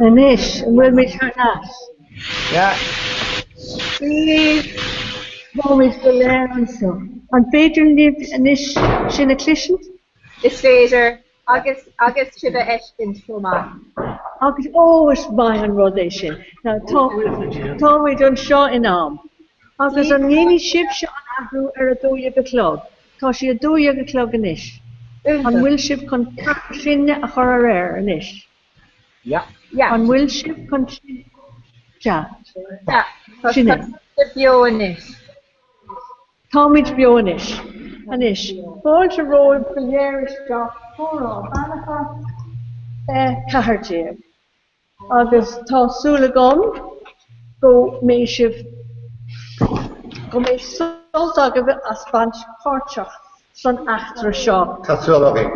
Anois, an bhfuil muid thar n-ais? Yeah. Táimid go léir anseo. An féidir libh anois sinn a chloisint? Is féidir, agus agus sibh a fheiscint chomh maith. Agus, ó, is maith an rud é sin. Now, tá, táimid anseo in am. Agus an ndéanfaidh sibhse an athrú ar 12 a chlog? Tá sé 12 a chlog anois. An bhfuil sibh chun sinne a chur ar aer anois? Yeah. Yeah. An bhfuil sibh chun sin? Sea. Sea. Tá Sin é. sibh beo anois. Táimid beo anois. Anois, fáilte romhaibh go léir isteach Comhrá Beannachar 14. Agus tá súil agam go mbeidh sibh, go mbeidh sult agaibh as baint páirteach san eachtra seo. Tá súil againn.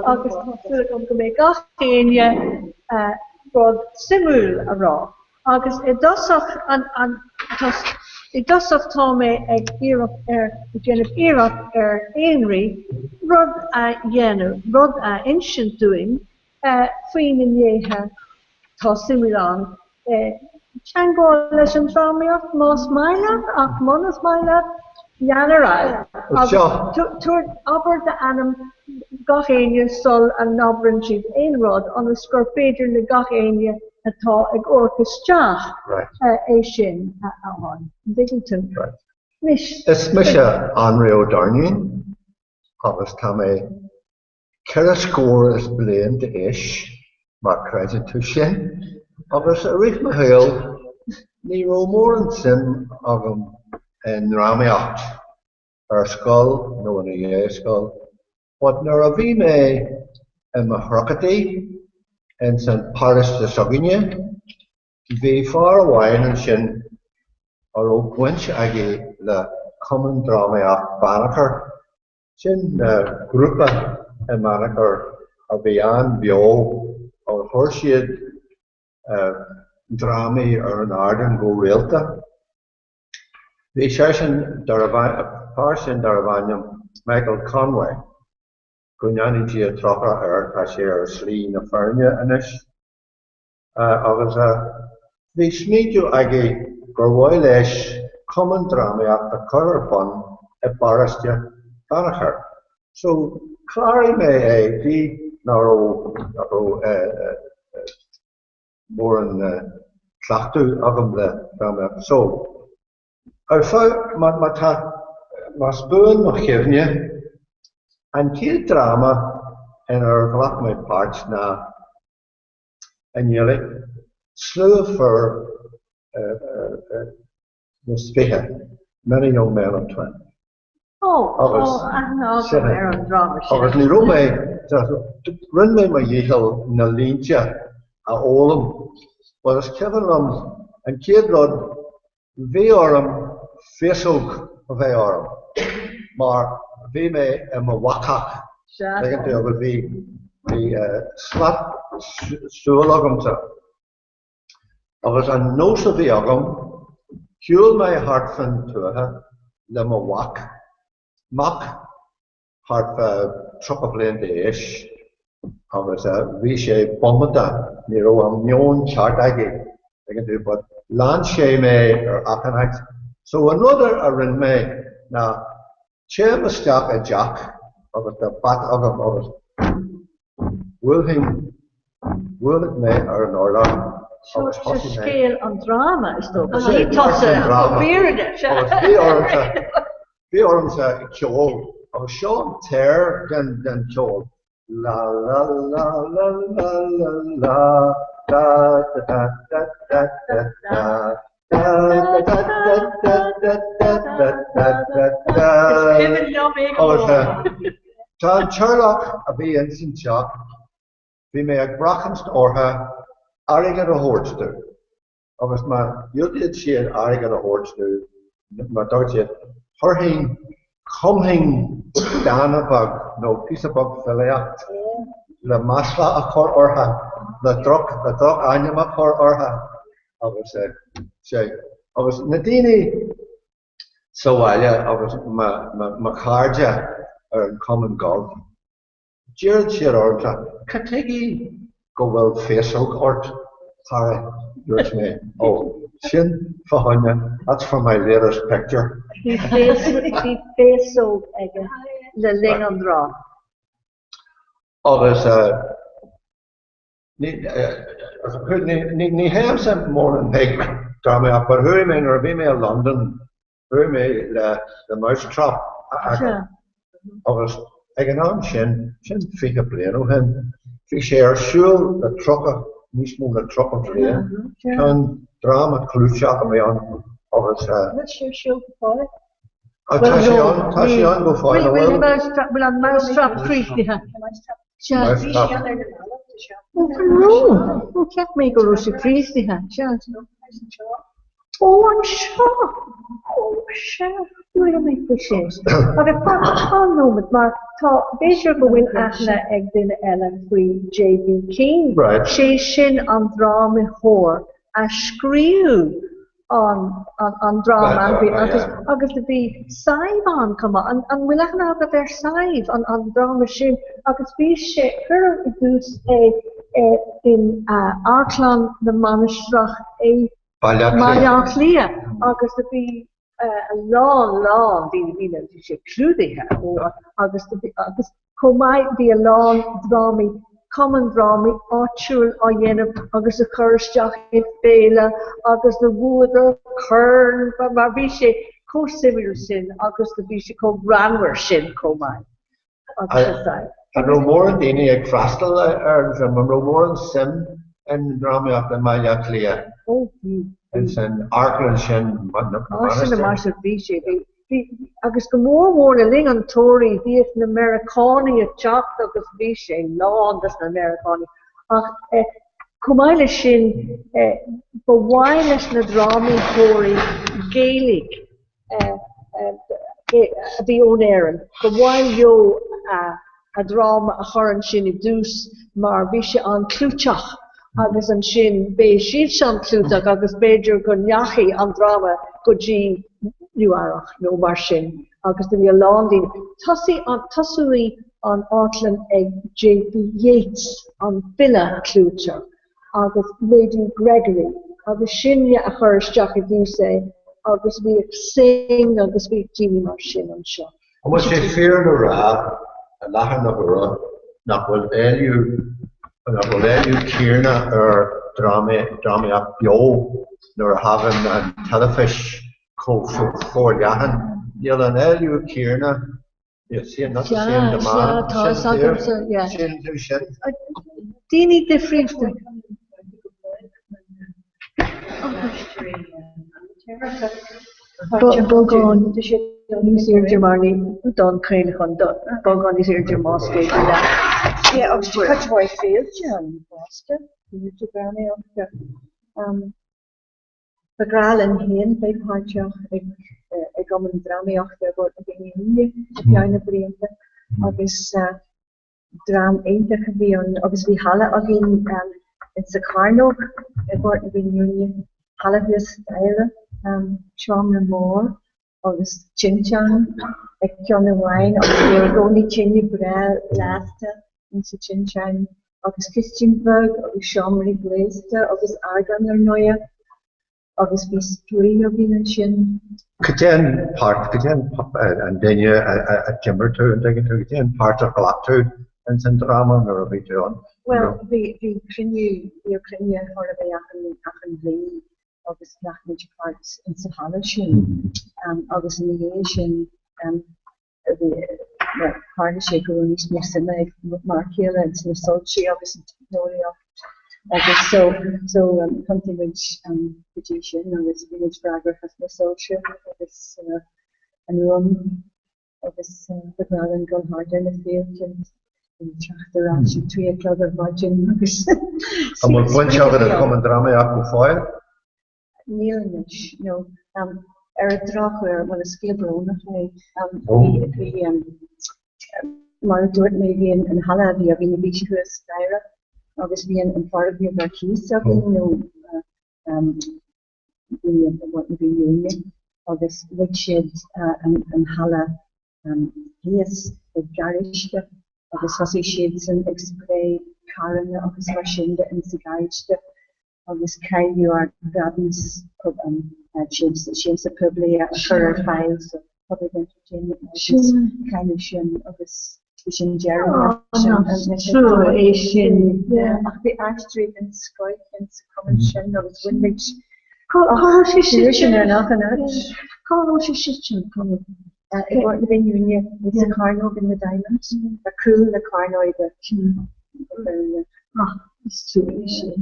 Agus tá súil agam go mbeidh gach éinne rud suimiúil a rá. Agus i dtosach an, an, i dtosach tá mé ag iarracht ar, ag déanamh iarracht ar Énrí rud a dhéanamh, rud a insint dúinn faoi na gnéithe atá suimiúil ann. Teagmháil leis an drámaíocht más maith leat ach munas maith leat, lean ar aghaidh agus tabhair, abair d'ainm gach éinne sul a n-abrann siad aon rud ionas gur féidir le gach éinne atá ag amharc isteach é sin a fháil. An dtuigeann tú? Anois. Is mise Anraí Ó Doirnín agus tá mé Ceithre scór is bliain d'aois, má chreideann tú sin, agus i rith mo shaoil ní raibh mórán suim agam i ndrámaíocht, ar scoil nó ina dhiaidh scoil, but nuair a bhí mé i mo thriochaidí ins an paróiste s'againne, bhí fear amháin ansin a raibh baint aige le Cumann Drámaíocht Beannachar Sin grúpa i mBeannachar a bhí an-bheo agus chuir siad drámaí ar an ardán go rialta. Bhí seisean, fear sin darbh ainm Michael Conway, go ndéanfaidh Dia trócaire air, tá sé ar shlí na fírinne anois. Agus bhí smaointiú aige gur mhaith leis cumann drámaíochta a chur ar bun i bparóiste Bheannchair. So, chláraigh mé é, gidh nach raibh mórán cleachtadh agam le drámaíocht. So, ar feadh, má tá, más buan mo chuimhne, an chéad dráma inar ghlac mé páirt ná, i nGaeilge, Slua Fir is 20, Many Young Men of Twenty. Ó, tá aithne agam ar an dráma sin. Agus ní raibh mé, rinne mé mo dhícheall na línte a fhoghlaim, but is cuimhin liom an chéad rud Bhí orm féasóg a bheith orm mar bhí mé i mo bhacach, tuigeann tú, agus bhí bhí slat súl agamsa. Agus an nós a bhí agam, shiúil mé thart fán tuaithe le mo mhac, mac thart fá 30 bliain d'aois agus bhí sé bómánta, ní raibh an meon ceart aige, tuigeann tú, but lean sé mé ar achan áit. So an rud a rinne mé ná téim isteach i dteach agus tá bat agam agus bhuailfinn, bhuailfeadh mé ar an urlár. Seo scéal an dráma, is dócha. Ní tusa, an fhírinne. Agus bhí ormsa, bhí ormsa ceol, agus seo an t-air den cheol. La la la la la la la da da da da da da da da da da da da da da da da da. Is cuimhin liom é go maith. Tá an teaghlach a bhí ins an teach, bhí mé ag brachaint orthu airgead a thabhairt domh. Agus má dhiúltaíonn siad airgead a thabhairt domh, má dúirt siad, thabharfainn, chumfainn dán beag nó píosa beag filíocht le masla a chur orthu, le droch, le droch-ainm a chur orthu. Agus sé, agus na daoine sa bhaile agus mo chairde ar an Chumann Gailf, D'iarr siad ormsa, Cad tuige go bhfuil féasóg ort, chara? Dúirt mé, Ó, sin fá choinne, that's for my latest picture. Bhí féasóg aige le linn an dráma. Agus ní théimse mórán chuig drámaíocht, but chuaigh mé nuair a bhí mé i Londain, Chuaigh mé le The Mousetrap a fheiceáil agus ag an am sin, sin 20 bliain ó shin, bhí sé ar siúl le 30, níos mó na 30 bliain. Ceann dráma clúiteach a bhí ann agus. Bhfuil sé ar siúl go fóill? Tá sé ann, tá sé ann go fóill, an bhfuil? Bhfuil an Mousetrap críochnaithe? Sea. Bhí sé ann ar na mallaibh, tá sé ann. Ó, an raibh? Ó, cheap mé go raibh sé críochnaithe. Sea. Ó, anseo! Ó, sea, chuala mé faoi sin. Agus fan, fan nóiméad, mar tá, b'fhéidir go bhfuil aithne ag duine eile faoi J.B. Keane. Right. Sé sin an drámaitheoir a scríobh an, an, an dráma agus, agus do bhí Sadhbh ann chomh maith. An, an bhfuil aithne agat ar Sadhbh, an, an dráma sin? Agus bhí sé, cuireadh i dtús é in Amharclann na Mainistreach i Baile Átha Cliath. Baile Átha Cliath agus do bhí a lán lán daoine, bhí na, bhí sé clúdaithe ó agus do bhí, agus chomh maith bhí a lán drámaí, cumann drámaí áitiúil á dhéanamh agus a chur isteach i féile agus do bhuadar corn mar bhí sé chomh suimiúil sin agus do bhí sé chomh greannmhar sin chomh maith. An raibh mórán daoine ag freastal ar an dráma? An raibh mórán suim i ndrámaíocht i mBaile Átha Cliath? Ó bhí. Ins an amharclann sin, na Mainistir. Bhí sé, bhí. Bhí, agus go mór mhór le linn an tsamhraidh, bhíodh na Meiriceánaigh ag teacht agus bhí sé lán dos na Meiriceánaigh. Ach chomh maith leis sin, ba mhaith leis na drámaítheoirí Gaeilge a bhí ón Éirinn. Ba mhaith leo a dráma a chur ansin i dtús mar bhí sé an-chlúiteach agus ansin beidh siadsan clúiteach agus b'fhéidir go ndeachaigh an dráma go dtí Nua Eabhrac nó mar sin agus do bhí a lán daoine. Tosaigh an, tosaíodh an amharclann ag J.B. Yeats, an file clúiteach. agus Lady Gregory agus sinne a chuir isteach i dtús é agus bhíodh Synge agus bhíodh daoine mar sin anseo. An bhfuil sé fíor le rá i láthair na huaire nach bhfuil éileamh nach bhfuil éileamh céanna ar drámaíocht beo nuair a thagann an teilifís chomh forleathan? Níl an éileamh céanna Sea, sea, tá fhios agamsa, yeah. Daoine difríochta. Beagán níos airde mar ní don chraolachán, beagán níos airde más féidir leat. Yeah, agus tá cuid mhaith féilte ann fosta, féilte drámaíochta. Ba ghnách linn féin bheith páirteach i gCumann Drámaíochta Ghort na Gréine ar feadh na blianta agus dream iontach a bhí ann agus bhí halla againn insa Chearnóg i nGort na Gréine, halla thuas staighre, seomra mór agus tinteán ag ceann amháin agus bhí i gcónaí tine breá lasta insa tinteán agus cistin bheag agus seomraí gléasta agus ardán ar ndóighe agus bhí spraoi againn ansin. Cad é an páirt, cad é an duine a d'imir tú, an dtuigeann tú, cad é an páirt a ghlac tú ins an dráma nuair a bhí tú ann? Bhuel, bhí bhí cruinniú, bhíodh cruinnithe chóir a bheith achan achan mhí agus ghlac muid páirt insa halla sin agus ina dhiaidh sin bhí, bhuel, tharla sé go raibh níos mó suime ag m'fhear céile ins na soilsí agus an teicneolaíocht agus so so thiontaigh muid go dtí sin agus bhí muid freagrach as na soilse agus an fhuaim. agus ba bhreá linn dul thart ar na féilte agus teacht ar ais ag 3 a chlog ar maidin agus An bhfuil baint agat le Cumann Drámaíochta go fóill? Níl anois, no. Ar an drochuair, bhuel is scéal brónach é, bhí, mar a dúirt mé, bhí an halla a bhí againn, bhí sé thuas staighre agus bhí an foirgneamh ar cíos againn nó daoine i bPort na Bíúine agus lig siad an halla thíos ag garáiste agus thosaigh siadsan ag spré carranna agus mar sin de insa garáiste agus cailleadh ár gceadúnas siamsa poiblí a chur ar fáil so public entertainment licence cailleadh sin agus bhí sin deireadh leis an Trua é sin. Ach bhí aisteoirí den scoith insa chumann sin agus bhain muid Cá raibh sé sin? Sin ar nach in áit. Cá raibh sé sin? I bPort na Bíúine insa Chearnóg in the Diamond, ar cúl na Cearnóige. Ach is trua é sin.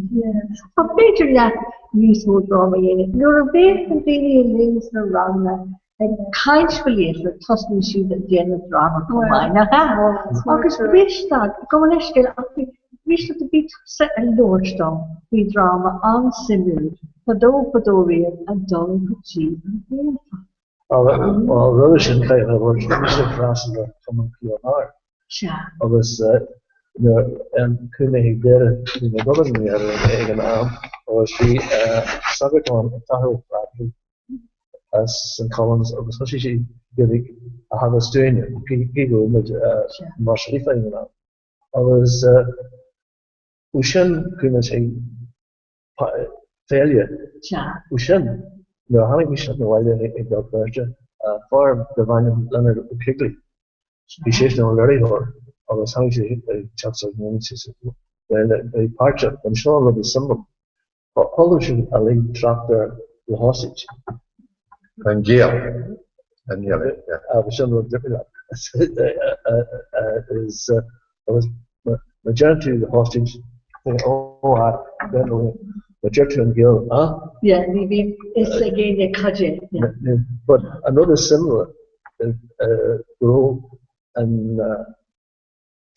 Ach b'fhéidir leat níos mó dráma a dhéanamh. Nuair a bheas na daoine linn sna ranganna ag caint go líofa, tosnaíonn siad ag déanamh dráma chomh maith, nach ea? Agus Risteard, gabh mo leithscéal, ach bhí, Risteard, bhí tusa ag labhairt dom faoi dhráma an-suimiúil fadó fadó riamh ag dul go dtí an Ghaeltacht. Bhuel, roimhe sin, caithfidh mé a thabhairt, bhí mise ag freastal ar Chumann PNR. Sea. Agus nuair a chuaigh mé chuig Doire, bhí mé ag obair i nDoire ag an am, agus bhí sagart ann, an tAthair Ó Flathartaigh, as St Columb's agus thosaigh sé Gaeilge a theagasc dúinne, cé go raibh muid mar Líofa ag an am. Agus ó sin chuaigh muid chuig féile. Ó sin, nuair a tháinig mise abhaile ag Béal Feirste, fear darbh ainm Leonard Ó Coigligh, bhí seisean ina léiritheoir agus tháinig sé ag teach s'againne, bhuel, páirteach, anseo an rud is suimiúil. Chuala siad uilig trácht ar The Hostage. An Giall. An Ghaeilge, yeah. Agus sin rud difriúil. Is agus má deireann tú The Hostage, ó má deir tú an Giall, ah? Yeah, ní bhíonn fhios ag éinne cad é, yeah. But an rud is suimiúla go raibh an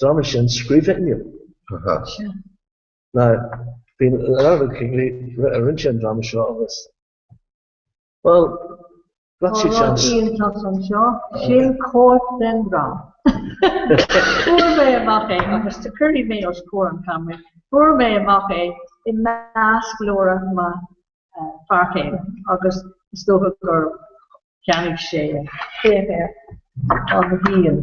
dráma sin scríofa i nGaeilge. Now, bhí Leonard Ó Coigligh, rinne sé an dráma seo agus, bhuel, ghlac Tá sé rud seans. iontach anseo, sin cóip den dráma. Fuair mé amach é agus cuirfidh mé os comhair an cheamara, fuair mé amach é i measc leabhra mo fear céile agus is dócha gur Cheannaigh sé é. Féach air. An Ghiall.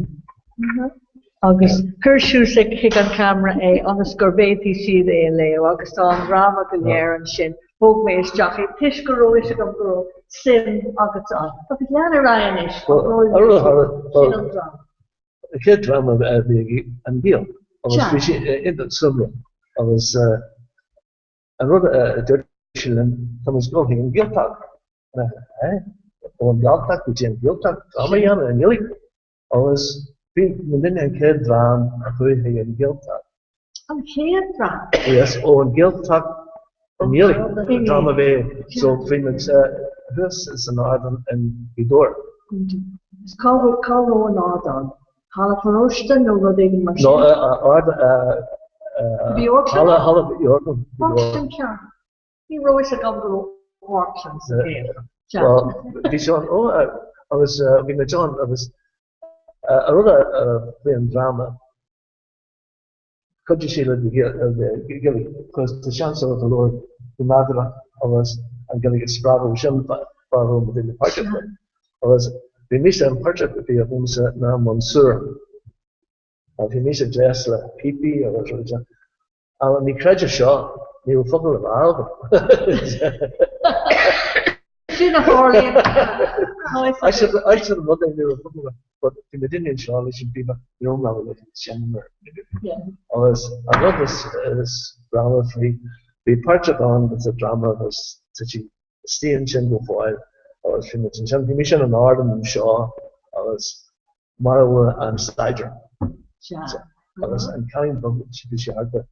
Agus cuir suas chuig an cheamara é ionas go bhféadfaidh siad é a léamh agus tá an dráma go léir ansin. Thóg mé isteach é toisc go raibh fhios agam go raibh suim agat ann. Agus lean ar aghaidh anois. Sin an dráma. An chéad dráma a bhí ag An Giall agus bhí sé iontach suimiúil agus An rud a dúirt sé linn, tá muid ag dul chuig an Ghaeltacht. Eh? Ón nGalltacht go dtí an Ghaeltacht, dráma a dhéanamh i nGaeilge. Agus bhí muidinne an chéad dream a chuaigh chuig an Ghaeltacht. An chéad dream? Yes, ón Ghaeltacht i nGaeilge, an dráma a bhí, so bhí muid thuas san ardán in Gaoth Dobhair. Agus cá raibh an ardán? Halla paróiste nó rud éigin mar sin? No, ard, Bhí amharclann halla, halla, bhí amharclann. Amharclann ceart. Ní raibh fhios agam go raibh amharclann sa Ghaeltacht. Well, bhí sé ann, ó, agus bhí muid ann agus an rud a bhí an dráma, Chuidigh sé le Gaeilge cos tá seans agat a labhairt go nádúrtha agus an Ghaeilge a spreagadh sin fear a raibh mo duine páirteach le. Agus bhí mise an páirteach a bhí agamsa ná Mansour. Agus bhí mise gléasta le píopaí agus rudaí seo. Ach ní chreidfeá seo, ní raibh focal le rá agam. Sin a tharlaíonn. Aisteach an rud é nuair a thugann but bhí na daoine anseo leis an bpíoba, ní raibh mé le sin mar agus an rud is is dráma faoi bhí páirteach ann sa dráma agus tá sí istigh ansin go fóill agus bhí muid ansin bhí mise in ard anseo agus maraíodh an saighdiúir agus an cailín beag bhí sí thart ar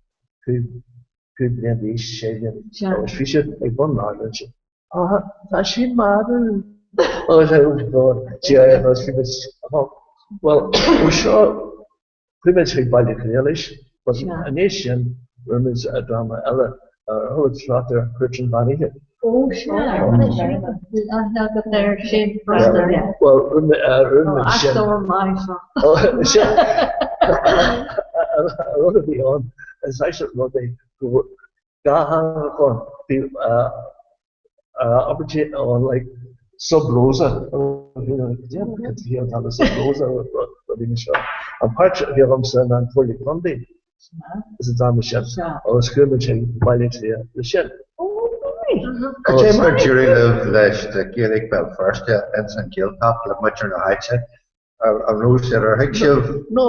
5 bliain d'aois, 6 bliain agus bhí siad ag bun an ard ansin. Á, tá sí marbh! Agus agus bhí muid, bhuel, ó seo, chuaigh muid chuig Baile Átha Cliath leis, but an éis sin, rinne muid dráma eile, ar chuala tú trácht ar Chúirt an Mheán Oíche. Ó, sea, aithne agat air sin fosta, yeah. Bhuel, rinne muid sin. Aisteoir maith seo. Sin, an rud a bhí ann, is aisteach an rud é go Dátheangach ann. Bhí abairtí ann like sub rosa. Cad atá le sub rosa rudaí seo. An páirt a bhí agamsa ná an Comhairle Contae sa dráma sin agus chuaigh muid chuig Baile Átha Cliath leis sin. Cad é mar d'éirigh libh leis na Gaeilge Béal Feirste ins an Ghaeltacht le muintir na háite? An raibh siad ar thuig sibh? No,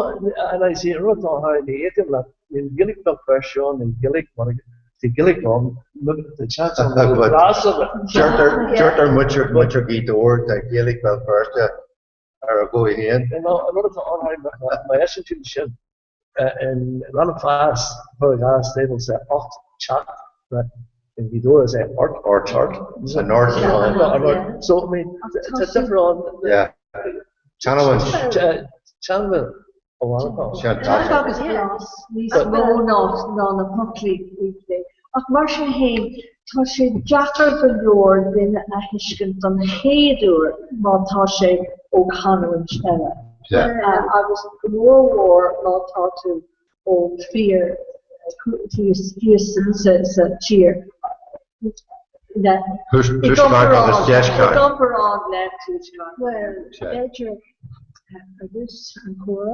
and I see rud atá thar ní fhéadaim leat, níl Gaeilge Béal Feirste ann, níl Gaeilge mar tá Gaeilge ann, tá seans ann go bhfuil blas of it. Deirtear muintir Ghaoth Dobhair tá Gaeilge Béal Feirste ar a dhóigh féin. No, an rud atá ann Harry, má fheiceann tú sin, in Rann na Feas, cuir i gcás, table is é 8 teach in Gaoth Dobhair is é ort, ort, ort. An Ort. So, I mean, tá difear ann. Yeah. Chanúint. Teanga amháin atá ann. Teanga agus blas níos mó ná ná na foclaí faoi Ach mar sin féin, tá sé deacair go leor duine a thuiscint don chéad uair má tá sé ó chanúint eile. Agus go mór mhór má tá tú ó thír thíos sa tír. I gcomparáid le tuaisceart. Bhuel, b'fhéidir agus an comhrá,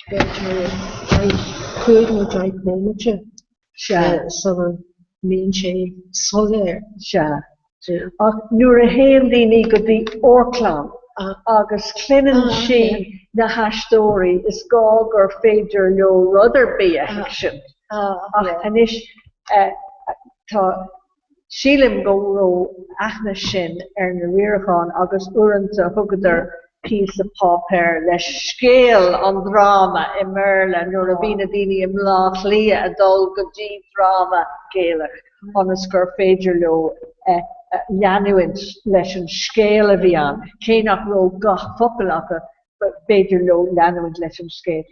b'fhéidir 5 nó 10 nóiméad sula mbíonn sé soiléir. Sea. Ach nuair a théann daoine go dtí amharclann agus cluineann siad na haisteoirí, is gá gur féidir leo rud ar bith a thuigsint. Ach anois, tá, sílim go raibh aithne sin ar na riaracháin agus uaireanta thugadar píosa páipéir le scéal an dráma i mBéarla nuair a bhí na daoine i mBleá Cliath ag dul go dtí dráma Gaelach ionas gur féidir leo leanúint leis an scéal a bhí ann, cé nach raibh gach focal acu, b'fhéidir leo leanúint leis an scéal.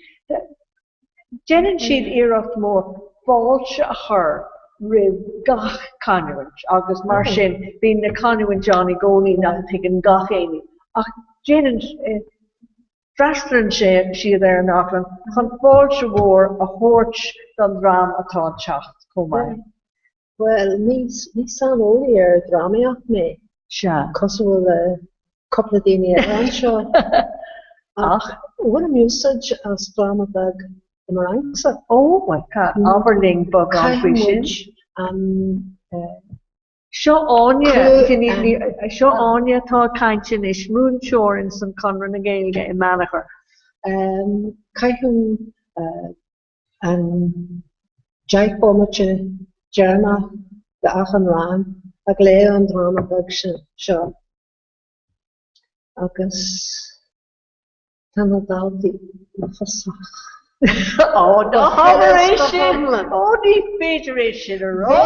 Déanann siad iarracht mhór fáilte a chur roimh gach canúint agus mar sin bíonn na canúintí ann i gcónaí nach dtuigeann gach éinne ach déanann, freastalaíonn siad ar an amharclann chun fáilte mhór a thabhairt don dream atá ag teacht chomh maith. Bhuel, ní saineolaí ar dhrámaíocht mé, cosúil le cúpla daoine eile anseo, ach bhainim úsáid as dráma beag i mo rangsa. Ó, bhuel, abair linn beagán faoi sin. Caithfidh muid Seo Áine, seo Áine atá ag caint anois, múinteoir ins an Conradh na Gaeilge i mBeannchar. Caithfidh an 10 bomaite deireanach d'achan rang ag léamh an dráma beag seo agus tá na daltaí uafásach. Ó, ná habair é sin! Ó, ní féidir é sin a rá!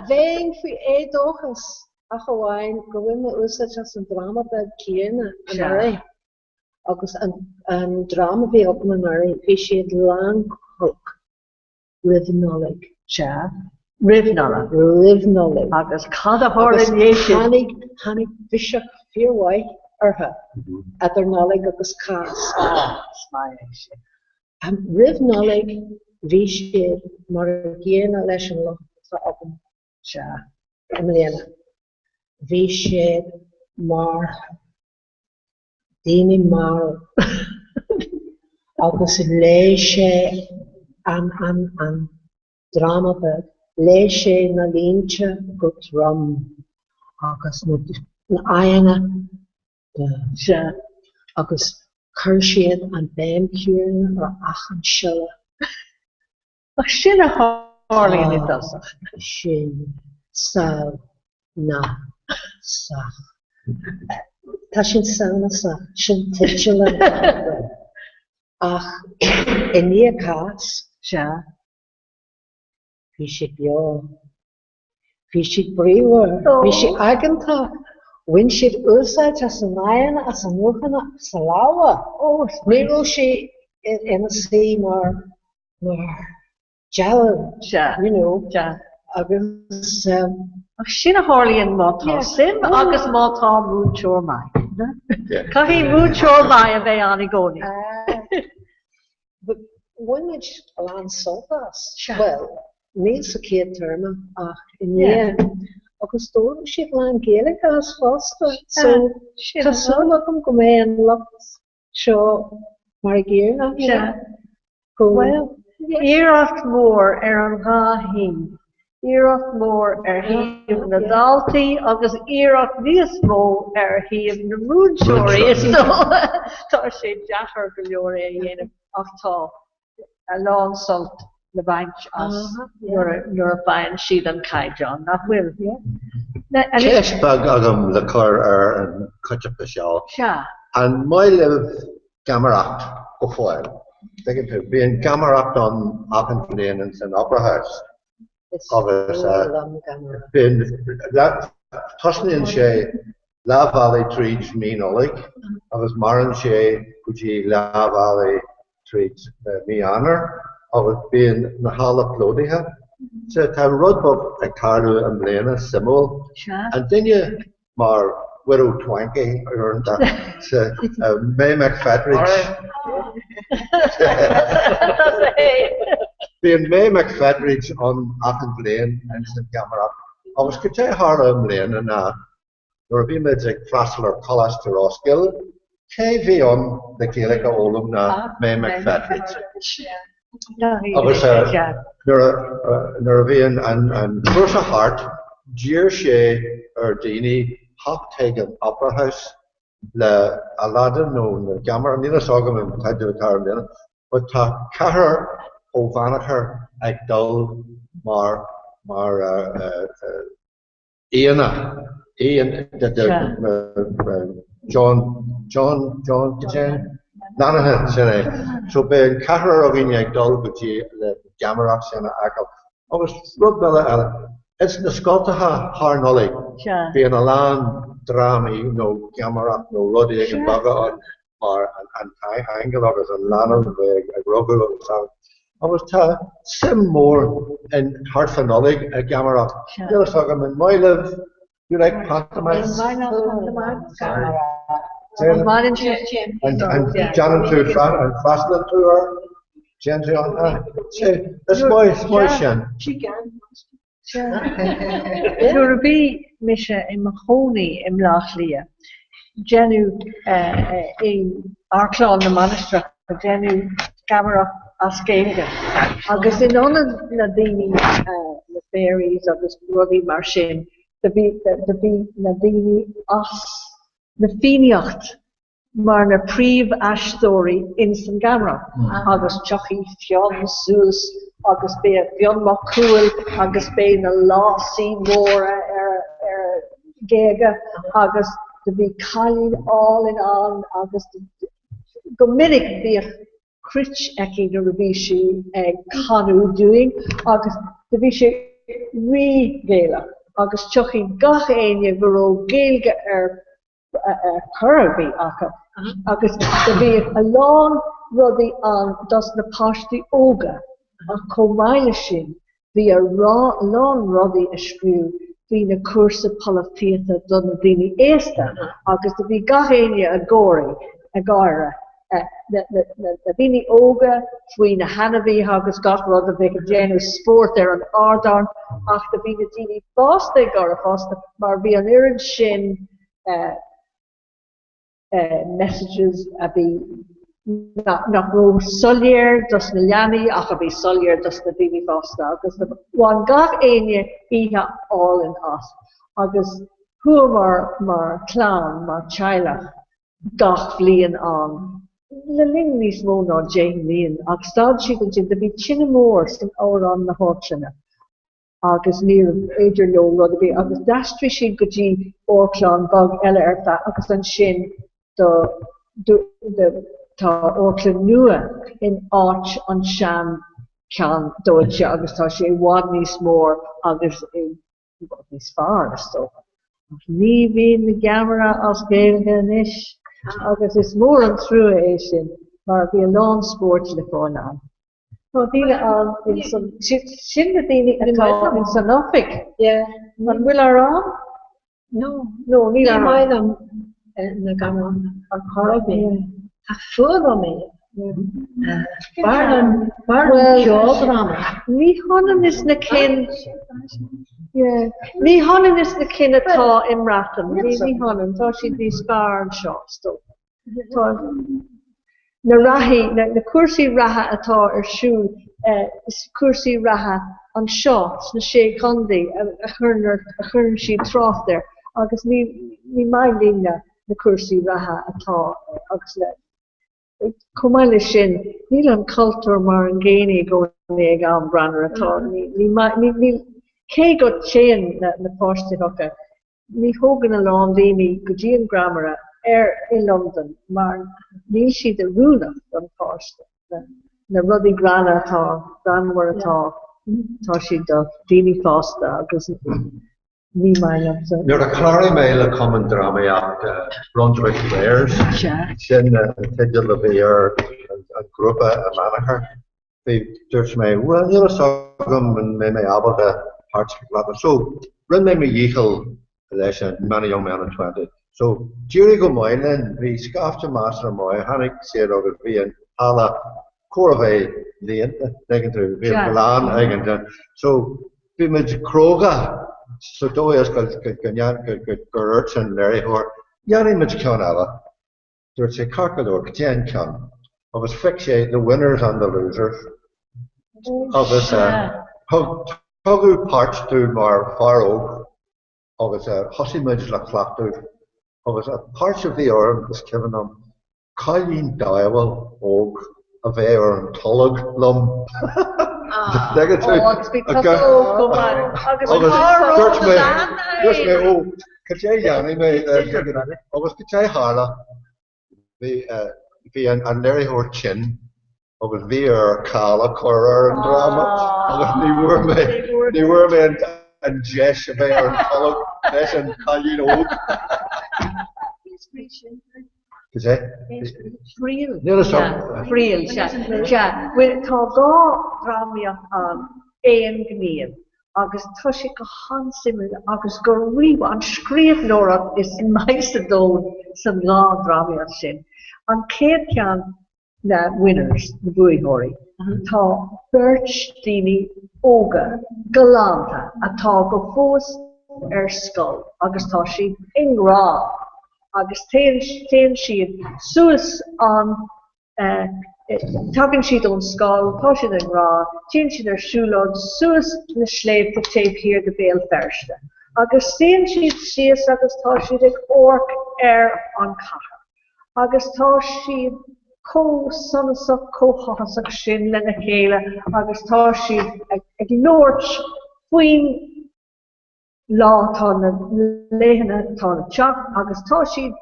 Bheinn faoi éadóchas ach amháin gur bhain mé úsáid as an dráma beag céanna anuraidh. Agus an dream a bhí agam anuraidh, bhí siad lán olc roimh Nollaig. Sea, roimh Nollaig. Roimh Nollaig. Agus cad a tharla ina dhiaidh sin? Tháinig, tháinig biseach fíormhaith orthu idir Nollaig agus Cásc. Ah, is maith é sin. Roimh Nollaig bhí siad mar an gcéanna leis an lucht atá agam Sea. i mbliana. Bhí siad mar daoine marbh agus léigh sé an an an dráma beag, léigh sé na línte go trom agus na. Na aghaidheanna Sea, agus chuir siad an béim chéanna ar achan siolla. Ach sin a tharlaíonn i dtosach. Sin samh na sach. Tá sin samhnasach, sin teideal an togra. Ach i ndiaidh cás. Sea. Bhí sé beo. Bhí siad bríomhar, bhí sé aigeantach, bhain siad úsáid as a n-aghaidheanna, as a nguthanna, as a lámha. Ní raibh sé ina suí mar dealbh, you know, agus. Ach sin a tharlaíonn má tá suim agus má tá múinteoir maith. Caithfidh múinteoir maith a bheith ann i gcónaí. Bhain muid a lán sult as. Bhuel, ní sa chéad téarma ach i ndiaidh. Agus d'fhoghlaim siad a lán Gaeilge as fosta. So, tá súil agam go mbeidh an lucht seo mar a gcéanna, you know. Go. Bhuel, iarracht mhór ar an dhá thaobh. Iarracht mhór ar thaobh na ndaltaí agus iarracht níos mó ar thaobh na múinteoirí is dócha. Tá sé deacair go leor é a dhéanamh ach tá a lán sult le baint as nuair a faigheann siad an caighdeán, nach bhfuil? Ceist beag agam le cur ar an chuideachta seo. Sea. An maith libh geamaireacht go fóill. Tuigeann tú, bíonn geamaireacht ann achan bhliain ins an Opera House agus bíonn, tosnaíonn sé leath bhealaigh tríd mí Nollaig agus maireann sé go dtí leath bhealaigh tríd mí Eanáir agus bíonn na halla plódaithe. So tá rud beag ag tarlú i mbliana, suimiúil. An duine mar Widow Twankey uaireanta, May McFetridge. Bíonn May McFetridge ann achan bhliain ins an gheamaireacht agus cad é a tharla i mbliana ná nuair a bhí muid ag freastal ar Choláiste Ros Goill, cé bhí ann le Gaeilge a fhoghlaim ná May McFetridge. Agus nuair a bhí an cúrsa thart, d'iarr sé ar daoine theacht chuig an Opera House le Aladdin nó na geamaireacht, níl a fhios agam an teideal atá air i mbliana, but tá ceathrar ó Bheannchar ag dul mar mar aíonna, John, John, John, Jane? Lenihan, sin é. So beidh an ceathrar againn ag dul go dtí le geamaireacht sin a fheiceáil. Agus rud eile eile, ins na scoltacha thar Nollaig, bíonn a lán drámaí nó geamaireacht nó rud éigin beaga ann mar an t-aingeal agus an leanbh ag rugadh agus agus tá suim mór in thart fá Nollaig i geamaireacht. Níl a fhios agam an maith libh you like pantomimes? An déanann tú an freastalaíonn tú air? Déanann tú an Is maith is maith sin. Nuair a bhí mise i mo chónaí i mBleá Cliath, deineadh i Amharclann na Mainistreach, deineadh geamaireacht as Gaeilge agus in ionad na daoine, na fairies agus rudaí mar sin, do bhí do bhí na daoine as na Fiannaíocht mar na príomh-aisteoirí ins an gheamaireacht agus tiocfaidh Fionn suas agus beidh Fionn Mac Cumhaill agus beidh na lásaí móra ar a ghéaga agus do bhí cailín álainn ann agus go minic bhíodh cruit aici nuair a bhí sí ag canadh dúinn agus do bhí sé rí-Ghaelach agus tiocfaidh gach éinne go raibh Gaeilge ar chor ar bith acu agus do bhíodh a lán rudaí ann dos na páistí óga ach chomh maith le sin bhí a lán rudaí a scríobh faoi na cúrsaí polaitíochta do na daoine aosta agus do bhí gach éinne ag gáirí ag gáire na daoine óga faoi na hainmhithe agus gach rud a bheadh ag déanamh spórt ar an ardán ach do bhí na daoine fásta ag gáire fosta mar bhí an oiread sin messages a bhí nach raibh soiléir dos na leanaí ach a bhí soiléir dos na daoine fásta agus bhain gach éinne oíche álainn as agus. Chuamar mar chlann, mar teaghlach, gach bhliain ann le linn níos mó ná 10 mbliain ach stad siad ansin. Do bhí tine mór san amhrán na hamharclainne agus níorbh fhéidir leo rud ar bith agus d'aistrigh siad go dtí amharclann beag eile ar feadh agus ansin do do tá amharclann nua in áit an sean ceann dóite agus tá sé i bhfad níos mór agus i i bhfad níos fearr, is dócha. Ach ní bhíonn na geamairí as Gaeilge anois agus is mór an trua é sin mar bhí a lán spóirt le fáil ann. Tá daoine ann in san, sin na daoine atá in san oifig. An bhfuil arán? No. No, níl arán. Ní maith liom na gamráin ar chor ar bith. Tá fuath liom iad. B'fhearr liom ceoldráma. Ní hionann is na cinn Ní hionann is na cinn atá i mBreatain. Ní hionann. Tá siad níos fearr anseo, is dócha. Tá na reathaí, na cúrsaí reatha atá ar siúl, is cúrsaí reatha anseo sna Sé Chontae a chuireann siad trácht air agus ní maith linne na cúrsaí reatha atá agus le Chomh maith leis sin, níl an cultúr mar an gcéanna i gcónaí ag an Branar atá, ní maith, níl, cé go dtéann na páistí chucu, ní thógann a lán daoine go dtí an Gramarye ar i Londain mar níl siad oiriúnach don pháiste. Na rudaí greanna atá, greannmhar atá, tá siad do daoine fásta agus. Ní maith liomsa. Nuair a chláraigh mé le Cumann Drámaíochta Brunswick Players, sin an teideal a bhí ar an ghrúpa i mBeannchar, bhí, dúirt mé, bhuel níl a fhios agam an mbeidh mé ábalta páirt a ghlacadh. So, rinne mé mo dhícheall leis an Many Young Men in 20. So, d'éirigh go maith linn, bhí scaifte measartha maith, tháinig siad agus bhí an halla chóir a bheith líonta, tuigeann tú, bhí an lán ag an duine. So, bhí muid cróga sa dóigh is go gur dhúirt an léiritheoir, dhéanfaidh muid ceann eile. Dúirt sé, ceart go leor, déan ceann. Agus phioc sé the winners and the losers. Agus tugadh páirt domh mar fear óg agus thosaigh muid le cleachtadh agus an páirt a bhí orm, is cuimhin liom, cailín diabhal óg a bheith ar an tolg liom. Tuigeann tú? Ó, agus bhí tusa óg chomh maith. Agus cá raibh do bhean Dúirt mé, ó, cad é dhéanfaidh mé? Agus cad é tharla? Bhí an léiritheoir tinn agus bhí air cal a chur ar an dráma agus ní bhfuair mé ní bhfuair mé an deis a bheith ar an tolg leis an chailín óg. Cad é? Friel. Níl a fhios agam. Friel, sea. Sea. Bhuel, tá 2 drámaíocht ann, Aon Ghníomh, agus tá sé go han-suimiúil agus go rímhaith, an scríbhneoireacht is maith sa domhan san dhá drámaíocht sin. An chéad cheann, na winners, na buaitheoirí. Tá beirt daoine óga, galánta, atá go fós ar scoil agus tá siad i ngrá agus téann, téann siad suas an, tagann siad ón scoil, tá siad i ngrá, téann siad ar siúlóid suas na sléibhte taobh thiar de Bhéal Feirste agus suíonn siad síos agus tá siad ag amharc ar an chathair. Agus tá siad chomh sonasach, chomh háthasach sin lena chéile agus tá siad ag labhairt faoin lá atá, na laethanta atá le teacht agus tá siad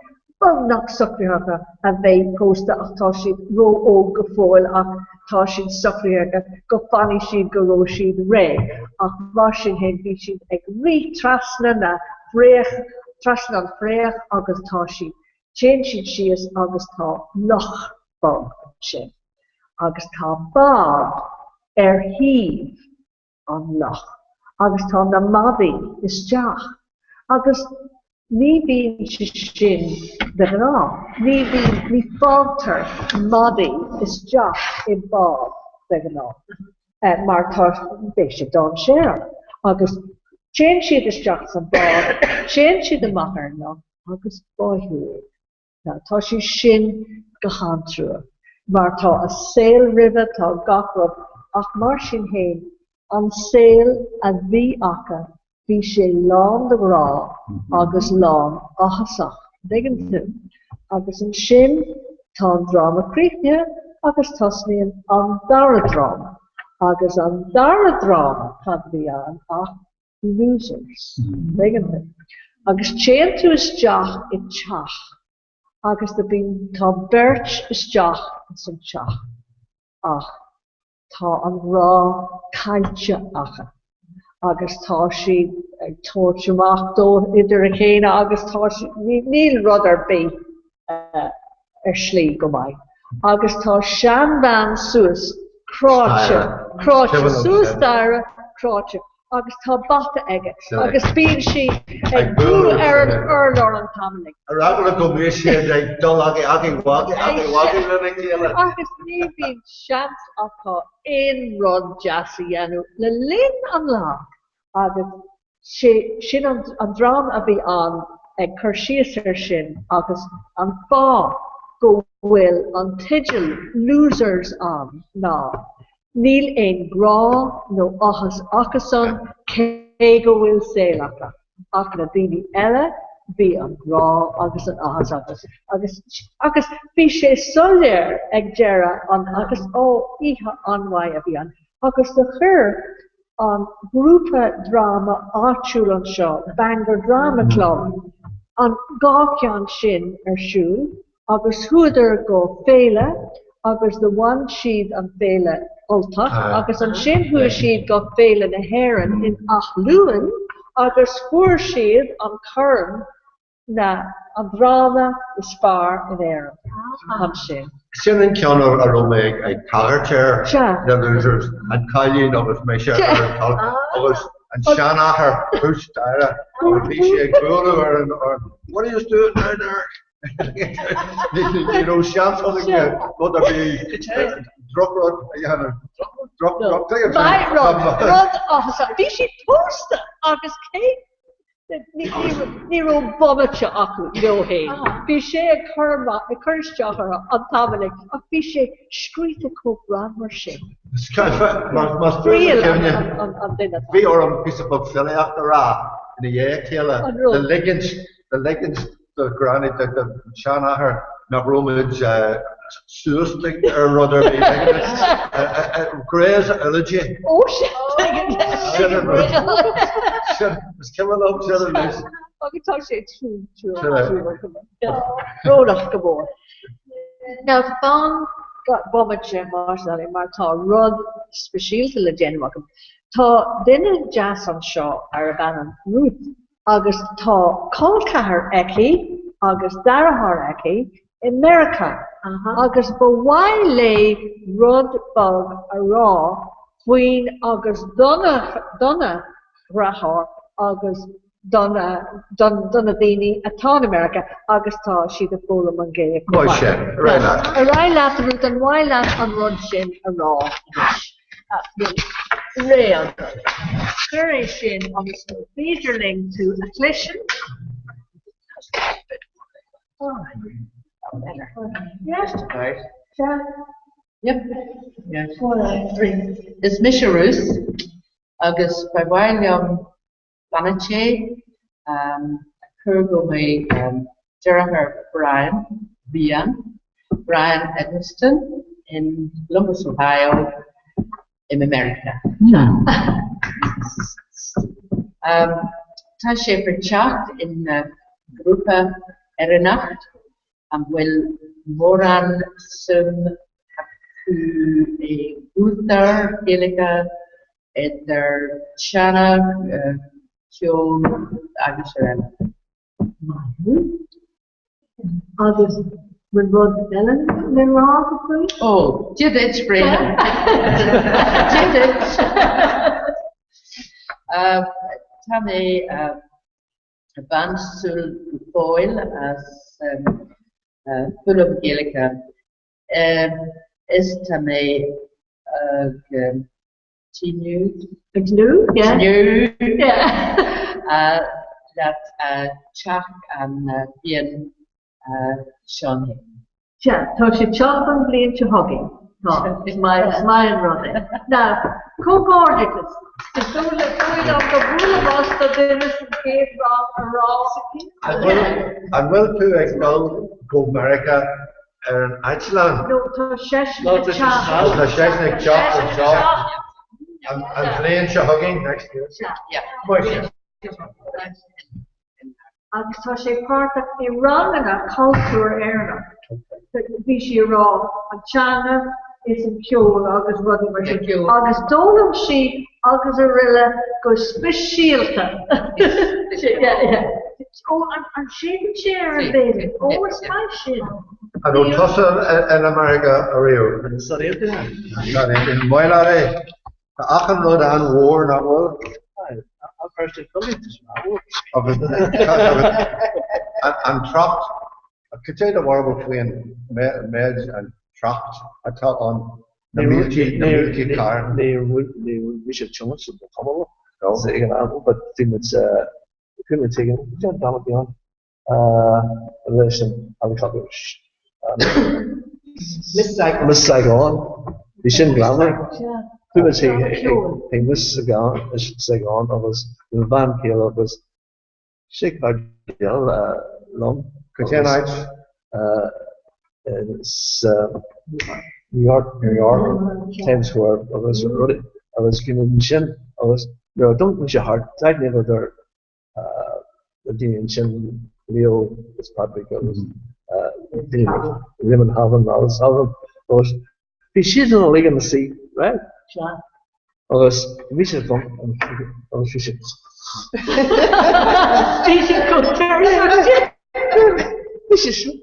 beagnach socraithe a bheith pósta ach tá siad ró-óg go fóill ach tá siad socraithe go bhfanfaidh siad go raibh siad réidh ach mar sin féin bhí siad ag rith trasna na fraoch, trasna an fraoch agus tá siad Téann siad síos agus tá loch beag ansin agus tá bád ar thaobh an loch agus tá na madaí isteach agus ní bhíonn sé sin de ghnáth, ní bhíonn, ní fágtar madaí isteach i bád de ghnáth mar tá, beidh sé dainséarach agus téann siad isteach sa bád, téann siad amach ar an loch agus báitheadh iad. Now, tá sé sin go han-trua, mar tá a saol roimhe, tá gach rud, ach mar sin fhéin, an saol a bhí acu, Bhí sé lán de ghrá agus lán áthasach, an dtuigeann tú. Agus ansin tá an dráma críochnaithe agus tosnaíonn an dara dráma. Agus an dara dráma, cad a bhí ann ach Losers, an dtuigeann tú. Agus téann tú isteach i teach agus do bíonn, tá beirt isteach ins an teach ach tá an grá caillte acu agus tá siad ag tabhairt amach dó idir a chéile agus tá siad, níl rud ar bith ar slí go maith. Agus tá seanbhean suas cráite, cráite, suas staighre, cráite. agus tá bata aige agus bíonn sí ag bualadh ar an urlár an t-am uilig. Ar eagla go mbeidh siad ag dul agaí agaí wagaí agaí wagaí lena chéile. Agus ní bhíonn seans acu aon rud deas a dhéanamh le linn an lá agus sé sin an dráma a bhí ann ag cur síos air sin agus an fáth go bhfuil an teideal Losers ann ná Níl aon grá nó áthas acusan cé go bhfuil saol acu. Ach na daoine eile, bhí an grá agus an áthas acu. Agus, agus bhí sé soiléir ag deireadh an, agus ó, oíche an-mhaith a bhí ann. Agus do chuir an grúpa dráma áitiúil anseo, Bangor Drama Club, an dá cheann sin ar siúl. Agus chuadar go féile agus do bhain siad an féile Ultach agus ansin chuaigh siad go Féile na hÉireann in Áth Luain agus fuair siad an corn na an dráma is fearr in Éirinn ansin. Sin an ceann a raibh mé ag tagairt air, The Losers, an cailín agus mise ar an tolg agus an seanathair thuas staighre agus bhí sí ag bualadh ar an What are you doing down there? Ní raibh seans aige rud ar bith drochrud a dhéanamh. Maith rud, rud áthasach. Bhí siad pósta agus cé ní raibh bomaite acu leo féin. Bhí sé ag cur ag cur isteach orthu an t-am uilig ach bhí sé scríte chomh greannmhar sin. Más buan mo chuimhne, bhí orm píosa beag filíochta a rá ina dhiaidh a chéile le ligint le ligint do Ghranny, don seanathair nach raibh muid suas ar rud ar bith. Grey's Elegy. Ó sin Sin an rud. Sin, is cuma liom sin anois. Agus tá sé trú, trú, trú. Brónach go mór. Now fan bomaite mar mar tá rud speisialta le déanamh agam. Tá duine deas anseo arb ainm Ruth agus tá col ceathar aici agus deartháir aici i Meiriceá agus ba mhaith léi rud beag a rá faoin agus dona dona dheartháir agus dona do na daoine atá in America agus tá siad ag foghlaim an Ghaeilge chomh maith. Ar aghaidh leat. Ar aghaidh leat Ruth, an mhaith leat an rud sin a rá anois? Réidh agat. Cuir é sin agus ní féidir linn tú a chloisint. Is mise Ruth agus ba mhaith liom beannacht Dé a chur go mo dheartháir Brian, Brian, Brian Edmiston in Columbus, Ohio i Meiriceá. Tá sé páirteach i ngrúpa Éireannach a bhfuil mórán suim acu i gcultúr Gaeilge idir teanga, ceol agus araile. Maith thú. Agus bhfuil rud eile le rá agat faoi? Ó, Dia duit, Brian. Dia duit. Tá mé ag baint sult go fóill as foghlaim Gaeilge is tá mé ag tnúth Ag tnúth, yeah. tnúth le teacht an bhliain seo chugainn. Sea, tá sé teacht an bhliain seo chugainn. Tá, is maith, is maith an rud é. Now, comhghairdeachas. Is dóigh liom go bualadh bos do duine sa chéad rang a rá. An bhfuil, an bhfuil tú ag dul go Meiriceá ar an eitleán? No, tá seisean ag teacht. Tá seisean ag teacht anseo an bhliain seo chugainn, next year. Maith. Agus tá sé páirteach i ranganna cultúr Éireannach. Bhí sí ag rá an teanga is an ceol agus rudaí mar sin. Agus d'fhoghlaim sí agus araile go speisialta. Ó, an séideann sé ar an veidhlín? Ó, is maith sin. An raibh tusa in America ariamh? San Aontaithe. San Aontaithe. Maith leat é. Tá achan rud an-mhór, nach bhfuil? Agus an trácht, cad é do bharúil faoin méid an trácht atá ann, na mílte, na mílte carr? Ní raibh mise tiomanta do tamall ag an am, but bhí muid, chuaigh muid chuig an tamall beag leis an helicopter. Miss Saigon. Miss Saigon. Bhí sin greannmhar. Chuaigh muid chuig Miss Saigon agus mo bhean chéile agus sé cairde liom. Cad é an áit? Sa New York. New York. Times Square agus rudaí agus bhí muid ansin agus nuair a d'amharc mise thart, d'aithníodar na daoine ansin, Leo Fitzpatrick agus Raymond Halvin agus Halvin agus bhí siad uilig ina suí, right? Agus bhí siad bum agus bhí siad Bhí siad chomh tuirseach. Bhí siad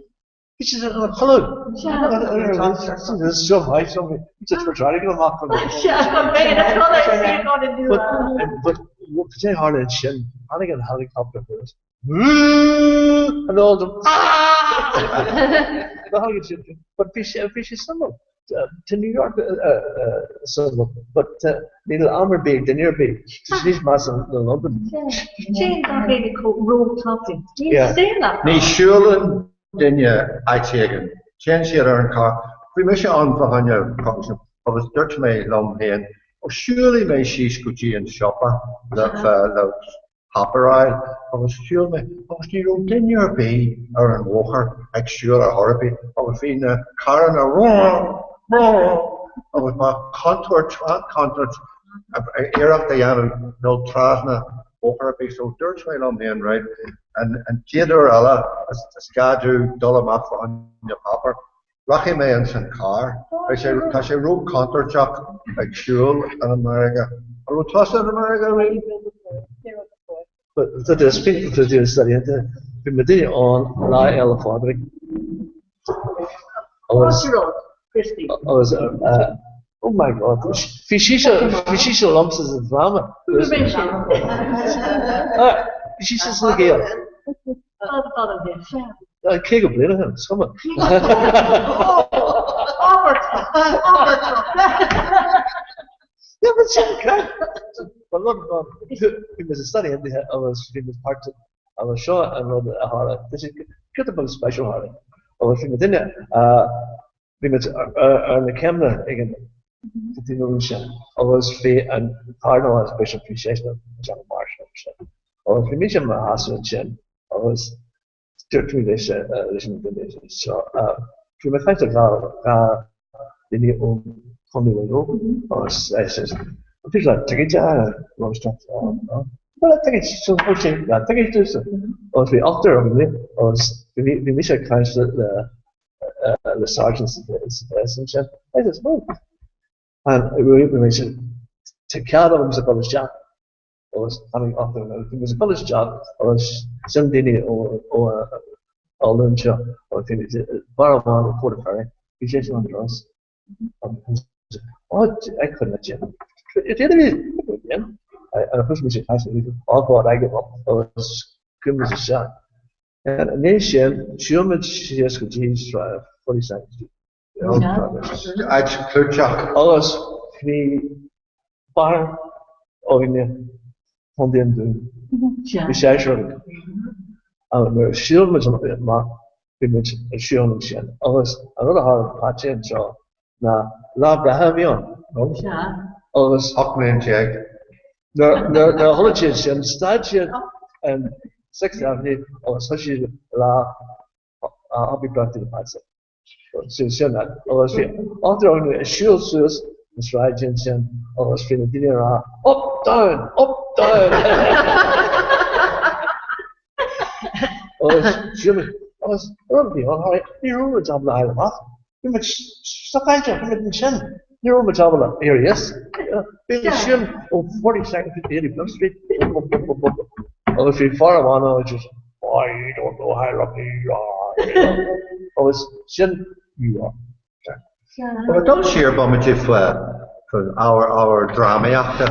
Bhí siad ina codladh. Seo maith, seo maith. Bhí siad ag amach chun. But cad é tharla ansin? Tháinig an helicopter thuas. And all the Tháinig sin. But bhí sé bhí sé suimiúil. To New York suimiúil. But níl am ar bith ag duine ar bith. Tá sé níos measa ná Londain. Téann gach éinne chomh róthapaidh. Níl saol acu. Ní siúlann duine áit éigin. Téann siad ar an carr. Bhí mise ann fá choinne coicíse agus dúirt mé liom féin, ó siúlfaidh mé síos go dtí an siopa le le páipéar a fháil agus shiúil mé agus ní raibh duine ar bith ar an bhóthar ag siúl ar chor ar bith agus bhí na carranna agus ba chontúirt, an-chontúirt iarracht a dhéanamh dul trasna bóthar ar bith so dúirt mé liom féin right an chéad uair eile is gá domh dul amach fá choinne páipéar rachaidh mé ins an carr. Beidh sé, tá sé ró-chontúirteach ag siúl in America. An raibh tusa in America riamh? But the speak to the study bhí muid ann Lá Fhéile Pádraig. Agus agus oh my God, bhí sise bhí sise liomsa sa dráma. Bhí sise sna Gaeil. 50 bliain ó shin, is cuma. Yeah, but sin craic. But look, bhí muid sa Stáit Aontaithe agus bhí muid páirteach agus seo an rud a tharla. Tá sé giota beag special tharla. Agus bhí muidinne, bhí muid ar na céimeanna ag an dtí sin agus bhí an Cardinal Archbishop bhí seisean ag déanamh mar sin. Agus bhí mise i mo sheasamh ansin agus dúirt mé leis leis an duine seo, bhí mé ag caint le 2 duine ón Chontae Mhaigh Eo agus an féidir leat ticéid a fháil isteach? Well, ticéid, so thug sé ticéid domhsa agus bhí ochtar againne agus bhí mise ag caint le le sergeant sa bheas ansin. I says, oh. And bhí mé sin, tá cead agamsa dul isteach agus tháinig ochtar eile. Bhí muid ag dul isteach agus sin daoine ó Uladh anseo agus bhí muid fear amháin ó Portaferry, bhí sé sin an doras. Oh, I couldn't let you. It did it. And of course, muid ag caint, oh God, I give up. Agus chuaigh muid isteach. Ina dhiaidh sin, shiúil muid síos go dtí Sráid 42nd Street. Áit chlúiteach. Agus bhí fear againne, Contae an Dúin. Bhí seisear againn. Agus nuair a shiúil muid amach, bhí muid ag siúl ansin. Agus an rud a tharla, Patsy anseo. Ná lá breithe a bhí ann. Sea. Agus. 18 mbliain. Nuair a chuala siad sin, stad siad in Sixth Avenue agus thosaigh siad ag rá Happy Birthday to Patsy. Sin sin é. Agus bhí ochtar againn ag siúl suas an sráid ansin agus bhí na daoine ag rá Up, down, up, down! Agus siúl agus rud a bhí ann, ní raibh muid ábalta a fháil amach. Bhí muid stucáilte, bhí muid ansin. Ní raibh muid ábalta éirí as. Bhí muid siúl ó 42nd to 85th Street. Agus bhí fear amháin ann just, I don't know how lucky you are. Agus sin you are. Well, dul siar bomaite faoin ábhar ábhar drámaíochta.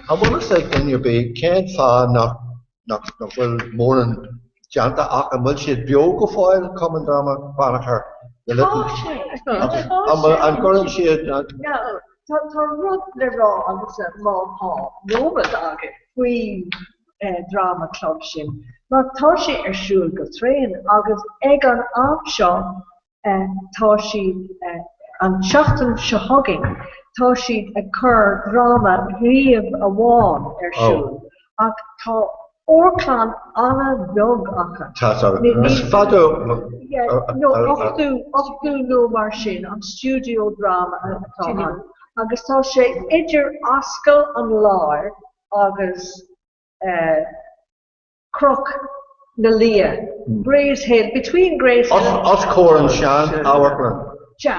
An bhfuil fhios ag duine ar bith cén fáth nach nach bhfuil mórán déanta ach an bhfuil siad beo go fóill, Cumann Dráma Bheannchar, the little. Tá sé. An gcuireann siad. Now, tá rud le rá agamsa má tá nóiméad agat faoin drama club sin, mar tá sé ar siúl go tréan agus ag an am seo tá siad, an tseachtain seo chugainn, tá siad ag cur dráma Ghníomh Amháin ar siúl ach tá amharclann an-bheag acu. Tá, tá. Is fada. Nó 80, 80 nó mar sin, an stiúideo dráma atá ann. Agus tá sé idir Ascaill an Láir agus Cnoc na Liath, Gray's Hill, between Gray's Hill. Os comhair an sean-amharclann.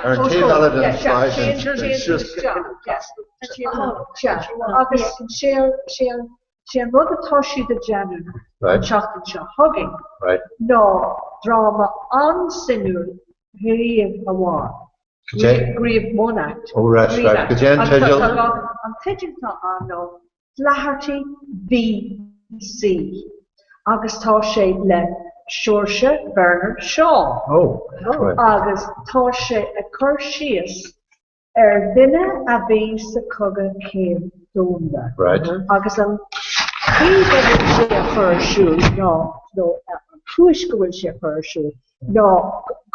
Ar an taobh eile den tsráid. Sea, agus sé an rud atá siad a déanamh an tseachtain seo chugainn ná dráma an-suimiúil Ghníomh Amháin. Gníomh One Act. Oh right, right. Cad é an teideal? An teideal atá ann ná Flaherty VC agus tá sé le Seoirse Bernard Shaw agus tá sé ag cur síos ar dhuine a bhí sa Cogadh Chéad Domhanda agus an chaoi go bhfuil sé a chur ar siúl ná, nó an chúis go bhfuil sé a chur ar siúl ná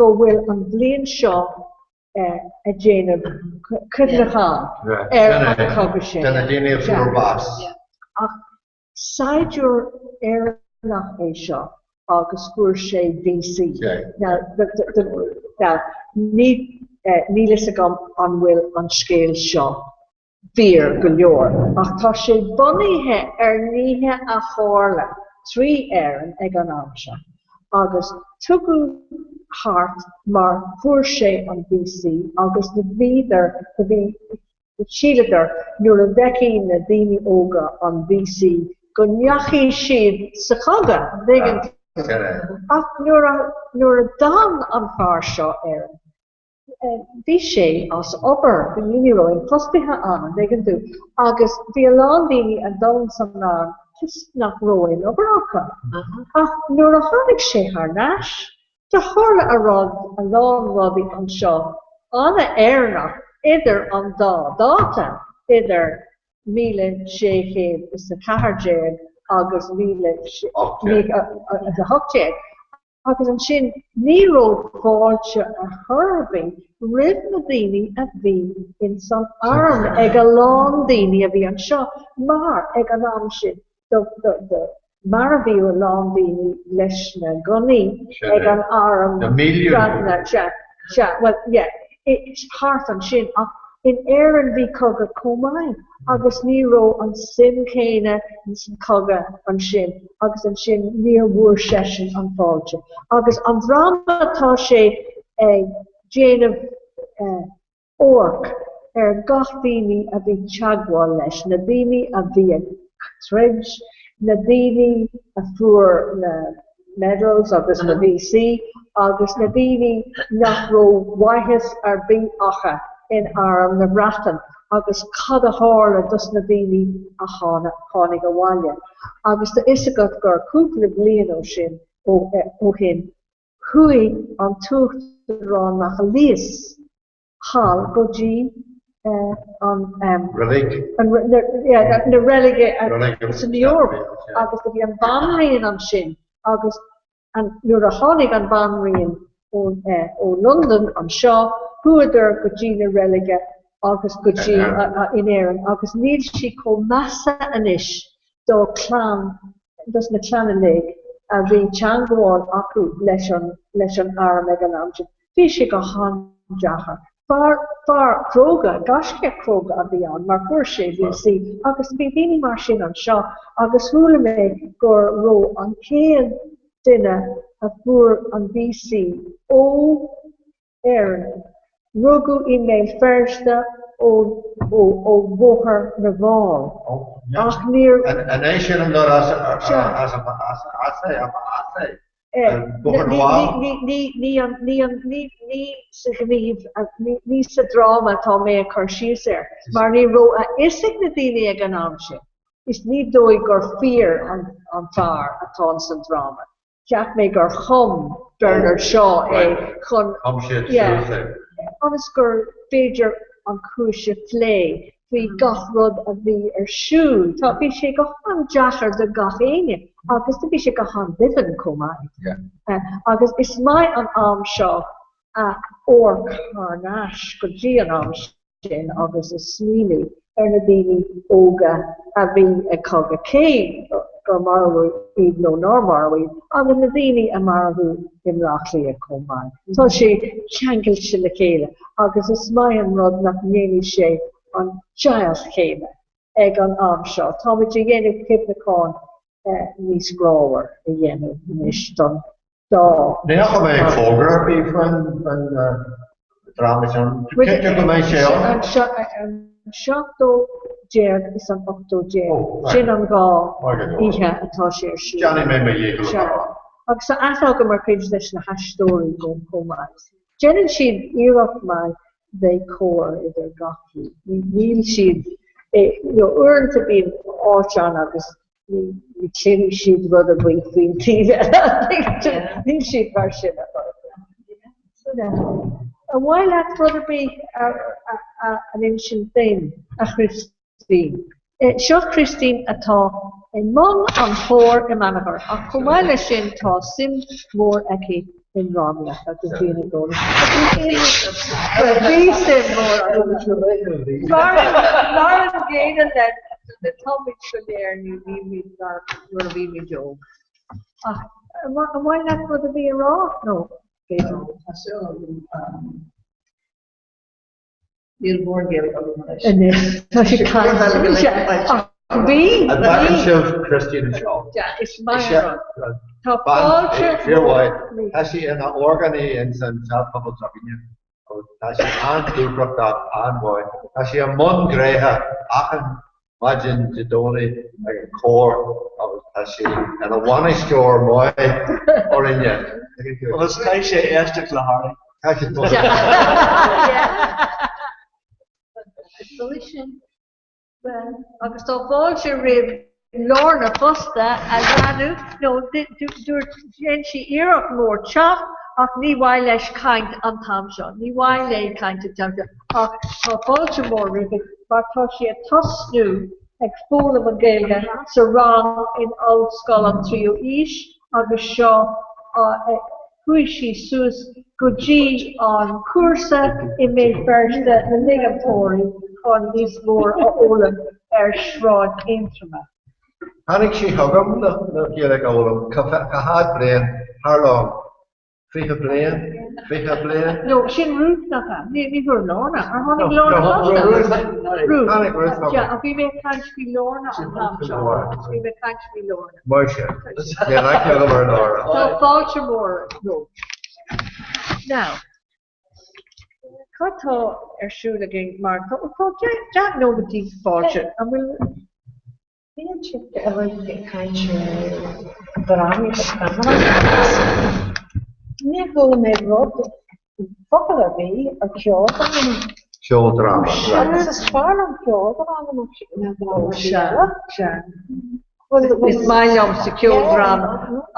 go bhfuil an bhliain seo ag déanamh cuimhneachán ar an chogadh sin. De na daoine a fuair bás. Ach saighdiúir Éireannach é seo agus fuair sé VC. Now, níl fhios agam an bhfuil an scéal seo fíor go leor, ach tá sé bunaithe ar nithe a tharla trí Éirinn ag an am seo, agus tugadh thart mar fuair sé an VC agus do bhíodar, do bhí, shíleadar nuair a bhfeicfidh na daoine óga an VC go ndeachaigh siad sa chogadh, an dtuigeann tú. Ach nuair a, nuair a d'fhan an fear seo Éirinn, Bhí sé as obair, bhí ní raibh aon fostaithe ann, an dtuigeann tú, agus bhí a lán daoine a d'fhan san arm toisc nach raibh aon obair acu. Ach nuair a tháinig sé thar n-ais, do tharla a rud, a lán rudaí anseo an-Éireannach idir an dá dáta, idir 1614 agus 1618. Agus ansin ní raibh fáilte ar chor ar bith roimh na daoine a bhí ins an arm ag a lán daoine a bhí anseo mar ag an am sin do do marbhaíodh a lán daoine leis na gunnaí ag an arm Breataine sea sea bhuel yeah thart ansin ach in Éirinn bhí cogadh chomh maith agus ní raibh an suim céanna ins an cogadh ansin agus ansin níor bhfuair seisean an fáilte. Agus an dráma tá sé ag déanamh amharc ar gach daoine a bhí teagmháil leis, na daoine a bhí ag troid, na daoine a fuair na medals agus na VC agus na daoine nach raibh mhaitheas ar bith acu in arm na Breataine agus cad a tharla dos na daoine a tháinig abhaile. Agus tá fhios agat gur cúpla bliain ó sin ó shin chuaigh an tUachtarán McAleese thall go dtí an Reilig. na reilige san Eoraip agus do bhí an Bhanríon ansin agus nuair a tháinig an Bhanríon ó Londain anseo. Chuadar go dtí na reilige agus go dtí in Éirinn agus níl sí chomh measa anois do chlann, dos na clanna uilig a bhí teangmháil acu leis an leis an arm ag an am sin. Bhí sé go han-deacair. Fear, fear cróga, gaiscíoch cróga a bhí ann mar fuair sé VC agus bhí daoine mar sin anseo agus chuala mé go raibh an chéad duine a fuair an VC ó Éirinn. Rugadh i mBéal Feirste ó ó Bhóthar na bhFál ach níor. An é sin an rud as as as as é as é Bóthar na bhFál? Ní ní an ní an ní ní sa ghníomh ní sa dráma atá mé ag cur síos air mar ní raibh a fhios ag na daoine ag an am sin. Is ní dóigh gur fíor an an fear atá ins an dráma. Cheap mé gur chum Bernard Shaw é chun ionas gur féidir an chúis a phlé faoi gach rud a bhí ar siúl. Tá, bhí sé go han-deacair do gach éinne agus bhí sé go han-doimhin chomh maith. Agus is maith an am seo a amharc thar n-ais go dtí an am sin agus a smaoineamh ar na daoine óga a bhí ag cogadh, cé gur maraíodh iad nó nár maraíodh iad, agus na daoine a maraíodh i mBleá Cliath chomh maith. Tá sé ceangailte le chéile agus is maith an rud nach ndéanfaidh sé an deighilt chéanna ag an am seo. Táimid ag déanamh cuimhneachán níos grámhar a dhéanamh anois don dá. Ní fhaca mé fógra ar bith faoin dráma sin. Cinnte go mbeidh sé ann. An 17ú is an 18ú, sin an dá oíche atá sé ar siúl. Déanfaidh mé mo dhícheall a bheith ann. Agus tá aithne agam ar chuid des na haisteoirí chomh maith. Déanann siad iarracht maith bheith cóir idir gach rud. Níl siad, uaireanta bíonn áit ann agus ní chluinfidh siad rud ar bith faoin taobh eile. Níl siad mar sin ar chor ar bith. Ar mhaith leat rud ar bith a insint féin, a Christine? Seo Christine atá i mbun an chóir i mBeannachar ach chomh maith leis sin tá suim mhór aici i ndrámaíocht agus bíonn i gcónaí. Bhí suim mhór agam. Mar an gcéanna le táimid go léir ní bhímid mar nuair a bhímid óg. Ach an mhaith leat rud ar bith a rá nó b'fhéidir? Tá súil agam. Níl mórán Gaeilge agam anois. Anois, tá sé caite. Ach bhí, An bhfeiceann sibh Christine anseo? Is maith an rud. Tá fáilte Fíor mhaith. Tá sí ina orgánaí ins an seanphobal s'againne agus tá sí an-dúthrachtach, an-mhaith. Tá sí i mbun gnoithe achan maidin Dé Domhnaigh ag an cór agus tá sí ina bhainisteoir maith orainne. Agus caithfidh sé éisteacht le Harry. Caithfidh sé. Is dóigh sin. Bhuel, agus tá fáilte roimh Lorna fosta a leanadh, nó dúirt, dhein sí iarracht mhór teacht ach ní mhaith leis caint an t-am seo, ní mhaith léi caint an t-am seo ach tá fáilte mhór roimhe mar tá sí ag tosnú ag foghlaim an Ghaeilge sa rang in Ollscoil an Tríú Aois agus seo chuaigh sí suas go dtí an cúrsa i mBéal Feirste na léachtóirí chun níos mór a fhoghlaim ar Shráid Aontroma. Tháinig sí chugam le Gaeilge a fhoghlaim. Cá fhad bliain? How long? 20 bliain? 20 bliain? No, sin Ruth nach ea? Ní ní fuair Lorna. Ar tháinig Lorna fosta? Ruth. Tháinig Ruth chugam. Yeah, ach bhí mé ag caint faoi Lorna an t-am seo. Bhí mé ag caint faoi Lorna. Muise. Níl aithne agam ar Lorna. Tá fáilte mhór romhat. Now, cad tá ar siúl againn mar tá 10 nóiméidí fáilte. An bhfuil Bíonn siad uilig ag caint ar dhrámaí agus scannáin agus níor chuala mé rud, focal ar bith ar cheoldráma. Ceoldráma, right. Agus is fearr liom ceoldráma ná dráma Sea, sea. Is maith liomsa ceoldráma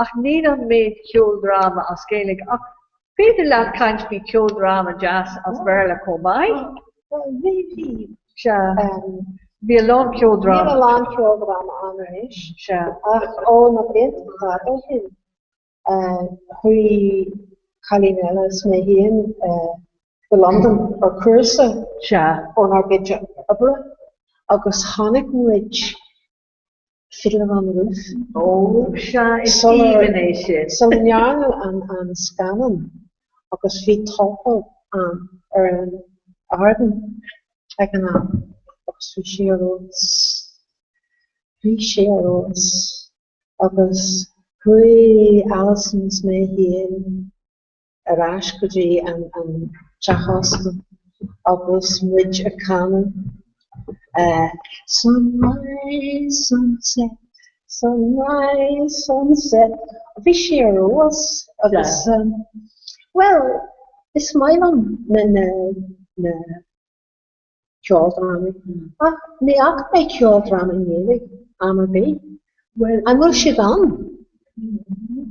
ach níl an méid ceoldráma as Gaeilge ach Féidir leat caint faoi ceoldráma deas as Béarla chomh maith? Bhí, bhí. Sea. Bhí a lán ceoldráma. Níl a lán ceoldráma ann anois. Sea. Ach ó na blianta fada ó shin, chuaigh cailín eile is mé féin. Go Londain ar chúrsa ónár gcuid oibre agus chonaic muid Fiddler on the Roof. Ó, sea, is aoibhinn é sin. Sula ndearnadh an scannán agus bhí tópal ann ar an ardán ag an am agus bhí sé ar fheabhas. Bhí sé ar fheabhas agus chuaigh Alison is mé féin ar ais go dtí an teach ósta agus muid ag canadh Sunrise, sunset, sunrise, sunset. Bhí sé ar fheabhas agus, bhuel, is maith liom na na ceoldrámaí. Ach ní fhaca mé ceoldráma i nGaeilge am ar bith. An bhfuil siad ann?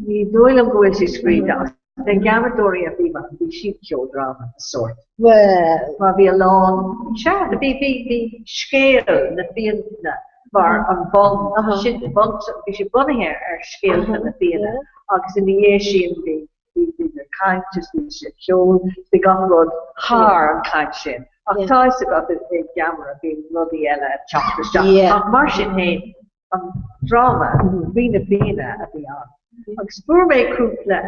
Ní dóigh liom go bhfuil sé scríte ach na Geamadóirí a bhí mar bhí siad ceoldráma sórt. Bhuel. Mar bhí a lán, sea, bhí, bhí, bhí scéal na Fianna mar an bun, sin bun, bhí sé bunaithe ar scéalta na Fianna agus ina dhiaidh sin bhí Bhí na caint is bhí sé ceol, bhí gach rud thar an chaint sin. Ach tá fhios agat i gceamara bíonn rudaí eile ag teacht isteach. Ach mar sin féin, an dráma, Rí na Fianna a bhí ann. Agus fuair mé cúpla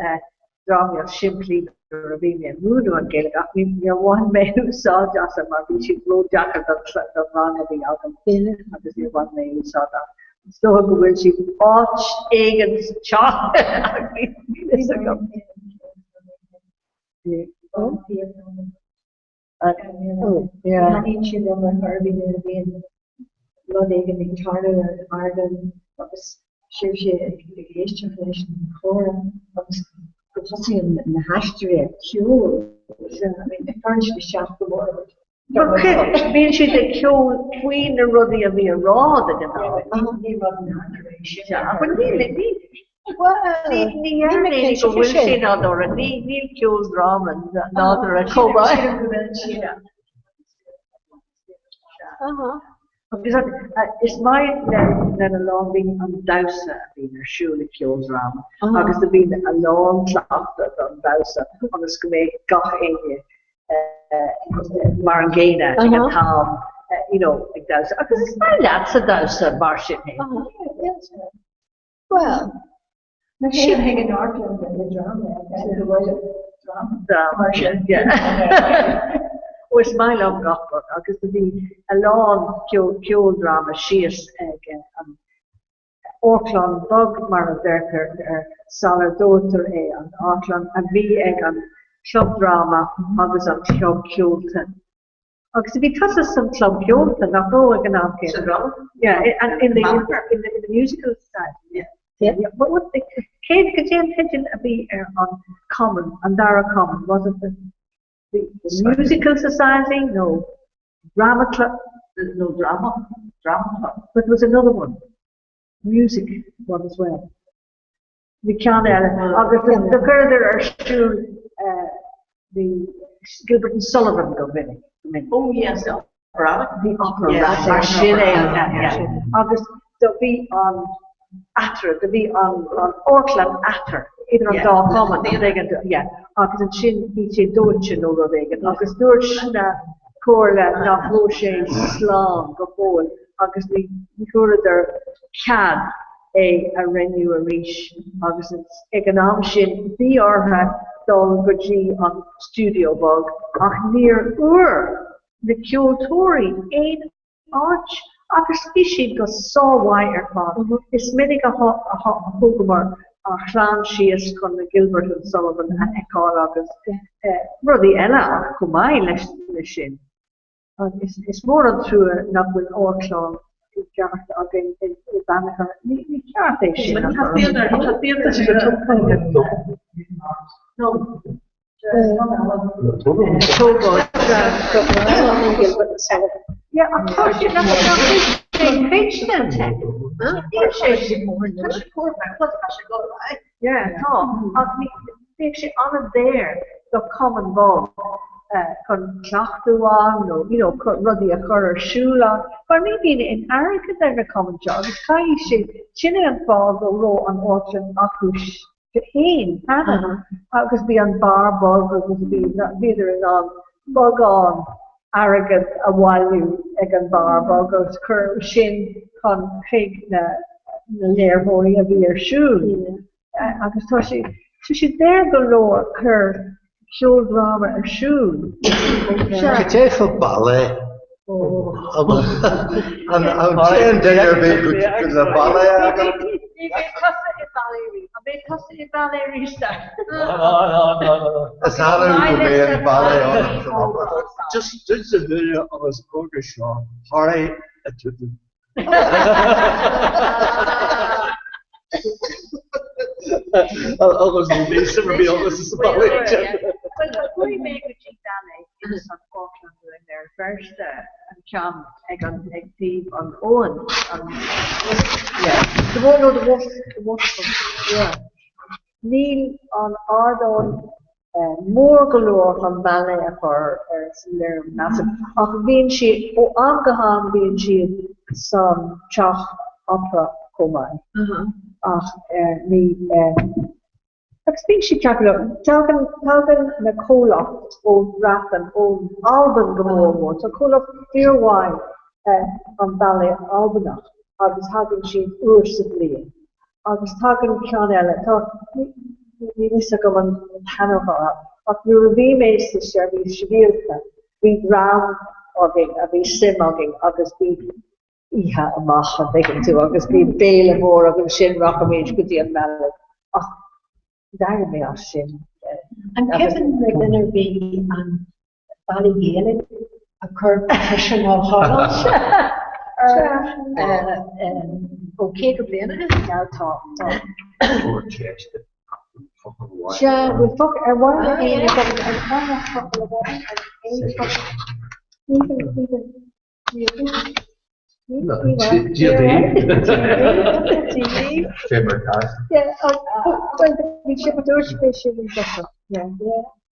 drámaíocht simplí nuair a bhí mé ag múineadh an Ghaeilge ach níor bhain mé úsáid as mar bhí siad ródheacair don rang a bhí agam agus níor bhain mé úsáid as. Is dócha go bhfuil siad áit éigin sa teach ach níl fhios agam. Taitníonn sé liom ar chor ar bith nuair a bhíonn rud éigin ag tarlú ar an ardán agus sibhse ag éisteacht leis an chomhrá agus go dtosaíonn na haisteoirí ag ceol. Cuireann siad isteach go mór ort. Bíonn siad ag ceol faoi na rudaí a bhí á rá de ghnáth. Ní rud nádúrtha é sin. Ní dhéarfainn go bhfuil sé nádúrtha. Níl ceoldráma nádúrtha chomh maith. Agus is maith lena lán daoine an damhsa a bhíonn ar siúl i gceoldráma agus do bhíonn a lán cleachtadh don damhsa ionas go mbeidh gach éinne mar an gcéanna ag an t-am you know ag damhsa. Agus is maith leatsa damhsa mar sin féin. Bhuel, Mar sin chuig an amharclann le dráma go bhfuil dráma mar sin. Ó is maith liom gach rud agus do bhí a lán ceoldráma síos ag an amharclann bheag mar a deirtear air salar dóitear é, an amharclann a bhí ag an Club Dráma agus an Club Ceolta. Agus bhí tusa san Club Ceolta, nach raibh ag an am céanna? Sa dráma? Yeah, in the, in the, in the musical society. Yeah. Yeah. What was the, cé, cad é an teideal a bhí ar an cumann, an dara cumann, was it the, the, the musical society? No. Drama club? No, drama. Drama club. But there was another one. Music one as well. Bhí ceann eile agus do chuireadar ar siúl the Gilbert and Sullivan go minic. Oh yes, the operatic. The operatic. Mar sin é agus do bhí an eatarthu, do bhí an amharclann eatarthu, idir an dá chumann, agus ansin bhí sé dóite nó rud éigin agus dúirt na comhairle nach raibh sé slán go fóill agus ní fuaireadar cead é a rinneadh arís agus ag an am sin bhí orthu dul go dtí an stiúideo beag ach níor fhuair na ceoltóirí aon áit agus bhí siad go sármhaith ar fad. Is minic a thugamar ár chlann síos chun na Gilbert and Sullivan a fheiceáil agus rudaí eile ach chomh maith leis sin. Is mór an trua nach bhfuil amharclann i gceart againn i Beannchar. Ní ceart é sin a Bheadh sé an-daor do chumann beag chun cleachtadh ann nó you know rudaí a chur ar siúl ann mar ní bhíonn aon airgead ar na cumainn seo agus caithfidh siad, sin é an fáth go raibh an amharclann acu féin cheana agus bhí an beár beag agus bhí, bhíodar in ann. beagán airgead a bhailiú ag an bhfear beag agus cuireadh sin chun chuig na léiritheoirí a bhí ar siúl. Agus tá sé tá sé daor go leor cur ceoldráma ar siúl. Cad é fá ballet? An dtéann duine ar bith go le ballet agat? Ní bheidh tusa i ballet riamh. An mbeidh tusa i ballet arís? Is annamh go mbíonn ballet ann san opera. Just duine a agus óga seo, Harry a tugann. Agus ní bhí suim ar bith agamsa sa ballet. Bhuel, chuaigh mé go dtí ballet ins an Amharclann Nua i mBéal Feirste, an ceann ag an ag taobh an abhainn, an yeah, the one, no, the water, the waterfront, yeah. Níl an ardán mór go leor chun ballet a chur ar sa léiriú measaim, ach bíonn siad, ó am go ham bíonn siad san teach opera chomh maith. Ach ní, agus bíonn siad ceart go leor. Tagann, tagann na comhlacht ón Bhreatain, ón Albain go mór mór, tá comhlacht fíormhaith an ballet Albanach agus thagann siad uair sa bhliain. Agus tagann ceann eile, tá, níl fhios agam an t-ainm atá air, ach nuair a bhí mé sa seirbhís sibhialta, bhí dream againn a bhí suim againn agus bhí oíche amach, an dtuigeann tú, agus bhí béile mór againn sin, rachaimid go dtí an ballet. Ach d'éirigh mé as sin. An cuimhin le duine ar bith an Ballet Gaelach a chuir Patricia Mulholland ar ó 50 bliain ó shin. Sea, tá, tá. Sea, bhfuil focal ar mhaith le éinne focal ar mhaith le focal amháin ar aon focal? Stephen, Stephen,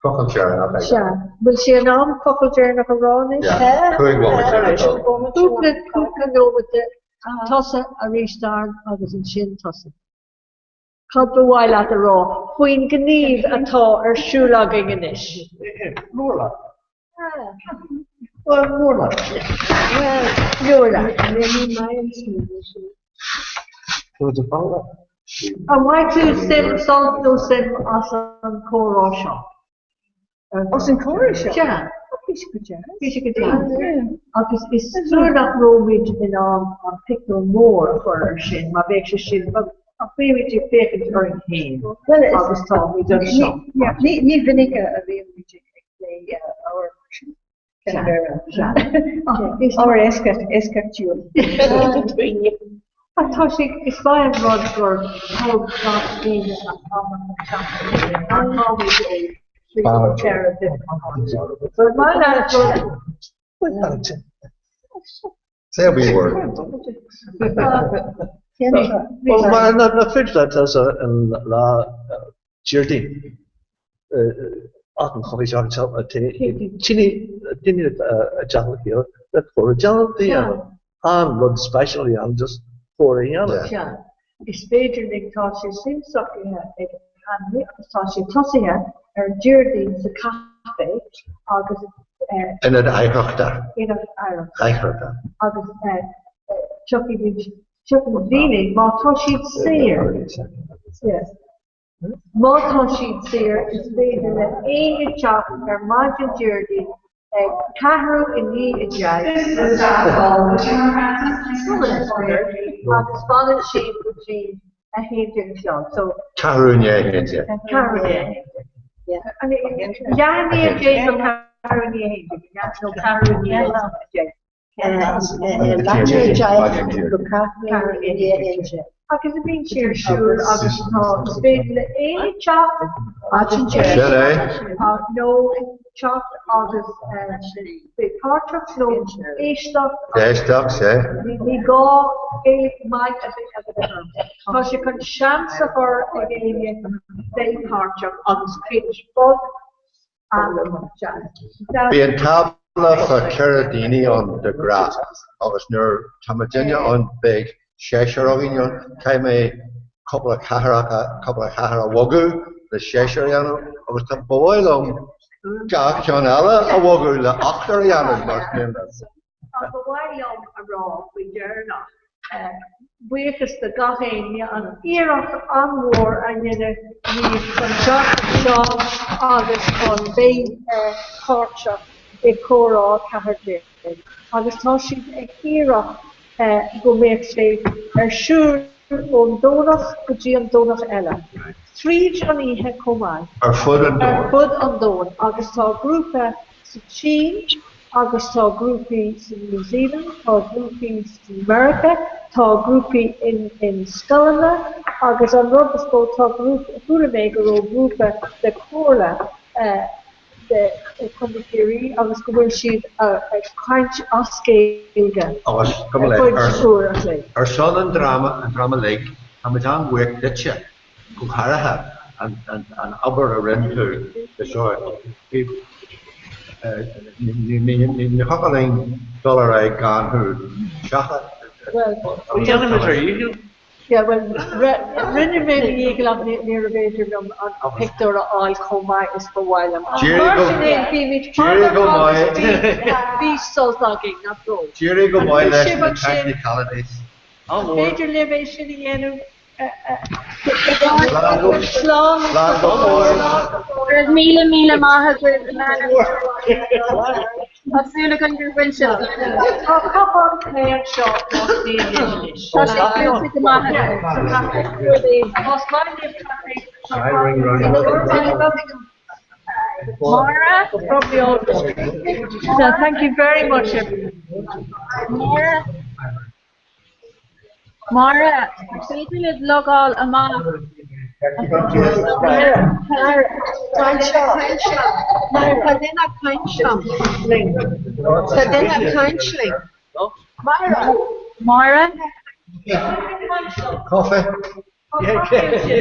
Focal deireanach aige. Sea. Bhfuil sé in am focal deireanach a rá anois? Cúpla cúpla nóiméad tusa arís Darren agus ansin tusa. Cad ba mhaith leat a rá faoin ngníomh atá ar siúl againn anois? Labhair leat. Bhuel, labhair leat. Bhuel, labhair leat. An bhfaigh tú suim, sult nó suim as an chomhrá seo? As an chomhrá seo? Sea. Bhí sé go deas. Bhí sé go deas. Agus is trua nach raibh muid in ann an pictiúr mór a chur ar sin, mar bheadh sé sin, ach bímid ag féachaint orainn féin agus tá muid anseo. Ní minic a bhíonn muid ag plé ábhar mar sin. Sea. Ábhar eisceachtúil. Ach tá sé, is maith an rud gur thug gach éinne a am an tseachtain mar tá muid ó thrí nó 4 duine. So is maith leat gur. Say a wee word. Well, mar na féidir leat an lá Déardaoin ach an coffee shop anseo daoine daoine a dteach le chéile le comhrá a dhéanamh. An rud speisialta a dhéanamh just comhrá a dhéanamh. Sea. Is féidir linn, tá sé sin socraithe ag Hanley agus tá sé tosaithe ar an Déardaoin sa caife agus. Ionad Oidhreachta. Ionad Oidhreachta. Oidhreachta. Agus tiocfaidh muid, tiocfaidh daoine má tá siad saor. Yes. Má tá siad saor, is féidir le éinne teacht ar maidin Déardaoin ag ceathrú i ndiaidh 10 agus fanann siad go dtí 11 a chlog. So. Ceathrú i ndiaidh 11. Ceathrú i ndiaidh 11. Leath i ndiaidh 10 go ceathrú i ndiaidh 11, nó ceathrú i ndiaidh 10. Agus a bhíonn sé ar siúl agus tá is féidir le éinne teacht Sin é. nó teacht agus bheith páirteach nó éisteacht. Éisteacht, sea. Ní gá Gaeilge maith a bheith agat. Tá sé chun seans a chur ag éinne bheith páirteach agus cuid bhog Bíonn tábla fá 4 daoine ann de ghnáth agus nuair tá muidinne ann beidh seisear againn ann. Caithfidh mé cúpla cathaoir cúpla cathaoir a bhogadh le seisear a dhéanamh agus tá ba mhaith liom. Gach ceann eile a bhogadh le ochtar a dhéanamh más mian leat. Ach ba mhaith liom a rá faoi dheireanach, buíochas do gach éinne an iarracht an-mhór a dhéanamh riamh chun teacht anseo agus chun bheith páirteach i Comhrá 14 agus tá siad ag iarracht go mbeadh sé ar siúl ón Domhnach go dtí an Domhnach eile, tríd an oíche chomh maith. Ar fud an domhain. Ar fud an domhain agus tá grúpa sa tSín agus tá grúpaí sa New Zealand, tá grúpaí sa Meiriceá, tá grúpaí in in scoileanna agus an rud is mó tá grúpa, chuala mé go raibh grúpa de Comhairle de Chontae Chiarraí agus go bhfuil siad ag caint as Gaeilge Agus go ar fud uair an chloig. Ar son an dreama, an dreama uilig, táimid an-bhuíoch duitse. go háirithe an obair a rinne tú le seo. Ní thiocfadh linn dul ar aghaidh gan thú. Seachas. Déanaimid ár ndícheall. Yeah, well, rinne mé mo dhícheall ach níorbh fhéidir liom an pictiúr a fháil chomh maith is ba mhaith liom. Mar sin féin, bhímid fada agus bhí sult againn, nach raibh? D'éirigh go maith leis na technicalities. An féidir libh é sin a dhéanamh? Slán go fóill. Go raibh míle míle maith agaibh in ainm Tá súil againn gur bhain sibh Tá cupán tae anseo más mian libh anois. Tá sé cúrsaí go maith agaibh. Más maith libh caife tá Máire? Probably all. So thank you very much everyone. Máire? Máire, an féidir libh logáil amach? Tá duine ag caint linn. Tá duine ag caint linn. Máire. Máire? Coffee.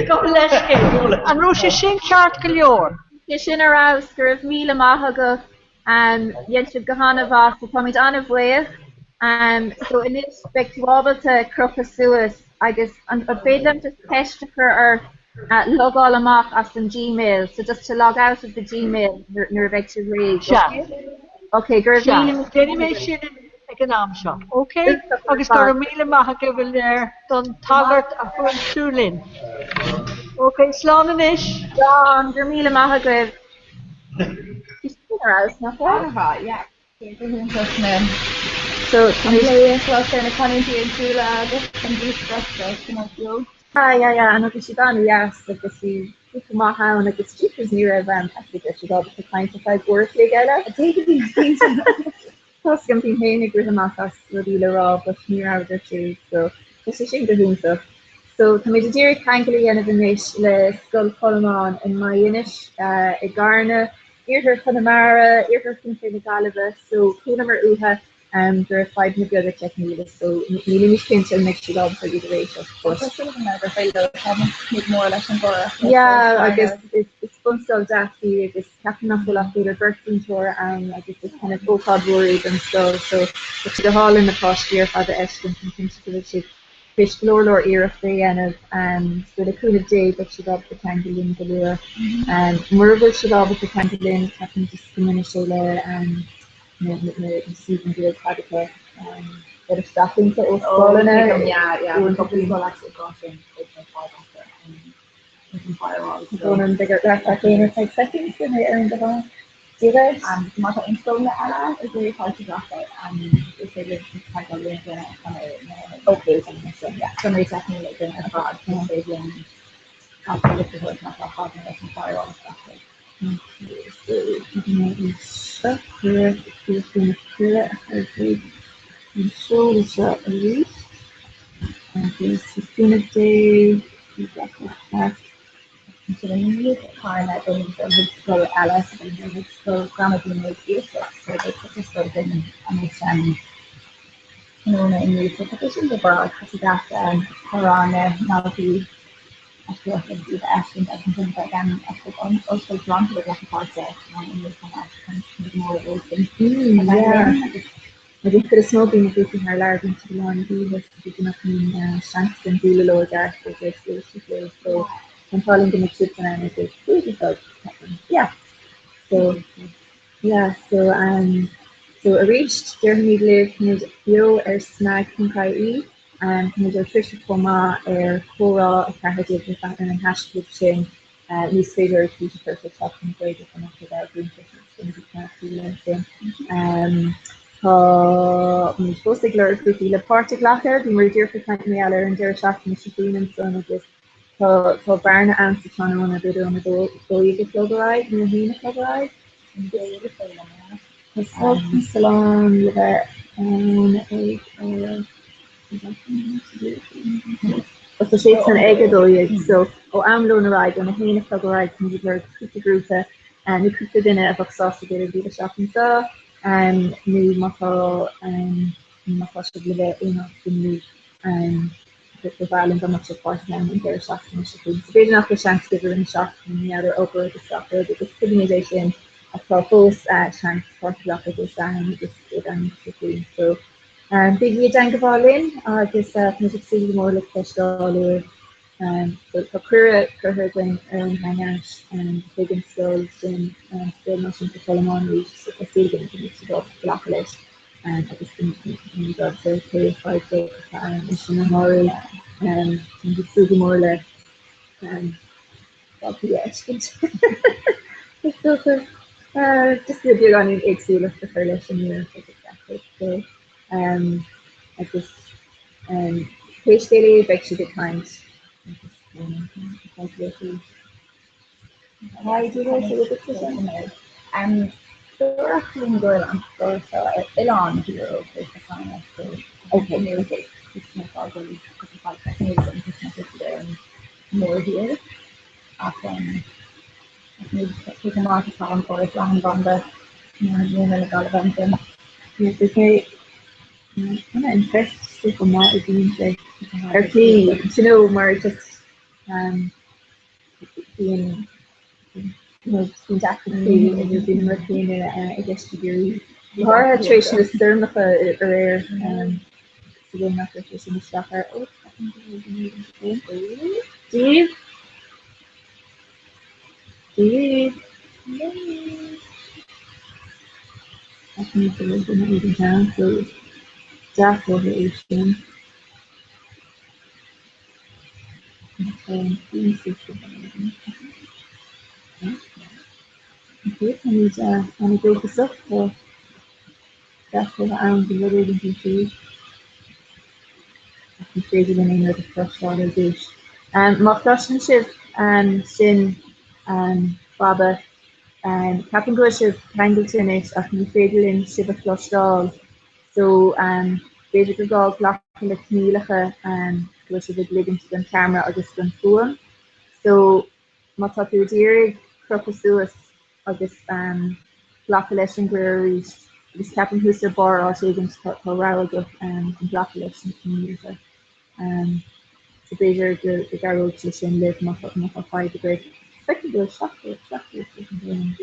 Gabh mo leithscéal. An raibh sé sin ceart go leor? Sé sin ar fheabhas, go raibh míle maith agat. Dhein sibh go han-mhaith, so táimid an-bhuíoch. So anois beidh tú ábalta crochadh suas agus an féidir liom just ceist a chur ort logáil amach as an Gmail, so just to log out of the Gmail nuair a bheidh sibh réidh, Sea. Ok, go raibh Sea, míle déanfaidh mé sin ag an am seo. Ok, agus go raibh míle maith agaibh go léir don tagairt a thug tú linn. Ok, slán anois. Slán, go raibh míle maith agaibh. Bhí sin ar fheabhas, nach raibh? An-mhaith, yeah. Go hiontach na So, an plé a chlos ar na canúintí éagsúla agus an díospóireacht go maith beo. Ah, yeah, yeah, and bhí siad an-dheas agus bhí cúpla maith ann agus jeepers ní raibh actually bhí siad ábalta caint ar feadh uair a chloig eile. Tá 's agam bím féin ag rith amach as rudaí le rá but ní rabhadar siúd so tá sé sin go hiontach. So táimid ag iarraidh ceangal a dhéanamh anois le Scoil Cholmáin i Maigh Inis i gCarna, iarthar Chonamara, iarthar Chontae na Gaillimhe so chualamar uathu go raibh fadhbanna beaga teicniúla so nílimid cinnte an mbeidh siad ábalta iad a réiteach but. Tá súil agam gur féidir leo táimid mór leis an gcomhrá. Yeah agus is bunscoil deas í agus ceapaim nach bhfuil ach b'fhéidir beirt mhúinteoir ann agus is kind of ócáid mhór í don scoil so tá sé go hálainn na páistí ar fad a fheiscint táim cinnte go bhfuil siad tar éis go leor leor iarrachta a dhéanamh so le cúnamh Dé beidh siad ábalta ceangal linn go luath. Mura bhfuil siad ábalta ceangal linn ceapaim just go mbaineann sé le na suíomhanna Gaeltaga ar isteach iontu ó scoileanna. Ronan beidh ort leat féin ar feadh soicind go mbeidh ar an gabhal. Díreach. Má tá aon scoileanna eile ag iarraidh páirt a ghlacadh is féidir linn teagmháil le duine chun na sonraí teicniúla a duine ar fad is féidir linn agus a thabhairt má tá fadhbanna leis an firewall isteach. An seoladh seo arís agus le cúnamh Dé bhí gach rud ceart. Ansin i ndiaidh Charna beimid ag dul chuig scoil eile so beimid ag dul chuig scoil Ghramadaí Naomh Íosach so beidh cúpla scoil againn anois tráthnóna inniu so tá sé sin go breá tá sé deas tá rang na ndaltaí a chlois agus iad a fheiscint agus ansin beidh Ollscoil Toronto ag glacadh páirte inniu chomh maith so tá go mór leo sin a bheith linn agus Mar den chuid is mó bíonn na grúpaí thar lear, bíonn siad i lár na hoíche so b'fhéidir nach mbíonn seans againn bualadh leo i gceart agus éisteacht leo so tá an t-ádh linn go mbeidh siad san ann ag a 5 a chlog, ceapaim. Yeah. So yeah, so um, so arís déarfaimid libh táimid beo ar snag.ie, um, táimid ar Twitter chomh maith ar comhrá 14 ar an hashtag sin uh, nó is féidir ar tweet a chur chuig Seachtain na Gaeilge chomh maith chuig ár gcuntas agus beimid ag fanacht leis sin. Um, tá muid fós ag lorg grúpaí le páirt a ghlacadh, bhíomar díreach ag caint mar gheall ar an deireadh seachtaine seo chugainn ansan agus Tá tá bearna ann sa tráthnóna, b'fhéidir ón 12 a chlog ar aghaidh nó 1 a chlog ar aghaidh. Tá Sult na Sollán le bheith ann ag Tá sé san ag 12 so ó am lóin ar aghaidh ón 1 a chlog ar aghaidh táimid ag lorg cúpla grúpa nó cúpla duine a bheadh sásta dul ar bhualadh isteach anseo nó má tá má tá sibh le bheith aon áit inniu. Ba bhreá linn dá mbeadh sibh páirteach ann an deireadh seachtaine seo chugainn. So b'fhéidir nach bhfuil seans agaibh i rith na seachtaine mar gheall ar obair agus gach rud agus tuigimid é sin ach tá fós seans páirt a ghlacadh Dé Sathairn agus Dé Domhnaigh seo chugainn. So bígí i dteangmháil linn agus táimid ag súil go mór le cloisteáil uaibh. So tá cuireadh curtha againn ar an Hangout chuig an scoil sin, Scoil Náisiúnta Cholmáin arís, so tá súil againn go mbeidh sibh ábalta glacadh leis. agus táimid ábalta pé fadhb bheag atá ann é sin a shárú. Táimid ag súil go mór le daltaí a fheiscint. Is dócha just le beagáinín éagsúlacht a chur leis an iarracht agus gach rud. So agus pé scéal é beidh siad ag caint agus tá leo. Dúradh linn go bhfuil an scoil seo ar oileán Thír Eoghain ar an mórthír ach cé chomh maith is atá an córas leathanbhanda i na Gaillimhe ansin. Kind of impressed cé chomh maith a bhíonn sé ar shlí, you know, mar just bíonn bíonn deacrachtaí idir daoine mar chéanna i gceist i gCiarraí. Go háirithe tar éis na stoirmeacha aréir sa bhfuil nach raibh sé sin isteach ar ó Díobh Díobh Ach ní go bhfuil duine éigin ann so dea-chomhartha é sin. Táimid an-dóchasach tá dea-chomhartha ann go rud éigin faoi siúd. Ach ní féidir linn aon rud a chloisteáil ar dtús. Má chloiseann sibh sin Baba, ceapaim go bhfuil sibh ceangailte anois ach ní féidir linn sibh a chloisteáil. So, b'fhéidir gur gá glacadh le coinníollacha go bhfuil sibh ag ligint don cheamara agus don fuaim. So, má tá tú ag iarraidh crochadh suas agus glacadh leis an gcuireadh arís, agus ceapaim thuas ar barr áit éigin tá rogha agat chun glacadh leis na coinníollacha. So b'fhéidir go gcabhróidh sé sin libh má tá fadhb agaibh. Feicim go bhfuil 77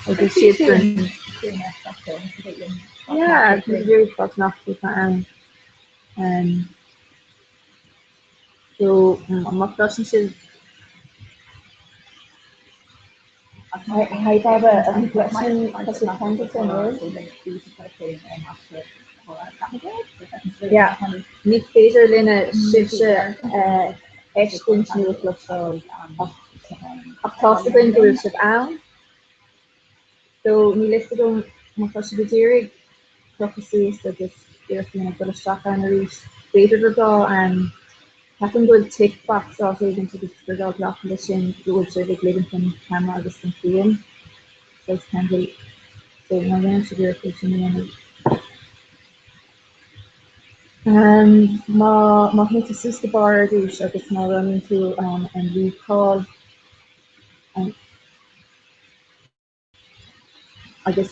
agus siad san. Yeah, nach atá ann. So má chloiseann sibh Hi Baba, tá sibh ceangailte anois? Yeah, ní féidir linne sibhse a fheiscint nó a chloisteáil ach ach tá's againn go bhfuil sibh ann. So níl fhios agam má tá sibh ag iarraidh crochadh suas agus iarracht a dhéanamh dul isteach ann arís. B'fhéidir gur gá ceapaim go bhfuil tick box áit éigin agus gur gá glacadh leis sin go bhfuil sibh ag ligint don cheamara agus don fuaim. Saghas ceangal so má dhéanann sibh iarracht é sin a dhéanamh. Má má théann tú suas go barr ar dtús agus má roghnaíonn tú an leave call an Agus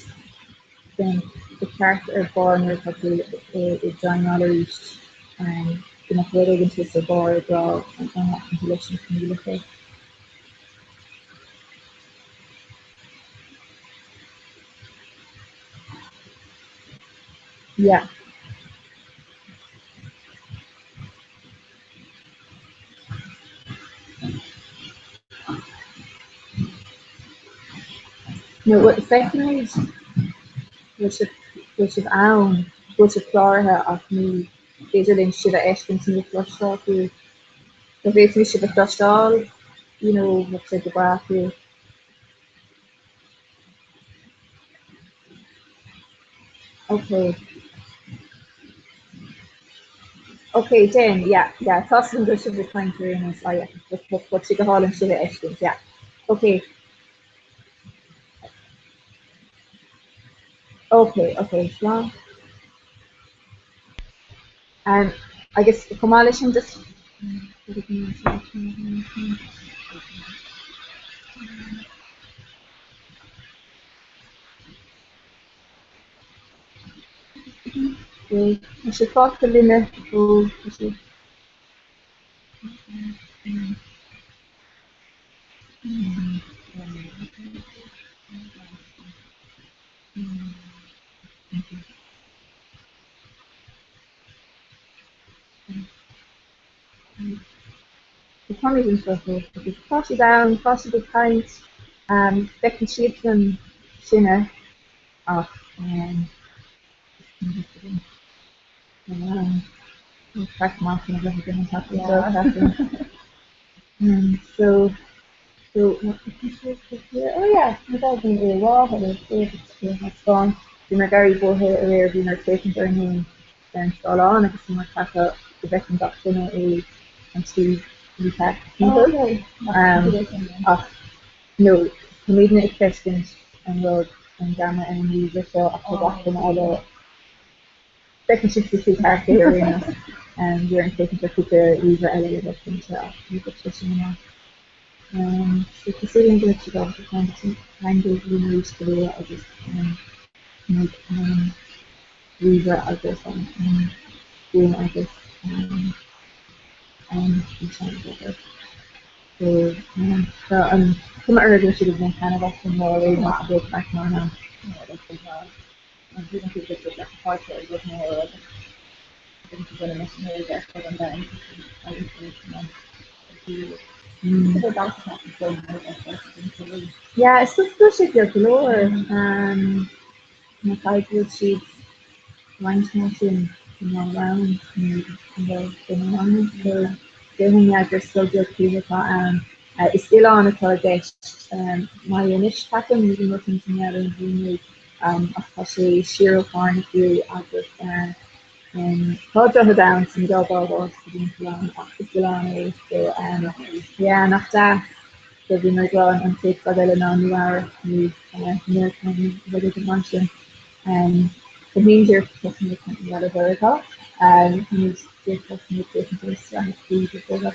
then ba cheart ar barr nuair atá tú ag joineáil arís go mbeadh rud éigin thuas ar barr ag rá an nglacann tú leis na coinníollacha. Yeah. No, feicimid bhfuil sibh, bhfuil sibh ann, bhfuil sibh cláraithe ach ní féidir linn sibh a fheiscint nó a chloisteáil fiú. Dá bhféadfaimis sibh a chloisteáil, you know, bheadh sé go breá fiú. Ok. Ok, déan, yeah, yeah, tá súil agam go bhfuil sibh ag caint ar aon nós, ah yeah, bheadh sé go hálainn sibh a fheiscint, yeah. Ok. Ok, ok, slán. Um, agus chomh maith leis sin just Tá sé fágtha linne ó tá sé. Táimid anseo fós agus tá siad ann, tá siad ag caint, feiceann siadsan sinne ach craic maith a bheith againn an tseachtain seo, ceapaim. So, so, oh yeah, ní bheidh aon mháthair ar an Bhí mé ag éirí buartha aréir, bhí mé ag féachaint orainn féin ar an scáileán agus bhí mé ag ceapadh go bhfeiceann gach duine é an tslí mícheart timpeall. Ach no, táimidne ag feiscint an rud ar an gceamara ar an ríomhaire seo ach tá gach duine eile feiceann siad sa tslí ceart é ar aon nós. Bhí orainn féachaint ar cúpla ríomhaire eile le bheith cinnte ach ní bheadh sé sin enough. So tá súil agam go mbeidh siad ábalta ceangal linn arís go luath agus mbeidh an ríomhaire agus an fuaim agus an físeán ag obair. So tá an cuma orthu go bhfuil siad ag baint taitneamh as an lá aréir nó go bhfuil craic maith ann. Yeah, is dócha go bhfuil sé beag go leor. Má bhfuil siad roinnt mar sin ná ann nó an bhfuil duine ann so déarfainn yeah gur scoil beag tuaithe atá ann. Is oileán atá i gceist Maigh Inis ceapaim, nílim róchinnte mar gheall ar an bhfuaimniú ach tá sé siar ó Chárna fiú agus tá droichead ann so ní gá bád a fháil go dtí an t-oileán ach is oileán é so yeah nach deas. So bhí mé ag rá an chéad scoil eile ná Nua Eabhrac nó Meiriceá nó rud éigin mar sin. Tá mé díreach tosnú ag caint mar Mheiriceá. Tá mé díreach tosnú ag féachaint ar sraith TV go Tá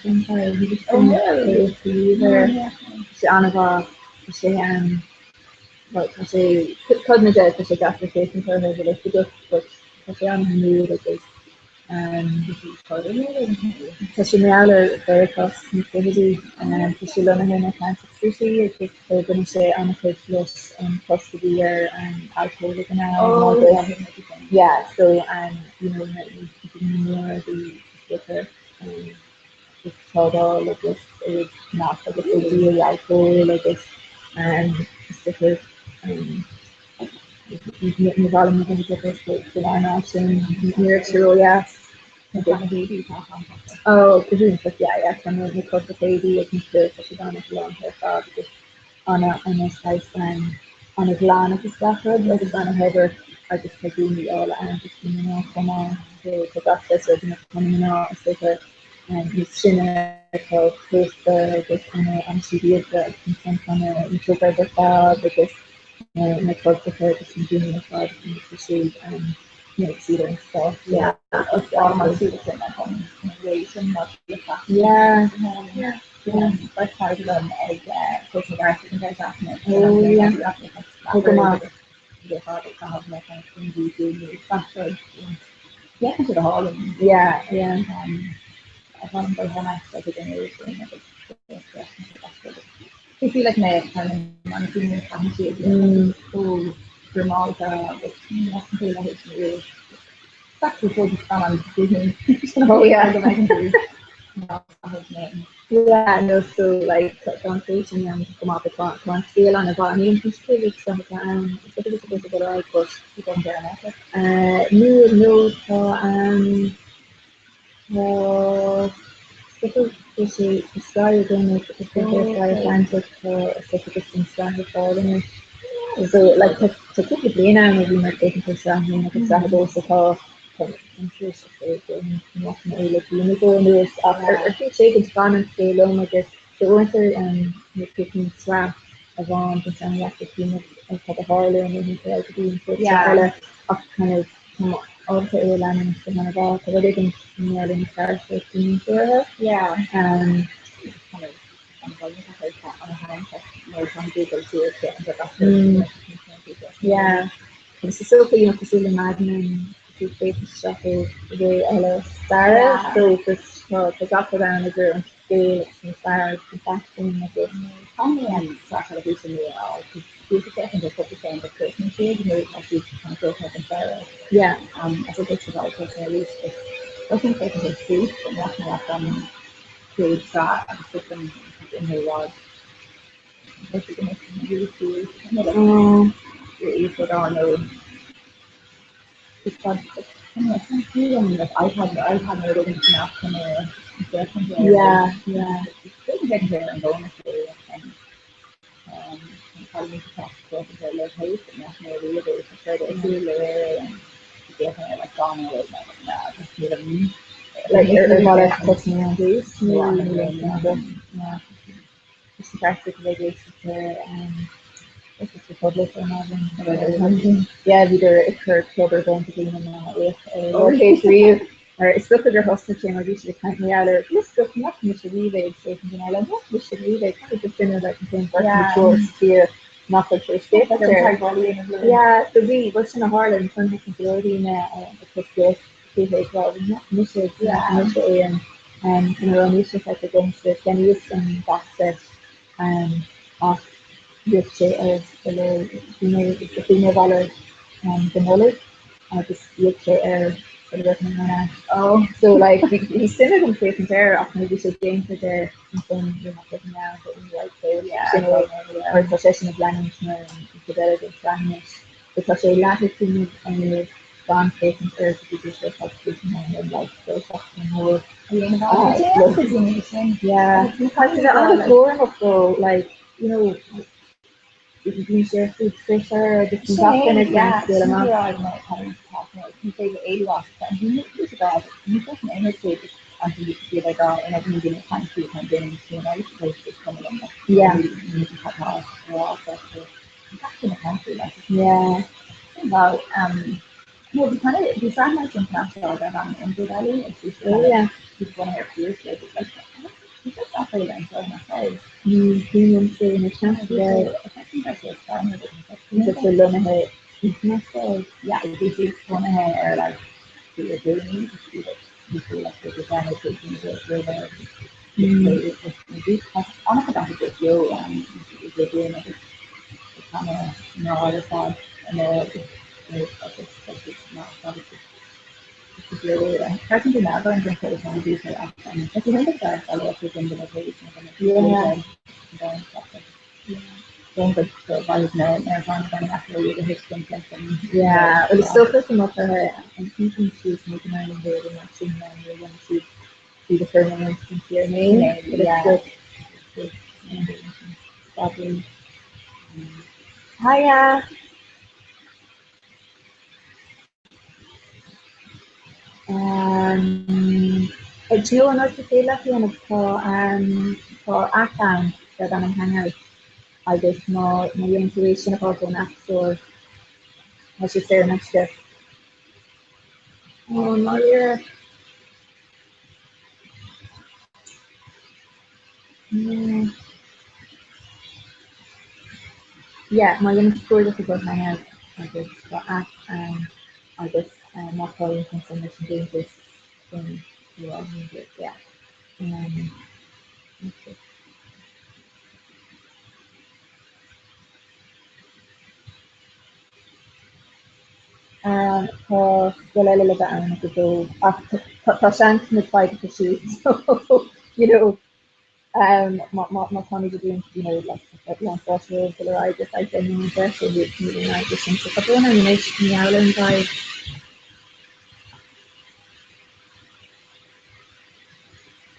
sé an-mhaith, tá sé well tá sé codanna de tá sé deacair féachaint orthu bhfuil a fhios agat but tá sé an-shuimiúil agus Tá sé mar gheall ar Mheiriceá sna fichidí. Tá sé lonnaithe in Atlantic City agus baineann sé an-chuid leis an cosc a bhí ar alcól ag an am agus yeah so you know na daoine móra a bhí istigh ag trádáil agus ag ceannach agus ag díol alcóil agus is Ní mhaith liom a bheith ag obair san earnáil sin, ní raibh sé ródheas. Ó, go hiontach, yeah, yeah, tá na costas éadaí agus na fir, tá siad an-ghalánta ar fad agus ana, ana saghas, ana-ghlan agus gach rud agus ana-shaibhir agus tá daoine áille ann agus na mná chomh maith, so tá gach saghas rud, tá na mná is dócha níos sine atá pósta agus ana, ana-shibhialta agus ansan tá na na ar fad agus na cultacha agus na daoine ar fad agus tá siad you know, siad ar an stát. Yeah. Agus mar siad sin an ré sin mar Yeah. Yeah. Beirt chairde liom ag cúrsa na gceart ag an deireadh seachtaine. Oh yeah. Oh go maith. Yeah, yeah. Oh yeah. Yeah, no, so like tá an spéis ann go maith but tá tá an scéal an-mhaith. Nílim cinnte cé mhéad sraith atá ann, is dócha go bhfuil sé ag dul ar aghaidh but Bhí don deireadh eile. Uh, níl, no, tá um, tá is dócha go bhfuil sé i Sky ag déanamh is dócha ar Sky Atlantic tá is dócha just an sraith ar fáil anois. So like tá tá cúpla bliain ann ó bhí mé ag féachaint ar sraith a haon agus sraith a dó so tá Ach ar sé liom agus uaireanta na sraith amháin den sean cad a tharla nó go dtí an chéad eile ach kind of ábalta é a leanúint go han-mhaith. Tá rud éigin mar na carachtair intuartha. Yeah. Agus is dócha, you know, cosúil le Mad Men, tú ag féachaint isteach i ré eile staire, so just tá tá gach rud ann idir an scéal agus an stair agus an faisean agus. Tá mé an sraith teilifíse nua a fháil, cos bhí sé féachaint ar cúpla ceann de chríochnaigh siad nuair atá siad chun dul chuig an samhradh. Yeah. As a bit of all arís, but doesn't féachaint ar Suits, but nach mbeadh an chéad sraith agus tugann in i bhfad. Yeah, yeah. Like ar ar mhaith leat tosnú ón dtús nó níl aon cheann agat? Yeah. Is ceart go mbeidh éisteacht ar is Republic ar maidin. Yeah, bhíodar ag cur club ar bun do dhaoine nár fhéach ar an riamh. Mar is dócha gur thosnaigh sé mar bhí siad ag caint mar gheall ar Lioscach nach mise riamh é ag féachaint in Ireland, nach mise riamh é, kind of just duine like an t-aon bheirt nó triúr sa tír nach bhfuil tar éis féachaint air. Yeah, so bhí, bhuel sin a tharla, ansan thosnaigh go leor daoine ag cur spéis fúthu ag rá, nach mise, nach mise é an ina raibh mise feicthe agamsa, cheannaíos an box set ach rith sé ar bhí mé bhí mé abhaile don Nollaig agus rith sé air sula raibh mé thar n-ais. Oh. So like bhí suim agam féachaint air ach nuair a bhí sé déanta de ansan bhí mé ag meán go like so sin é mar tá seisean ag leanúint na cuid eile den tsraith anois. So tá sé leath ag cuimhneamh ar gan féachaint air go dtí go bhfuil sé tagtha an like so seachtain mór. Yeah. Tá sé an-chúramach though, like, you know, bíonn sé ar fud Twitter agus bíonn gach duine ag roinnt scéal amach. Yeah. Yeah. Well, um, no, bhí kind of, bhí sraith mar sin san seo darb ainm Underbelly agus bhí sé Oh yeah. bhí sé bunaithe ar fíor but like, bhí sé sraith eile anseo nach raibh. Ní bhíonn sé ina seans Bhí le sé, I think sé Is sé lonnaithe international. Yeah, bhí sé bunaithe ar like the daoine, bhí sé like the designer taking the river. An-chuid acu beo le daoine agus tá na mná ar fad Yeah, well is dócha go mbeadh an t-ioncam síos nó go mbeidh an mar sin ann nuair a dhéanann siad iad a chur in san tír mé Hiya! Um, do you know an rud is féidir leat a dhéanamh tá um, tá app ann darb ainm Hangout agus má má dhéanann tú é sin a fháil ón App Store tá sé saor in aisce. Ó, náire. Mm. Yeah, má dhéanann tú cuardach i gcomhair Hangout agus tá app ann agus uh, má tá ansan leis an deontas sin yeah, yeah. Um, okay. Tá scoil eile le bheith ann ag a dó ach tá seans muid faighte siúd so you know má táimid ag déanamh you know like lán fáilte roimh dul ar aghaidh ar feadh 10 nóiméad breise níl aon fhadhb leis sin. So tá brón orm anois i ngeall ar an bhfadhb.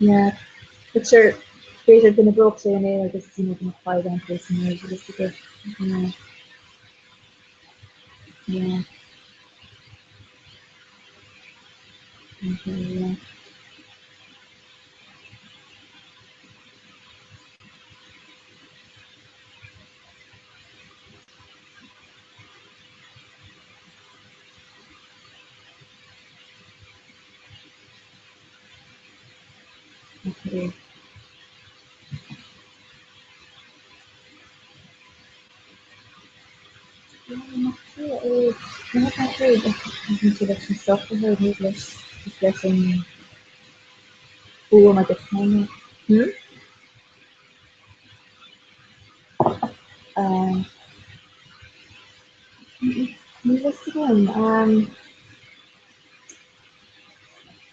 Yeah but sure b'fhéidir go n-oibreodh sé inné agus you know go mbeadh fadhb ann fós inniu agus go yeah. Yeah. Okay, yeah. Okay. Leis an bhfuaim agus hmm? Níl a fhios agam.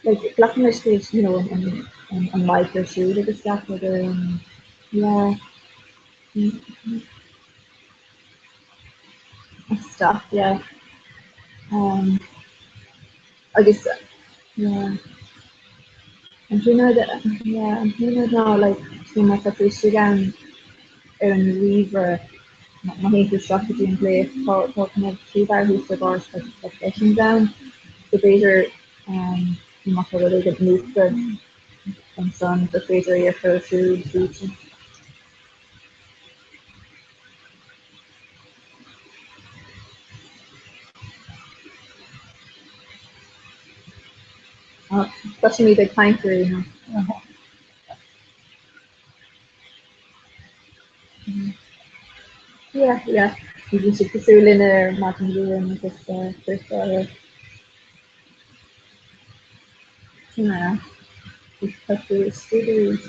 Like glacaimis leis you know an mic ar siúl agus gach rud ar an yeah. Stop, yeah. Um, agus yeah. An t-aon yeah, an t-aon rud ná like so má tá tú istigh ann ar an ríomhaire má théann tú isteach go dtí an gléas tá tá kind of toolbar thuas ar barr tá tá settings ann so b'fhéidir um, má tá rud éigin múchta ansan gur féidir é a chur ar siúl tríd. Cloisimid ag caint ar aon Yeah, yeah. Bhí siad cosúil linn ar maidin Luain agus cuirtear Yeah. Tá tú istigh arís,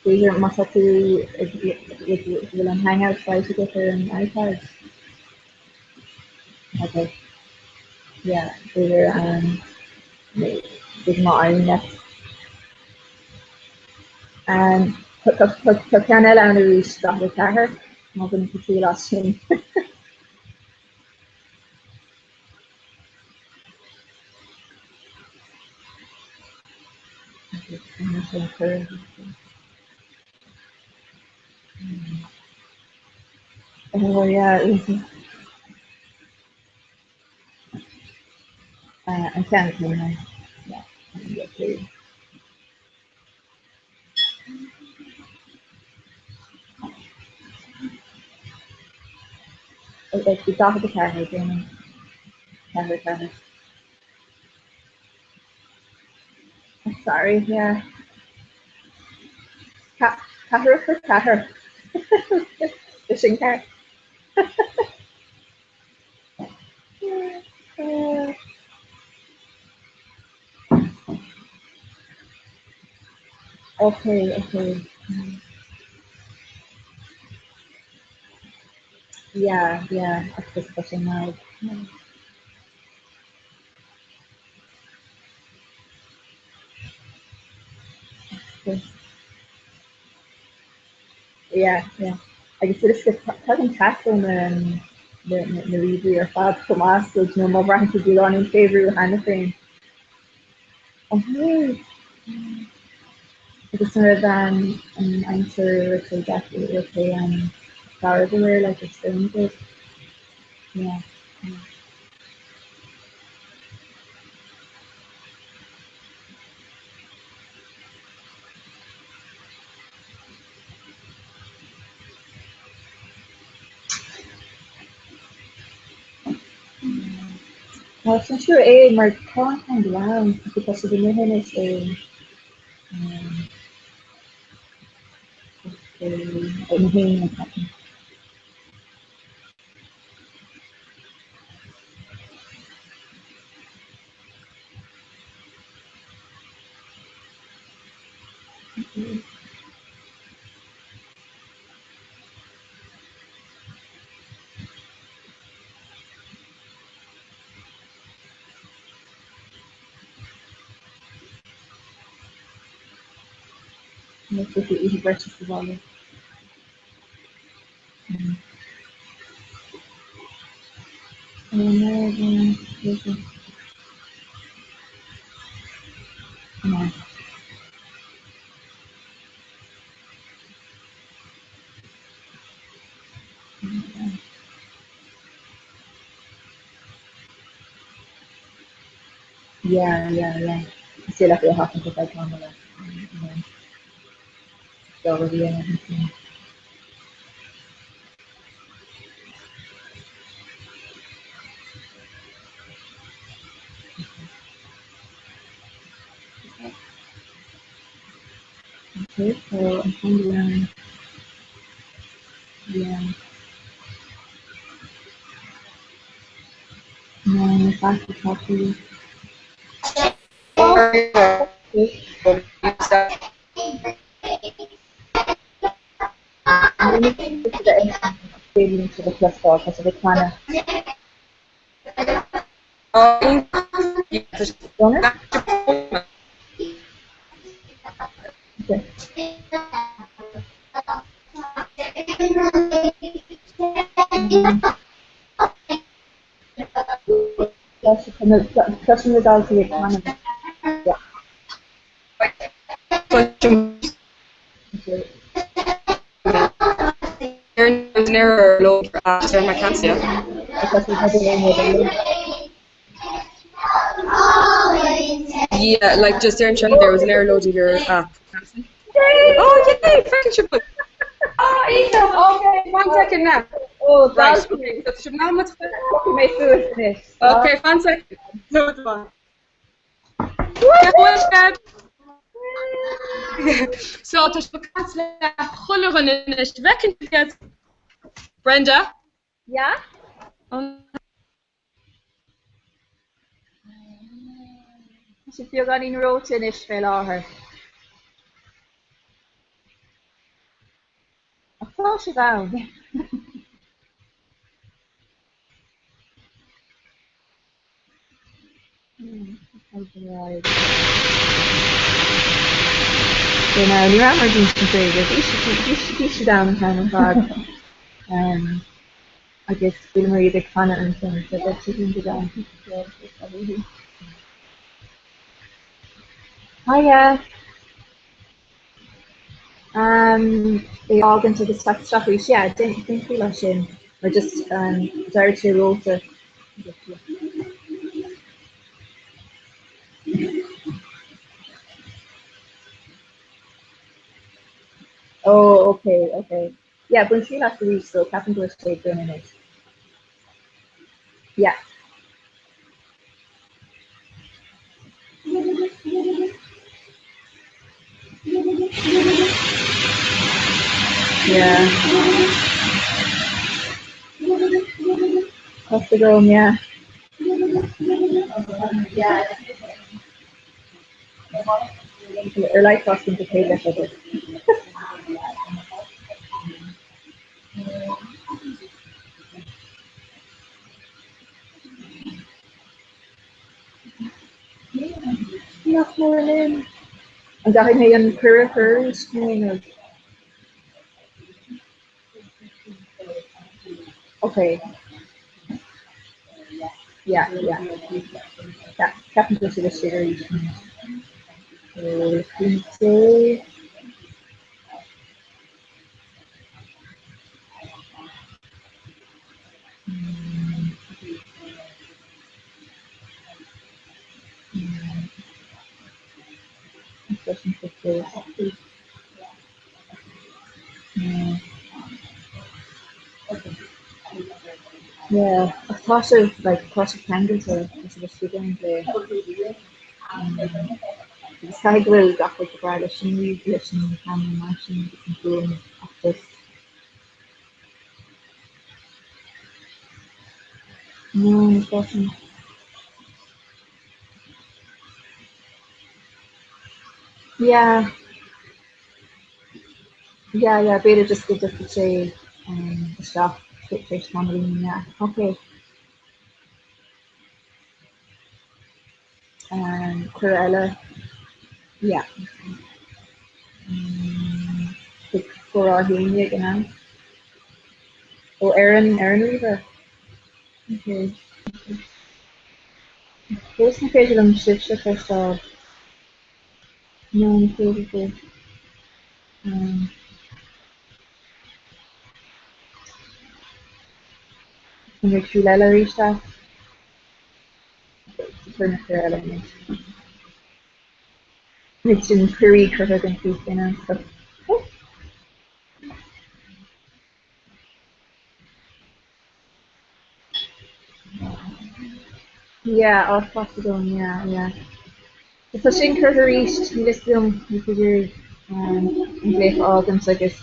B'fhéidir má tá tú ag bhfuil an Hangout faighte agat ar an iPad? Okay. Yeah, b'fhéidir b'fhéidir má éiríonn leat. Tá ceann eile ann arís, 44, má bhaineann tú triail as sin. Oh yeah, an ceann céanna. Yeah, Like 44 déanaim 4 4. Sorry, yeah. Ceathair for ceathair. Sin ceart. Okay, okay. Yeah, yeah, agus tá sé mar. Yeah, yeah. Agus is tagann teas ó na na ríomhairí ar fad chomh maith so you know, má bhraitheann tú beagáinín fé bhrú cheana féin. Okay. Agus nuair a bhean an aimsir rté rté an garbh aréir like it's been good. Yeah. yeah. Well, sin trua é mar tá an ceangal ann ach tá siad imithe anois ó ó na héin ceapaim. Oíche bhreise sa bhaile. Yeah, yeah, yeah. Is é le happen go bheidh tamall le dá bhí an Okay, so I'm trying to learn. Yeah. No, back to coffee. Cloisim na daltaí ag canadh. Yeah. An error load after my cancer. Yeah, like just there in China, there was an error loading your app. Oh, yay! Freaking ship. Oh, Ethan, okay, one second now. Oh, Right, okay, so should now much. Okay, one second. No, one. So tá sé cat le chuile dhuine anois. Bhfeiceann tú iad? Brenda? Yeah? Tá sé beagáinín reoite anois fé láthair. Ach tá sibh ann. So now, ní raibh mar d'insint bréige, bhí siad ann an t-am ar fad. Agus chualamar iad ag canadh ansin, so beidh siad go deas. Hiya! É a fhágaint agus teacht isteach arís, yeah, déan triail as sin, or just d'éirigh sé reoite. Oh, okay, okay. Yeah, bain triail as arís, so ceapaim go bhfuil sé ag dul anois. Yeah. Yeah. That's the girl, yeah. Yeah. Ar like crossing the table leis Nach mór linn. An gcaithfidh mé an cuireadh a chur arís nó? Ok. Yeah, yeah. Yeah, ceapaim go bhfuil siad istigh arís. So, tá sibh, like, tá sibh ceangailte, tá sibh istigh ar an ghlao. Agus caithfidh go bhfuil gach rud go breá leis an leis an camera mar sin agus an fuaim ach just No, ní chloisim. Yeah. Yeah, yeah, b'fhéidir just go dtiocfaidh sé isteach tar éis tamaillín, yeah. Ok. Cuireadh eile, yeah. Chuig Comhrá 11 an ea? Ó ar an ar an ríomhaire? Ok. Fós ní féidir liom sibhse a chloisteáil. No, ní féidir fós. An bhfuil triail eile arís as? Cuir na cuireadh eile anois. Anois sin cuirí curtha againn faoi féin so. Yeah, oh, tá agam, yeah, yeah. Tá sin curtha arís, níl fhios agam, ní féidir an glaoch a fhágaint agus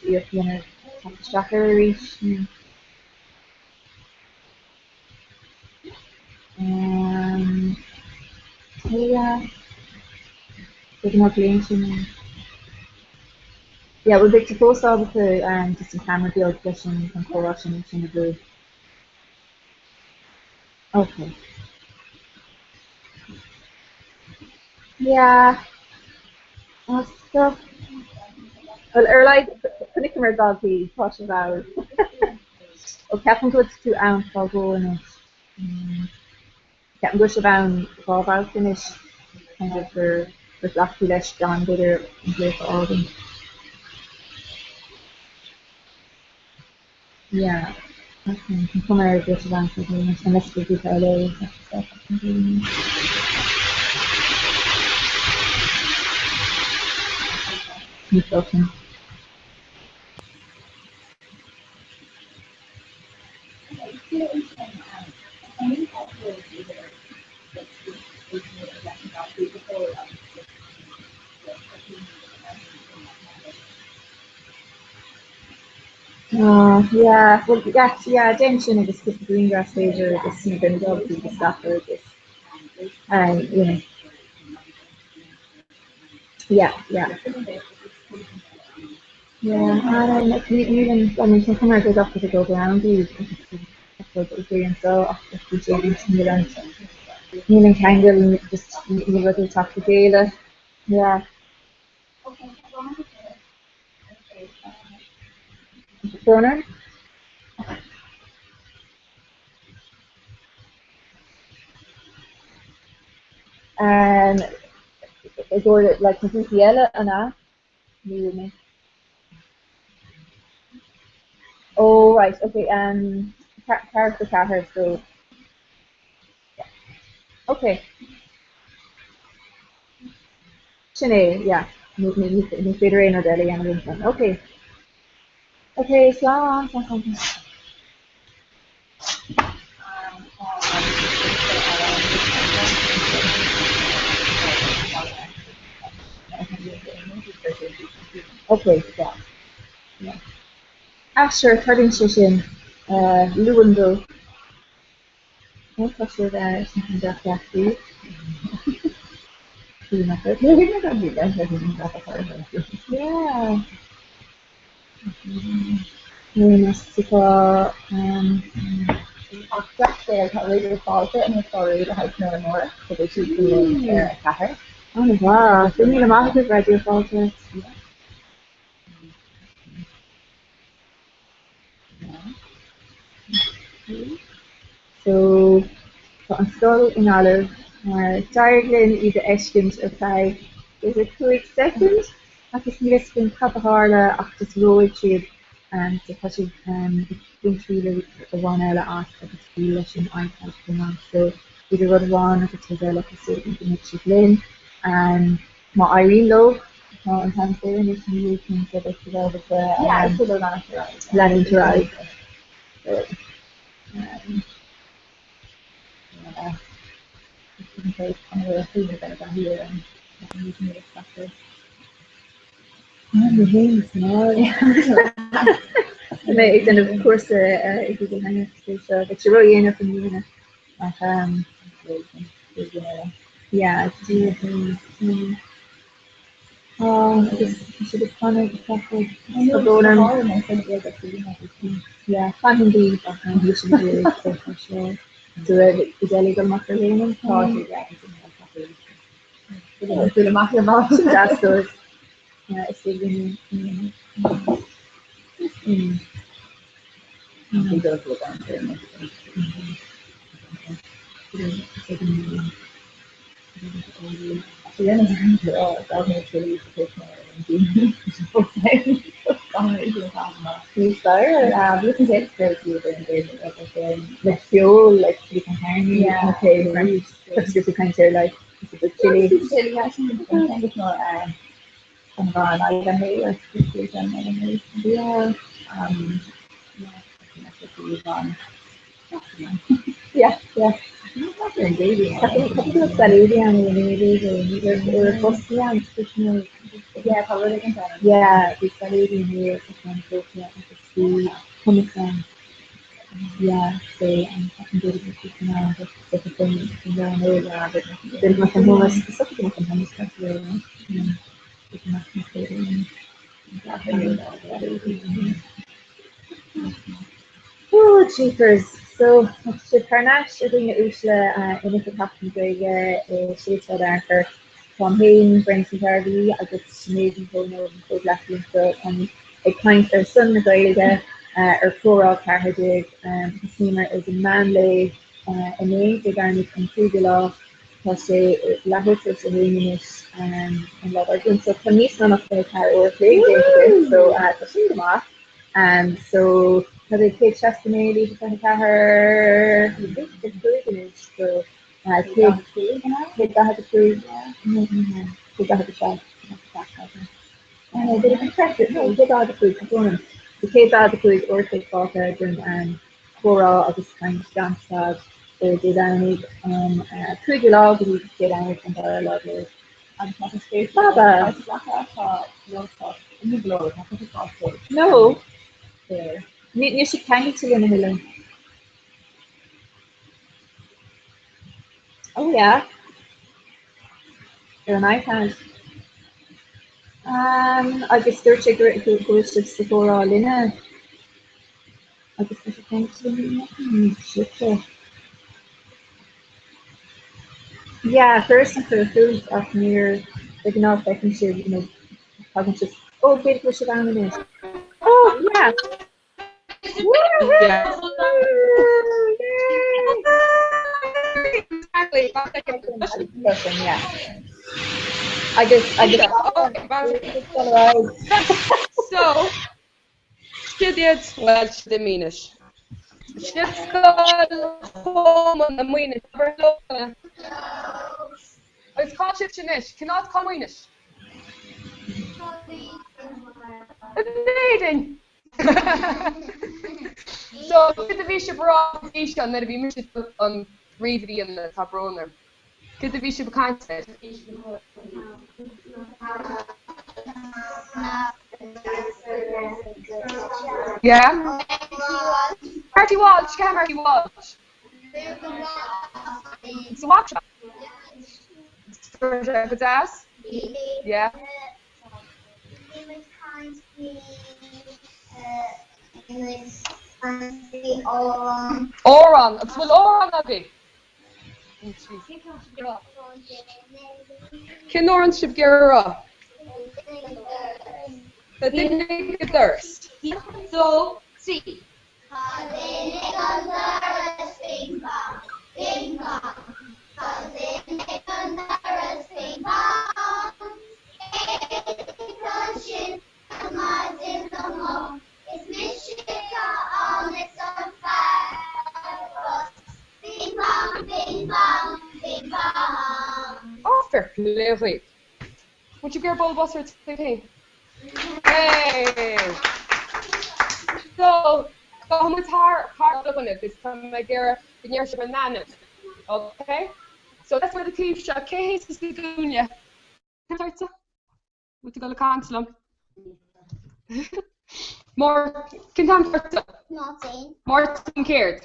iarracht a dhéanamh teacht isteach air arís. Um, yeah. B'fhéidir má ghlaonn tú mé. Yeah, well beidh tú fós ábalta um, just an camera beag leis an, an comhrá sin sin a bhrú. Okay. Yeah. Oh, stop. Well, ar a laghad, chonaiceamar daltaí, tá sibh ann. Ó, ceapaim go bhfuil tú ann fá dhó anois. Ceapaim go bhfuil sibh ann dhá bhabhta anois, kind of gur gur ghlac tú leis gan b'fhéidir an glaoch a fhágaint. Yeah. Okay, an cuma air go bhfuil sibh ann fá dhó anois, unless go bhfuil grúpa eile ag teacht isteach. Ní chloisim. Oh, yeah, well, yeah, yeah, déan sin agus cúpla grianghraf b'fhéidir agus you know, beimid ábalta iad a scaipeadh agus um, you know. Yeah, yeah. Yeah, I know, níl an, I mean, tá cuma ar go gach rud ag obair ann daoibh ag obair anseo ach just níl an, níl an ceangal, just níl rudaí ag teacht le chéile. Yeah. Brón orm? Um, i gcomhair, like, na grúpaí eile, an ea? Ní mé. Oh right, okay, um, 3:45, so yeah. Okay. Sin é, yeah. Ní ní féidir aon rud eile a dhéanamh ansin. Okay. Okay, slán, slán, slán. Ok, yeah. Yeah. Ah, sure, tarlaíonn sé sin. Luan dó. Tá siad sin deas deas. Yeah. Tá Ach dea-scéal, tá Raidió Fáilte anois á rá le haghaidh tráthnóna amárach, so beidh siad linn ar a 4. An-mhaith. Go raibh míle maith agaibh Raidió Fáilte. So, tá an scoil i nGaillimh mar d'éirigh linn iad a fheiscint ar feadh b'fhéidir 5 soicind agus níl fhios againn cad a tharla ach just reoigh siad so tá siad ag baint triail amháin eile as agus fiú leis an iPad chomh maith so idir rud amháin agus rud eile tá súil againn go mbeidh siad linn. Má éiríonn leo tá an t-am saor anois ina dhiaidh sin so beidh siad ábalta leanúint ar aghaidh. Tá mé ag déanamh cúrsa i Google Hangouts faoi seo, beidh sé ródhéanach i mbliana ach yeah, díreach agus tá siad ag fanadh ag ceapadh tá brón orm. Yeah, fanfaidh daoibh ach níl siad ag iarraidh so tá sé do raibh i Delhi dul amach ar aon an tá sé Dul amach le bás deas dóibh. Is féidir linn Le ceol like Oh, jeepers! So, tá sibh thar n-ais, a dhaoine uaisle, in Oifig Sheachtain na Gaeilge i Sé Sráid Fhearchair. Táim féin, Brenda Ní Ghairbhí, agus Sinéad Ní Dhomhnaill, mo chomhghleacaí anseo, táimid ag caint ar son na Gaeilge ar Comhrá 14. Thosnaíomar ag an meán lae inné, Dé Domhnaigh an cúigiú lá. Tá sé leathuair tar éis a haon anois an lá dár gcionn so tá níos mó ná 24 uair a chloig déanta agaibh so tá sin go maith. So cad é 169 lítr 24 145 anois so 145 147 145 145 uair a chloig fágtha den chomhrá agus caint gan stad ó Dé Domhnaigh an cúigiú lá go dtí Dé Domhnaigh an dara lá déag. Agus má tá spéis Baba! agat páirt a ghlacadh, tá luasáit i nGlór, tá cúpla fáilte. No! Níl sé ceangailte linn a thuilleadh. Oh yeah. Ar an iPad. Um, agus dúirt sé go go bhfuil sibh sa chomhrá linne. Agus tá sé ceangailte linn sibhse. Yeah, chuireas an cuireadh chugaibh ach níor, de ghnáth feiceann sibh, you know, tagann sibh, oh, b'fhéidir go bhfuil sibh ann anois. Oh, yeah! Yeah. Yeah. Agus, agus, So, Siad iad, bhuel, siad i Maínis. Siad Scoil Chomáin i Maínis. Abair hello leo. Agus cá sibhse anois? Cén áit atá Maínis? In Éirinn! So, cad a bhí sibh a rá go dtí seo nuair a bhí mise an ríomhaire a dhéanamh, tá brón orm. Cad a bhí sibh ag caint air? Yeah? Marty Walsh, cé hé Marty Walsh? Sa bhac seo? Go deas? Yeah? Amhrán, agus bhfuil amhrán agaibh? Cén amhrán sibh ag iarraidh a rá? Tá duine ag an doras. 1, 2, 3. Tá duine ag an doras, bing bong, bing bong. Tá duine ag an doras, bing bong. Cé atá ansin ar maidin go moch? Is mise atá ann, arsa an fear an bus. Bing bong, bing bong, bing bong. Á, fair play dhaoibh. Would you give bualadh bos ar féin? Hey! So, tá muid thar thar dhuine agus tá mé ag iarraidh go ndéarfaidh sibh bhur n-ainm. Ok? So that's where the taobh seo, cé hé sa gcúinne? Cén t-ort? Bhfuil tú ag dul ag caint liom? Cén t-ainm ort? Máirtín. Máirtín céard?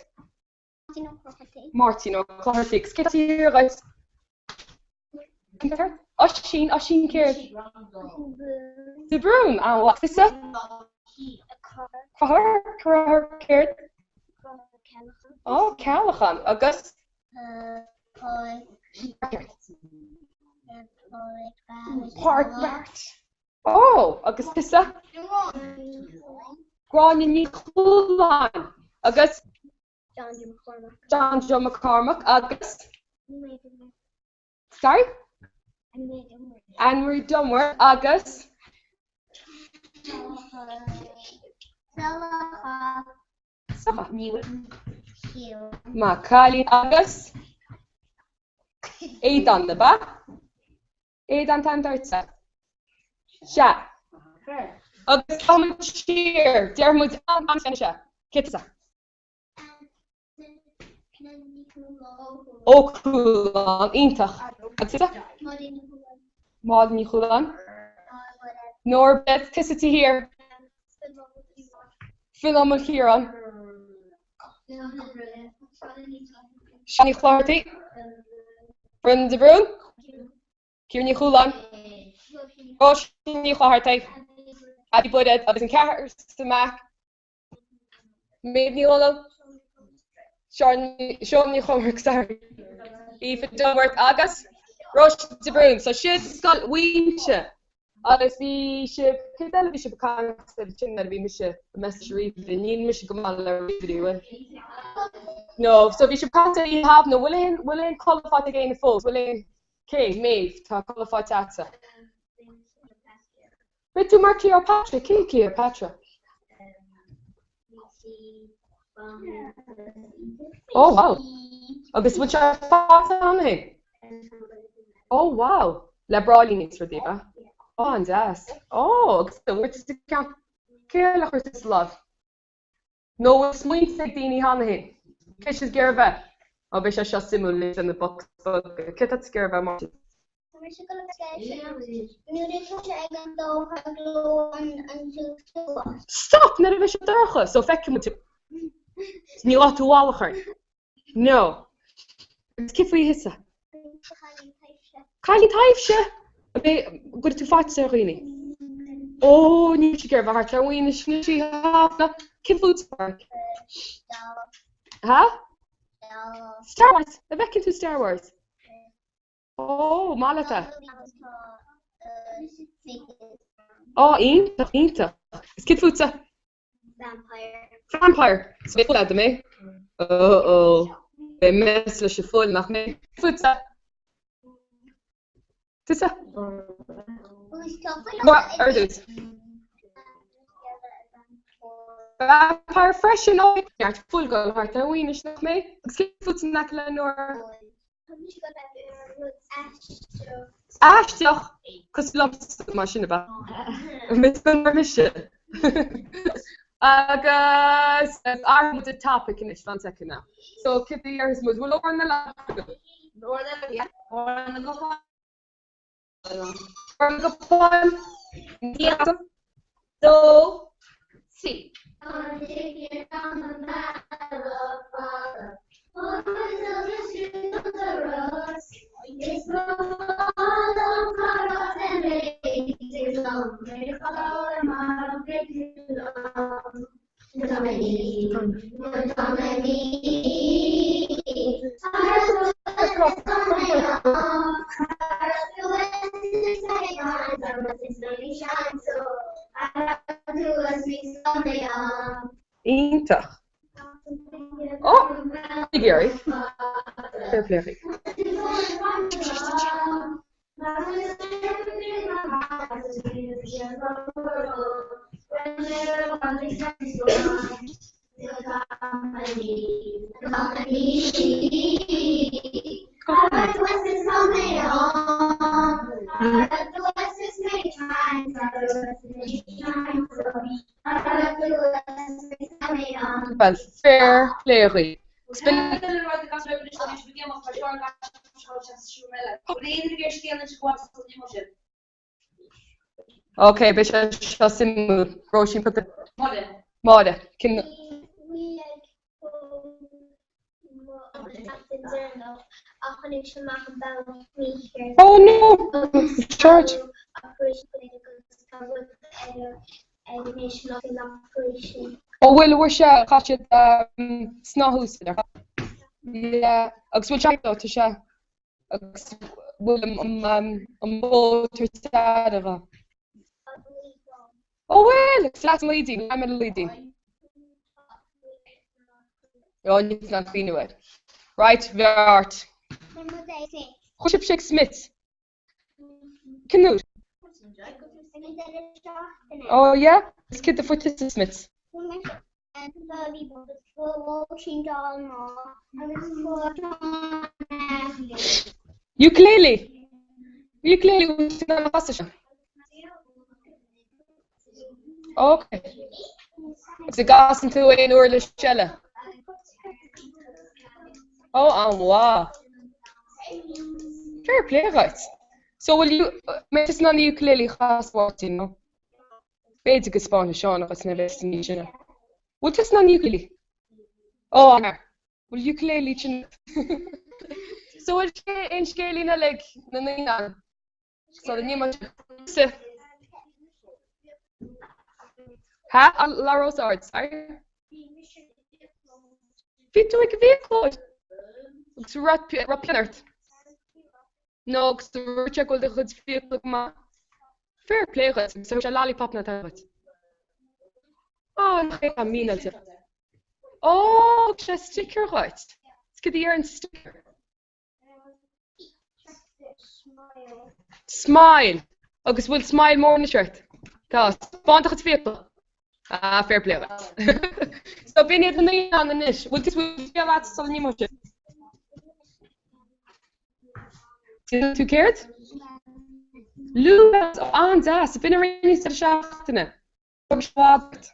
Máirtín Ó Clochartaigh. Máirtín Ó Clochartaigh. Cé tá thiar dhuit? Cén t-ort? Oisín, Oisín céard? De Brún. An-mhaith. Tusa? Conchúr, Conchúr céard? Ó, Ceallachán. Agus? Páirc Bheart. Ó, agus tusa? Gráinne Ní Chualáin. Agus? John Joe McCormack. Agus? Sorry? Anne-Marie Dunworth. Agus? Maith an cailín agus Aodán, ab ea? Aodán an t-ainm ortsa? Sea. Agus tá muid siar, déarfaidh muid an am sin sea. Cé tusa? Ó Cualáin, iontach. Agus tusa? Máire Ní Chualáin. Nóra Beth, tusa taobh thiar. Fionn Ó Maolchiaráin. Seán Ní Chlochartaigh. Brendan de Brún. Ciara Ní Chualáin. Róisín Ní Chlochartaigh. Abby Buiréad agus an ceathrar sa mbealach. Méabh Ní Dhomhnaill. Siún Ní Chormaic, sorry. Aoife Dunworth agus Róisín de Brún. So sibh Scoil Mhaínse agus bhí sibh, céard eile bhí sibh ag caint air sin nuair a bhí mise ag message ríomhairí, níl mise go maith le ríomhairí, bhfuil? No, so bhí sibh ag caint ar Oíche Shamhna, bhfuil aon, bhfuil aon culaith faighte ag éinne fós, bhfuil aon, cé, Méabh, tá culaith faighte agatsa. Beidh tú mar Cleopatra, cé hí Cleopatra? Oh wow! Agus bhfuil sé faighte cheana féin? Oh wow! Le bráillíní is rudaí, ab ea? Oh, an-deas. Oh, agus an bhfuair tusa ceann? Cé eile a chuir suas a lámh? Nó bhfuil smaointe ag daoine cheana féin? Cé siad ag iarraidh a bheith? Ó, beidh sé seo suimiúil leis na bocs beaga. Cé tá ag iarraidh a bheith, Máirtín? Tá mise ag dul ag sceilp nuair atá sé ag an dócha glór an suas. Stop! Nuair a bheidh sé dorcha, so feicfidh muid. Ní raibh tú bhalla chur. No. Agus cé faoi thusa? Cailín taibhse! An gcuirfidh tú faitíos ar dhaoine? Ó, níl mise ag iarraidh bheith thart ar dhaoine sin is í Shamhna. Cé fút? Ha? Star Wars! An bhfeiceann tú Star Wars? Ó, maith leat é. Ó, iontach, iontach. Is céard fútsa? Vampire. Vampire! So beidh fuil a'd, an mbeidh? Oh oh. Beidh mess leis an fuil, nach mbeidh? Fútsa? Tusa? Ar dtús. Vampire freisin! Ó, neart fuil ag dul thart ar an bhainis, nach mbeidh? Agus céard fútsa in aice le Nóra? Aisteach! Cosúil liomsa, mar sin, ab ea? Mise mar mise. Agus athraíonn muid an topic anois, one second now. So, céard a dhéarfas muid? Bhfuil amhrán eile agat? Amhrán eile, yeah. Amhrán na gcupán. Amhrán na gcupán. 1, 2, 3. Iontach. Ó! Ag iarraidh. Fair play. Well, fair play dhaoibh. Ok, beidh sé seo suimiúil. Róisín put the Máire, cinn. Oh no! Charge. Ó bhfuil bhfuil sé chaith siad snáth úsáid ar Yeah, agus bhfuil sé tá sé agus bhfuil an bóthar dearg. Ó bhfuil! Is leat an laoidín, lean mé le laoidín. Ó, níl an cuimhniú air. Right, bheart. Chuir sibhse ag Smith. Cén uair? Oh yeah? Is céard a fuair tusa Smith? Ukulele! Ukulele bhfuil tú in ann a chasadh seo? Ok. Agus an gcasann tú aon uirlis eile? Ó, an-mhaith. Fair play dhuit. So will you, mbeidh tusa in ann ukulele a chasadh Mháirtín, nó? B'fhéidir go spáinfidh Seán dhuit nuair a bheas tú níos sine. Bhfuil tusa in ann ukulele? Ó, an-fhear. Bhfuil ukulele sin So bhfuil aon scéilín eile ag na naíonáin? So ní mar sin. Ha? Labhair os ard, sorry. Bhí tú ag an bhfiaclóir. Agus raibh pian ort. Nó agus dúirt sé go bhfuil do chuid fiacla go maith. Fair play dhuit, agus thug sé lollipop nó atá dhuit. Á, nach é atá míneáilte. Ó, thug sé sticker dhuit. Is cad a bhí ar an sticker? Smile! Agus bhfuil smile mór anois ort? Tá. Spáin do chuid fiacla. Ah, fair play dhuit. So b'in iad na naíonáin anois. Bhfuil tú bhfuil scéal agat sula n-imeoidh sibh? Déanann tú céard? Luas! Ó, an-deas! B'in a rinne tú sa seachtaine. Thug sé mhaith duit.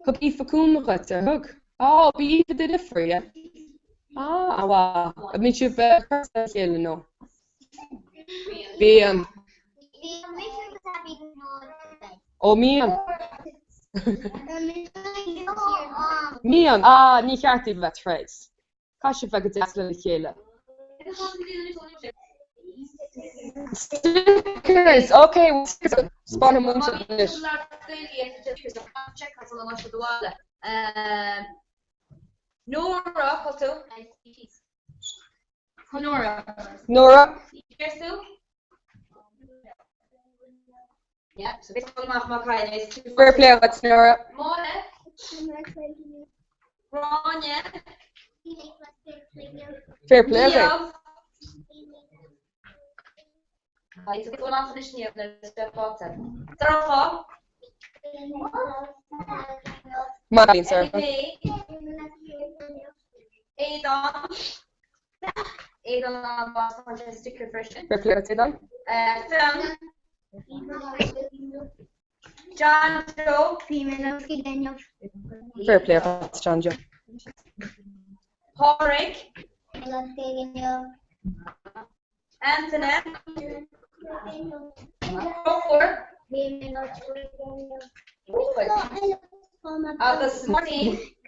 Thug Aoife cúnamh dhuit, ar thug? Á, b'í Aoife do dheirfiúr, yeah? Á, an-mhaith. An mbíonn sibh ag cur le chéile nó? Bíonn. Ó, mbíonn. Mbíonn. Á, ní cheart daoibh a bheith ag troid. Caithfidh sibh bheith go deas lena chéile. Stickers! Ok, stickers! Spáinfidh múinteoir anois. Nóra. Fair play dhuit, Nóra. Fair play dhuit. Maith, Sorcha. Fair play dhuit, Aodán. Fair play dhuit, John Joe.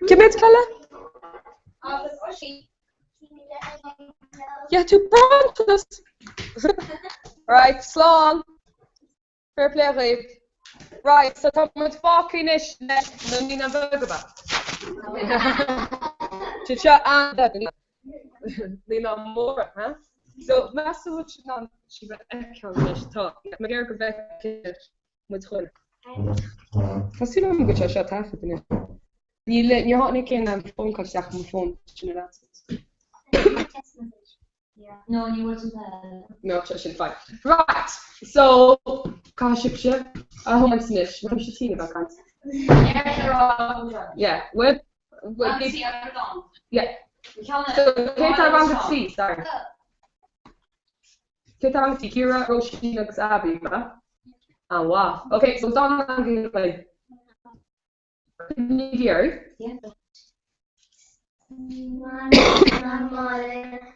Cé mhéad cile? Yeah, tú bronntanas! Right, slán! Fair play dhaoibh. Right, so tá muid fágtha anois leis na naíonáin bheaga. Siad seo an naíonáin mhóra, huh? So, meas tú bhfuil sibh in ann sibh a fheiceáil anois? Tá. Mar gheall go bhfeicfidh muid chuile. Tá súil agam go bhfuil sé seo ag taifead anois. Níl, níor tháinig aon phone call isteach ar mo fón sin an No, ní bhfuil sin eile. No, tá sin fine. Right, so caithfidh sibhse a thiomáint anois. Tá mise tinn ag caint. Yeah, well, yeah. So, cé tá rang a 3, sorry. Cé tá rang a 3? Ciara, Róisín agus Abby, ba? Ah, wow. Okay, so dá rang like. Coinnígí oraibh. Máire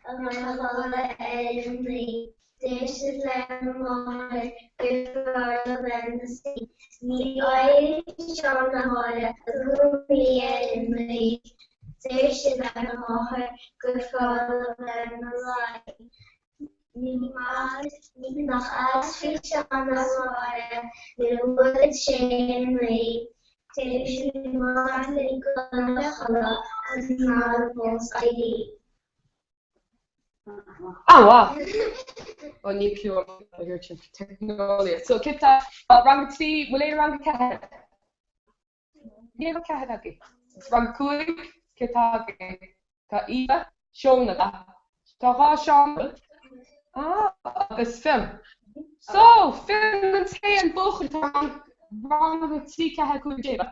a chodladh ar a mnaoi. Deir siad lena máthair gur fearr leo bheith ina suí. Ní éiríonn Seán ná Máire i gcónaí ar a mnaoi. Deir siad lena máthair gur fearr leo bheith ina luí. Ní maith nach aistríonn Seán ná Máire nuair a bhuaileann sé a mnaoi. Deir siad maith linn dul a chodladh agus ná fós éirí. Ah, wow! Ó, níl clue agam ar sin. Teicneolaíocht. So, cé tá rang 3, bhfuil aon rang 4? Níl rang 4 agaibh. Agus rang 5, cé tá agaibh? Tá Aoife, Seona, tá dhá Seán Ah, agus Fionn. So, Fionn an t-aon buachaill tá rang rang 3, 4, 5, 6.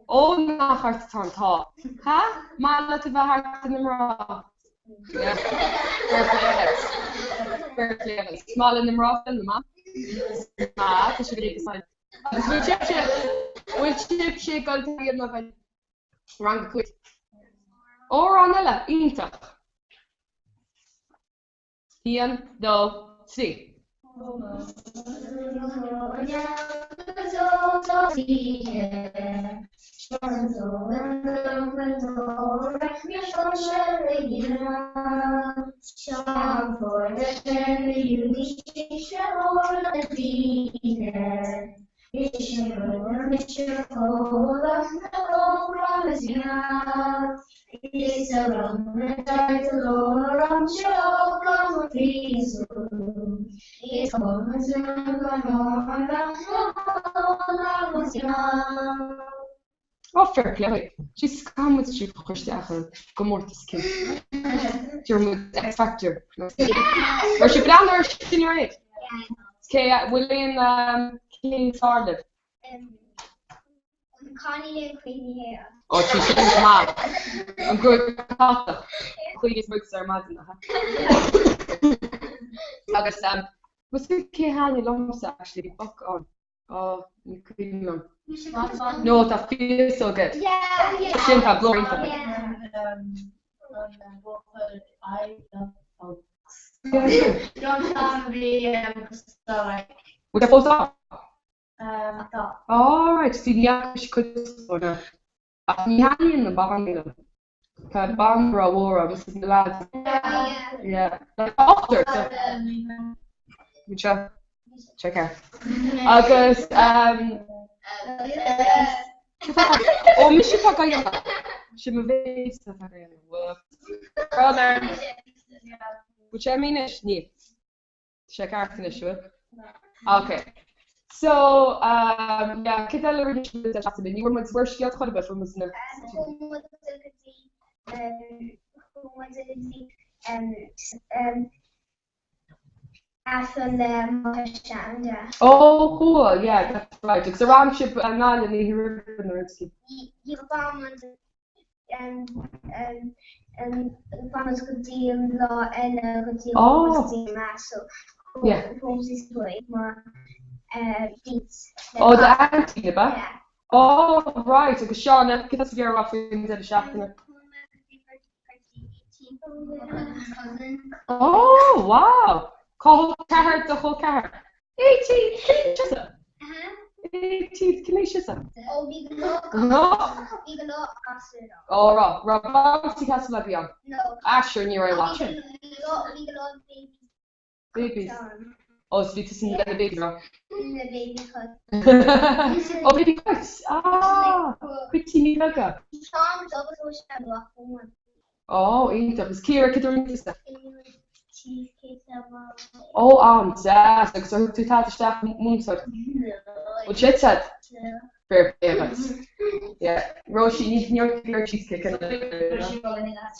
Ó nach ort atá an t-ádh. Ha? Maith leat a bheith thart ar na mná. Yeah. Fair play duit. Fair play duit. Is maith le na mná Fionn, an maith? Ah, tá sé go dtí Agus bhfuil sibhse, bhfuil sibhse ag dul ag déanamh rang a 5? Amhrán eile, iontach. 1, 2, 3. Ó, fair play. Jeez, caithfidh muid sibh a chur isteach i gcomórtas cinn. Deir muid X Factor. Raibh sibh ag breathnú air sin aréir? Cé, bhfuil aon cé is fearr libh? An cailín le cuimhní air. Ó, tá sin go maith. An gruaig catach. Chuaigh muid ar maidin, aha. Agus, was it cé thaitnigh liomsa, actually, bhí boc ann. Ó, ní cuimhin liom. No, tá féasóg air. Sin tá glór iontach aige. Bhfuil sé fós ann? Alright, see ní fhaca mise cuid de. Ach ní thaitníonn na bannaí liom. Tá banna rómhór agus na lads. Yeah. Like ochtar so. Bhí seo. Check out. Agus um, Ó mise tá ga Sin mo bhéas tá ga Brother. Bhfuil sé mínis? Níl. Sé ceart anois, bhfuil? Ok. So, um, yeah, cad eile a rinne sibh an seachtain? Ní bhfuair muid bhfuair scéalta chor ar bith, fuair muid na... Chuaigh muid go dtí, chuaigh muid go dtí Aifreann le máthair Sandra. Oh, cool, yeah, that's right. Agus ar fhan sibh i nGaillimh an oíche roimhe nó ar d'imigh? D'fhan muid D'fhan muid go dtí an lá eile go dtí an go dtí an mass so chuaigh mar bhí Ó d'aintín ab ea? Oh right agus Seána cad tá tú ag iarraidh a rá faoin deireadh seachtaine? Oh wow! Cá chol ceathar do chol ceathar? 18 cén aois sibhse? 18 cén aois sibhse? Ó bhí go leor bhí go leor gasúir ann. Ó raibh raibh bouncy castle agaibh ann? No. Ah sure ní raibh ach sin. Bhí go leor bhí go leor babies. Babies. Ó so bhí tusa le na babies raibh? Na baby cot. Ó baby cots ah cuitíní beaga. Bhí Seán agus ó sé luach Ó, iontach. Agus Ciara, cad a rinne tusa? Cheesecake sa bhaile. Ó, an-deas. Agus ar thug tú tada isteach múinteoir? No. Bhfuil sé ted? No. Fair play duit. Yeah. Róisín, ní ní raibh tú cheesecake in Róisín Rowling in that.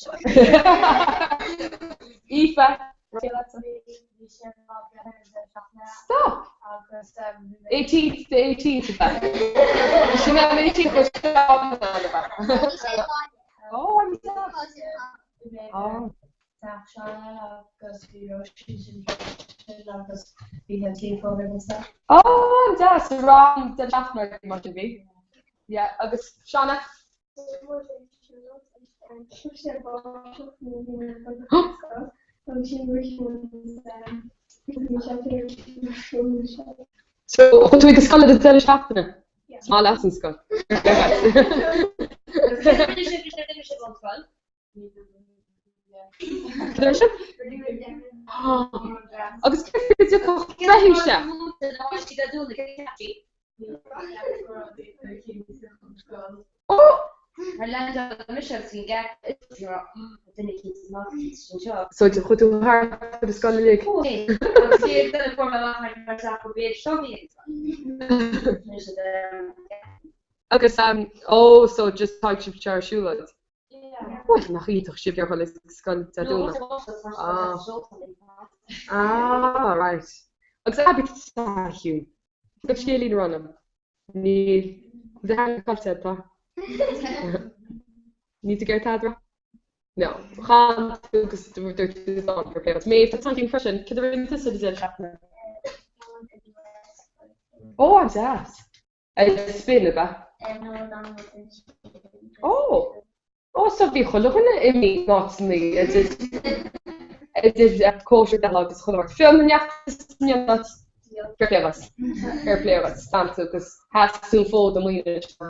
Aoife. Bhí sé ar lá breithe an deireadh seachtaine. Stop! Agus 18th the 18th ab ea? Sin é an 18th go Seán ab ea? Bhí sé lá Oh, I'm Oh. Oh, an-deas rang den seachtain mar sin bhí. Yeah, agus Shauna? So, chuaigh tú ag an scoil ar an deireadh seachtaine? Is maith leat an scoil. Agus cé dtiocfadh sé? So chuaigh tú thart ar an scoil uilig? Agus ó so just tá sibh ar siúlóid? Bhuel, nach iontach sibh ar dhul ag scoil Dé Domhnaigh. Ah. Ah, right. Agus Abby, tá ciúin. Tá scéilín a rá liom. Níl. Do theanga caillte, tá. Níl tú ag iarraidh tada a rá? No. Chan tú agus dúirt tú dán fair play duit. Méabh, tá tú ciúin freisin. Cad a rinne tusa an deireadh seachtaine? Ó, an-deas. Spin, ab ea? Ó! Ó, so bhí chuile dhuine imithe in áiteanna idir idir cóisir de agus chuile shórt. Fionn, an ndeachaigh tusa in aon áit? Fair play duit. Fair play duit. D'fhan tú agus sheas tú an fód i Maínis, ha?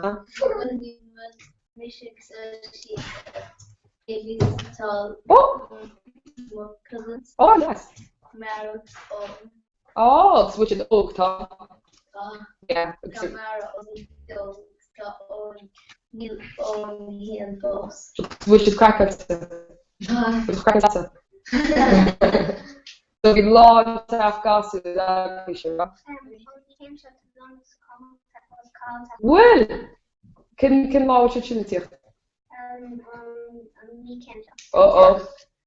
Ó! Ó, nice. Ó, agus bhfuil siad óg, tá? Tá. Yeah, agus. Tá Mara óg, tá Eoin, níl Eoin féin fós. Bhfuil siad craiceáilte? Tá. Bhfuil siad craiceáilte? So bhí lá an teach gasúr agaibh, sin, raibh? Bhfuil? Cén cén lá a bhfuil siad sin ag tíocht? Oh oh.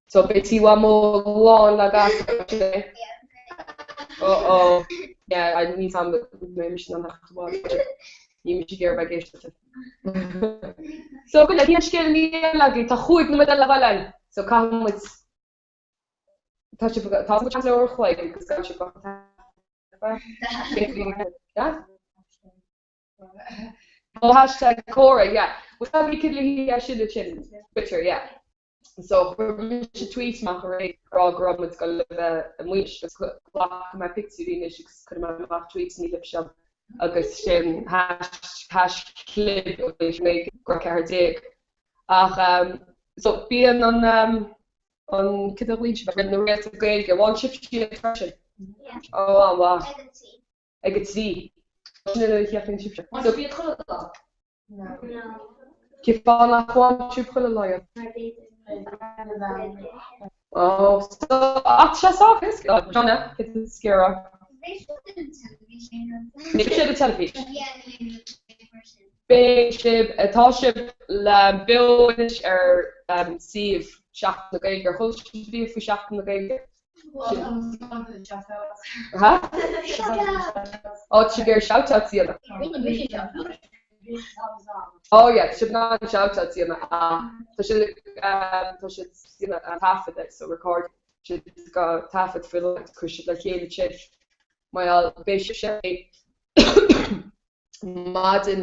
So beidh tí Mhamó lán le gasúir sin é? Oh oh. Yeah, I níl am mé mise in ann theacht abhaile. Níl mise ag iarraidh bheith ag éisteacht leat. So go leor scéal eile agaibh, tá chúig nóiméad eile le dhul ann. So caithfidh muid tá sibh tá muid le uair a chloig agus gan sibh ach Yeah? Oh hashtag comhrá, yeah. Well tá bhí cid le hí sin sin Twitter, yeah. So chuir mise tweet amach aréir ag rá go raibh muid ag dul a bheith i Maínis agus glacfaidh mé pictiúirí anois agus cuirfidh mé amach tweet libh seo agus sin hash clib 9 go 14. Ach um, so bíonn an um, an cad a ghlaonn sibh na réalta Gaeilge, bhain sibh siad freisin? Yeah. Ó, an-mhaith. Ag an trí. Ag a trí. Sin nuair a sheachain sibhse. So bíonn chuile lá. Cén fáth nach bhfaigheann sibh chuile lá iad? Oh, so, ach sé sách éasca. Jonah, cad is scéal? Níl siad ar teilifís. Beidh sibh, tá sibh le beo anois ar suíomh Seachtain na Gaeilge. Ar chuala sibh riamh faoi Seachtain na Gaeilge? Ha? Ó, tá sibh ag iarraidh shout out a dhéanamh. Oh yeah, tá sibh in ann shout out a dhéanamh ach tá siad tá siad déanamh taifead air, so record siad go taifead faoi láthair agus cuir siad le chéile sin. Mar gheall, beidh sibhse maidin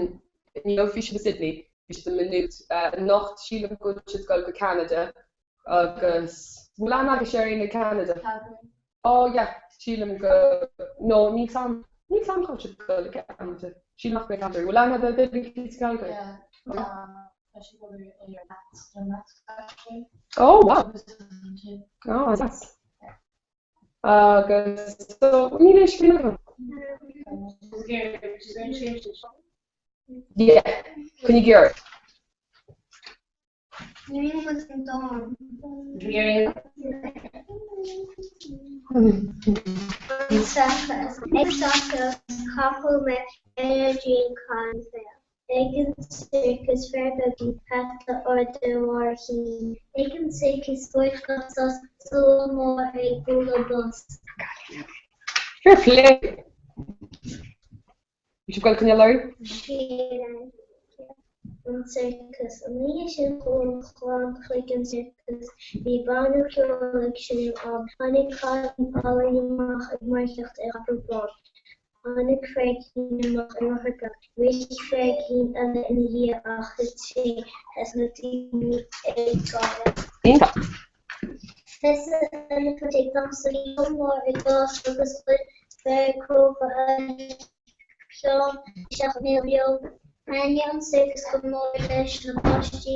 inniu bhí siad i Sydney, bhí siad i Maynooth anocht sílim go bhfuil siad ag dul go Ceanada agus bhfuil aithne agaibhse ar éinne i gCeanada? Calgary. Oh yeah, sílim go, no níl 's a'm, níl 's a'm cá bhfuil siad ag dul i gCeanada, sílim nach mbeidh Calgary, bhfuil aithne agat ar duine i Calgary? Yeah, tá, tá sí ag obair i Matt, actually. Oh wow. Oh nice. Agus so níl aon scríobh agam. Yeah, coinnigh gearr. Ag sorcas capall mé ar dream cainéal. Ag an sorcas fear beag bhí hata ard ar bharr a chinn. Ag an sorcas bord gan sos, slua mór ag bualadh bos. Fair play! Bhí sibh ag dul coinneáil oraibh? An sorcas. An oíche sin chuaigh an chlann chuig an sorcas. Bhí banna ceoil ag seinm ann. Tháinig cailín álainn amach ag marcaíocht ar chapall bán. Tháinig fear amach ar rothar beag. Rith fear eile ina dhiaidh ach thit sé as na daoine ag gáire. Iontach. Thosaigh an eliofant ag damhsa. Bhí fonn mór ag fás agus chuir fear cróga a cheann isteach i mbéal an bheo. Thaitnigh an circus go mór leis na páistí.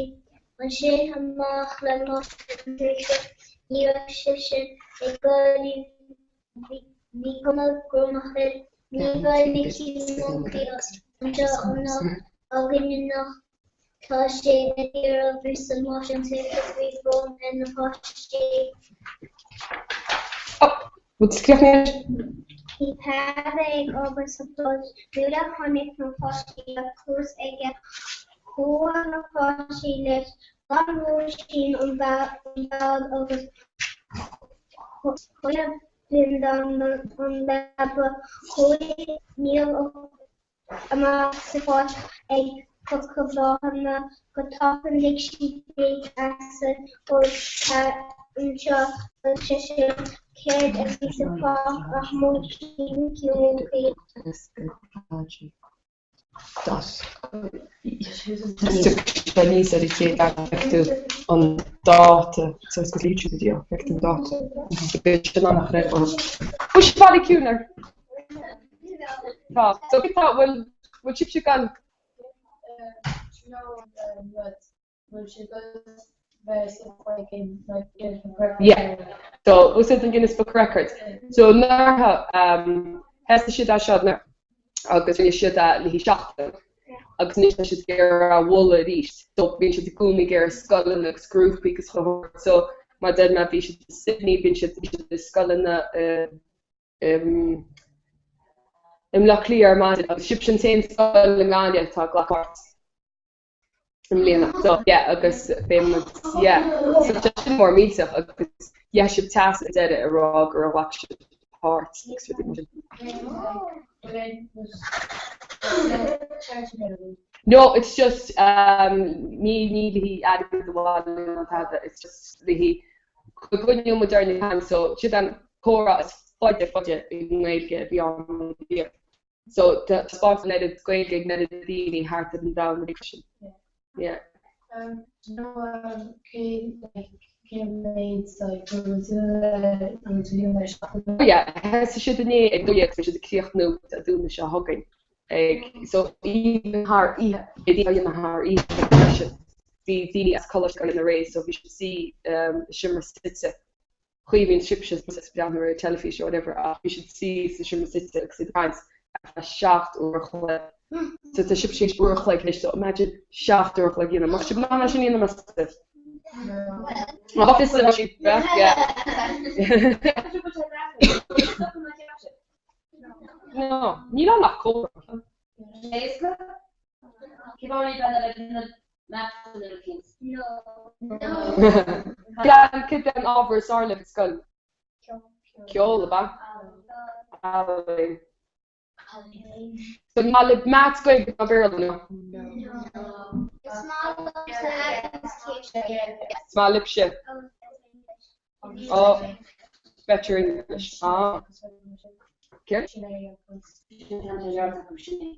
Ansin amach le máistir an tsaoirse. Ní raibh seisean ag gáirí. Bhí cuma gromach air. Ní bheidh Micí Moncaí anseo anocht againn anocht. Tá sé ag iarraidh arsa máistir an tsorcais. Bhí brón ar na páistí. Bhí Peadar ag obair sa pháirc nuair a chonaic na páistí bheadh cluas aige. Chuaigh na páistí leis. Ghlan Róisín an bád agus Chuir Breandán an leaba. Chuaigh Niall amach sa pháirc ag piocadh bláthanna. Go tapa lig sé béic as Ó tar anseo, ar seisean. Céard a bhí sa pháirc ach moncaí, Micí Moncaí. Tá níos ar a chéad feictear an dáta so is go YouTube video feictear an dáta Beidh sin an chraobh orm. Bhfuil sibh bailí ciúin ar Tá so tá bhfuil bhfuil sibhse gan Yeah. So was it an Guinness Book of Records. So anuraidh um, thosaigh siad é seo anuraidh agus rinne siad é le haghaidh seachtain agus anois tá siad ag iarraidh a mholadh arís. So bíonn siad i gcónaí ag iarraidh scoileanna agus grúpaí agus chuile shórt. So mar a deir mé bhí siad i Sydney, bíonn siad bhí siad i scoileanna i i i mBleá Cliath ar maidin agus sibhse an t-aon scoil i nGaillimh atá ag glacadh páirt. i mbliana. So, yeah, agus beidh muid, yeah. So tá sin mór millteach agus yeah, sibh teas ag deireadh ag rá gur ghlac sibh páirt agus rudaí mar sin. No, it's just um, ní ní le haghaidh airgead a bhailiú ná tada, it's just le haghaidh go gcoinneoidh muid ar na teanga, so siad an comhrá is faide faide i nGaeilge a bhí ann riamh. So tá spás an oiread Gaeilge ag an oiread daoine thart ar an domhan arís sin. Yeah. Um, do you know um, cé like, cén méid like, go bhfuil tú le go bhfuil tú líon Oh yeah, thosaigh siad inné ag 12 agus beidh siad ag críochnú Dé Domhnaigh seo chugainn. Ag, so even thar oíche, bhí daoine á dhéanamh thar oíche freisin. Bhí daoine as Coláiste Gael na Ré so bhí siad suí um, i seomra suite Chaoi bhíonn sibhse ag breathnú ar an teilifís or whatever ach bhí siad suí sa seomra suite agus iad ag caint ar feadh 7 uair a chloig. So tá sibhse tar éis uair a chloig anois so imagine 7 uair a chloig a dhéanamh. Mbeadh sibh in ann é sin a dhéanamh meas tú? Má bheadh fhios ag sibh bheadh yeah. No, níl ann ach comhrá. Cad é an ábhar is fearr libh ar scoil? Ceol, ab ea? Ealaín. So ní maith libh Maths, Gaeilge ná Béarla, no? Is maith libhse. Oh, better English. Ah. Céard?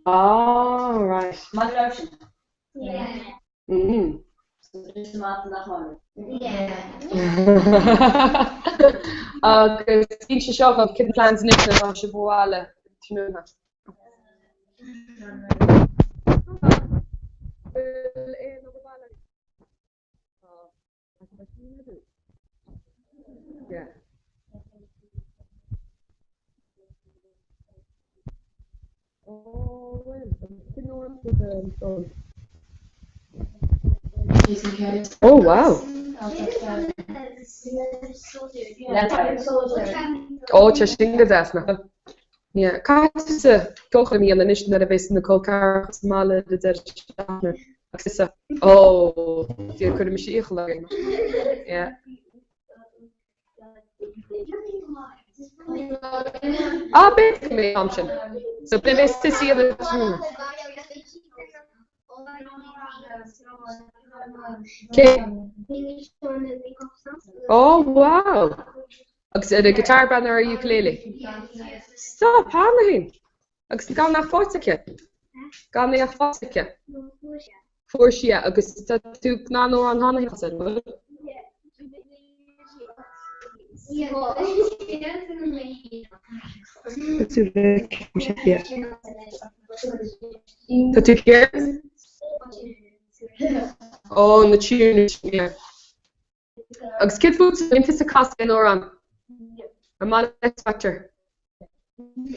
Ah, right. Mm. Agus bíonn sé seo chun cad plans anois nuair atá sibh abhaile tráthnóna. Bhfuil aon obair baile? Oh wow! Oh tá sin go deas nach bhfuil? Yeah. Caithfidh tusa ceolchoirm a dhéanamh anois nuair a bheas na col ceathracha sa mbaile ar an deireadh seachtaine agus tusa Oh Dia cuirfidh mise iachall orainn. Yeah. Ah b'fhéidir go mbeidh an t-am sin. So beidh mé tusa a dhéanamh tráthnóna. Cé? Oh wow! Agus ar an guitar breathnú ar ukulele. Stop, Hannah. Agus gan ach faighte aici? Gan é ach faighte aici? Fuair sí é. Agus tá tú in ann amhrán cheana féin, an bhfuil? Tá tú céard? Ó, na tunes, yeah. Agus céard fút, an bhfuil tusa ag casadh aon amhrán? An maith leat X Factor?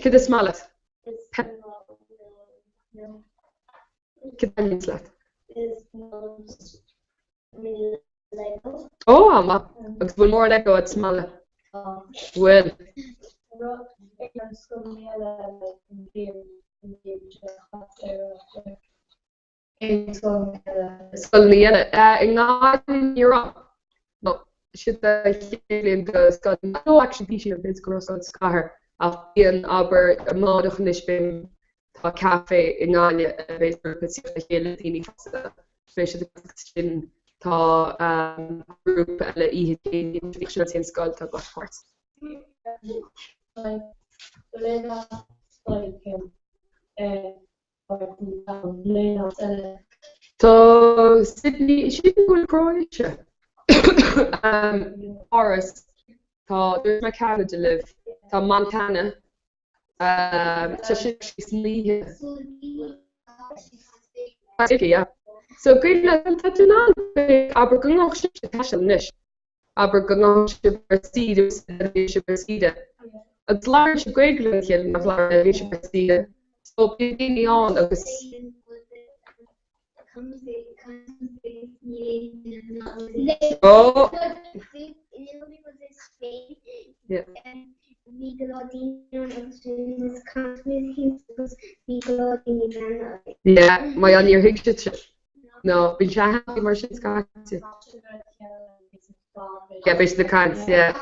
Céard is maith leat? Céard a thaitníonns leat? Ó, an-mhaith. Agus bhfuil mórán Lego agat sa mbaile? Bhfuil. Scoileanna eile. I nGaillimh ní raibh. No, sin an chéad bhliain do scoil. No, actually bhí siad b'fhéidir go raibh scoil sa chathair ach bíonn, abair, amárach anois bíonn, tá café i nGaillimh a bheas grúpa ag tíocht le chéile daoine fásta, beidh siad ag sin, tá grúpa eile oíche Chéadaoin, bhíodh siad an scoil atá ag glacadh páirt. Tá Sydney, sílim go bhfuil Croatia, Páras, tá, dúirt mé Ceanada libh, tá Montana, tá sin san oíche. Yeah. So Gaeilge, tá tú in ann, abair go ngabhfadh sibhse ag taisteal anois. Abair go ngabhann sibh ar saoire agus bíonn sibh ar saoire. Agus labhraíonn sibh Gaeilge lena chéile nach labhraíonn bíonn sibh ar saoire. So bíonn daoine ann agus. Oh! Yeah. Yeah, mar níor thuig siad sin. No, bíonn sé happy mar sin scaití. Yeah, beidh siad ag caint, yeah.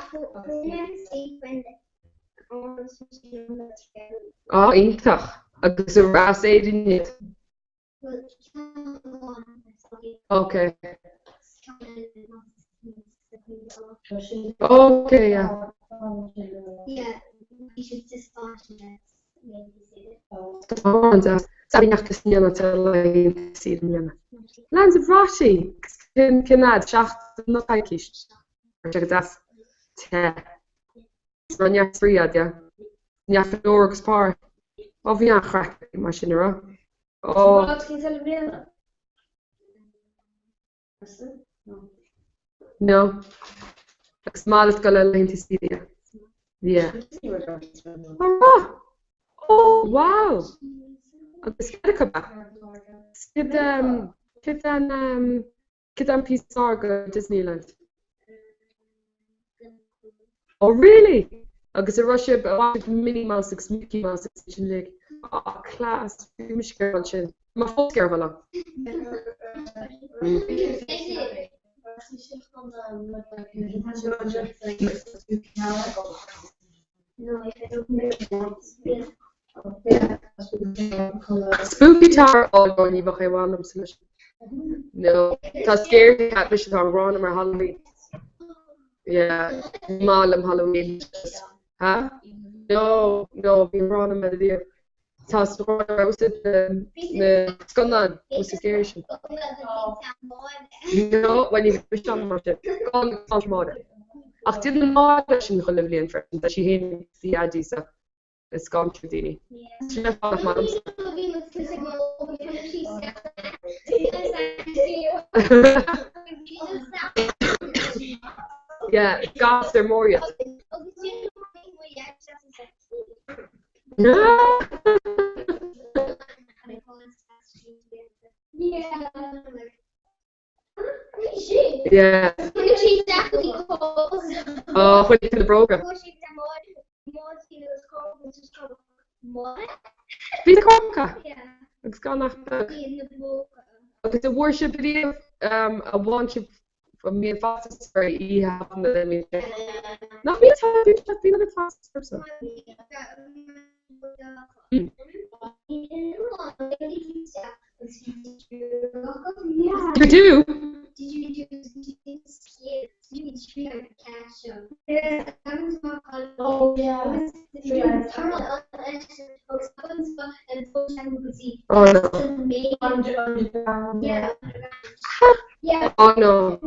Á, iontach. Agus as Éirinn iad? Ok. Ok, yeah. Tá an-deas. Is ndéanann sé laethanta saoire i mbliana. Lanzarote! Cén fhad? Seachtain nó coicís? Tá sé go deas. Te. Is neart spraoi agat, yeah. Neart go leor agus páirc. Ó bhí an-chraic mar sin, an raibh? Ó. No. Agus maith leat dul ar laethanta saoire. Yeah. An raibh? Oh, wow! Agus cad acu ba? Cad um, cad an um, cad an píosa is fearr go Disneyland? Oh really? Agus an raibh sibh a bhain sibh Minnie Mouse agus Mickey Mouse agus sin uilig? Ah, class, bhí mise ag iarraidh sin. Tá mé fós ag iarraidh ann. Spooky Tower, oh no, ní bheadh aon mhaith liomsa leis. No, tá scaredy cat mise tá an ghráin agam ar Halloween. Yeah, ní maith liom Halloween. Ha? No, no, bhí an ghráin agam air riamh. Tá sa ghráin na scannáin is scary sin. No, bhuel ní bheadh mise ann mar sin. Gan gan Máire. Ach déanann Máire sin chuile bhliain freisin, tá sí féin agus a Dhaidí sa ag scanrú daoine. Sin ar fad nach maith liomsa. Yeah, gasúir mór iad. Yeah. Oh, chuir tú na bróga. Bhí na Corca. Agus gan ach beag. Agus an bhfuair sibh riamh a bhain sibh mbíonn faitíos oraibh oíche Shamhna le mbíonn sé. Nach mbíonn bíonn an faitíos ormsa. You do? Oh no. Oh no.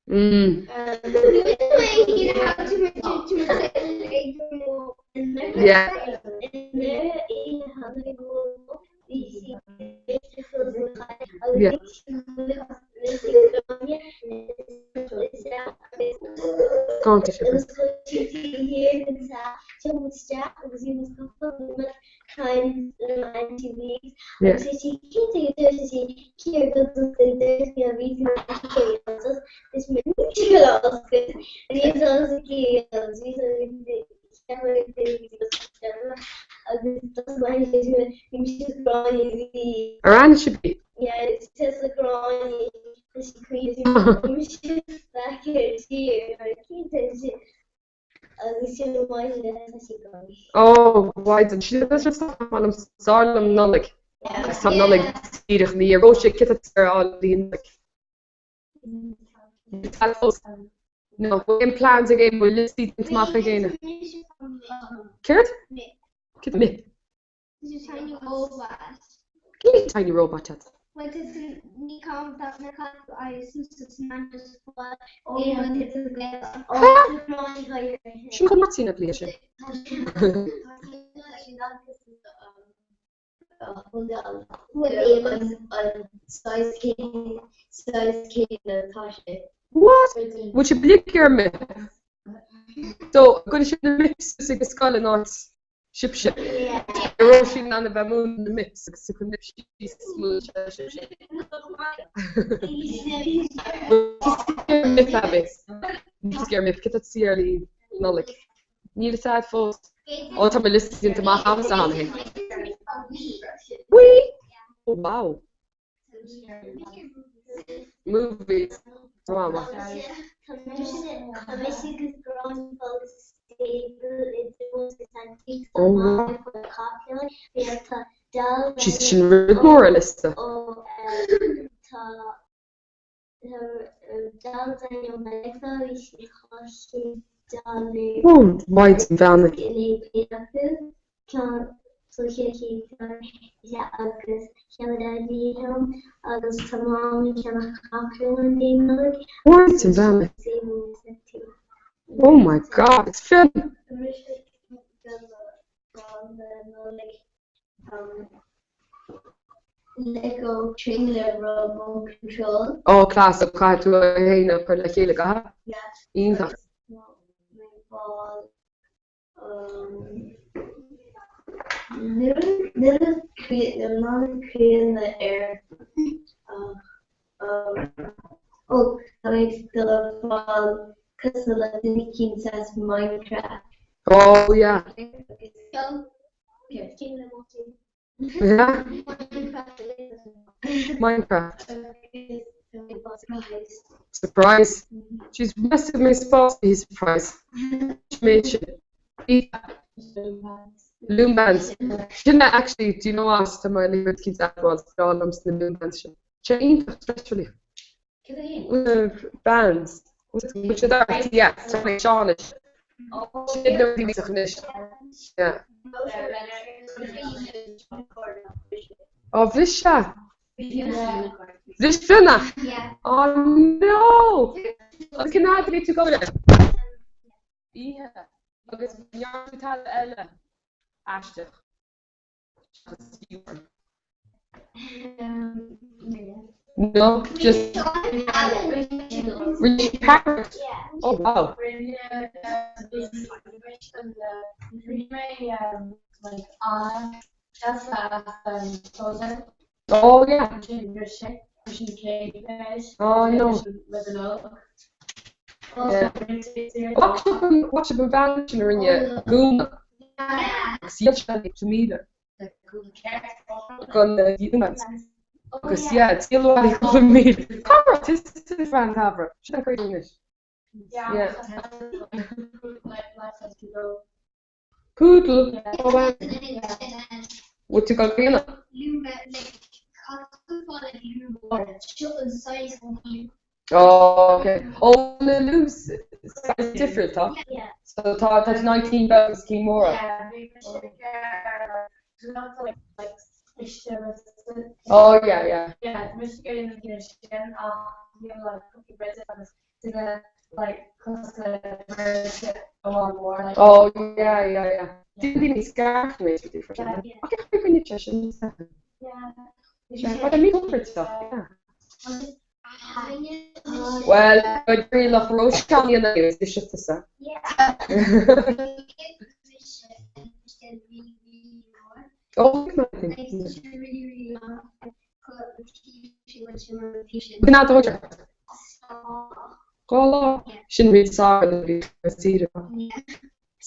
Mm. Yeah. Yeah. Yeah. Ar fhan sibh? Ó, mhaighdean, sin is fearr liom Nollaig agus tá Nollaig díreach ina dhiaidh. Róise, céard atá ar fáil le Nollaig? No, bhfuil aon plans ag éinne, bhfuil liostaí déanta amach ag éinne? Céard? Céard mip? Tiny robot. Cén tiny robot at? Sin chun Martin a bhí sin. What? Bhfuil sibh uilig ar mip? So, go sibh na mips ag an scoil in áit sibhse. Ar Róisín in ann a bheith múineadh na mips agus tú chun mip síos is múineadh sibhse. Mip Abby. Níl ar mip, céard atá ar le Nollaig. Níl fhios a'd fós. Ó tá mo liosta déanta amach a'msa cheana féin. Wii! Oh wow. Movies. Mama. Oh wow. Jeez, sin rud mór ar liosta. Oh, Maighdean bheannaithe. Maighdean bheannaithe. Oh my God, it's Fionn. Lego train le remote control. Ó, class, so caithfidh tú é féin a chur le chéile, gcaithfidh? Yeah. Iontach. Níl an críonna ar ach ó tá mé ag dul a fáil cosúil le duine eicínt as Minecraft. Oh yeah. Yeah. Minecraft. Surprise. She's messing mé spás í surprise. Mé sin. Loom bands. Sin actually, do you know what? Tá mé le cinn admháil breá liom sna loom bands sin. Sé iontach stress relief. Bands. Bhfuil siad ort? Yeah, tá mé Seán anois. Sin na rudaí anois. Yeah. Ó, bhris sé. Bhris Fiona? Oh no! Agus cén fhad a bhí tú ag obair air? Oíche. Agus ndearna tú tada eile aisteach? No, just Rinne parrot. Oh wow. Oh yeah. Oh no. Yeah. Bhfaca sibh an bhean sin a rinne gúna agus dhíol sí 1,000 den ghúna agus yeah, díol 1,000. Cá raibh tusa Fran Cabra? Sin an craobh anois. Yeah. Poodle. Oh wow. Bhfuil tú ag dul críonna? Oh okay. Oh na looms size difriúil tá? So tá tá tú in aghaidh cinn beag agus cinn móra. Oh yeah yeah. Oh yeah yeah yeah. Daoine scarf mé freisin. Ach cé chaoi rinne sé sin? Tá míchompordach, yeah. Bhuel, go dtriailfeadh Róisín a dhéanamh is ise tusa. Sin rud is fearr a bhí ar saoire.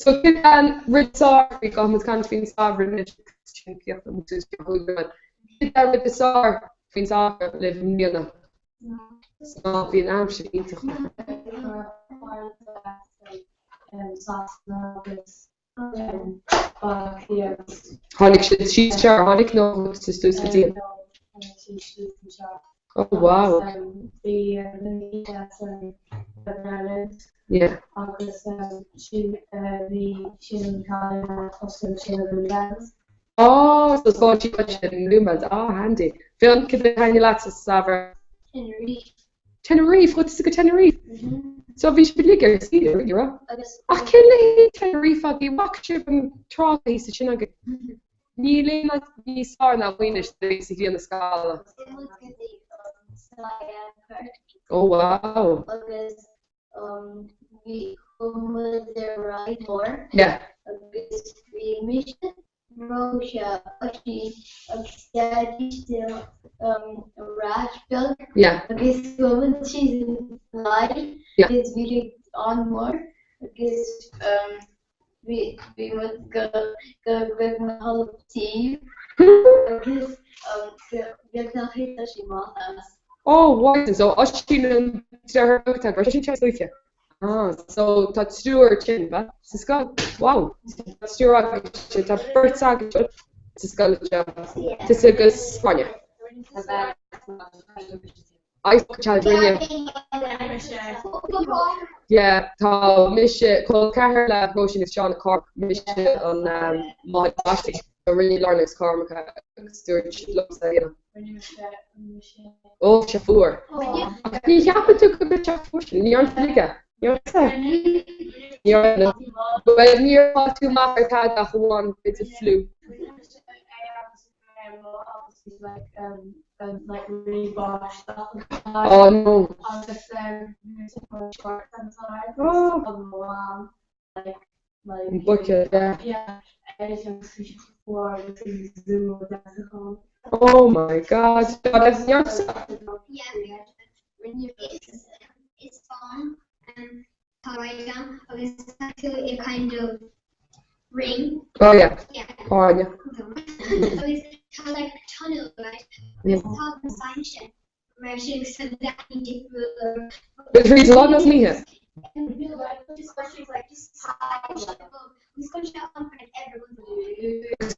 So cén rud is fearr faoi gabhfaidh muid caint faoin samhradh anois agus sin cíoch na muid Cén rud is fearr faoin samhradh libh i mbliana? Ná bhí an aimsir iontach. Tháinig siad síos seo, tháinig nó suas go dtí an. Oh wow. Yeah. Agus sin bhí sin an cailín a thosaigh sin a Bluebells. Oh, so fág siad sin Bluebells. Ah, handy. Fionn, cad a thaitnigh leat sa samhradh? Tenerife. Tenerife, chuaigh tusa go Tenerife? So bhí sibh uilig ar saoire, really, raibh? Agus. Ach cén leithéid Tenerife agaibh? Bhfaca sibh an trá thíos ansin agaibh? Níl aon áit níos fearr ná Maínis le bheith sa ghrian ag scalladh. Chuaigh muid go dtí an Sky Park. Oh wow. Agus bhí chuaigh muid ar ride mór. Yeah. Agus bhí mise, Róise, Oisín agus Daidí istigh ar ride beag. Yeah. Agus chuaigh muid síos an slide. Yeah. Agus bhí sé an-mhór agus bhí bhí muid go go raibh mo thalamh taobh agus go beagnach thit sé amach as. Oh right, so Oisín an deartháir beag atá agat, sin sé Ah, so tá triúr tinn, ba, sa scoil. Wow, tá triúr agaibhse, tá beirt agaibh sa scoil seo, tusa agus Gráinne. Ice Bucket Challenge rinne. Yeah, tá mise col ceathar le Róisín agus Seán Cormac, mise an máthair baistí. So rinne Lauren agus Cormac agus dúirt siad liomsa a dhéanamh. Ó, bhí sé fuar. Ach ní cheapann tú go mbeadh sé fuar sin, ní dhearna tú ligeadh. Ní dhearna Ní dhearna. Bhuel, níor fhág tú amach ar tada ach amháin b'fhéidir fliú. Oh no. Oh. Buicead, yeah. Oh my God. Is bán tá ride ann agus tá tú i kind of ring. Oh yeah. Yeah. Áine. Agus tá like tunnel right agus tá an sign sin mar sin sa bhean difriúil. Is rí lá nó oíche?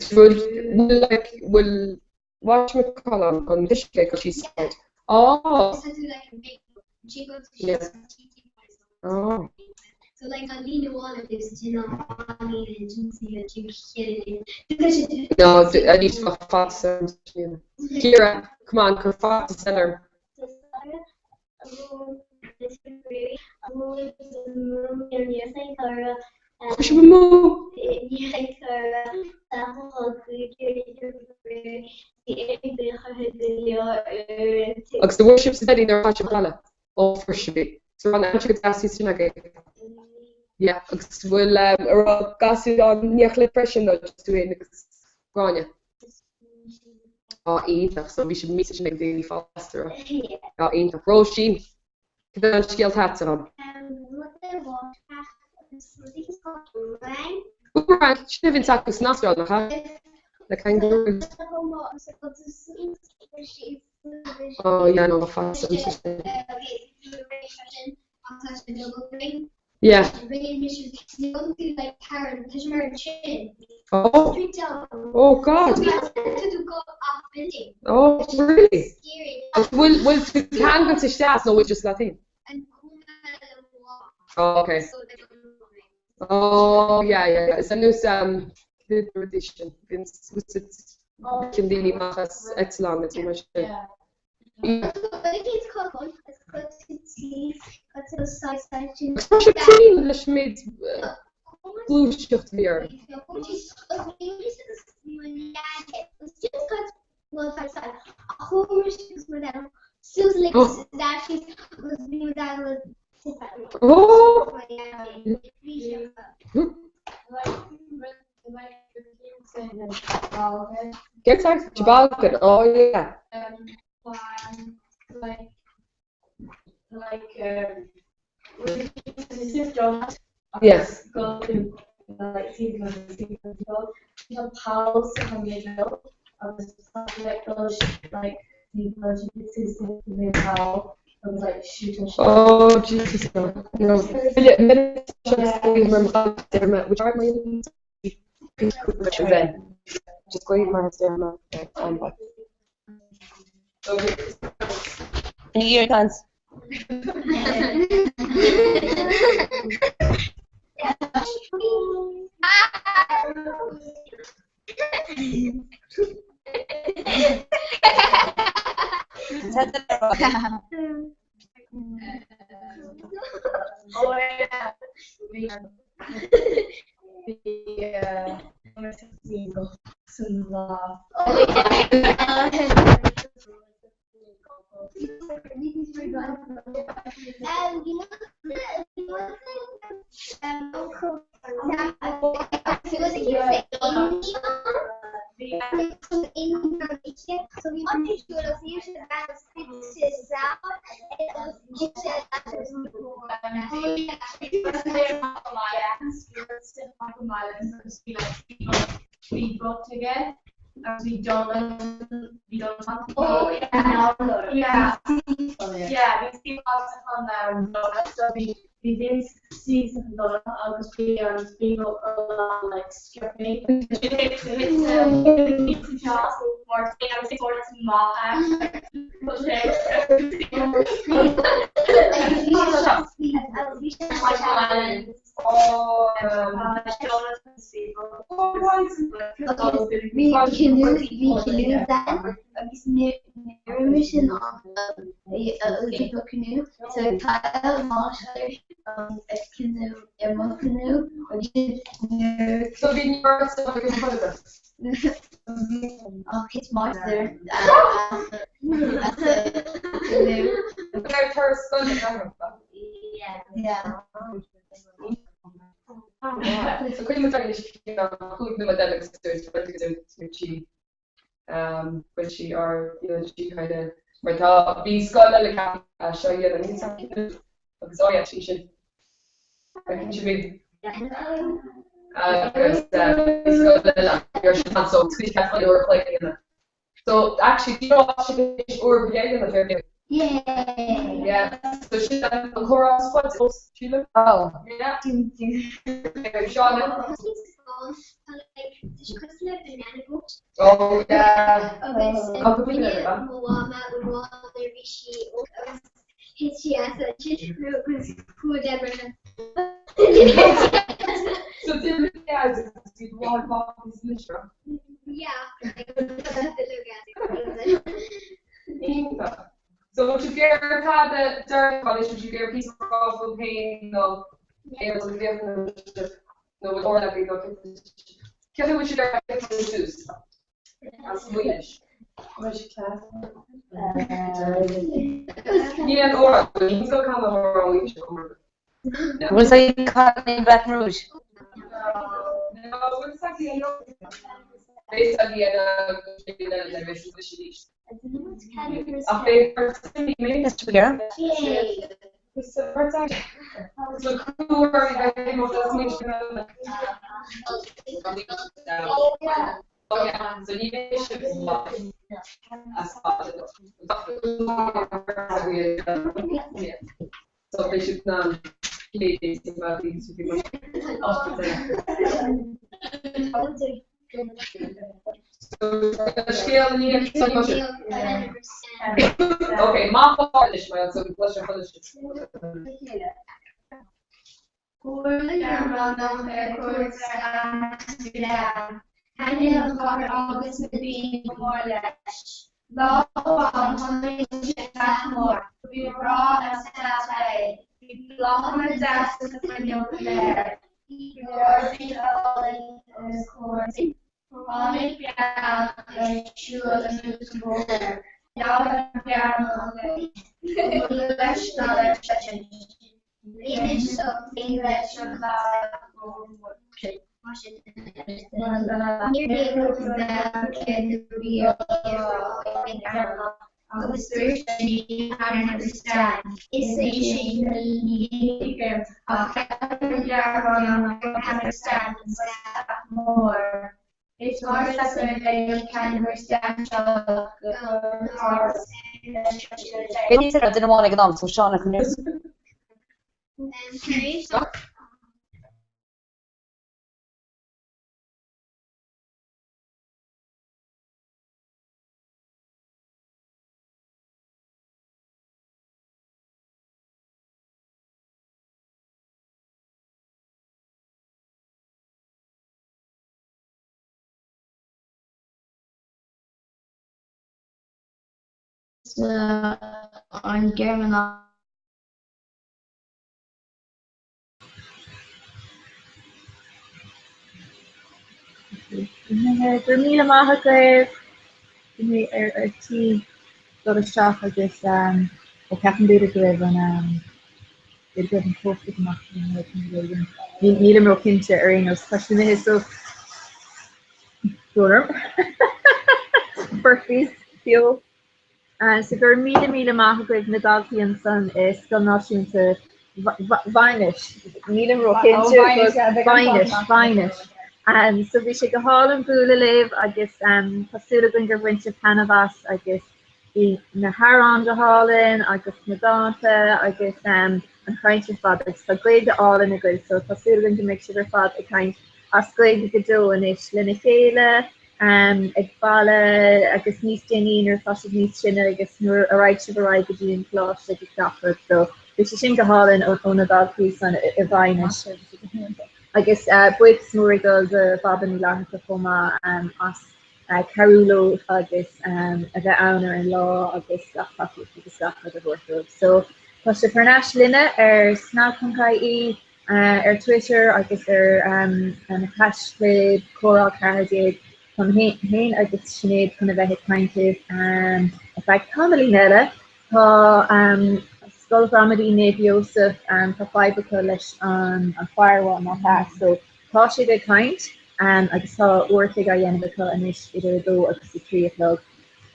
Bhfuil like bhfuil whatchamacallit an uisce ag dul síos ard? Oh. Yeah. Oh. No, arís bheadh faitíos orm. Ciara, come on, cuir faitíos eile orm. Chuir sibh amú! Agus do bhfuair sibh sa deireadh nuair a chaith sibh baile? Ó, fuair sibh í. So raibh an aimsir go deas thíos sin agaibh? Yeah, agus bhfuil, an raibh gasúir á n-íoc libh freisin nó just tú féin agus Gráinne? Á, iontach. So bhí sibh míosa sin ag daoine fásta, raibh? Á, iontach. Róisín, cad é an scéal atá agat? Boomerang. Sin a bhíonn acu san Astráil, nach ea? Le kangaroos. Oh, yeah, no, fásta. Yeah. Oh. Oh God. Oh, really? Bhfuil bhfuil tú ceangailte isteach nó bhfuil just leat féin? Oh, okay. Oh yeah yeah yeah is ar nós rudaí sin bíonn bíonn daoine amach as eitleán nó mar sin. Tá sé cruinn leis an méid gluaiseacht a bhí orm. Get out Toboggan, oh yeah. Yes. Oh Jesus no. No. Just go mar New Year plans. Oh yeah. Bhí canoe agus ní raibh mise in ann a canoe so cailleadh máistir a canoe i mo canoe agus So bhí ach thit máistir as a canoe. Yeah. So cuid muid anois chúig nóiméad eile agus dúirt sí bhfuil sí ár sí kind of mar tá bhí scoil eile ceaptha seo a dhéanamh níos agus oh yeah sí sin cinnte bhí agus bhí scoil eile ar sin so trí ceaptha uair a chloig a dhéanamh. So actually bhí sé uair go leith a dhéanamh Yeah. Yeah, so sin an comhrá is faide fós, sílim. Oh. Yeah. Seán. Oh yeah. Agus Tá go bhfuil rinne mo mhama amhrán nuair a bhí sí óg agus thit sí as ansin agus chuaigh Deborah So did we yeah, did one box Yeah. So to get cad deir to get piece of pain nó nó or le nó Ce bhfuil si tús as Maínis. Ní an óra go cam Was I caught in Baton Rouge? Mr. Bagheera? So they should not Scéal ní Ok, má leis mar so Chuaigh an Gearmánach ar cuairt ar Amsterdam. Thaitnigh an chathair agus na daoine go mór leis. Lá amháin chonaic sé teach mór. Ba bhreá an teach é. Bhí bláthanna deasa sna fuinneoga go léir. Bhí gairdín álainn os comhair an tí. Tháinig bean ag siúl anuas an bóthar. Ghabh an Gearmánach léi. Ba leis ná ar seisean. Agus dúirt sé ní dhearna Stan, is é sin ní thuigim ach cheap an Gearmánach gur cheannaigh Stan an teach mór. Is mar B'fhéidir duine amháin ag an am, so Seán ag An Gearmánach. Go raibh míle maith agaibh. Bhí mé ar ar tí dul isteach agus ó ceapaim b'fhéidir go raibh an b'fhéidir go raibh an post ag amach Nílim ró-chinnte ar aon nós tá sé imithe so Brón orm. Burpees beo. So go raibh míle míle maith agaibh na daltaí ansan i Scoil Náisiúnta Mhaínis. Nílim ró-chinnte Mhaínis, Mhaínis. So bhí sé go hálainn bualadh libh agus tá súil againn gur bhain sibh taitneamh as agus bhí na hamhráin go hálainn agus na dánta agus an chaint ar fad agus tá Gaeilge álainn agaibh so tá súil againn go mbeidh sibh ar fad ag caint as Gaeilge go deo anois lena chéile ag baile agus níos déanaí nuair atá sibh níos sine agus nuair a raghaidh sibh ar aghaidh go dtí an coláiste agus gach rud. So bhí sé sin go hálainn ó na daltaí san i Mhaínis. Agus buíochas mór ag dul do Baba Ní Fhlatharta chomh maith as cabhrú leo agus a bheith ann ar an lá agus gach tacaíocht agus gach rud a thabhairt dóibh. So tá sibh thar n-ais linne ar snag.ie. ar Twitter agus ar an haischlib comhrá 14. Tá mé féin agus Sinéad chun a bheith ag caint libh ar feadh tamaillín eile. Tá Scoil Ghramadaí Naomh Iósaf, tá fadhb acu leis an firewall nach ea? So tá siad ag caint agus tá uair a chloig á dhéanamh acu anois idir 2 agus 3 a chlog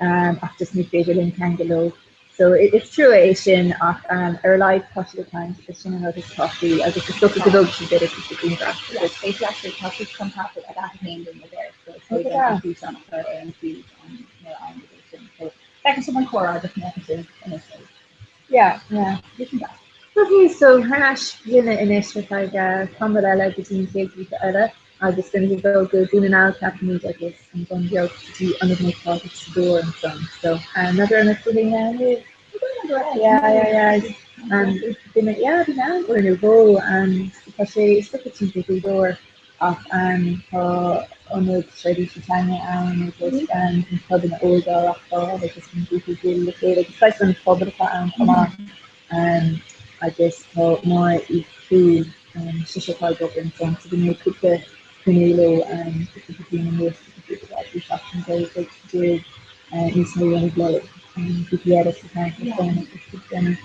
ach just ní féidir linn ceangal leo. So is trua é sin ach ar a laghad tá siad ag caint agus sin an rud is tábhachtaí agus is dócha go dtógfaidh siad b'fhéidir cúpla grianghraf agus beidh siad actually tá siad chun taifead ag a 1 den rud air so is féidir an físeán a chur ar an feed nuair a fhaigheann muid é sin. So feicfidh sibh an comhrá just ní fheicfidh sibh anois é. Yeah, yeah. Bhí sin deas. Okay, so thar n-ais linne anois ar feadh tamall eile go dtí an chéad ghrúpa eile. Agus beimid ag dul go Dún na nGall ceapaimid agus an Bun Beag go dtí Ionad Naomh Pádraig sa Dúr ansan. So n'fheadar an raibh tú féin ann riamh? Yeah, yeah, yeah. Bhí mé, yeah, bhí mé ann uair nó dhó. Tá sé is dócha timpeall Ghaoth Dobhair ach tá ionad seirbhísí teanga ann agus an clubanna óige á reachtáil agus an grúpaí ag bualadh le chéile agus saghas an pobal atá ann chomh maith. Agus tá Máire Uí Chonchúir, sise atá ag obair ansan, so bhí mé ag cúpla cruinniú leo cúpla bliain anuas agus iad ag eagrú Seachtain Gaeilge déag níos mó a dhéanamh le grúpaí eile sa cheantar sin agus ag déanamh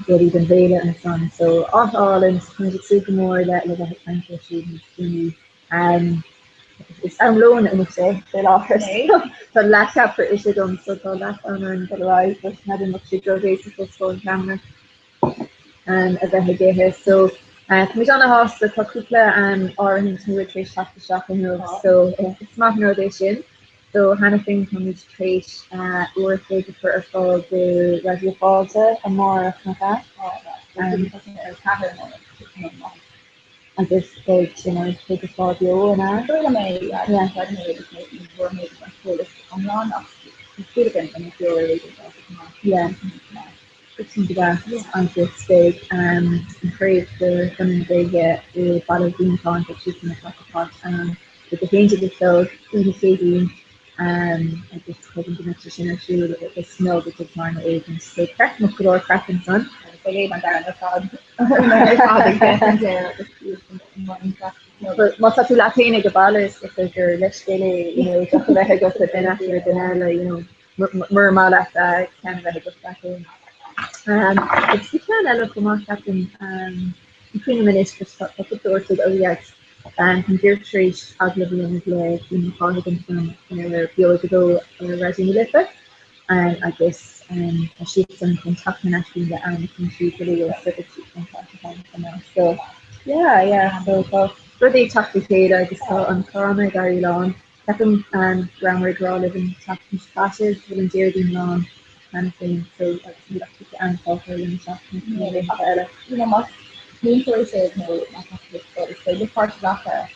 rudaí don bhféile ansan. So áit álainn, so táimid ag súil go mór le le bheith ag caint leo siúd níos déanaí. Is am lóin anois é fé láthair so tá leathcheapra ite agam so tá leathfhonn orm dul ar aghaidh but n'fheadar an mbeadh sé drochbhéasach os comhair an cheamara a bheith ag ithe. So táimid ana-shásta, tá cúpla áirithint nua tar éis teacht isteach inniu so is maith an rud é sin. So cheana féin táimid tar éis uair a chloig a chur ar fáil do Raidió Fáilte amárach nach ea? Agus beidh sin ar chuid de Fá Beo, an ea? Dóigh liom é, yeah. Yeah. Creidim é agus ní bhfuair mé an t-eolas iomlán ach tá súil againn go mbeidh beo ar raidió Fáilte chomh maith. Yeah. Sin go deas agus beidh an chraobh de Chonradh na Gaeilge i Baile Mhuineacháin, beidh siadsan ag glacadh páirt ann ag 11 a chlog oíche Chéadaoin agus creidim go mbeidh sé sin ar siúl i Snug i dTigh Tábhairne Aidan's. So craic go leor craic ansan. Agus beidh Aodh an domhan ar fad ar fad ag deich an deireadh agus iad i mbun craic. Má tá tú leat féin ag an baile is dócha gur leithscéal é you know deoch a bheith agat in aice le duine eile you know mura maith leat ceann a bheith agat leat féin. Agus bhí ceann eile chomh maith ceapaim, ní cuimhin liom anois but tá cúpla uair oh yes, tá Deirdre tar éis agallamh a dhéanamh le Cian Mac Cárthaigh ansan ar Beo ag a Dó ar Raidió na Life agus tá siadsan chun teacht thar n-ais chugainn le am éicint go luath so beidh siad chun páirt a ghlacadh chomh maith. So yeah, yeah, so tá rudaí ag teacht le chéile agus tá an clann ag éirí lán. Ceapaim go rabhamar ag rá libh an tseachtain seo caite go bhfuil an Déardaoin lán cheana féin so agus níl ach cúpla am fágtha le na seachtaine na laethanta eile. You know, más múinteoirí sibh nó má tá sibh ag scoil, is féidir páirt a ghlacadh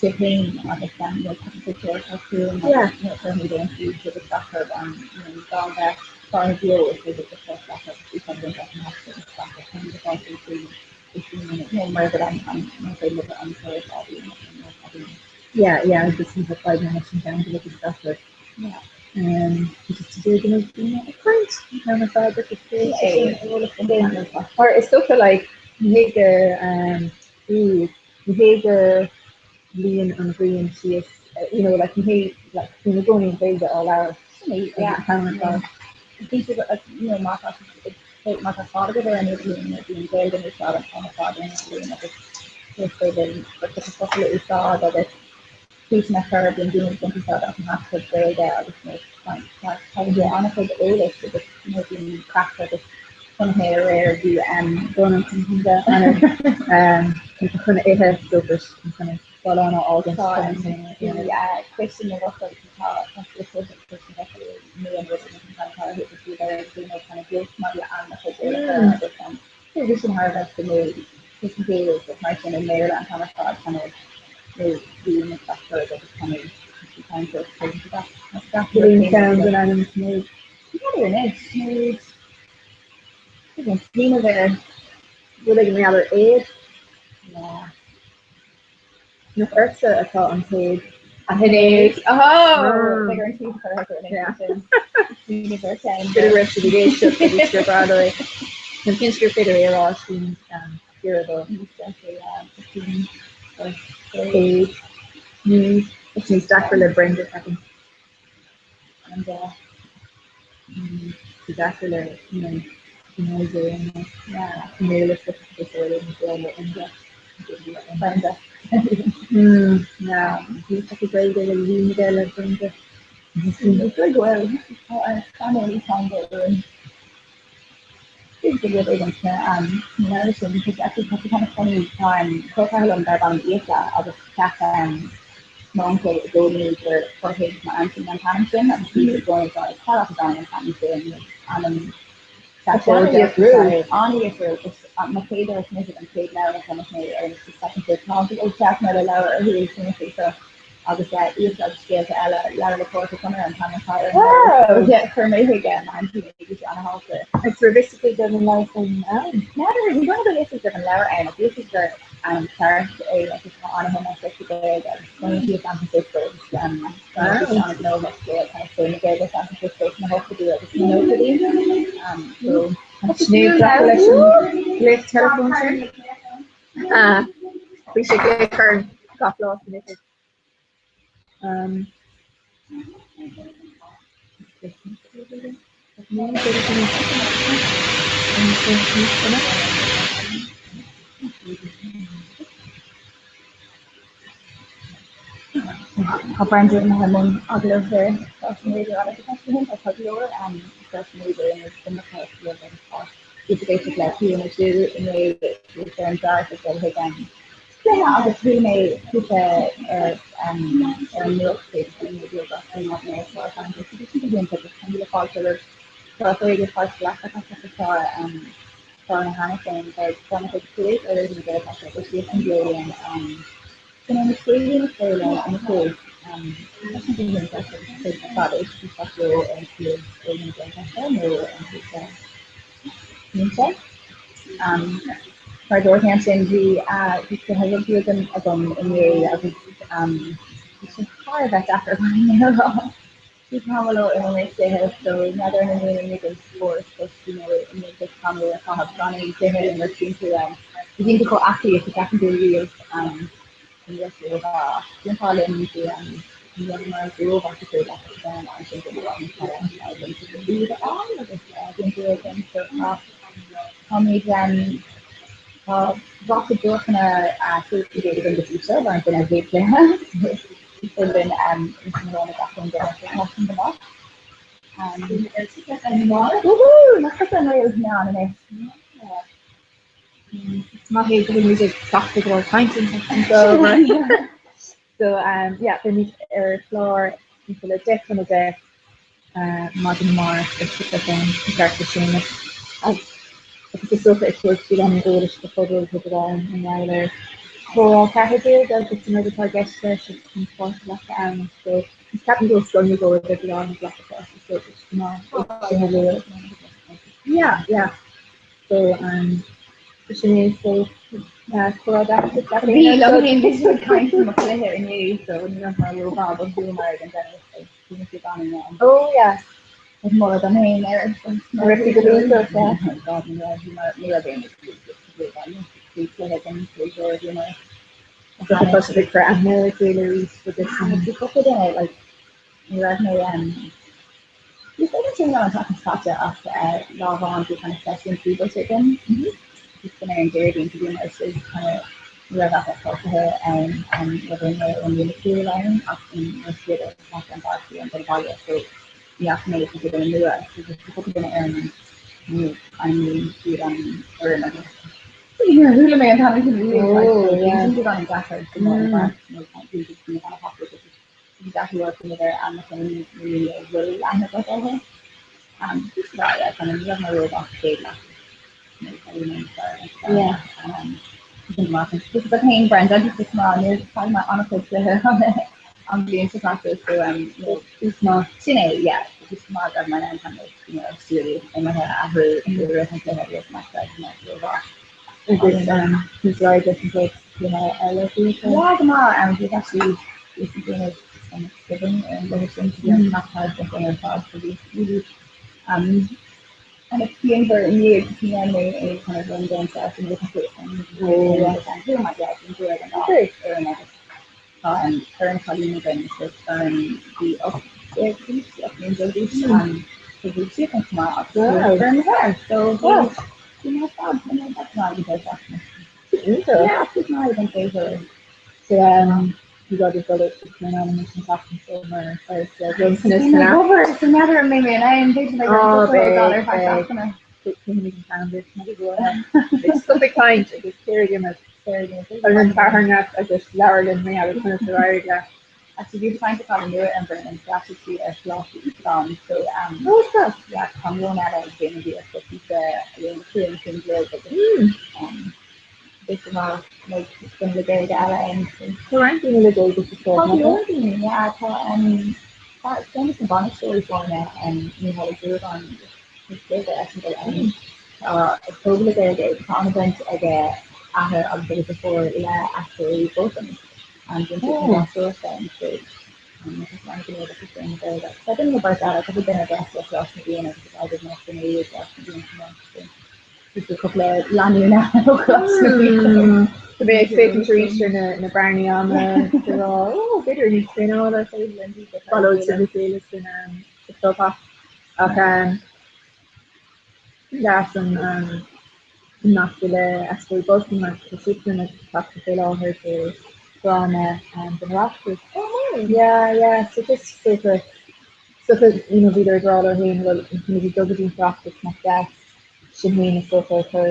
sibh féin agus um, you know, cúpla pictiúr atá chugainn agus you know, cuirfimid ar an suíomh sibh isteach orb um, you know, ní gá bheith sáraithe beo is féidir just páirt a ghlacadh agus úsáid a bhaint as an hashtag agus gach rud chun do pháistí faoi is you know, mar a bhfuil an an mar féidir libh an cur is ábhar nó ábhar. Yeah, yeah, agus ní bheadh fadhb leis an gceangal agus gach rud. Yeah. Agus tá dúil go mbeidh daoine ag caint an t-am ar fad agus beidh sé sin eolach don duine. Mar is dócha like, ní hé go um, ní hé go luíonn an ghrian síos, you know, like, ní hé like, bíonn i gcónaí an Ghaeilge á labhairt an t-am ar fad. Bhí sé you know, má tá má tá fáil agat ar an idirlíon, you know, bíonn Gaeilge in úsáid an t-am ar fad ar an idirlíon agus is féidir cúpla focal a úsáid agus tweetanna a chur, bíonn daoine ag baint úsáid as an hashtag Gaeilge agus you know, tá tá an-chuid eolais agus you know, bíonn craic agus bunaithe aréir bhí um, Dónal um, chun ithe dóchais chun Folláin a fhágaint Tá coiste na bhfocal tá coiste na bhfocal nua nó an tá siad ar daoine kind of jokes maidir le ainmneacha Gaelacha agus an bhí sin thar a bheith suimiúil Chris Gaels agus mar sin i mBéarla an t-am ar fad kind of nó bhí na crossword agus kind of kind of Bhí ceann den ainm Sinéad. N'fheadar anois, Sinéad Smaoineamh ar Rud éigin mar gheall ar éad. Yeah. Nach ortsa atá an t-éad. A Shinéad! Oh! Beidh ar an taobh curtha acu anois ansin. Smaoineamh ar cheann. B'fhéidir go raibh siad ag éisteacht agus gur breá leo é. Táim cinnte gur féidir é a rá trín giorra Níos deacra, yeah. Éad. Is níos deacra le Brenda, ceapaim. And uh, Tá deacra le you know, Sinéad yeah. i mBéarla is dóigh liom le Enda. Brenda. Yeah. Bhí sé Gaeilge le líon aige le Brenda. Is dóigh go bhfuil tá an saineolaí teanga uainn. Is go bhfuil éigin sna um, leabhair sin because actually tá sé kind of funny tá um, col ceathar liom darb ainm Íosa agus cheap um, m'uncail i gcónaí gur chruthaigh m'aintín an t-ainm sin agus bhí sé i gcónaí ag rá is cailleach atá ann an t-ainm sin ainm An-difriúil. An-difriúil. But mo chéad uair mise an chéad leabhar a cheannaigh mé ar an second stage tá ó cheap mé le leabhar ar shúil sin sé seo agus Íosa agus scéalta eile leabhar le Pádraic Ó Conaire an t-ainm atá ar an leabhar. Yeah, chuir mé chuige m'aintín é bhí sé an-shásta. Agus raibh fhios aici go raibh an leabhar sin ann? N'fheadar, ní raibh a fhios aici go raibh an leabhar ann ach bhí fhios aici gur ainm ceart é agus tá an-shuim aici sa Ghaeilge agus chónaigh sí i San Francisco agus bhí sí an-ghnóthach le kind of saol na Gaeilge i San Francisco sna hochtóidí agus sna nóchaidí. So Sinéad glacadh leis an glaoch teileafóin sin. Bhí sé ag glaoch orm gach lá san oifig. Tá Brenda imithe i mbun agallaimh ar social media agus tá sé iontach tá go leor social media ina imeacht agus tá siad ag éisteacht le Cian Ó Siú inné bhí sé ar an dart ag dul chuig an cluiche agus chuala mé cúpla ar ar an nuacht é faoi na beag as an mé ar an bhí sé iontach agus tá míle fáilte roimh tá féidir páirt a ghlacadh tá sé sa chlár cheana féin beidh Donncha 5 ar Raidió na Gaeltachta agus síos an bhliain Sin é na scéilíní is fearr liom an chuid Tá sin go hiontach agus cuid fada isteach leo ar an suíomh Raidió na Gaeltachta nó ar an suíomh. Cinnte. Mar a dúirt mé ansin, bhí bhí cluiche rugbaí agam agam inné agus bhí sé thar a bheith deacair mé a rá. Bhí tamall ó imir mé cluiche so n'fheadar an ndéanann muid an spórt but you know i ndiaidh duit tamall a chaitheamh gan aon chluiche a imirt bíonn tú bíonn tú chomh aclaí is a cheapann tú riamh. Ní raibh sé rómhaith ach bhí an t-ádh linn bhí ní rabhamar rómhaith leis an ansin go raibh an t-ádh againn cúpla úd a fháil agus bhí an bua againn so tá táimid tá ráta buachana 100% againn go dtí seo mar an duine a bhí cluiche so linn ins an rang gach aon duine so tá sin go maith. Woohoo! Nach an réalt meán anois. Is maith é go bhfuil muid ag cleachtadh go leor cainte anseo. So um, yeah, beimid ar chlár timpeall le 10 chun 10 uh, maidin amárach ar Tipp FM i gceart le Séamus. Agus is dócha ag tabhairt beagáinín eolais do phobal Thiobraid Árann i ngeall ar Chomhrá 14 agus an rud atá i gceist leis agus an páirt a ghlacadh ann. So ceapaim go bhfuil scoil nó dhó ag Tiobraid Árann ag glacadh páirte so is go maith sin a lua. Yeah, yeah. So um, sin é so comhrá deas Bhí liom féin bhí siad ag caint mo chluiche inné so ní raibh mar rómhaith but bhuamar ag an deireadh so bhí mé gan in ann. Oh yeah. Ag moladh dom féin ar Raibh tú go hiontach, yeah. Oh God, ní raibh bhí mar ní raibh aon bhí cluiche den pléisiúr bhí mar Tá siad ag cur aithne ar a chéile arís agus bhí cúpla duine like ní raibh mé um, Bhí sé sin an tseachtain seo caite ach lá amháin bhí kind of seisiún píobairt againn. Bhí sin ar an Déardaoin so bhí mar istigh kind of ní raibh ach tosaithe ann ní raibh aon rud ón líne cúil ann ach nuair siad ar teacht an bharr an don bhaile so ní fhaca mé cúpla duine nua so bhí cúpla duine ar an nó ainmníonn siad an fhoireann agus nuair a chuala mé an t-ainm sin uaidh like so bhí sin beagán deacair go mbeadh an bheirt nó bhí daoine an-thapaidh agus Bhí deacair a rá ar ainmneacha na ndaoine a bhfuil aithne agat orthu. Bhí sé yeah, kind of ní raibh mé rómhaith sa chéad leath. Yeah. But féin Brenda just má níor chaill mé an-chuid cluiche an bhliain seo caite so um, you know, sin é, yeah, just má raibh mé in ann kind of, you know, stíl imeartha a athrú i rith an chluiche agus mar rómhaith. Agus níos láidre an chéad chluiche eile a bhí acu. Yeah, go maith. Bhí actually bhí siad déanamh an scribbing ar an gcluiche sin, so bhí an cnapshead den chluiche ar fad, so bhí really kind of pianmhar i ndiaidh go ndéan mé é kind of run down south and look at an bhua mar yeah, bhí an bua ag an dá fhoireann agus tá an foireann cailín againn so foireann bhí 18 d'aois, 18 bliain d'aois, so bhí siad chomh maith agus foireann na bhfear, so bhí bhí mé ar fad, bhí mé ar fad go maith ag an deireadh seachtaine. Iontach. Yeah, bhí maith ag an séasúr. So you got your brother to turn on an seachtain seo mar Obair sa n'fheadar an mbeidh mé in ann, b'fhéidir beidh orm cúpla rud a fháil ar feadh seachtaine. Stop ag caint agus céir ag imirt. Ar an Ceatharlach agus leabharlann mé agus conas ar éirigh leat. Actually bhí caint atá nua ar Bhréanainn so actually sí ar Choláiste Íosagáin so um Oh, is that? yeah tá Meon Eile ag déanamh iarracht píosa a dhéanamh faoi an bhliain agus um b'fhéidir má like duine le Gaeilge eile ann so. Tá roinnt daoine le Gaeilge sa scoil, Tá go nach leor daoine, yeah tá um tá ceann de na bainisteoirí foirne um Mícheál Ó Dúragáin is Gaeilge eisean go um tá ag tógáil le Gaeilge tá an-bhaint ag a athair agus ag a deirfiúr le Aisteoirí Bulfin. An bhfuil siad chun gasúir ann so Tá duine nó beirt eile, cúpla duine a d'fhreastail ar Choláiste na bhFiann agus a d'oibrigh mar choiméad i gColáiste na bhFiann chomh maith so cúpla cúpla lánúin eile ó Choláiste na bhFiann. So beidh ag féachaint arís ar na bearnaí ama de rá, ó, b'fhéidir níos traenála Follow sibh le chéile san sa clubtheach. Ach deas an nasc le Aisteoirí Bulfin mar tá siadsan ag cleachtadh faoi láthair do dhráma don Oireachtas. Oh Yeah, yeah, so just sort of sort of you know bhíodar ag rá leo féin well muid ag dul go dtí an tOireachtas nach deas sinn féin is dócha a chur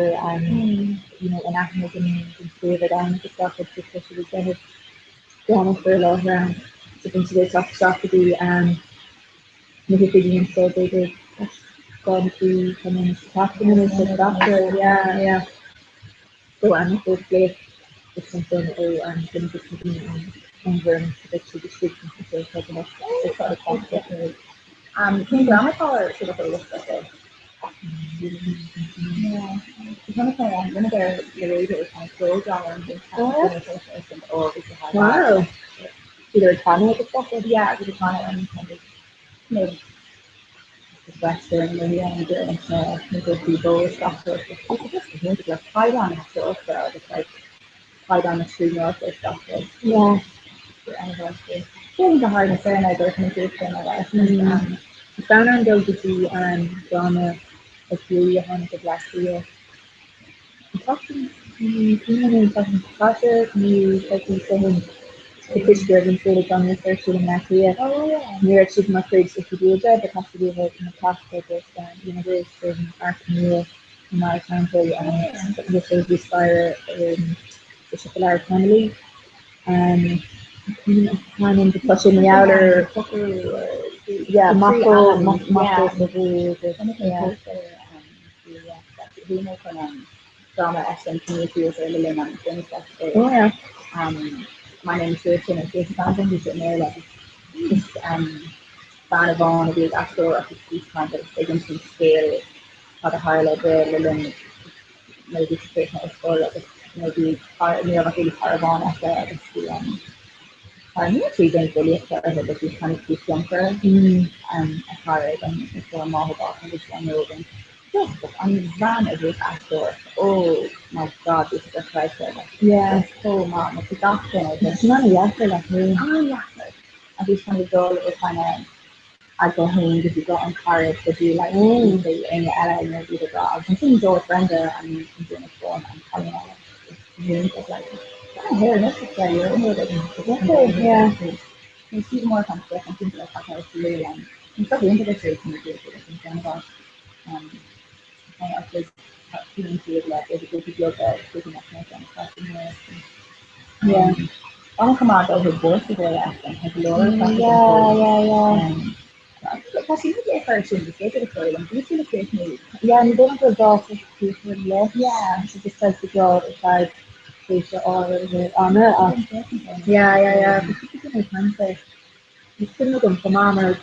you know in aithne don don chraobh ag am agus gach rud so tá siad ag déanamh dráma faoi láthair ann so bíonn siad ag teacht isteach go dtí na hoifigí anseo b'fhéidir 2 nó 3 tráthnóna sa tseachtain nó sa seachtain yeah yeah so an fós léamh is ansin ó an duine de na daoine ón ón bhfoireann so beidh siad istigh anseo tá go Cén dráma atá ar siúl acu? Wow. Bhíodar ag canadh agus stuff? Yeah, bhí ag canadh and kind of, you know, western nó bhí an dúirt na na grúpaí bó isteach just le caighdeán na haisteoireachta agus like caighdeán na scríbhneoireachta isteach. Yeah. Sin go háirithe na foirne gur chun sin a bheith. Is fonn orm dul go dtí an dráma is luaithe a tháinig go Bleá Cliath. An tseachtain nó an tseachtain seo caite nó coicís ó shin toisc go raibh an Féile Drámaíochta ar siúl i mBleá Cliath. Ní raibh siad mar chuid oifigiúil de but caithfidh a bheith ina teacht agus dheineadar san Amharclann Nua i mBaile Teampaill agus bhí staighre i Siopa Leabhar Connolly. Tá sé mar gheall ar yeah Mac Ó Mac Ó Bhí mé chun an dráma a fheiscint Community Theatre le linn an Fringe Festival. Oh yeah. My name is Rachel and bhí an bhí sé i mBéarla. Just bean amháin a bhí ag aisteoireacht agus bhí kind of ag insint scéal cad a tharla di le linn nuair a bhí sí tar éis na ollscoile agus nuair a bhí ní raibh ach really cara amháin aici agus bhí ní raibh sí ag déanamh bulaíochta uirthi but bhí kind of bhí tionchar a chara ag an ag a máthair bás agus an rógan. Just an bhean a bhí ag aisteoireacht oh my god bhí sí dochreidte like Yeah. just chomh maith nó bhí gach duine Tá just sin an-dheacair like ní. an-dheacair a bhí kind of dul ó kind of a guth féin go dtí guth an cara go dtí like éinne eile nuair a bhí ag rá agus ansin dúirt Brenda an duine fón an cailín eile just like here this is where you're in it Yeah. Ní sí mór an an timpeall ar feadh ar siúl an an seo iontach ar siúl an an Yeah. An chomh maith dul chuig Borstal Boy a fheiscint, tá go leor Yeah, yeah, yeah. Tá sí ní ar sin is féidir a chur an bhí sí le críochnú. Yeah, ní dóigh liom go raibh dáta críochnú le. Yeah. So just says the job ar feadh tréimhse áirithe ama ach yeah, yeah, yeah. Bhí sí ag caint air. Is cuimhin agam chomh maith mar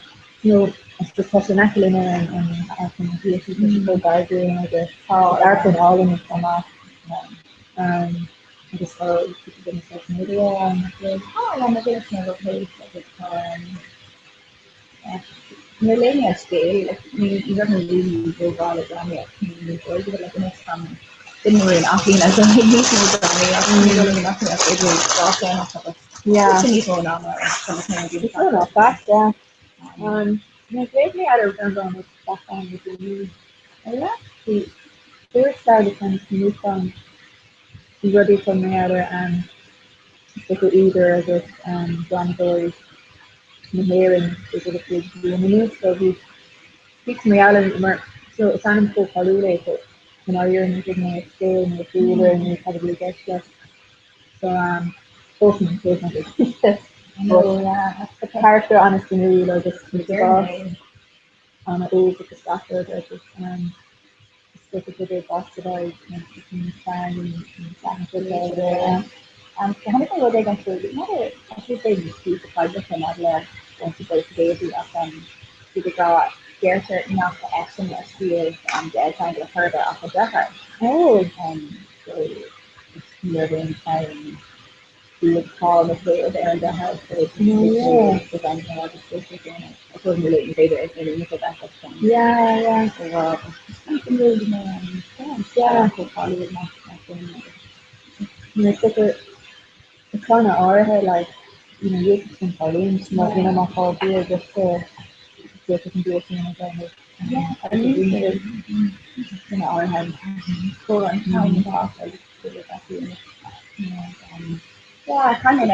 you know I suppose tá sé in aice linn ar an an amharclann na hIarthaí, tá sé chomh gar dúinn agus tá amharclann álainn chomh maith um, agus tá cúpla duine sa méadú ann nach bhfuil. Tá yeah, na duine sin rud théis agus tá um, Níor léigh mé an scéal, like, ní ní raibh mé really rómhaith le drámaíocht ní ní dóigh like anois táim duine mar aon aclaíonn so níos mó drámaíocht ní dóigh liom nach mbeadh idir dhá chéim agus Yeah. sin níos mó ná mar a chonaic mé an It's not that bad, yeah. Um, ní léigh mé ar an dráma back on the daoine eile. Bhí dúirt leabhar le nuachán bhí rudaí chun mé ar um, is údar agus um, drámadóirí na hÉireann idir le cúig bliana anuas so bhí bhí mé eile mar so is ainm chomh cáiliúil é so i ndáiríre ní thuig mé a scéal nó a dúlra nó cad a bhí i gceist leis. So um, fós ní thuig mé. Charachtar an-suimiúil agus an-óg agus gach rud agus um, is dócha gurb é Boss ar aghaidh na clann Tháinig mé rud éigin trú Tá sé b'fhéidir píosa poiblíochta maidir le Bouncy Boy sa Daisy ach siad ag rá deirtear nach eisean a scríobh an Dead Triangle a chor ar bith ach a deartháir. Oh. So ní raibh aon fonn bhí cáil na chéad ar an deartháir so so gan agus b'fhéidir Yeah, yeah. Yeah. You know, it's a kind of áirithe like you know you can tarlúint má you know má tá bia just just an bia sin a dhéanamh. Yeah, duine áirithe an t-am atá agus Yeah, kind of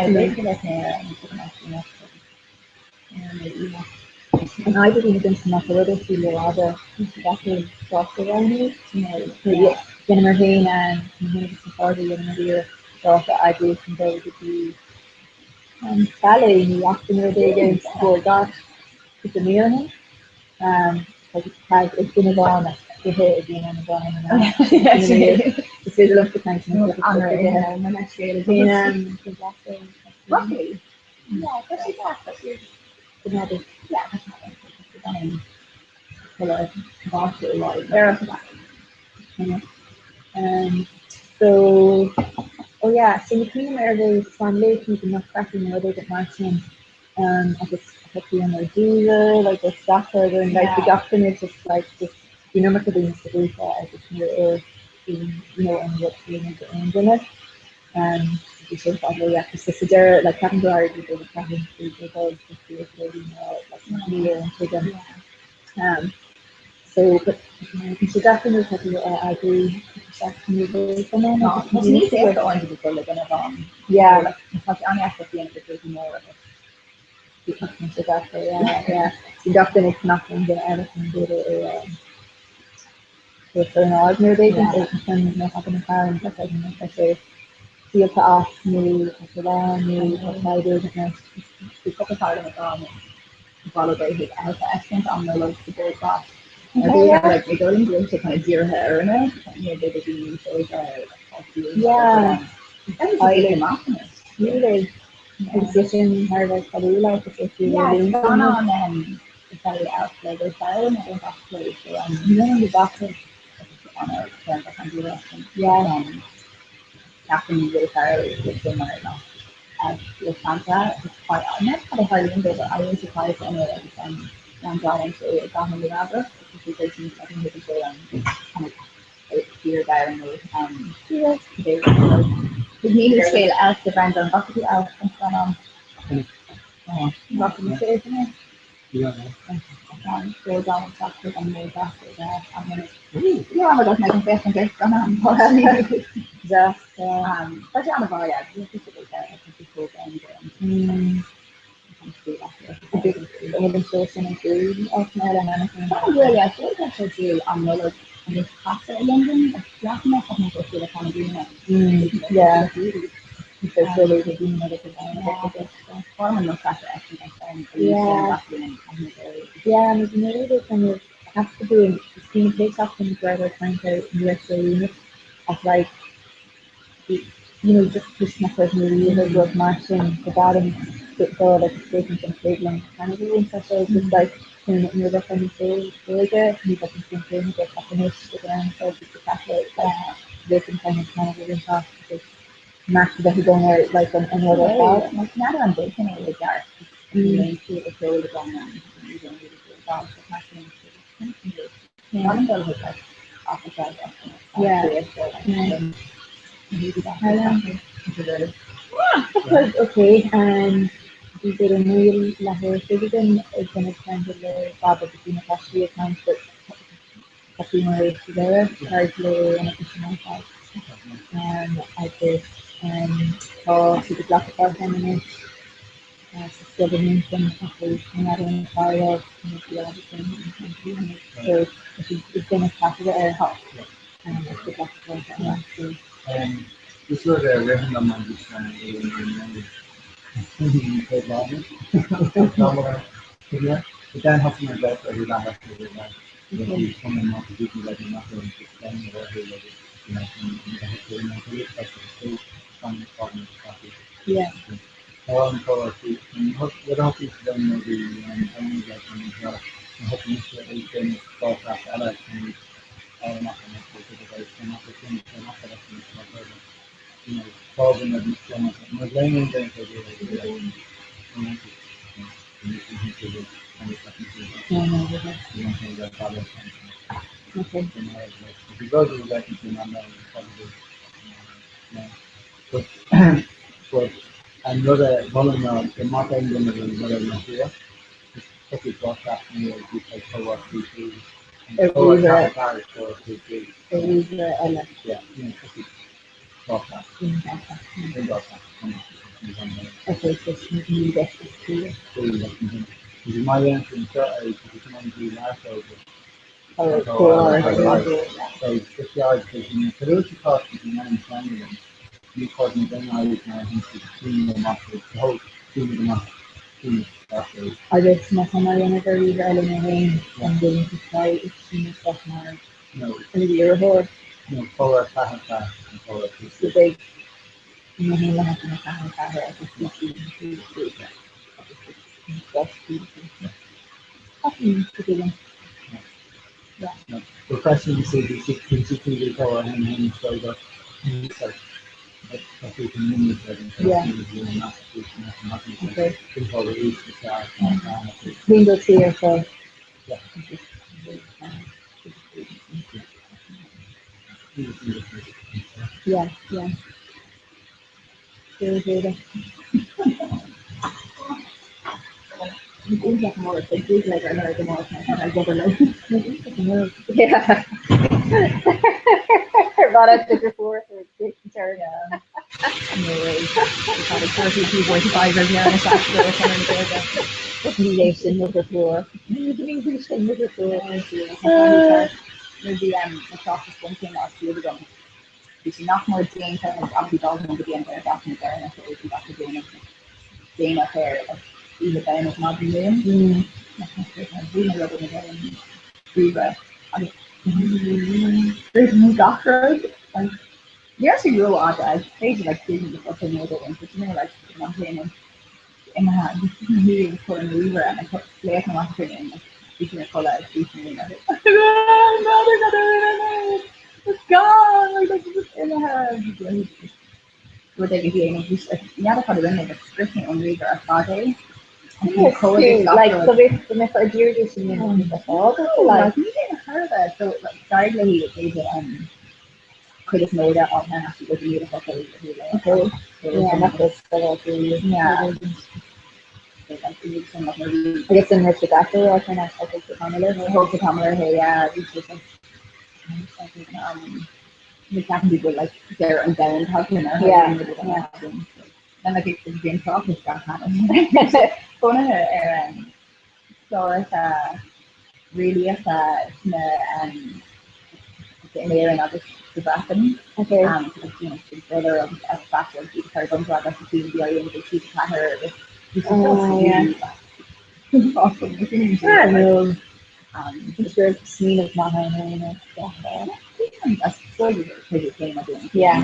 An fhadhb a bhíonn agamsa má tá rud ar siúl rófhada, deacair dáta a roghnú. Dheineamar féin mé féin agus mo chairde, dheineamar iarracht dáta a eagrú chun dul go dtí an ballet nó eachtra nó rud éigin sa Bord Gáis cúpla mí ó shin. Tá ag duine amháin ach ithe a bhíonn ann amháin in am. Is féidir liomsa caint Broccoli. Yeah, tá sé deas, tá sé Yeah, tá sé Um, so, oh yeah, so ní cuimhin liom ar bhí Swan Lake nó The Nutcracker nó rud éigin mar sin um, agus thosaigh ar dúlra, like ar scaipeadh ar like bhí gach duine just like just bhí an iomarca daoine sa ghrúpa agus níor oir you know an rud céanna d'aon duine. Um, bhí sé fad le yeah, so sa deireadh like ceapaim gur éirigh le David Cameron gur dul just like ní ar an tuigim. Um, so, but bhí sé deacair nuair atá tú á eagrú seachtain nó dhó chomh maith. Tá sé níos éasca uaireanta go dul le duine amháin. Yeah. Tá sé an-deacair déanamh le grúpaí móra. Tá sé deacair, yeah, yeah. Bhí gach duine ag fanacht ón duine eile chun b'fhéidir é a chur in ord nó rud éigin ansin nuair a thagann an t-am tá sé díolta as nó tá sé lán nó tá fadhb éigin leis. Bhí cúpla fear liom ag rá ba mhaith leo dul chuig Elf a fheiscint am Nollag sa Bord Glas. Mar bhí like ní dóigh liom go bhfuil sé kind of dírithe orainne, you know b'fhéidir daoine níos óige like páistí Yeah. Teaghlaigh amach anois. Really? Agus é sin thar a bheith cáiliúil agus é fiú Yeah, le linn. scannán is ea Elf le Will Ferrell nó an gach plé so Níl an bhfaca. an-an Yeah. Ceapaim Will Ferrell is mar nach le Santa cad a tharlaíonn dó but éiríonn sé caillte anyway agus leaindeálann sé i gcathair Nua Eabhrac agus sé sin thugann sé an kind of fíordhomhan nó cibé rud. Níl scéal Elf de Brendan, bhfaca tú Elf an scannán? Bhfaca mise é sin é? Yeah, nó bhí mé ag kind of has to be is bhí na seachtain go raibh caint ar USO unit ach like you know just toisc nach raibh mé riamh ag rud mar sin go bhfearaim dul agus féachaint an féidir liom kind of a bhaint as é just like nuair a bheadh níos óige ní bheadh an chéanna agat ach anois ag an am seo just go ceapla like bheadh an kind of kind of a bhaint as because meas a bheith agam ar like an an rud ar fad. Mar n'fheadar an bhféadfainn é i gceart níl aon tsíl a cheol agam ann ní bheinn ag dul mar sin Gan dul chuig like Africa Because okay um bhí bit of moill le huair againn ag déanamh cainte le Bob agus bhí na páistí ag caint but Tá sí mar éis deireadh tar le an sin ar fad agus tá siad ag glacadh páirt ann anois sa scoil a múinteann acu in Eadra an Charlóg nó so tá siad ag déanamh taifeadadh air agus ag glacadh páirt ann. Is rud é a ritheann liom agus An rud a mholaim ná go mbeadh aon duine den rud ar na hUa, is cosúil nua ag comhar CG. Ar ríomhaire eile. Agus má tá mé á dhéanamh ar ríomhaire eile mé féin, an bhfuil an fáil ag síneadh isteach mar iarrthóir? So beidh mé féin le 1, 4, 4 agus DC 5 5 agus is an spás Yeah. Refreshing to see the color and and so the Window tier for Yeah, yeah. Bhí sé nach mór déanta agus obviously d'fhág go dtí an deireadh seachtaine deireanach ó bhí gach déanamh déanach air oíche Domhnach maidin Luain. Bhí na rudaí na ar an ríomhaire agus bhí gach rud like ní raibh sé rófhada b'fhéidir like 5,000 focal nó rud éigin but you know like an déanamh imithe agus ní ag cur an ríomhaire and like léamh na amach sin like bhí sin ag codladh agus bhí sin ag It's gone! Like that's just imithe. Rud ag a dhéanamh bhí n'fheadar cad a rinne mé but scrios mé ón ríomhaire ar fad é. Like so bhí go mbeadh ar d'iarraidh sin like ní hé na thairbhe so like d'éirigh léi b'fhéidir an cuid is mó de á actually go dtí a focal a bhí le. Okay. Yeah, nach bhfuil Yeah. Agus an raibh sé deacair á chur ach thóg sé tamall air. Thóg sé tamall air, yeah, bhí sé Ní ceapann tú go like deireadh an domhain tagtha ar Yeah, Then like bhí an tráchtas gach ainm. Bunaithe ar cláracha réalaíocha sna in Éirinn agus sa Bhreatain. Okay. So like you know Big Brother agus X Factor agus iad ag cur i gcomparáid leis na cinn a bhí á dhéanamh ag TG4 agus bhí sé Oh, just yeah. really like awesome. Ah, no. Is gur smaoineamh maith ann é, you know. Yeah.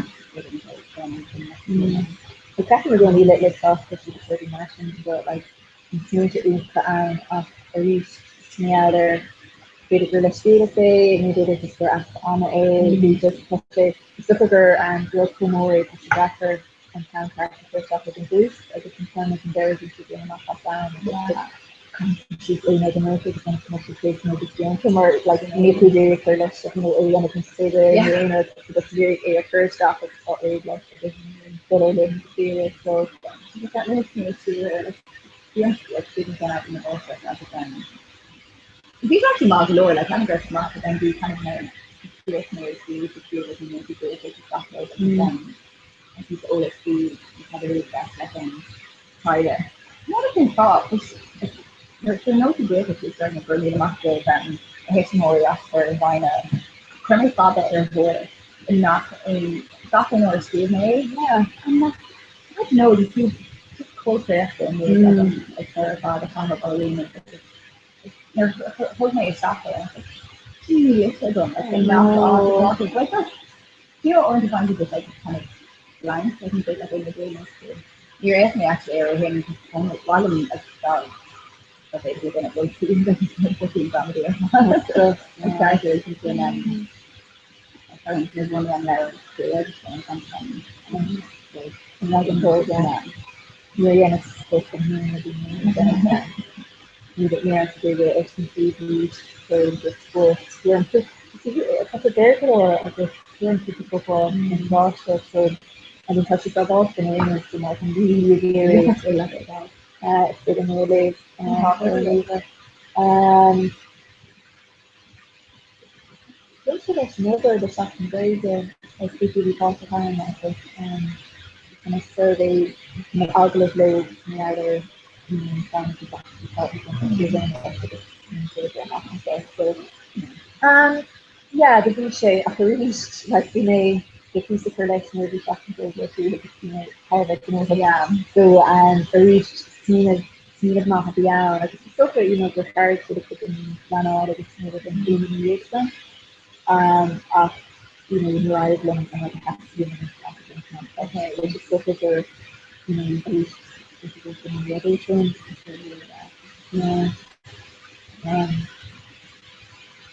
But ceapaim i gcónaí le le tráchtas agus rudaí mar sin go like na smaointe iontacha ann ach arís n'fheadar b'fhéidir gur leithscéalach é nó b'fhéidir just gur easpa ama é nó just tá sé is dócha gur um rud chomh mór é tá sé deacair an ceann ceart a chur isteach ag an dtús agus an ceann ag an deireadh bhí sé déanamh amach as am agus just siad é ag an rud agus an mbeidh sé céad agus déanta mar like níl tú ag iarraidh cur leis nó é a dhéanamh níos faide nó aon rud tá tú just ag iarraidh é a chur isteach agus tá réidh leis agus dul ar linn go saoire so Bhí sé actually maith go leor like kind of raibh maith but then bhí kind of na mé gach rud agus agus eolas faoi cad a bhí leis an taighde. Not cén fáth nuair a nótaí Gaeltacht is deireanach gur míle maith go a thuismitheoirí as cur i bhfeidhm chuir mé fada ar an bhord i ngach aon gach aon uair a scríobh mé é. Yeah. And like, I don't know, bhí siad just chomh traochta i ndiaidh agam ag cur ar fad a chaitheamh á dhéanamh nuair a thug mé isteach é, níl a fhios agam like i ngach áit a like that's you know uaireanta find just like kind of blank like you like in the game Níor fhéach mé actually ar ó shin mhaith liom like dá dá bhféadfaí duine bhfuil sí faoin gramadaí ar fad Ag ceart sin an bhun an leabhar Gaeilge an an leagan Níor dhéanas spórt an féin a bhí ní ní go ar san tríd so just spórt Tá sé géar go leor agus tuairim cúpla cupán an bháiste so agus tá sé sábháilte in aon rud so má tá really ag iarraidh is féidir mé a léamh ar ríomhaire. Bhain sé leis an obair le Seachtain na Gaeilge agus cúpla bhí páirteach ann agus kind of survey kind of agallamh leo mar gheall ar an plean atá agus amach anseo. So um, yeah, do bhí sé ach arís like bhí mé ag tús a chur leis nuair a bhí Seachtain na Gaeilge ar siúl agus bhí mé thar a bheith gnóthach. Yeah. So um, arís smaoineamh smaoineamh maith a bhí ann agus is dócha you know gur chabhraigh sé le cuid den phleanáil agus na rudaí den chéim ina dhiaidh sin. Um, ach you know níor éirigh liom an rud a theastaigh uaim a bhaint amach. Okay. Which is dócha gur you know arís is dócha gur an rud é sin. Yeah. Um,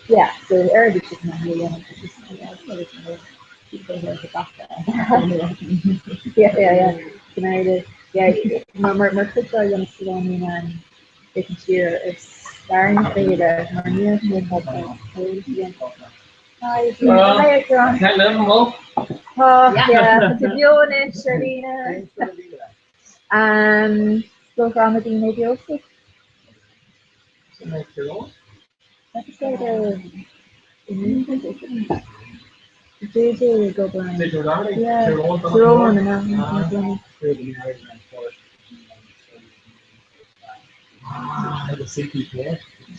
Yeah, so ar bhí siad in ann é a dhéanamh just yeah, yeah, yeah, yeah. Yeah, mar mar mar chuid dá dhéanamh sa lá in ann féachaint siar ar stair na féile mar ní raibh mé Hi, hi, Ciarán. Can live well. Tá, yeah, tá tú beo anois ar líne. Um, Scoil Ghramadaí Naomh Iósaf. JJ ag obair ann. Yeah, Tyrone an ea?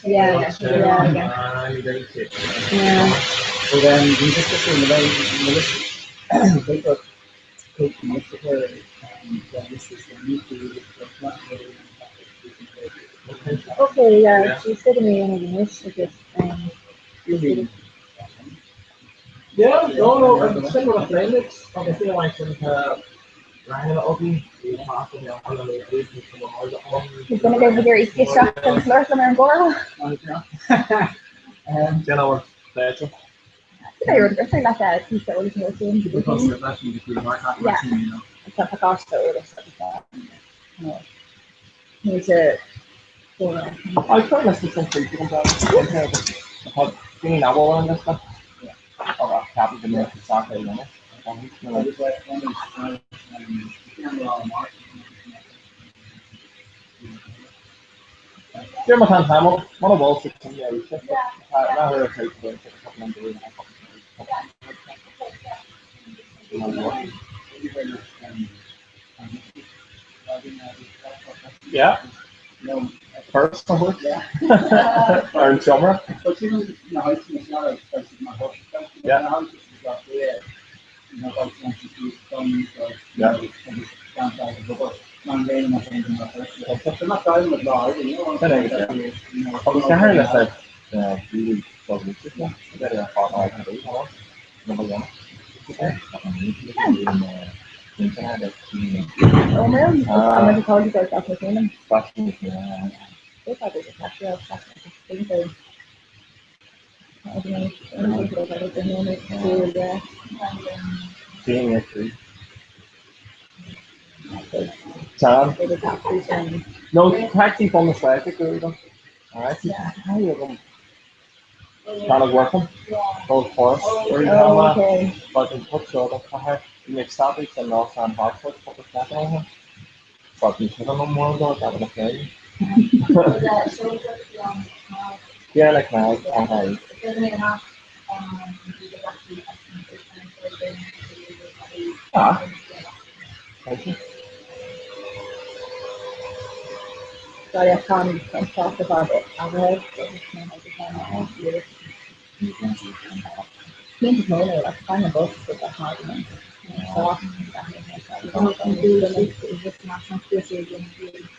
Yeah, yeah, yeah. Yeah. Okay, yeah, she said to me in anois agus um, Yeah, no, no, sin rud a phléimid agus ní amháin sin tá ranganna againn bhí fásta mé an le bhí go ann. Is duine go bhfuil isteach agus labhairt liom ar an gcomhrá. Déanamh pléite. Cibé rud gur féidir leat píosa eolais a thabhairt dúinn. Yeah, tá pacáiste eolais agus I try less than some people about Tá daoine nach bhfuil ar an liosta agus ceapaim go mbeadh sé sách é dhéanamh. Deir má tá an t-am agat, mura bhfuil sa cinneadh arís, tá leathuair ar feadh go Yeah. First a thabhairt ar an seomra. Yeah. Yeah. Agus ceathair le really No, taxi from the side go. Tráth working, both horse but in put seo do chathair bhí mé ag stadadh sa North San Hartford cúpla seachtain ó shin. But ní thuigim an mórán dó gan a chéile. Yeah, like now, I Ah. Thank you.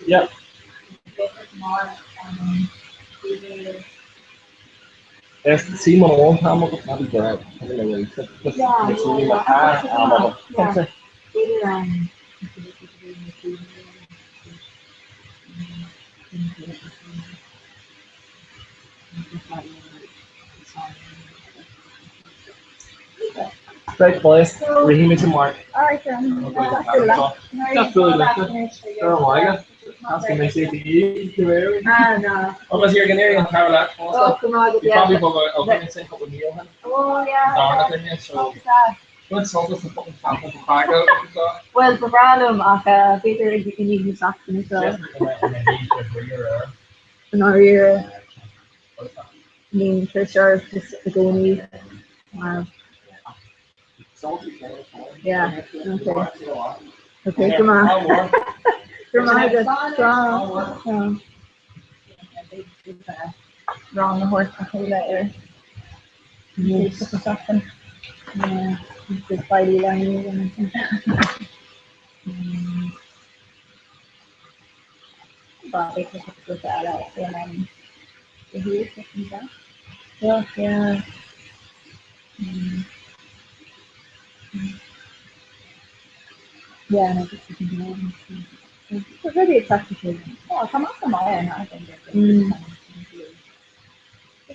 Yeah. Is sí mar an t-am agat ná bí dead. Am agat. Right, boys, rithimid amach. Alright then. That's really good. Ah, no. Agus you're going an power leat Oh, come on, You yeah. probably bug out of sin couple meal hin. Oh, yeah. Darna duine, so Good salt is the fucking sample for bag out. Well, ba bhreá liom ach b'fhéidir i ndiaidh na seachtaine seo. I ndáiríre, níl tuirse ort just i gcónaí. Wow. Yeah, okay. Okay, go maith. Go maith agat. Slán. Rang a thabhairt a chéile ar cúpla seachtain. Just feidhí leanaí. Yeah, yeah. Yeah, no, just thinking about it. But really it's actually Oh, tá maith go maith an Mm.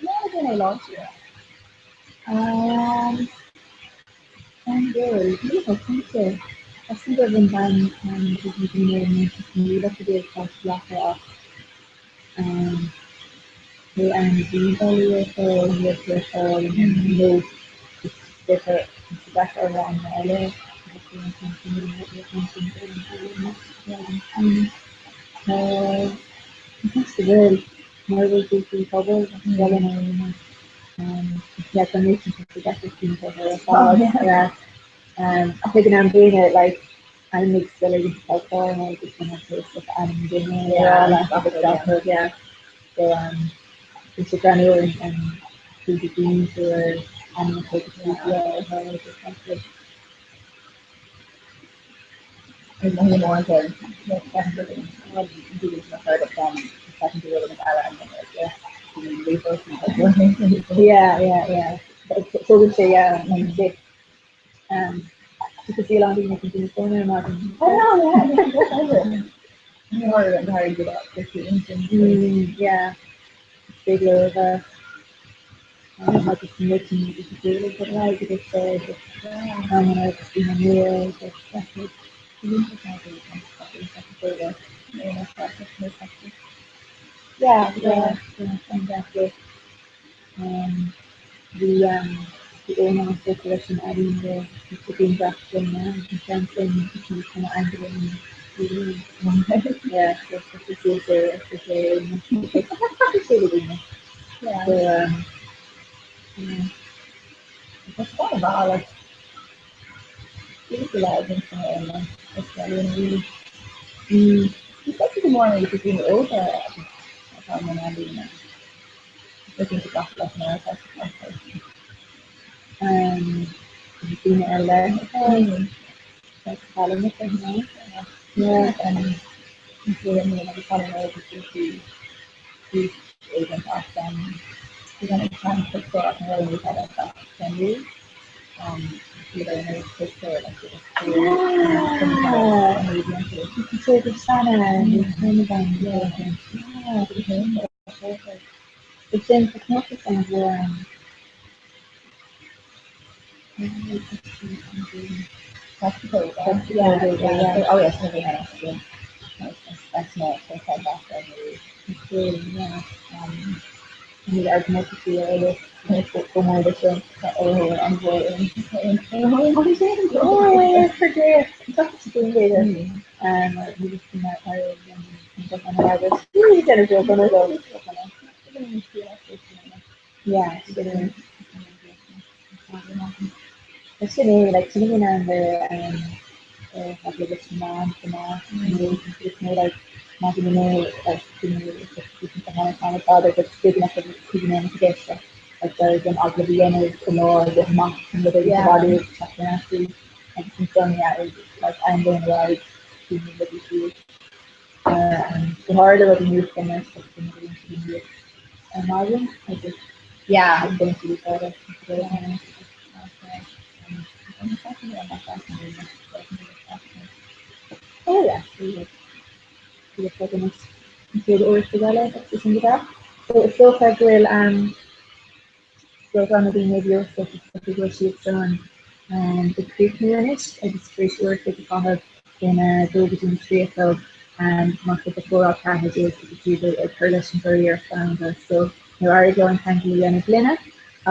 Bhfuil duine láidir? An bhfuil? Ní bheadh cinnte. Measaim go raibh an bhean ag na daoine ar an míle go dtí tá leathar ach pé ainm a bhí á lua ar fáil, ní raibh sé ar fáil nó is deacair a rá an eile Tá go bhfuil mar bhfuil grúpaí pobail scoileanna yeah tá níos mó deacair cinn ar fad yeah ach ag an am céanna like ainmnigh scoil éigin sa California agus sin an cás like ainm duine yeah yeah so bhí sé greannmhar an tríd a gcinn tú ar ainm a chuid Yeah, yeah, yeah. So sé yeah, sé. Um, see a daoine daoine fóna mar Yeah, big leo bheith agus muid agus agus daoine nua agus Yeah, yeah, yeah, Bhí bhí Eoin tógtha leis an ealaín de na grianghraif sin, an ceann sin is mó Angela Yeah, so sé sé sé sé le daoine. So um, yeah. Tá sé bhealach go mór go daoine óga atá in ealaín. Daoine ar leith atá Is sin comórtas an mhór Sin é like sin in an Go háirithe rudaí nua ar maidin agus yeah baineann siad úsáid as Oh yeah, an chéad uair sa eile agus sin go deas. So is dócha go bhfuil um, Scoil Ghramadaí Naomh Iósaf is dócha go bhfuil siad san ag críochnú anois agus tar éis uair a chloig a chaitheamh óna dó go dtí a 3 a chlog mar chuid de Chomhrá 14 agus iad ag cur leis an gcuriarracht domhanda. So níor éirigh leo an ceangal a dhéanamh linne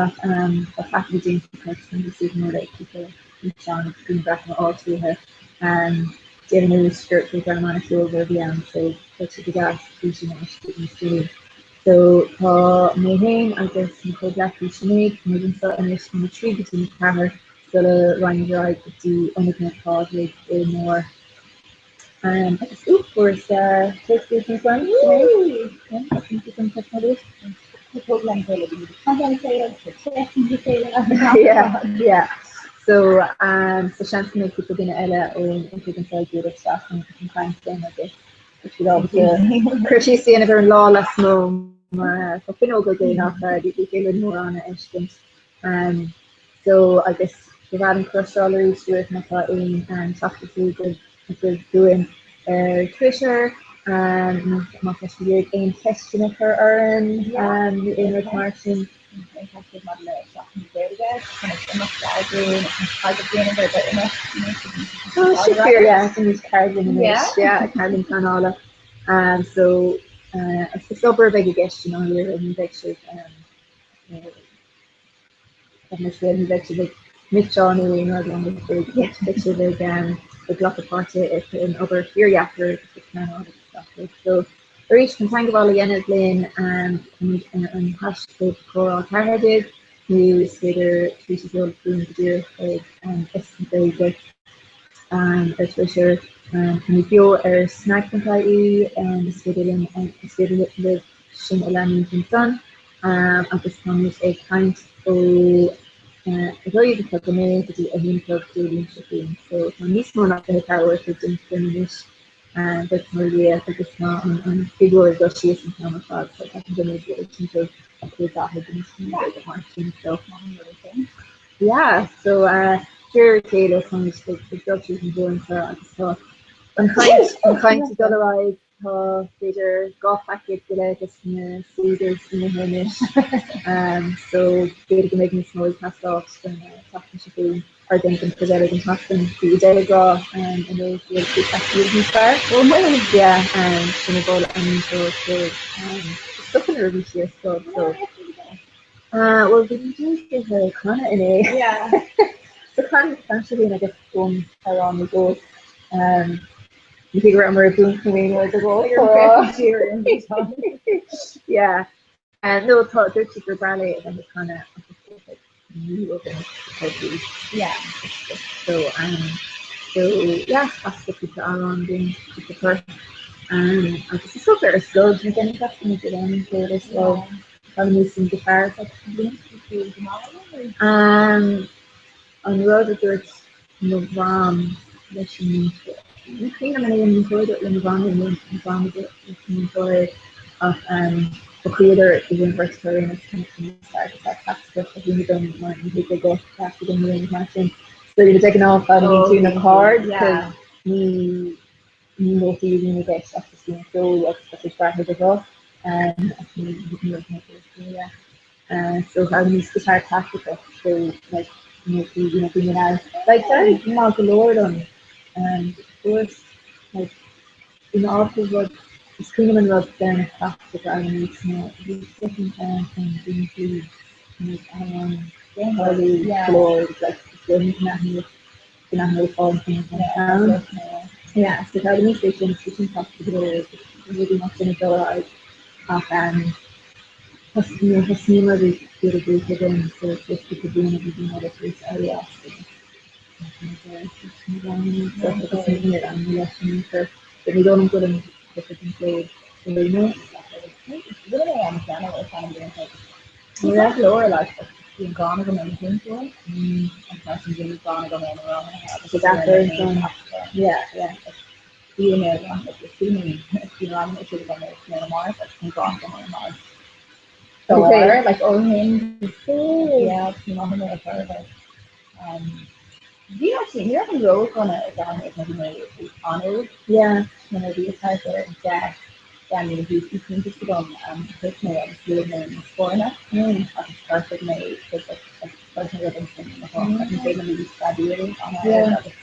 ach tá taifeadadh déanta acu agus bhí siad mór le cúpla físeán agus grianghrafanna a fháilt uathu. Déarfainn arís gur dream an-cheolmhar a bhí ann so beidh sé go deas bhí sin a fheiscint níos déanaí. So tá mé féin agus mo chomhghleacaí Sinéad, muid anseo anois óna 3 go dtí na 4 sula raghaimid ar aghaidh go dtí Ionad Naomh Pádraig i mBarr. Um, agus ú, fuaireas téacs ansan, Sinéad. Yeah, yeah. So, um, so seans go mbeidh cúpla duine eile ón oifig anseo ag bualadh isteach an chaint sin agus Bhí siad ábalta cur síos a dhéanamh ar an lá lasmuigh mar tá fuinneog againn ach ní féidir linn mórán a fheiscint. So agus ba mhaith liom cloisteáil arís uaibh má tá aon teachtaireachtaí agaibh dúinn ar Twitter. Má tá sibh ag iarraidh aon cheisteanna a chur orainn nó aon rud mar sin. Aon cheisteanna maidir le Seachtain na Gaeilge, conas imeacht a eagrú nó conas tagartha a dhéanamh ar d'imeacht. Tá sé fíor, yeah, tá muid ceardlann anois, yeah, ceardlann pleanála. So, is obair a bheidh i gceist i ndáiríre, ní bheidh sibh Ní bheidh sibh ag miotáil nó aon rud ann, beidh sibh ag ag glacadh páirte in obair fíordheacair agus ag pleanáil agus gach rud. So arís, chun teagmháil a dhéanamh linn, táimid ar an hashtag comhrá 14 nó is féidir tweet a sheoladh chugainn go díreach chuig sgaeilge ar Twitter. Táimid beo ar snag.ie, is féidir linn, is féidir libh sinn a leanúint ansan. Agus táimid ag caint ó 12 a chlog inné go dtí 1 a chlog Dé Luain seo chugainn. So tá níos mó ná 24 uair chloig déanta againn anois, buíochas le Dia, agus tá an figiúr ag dul síos an t-am ar fad, so ceapaim go mbeidh sé timpeall 40 anois nó rud mar sin. So yeah, so de réir a chéile táimid ag dul tríd an bhfoireann seo agus tá an chaint an chaint ag dul ar aghaidh. Tá, b'fhéidir, 2 phaicéad go leith de na ciders imithe anois, so b'fhéidir go mbeidh níos mó ag teastáil don tseachtain seo chugainn, or don chuid eile den tseachtain. Bhí Edel ag rá inné go bhfuil sí ag níos fearr. Ó bhfuil? Yeah, sin a mhol an múinteoir ceoil. Is dócha nuair a bhí sí ar scoil, so. Bhuel, bhí muid ag canadh inné. Yeah. So chan sé féin agus um amhrán nó dhó. Ní hé go rabhamar i bponc nó aon rud a Yeah. No, tá, dúirt sí gur breá léi a bheith ag canadh agus like ní raibh aon rud Yeah. So, um, so yeah, chas siad cúpla amhrán dúinn, cúpla port. Um, agus is dócha ar scoil, ní déanann gach duine go leor ceol ar scoil. Tá níos an guitar Um, an rud a dúirt mo mham leis an múinteoir. Ní cuimhin liom an é an múinteoir a dúirt le mo mham nó mo mham a dúirt leis an múinteoir ach shocraíodar idir an bheirt acu ar aon nós an giotár clasaiceach a mhúineadh dom mar ní thig le guth ceart agam nó aon rud mar sin. So you know de ghnáth foghlaimíonn tú na chords cos ní ní nótaí a bhíonn i gceist ach just bíonn ceol agus tá sé spreagtha de ghuth ach ní ní raibh nótaí yeah. So d'fhoghlaimíos giotár clasaiceach so like nótaí you know bhí mé in ann like d'éirigh maith go leor liom fuaireas like bhí mé ábalta rud is cuimhin liom an rud deireanach clasaiceach a d'fhoghlaimíos ná bhí second term chun daoine faoi you know amhrán cáiliúil go leor like go n-aithneodh go n-aithneofá an t-amhrán. Yeah so d'fhoghlaimíos é sin bhí sin tábhachtach go leor rudaí mar sin ag dul ar aghaidh ach nuair a thosnaíomar bhí iarraidh buaite againn so tar éis cúpla bliain bhí daoine eile tar éis éirí as agus níor fhan mé leis in aon chor. But ní dóigh liom go bhfuilim tugtha don cheol oiriúnach. Rinne mé an pianó ar feadh na mblianta agus bhí go leor like bhí an gráin agam ar mo mhúinteoir agus mar sin bhí gráin agam ar na ranganna agus Go deacair ansan. Yeah, yeah. Bhí mé bhí mé bhí na ranganna siúd agam ar pianó amárach agus bhí gráin agam ar amárach. So like ó shin yeah ní maith liom é ar chor ar bith. Um, bhí actually ní raibh an ródhona i gceann ag na bhí mé an-óg. Yeah. Nuair a bhí thart ar 10 10 mbliana d'aois bhí timpiste agam um, thit mé agus bhuail mé mo scornach agus ghortaigh mé cuid like, chuir mé rud ansin i mo ghuth agus bhí mé níos scadaíl an Yeah. agus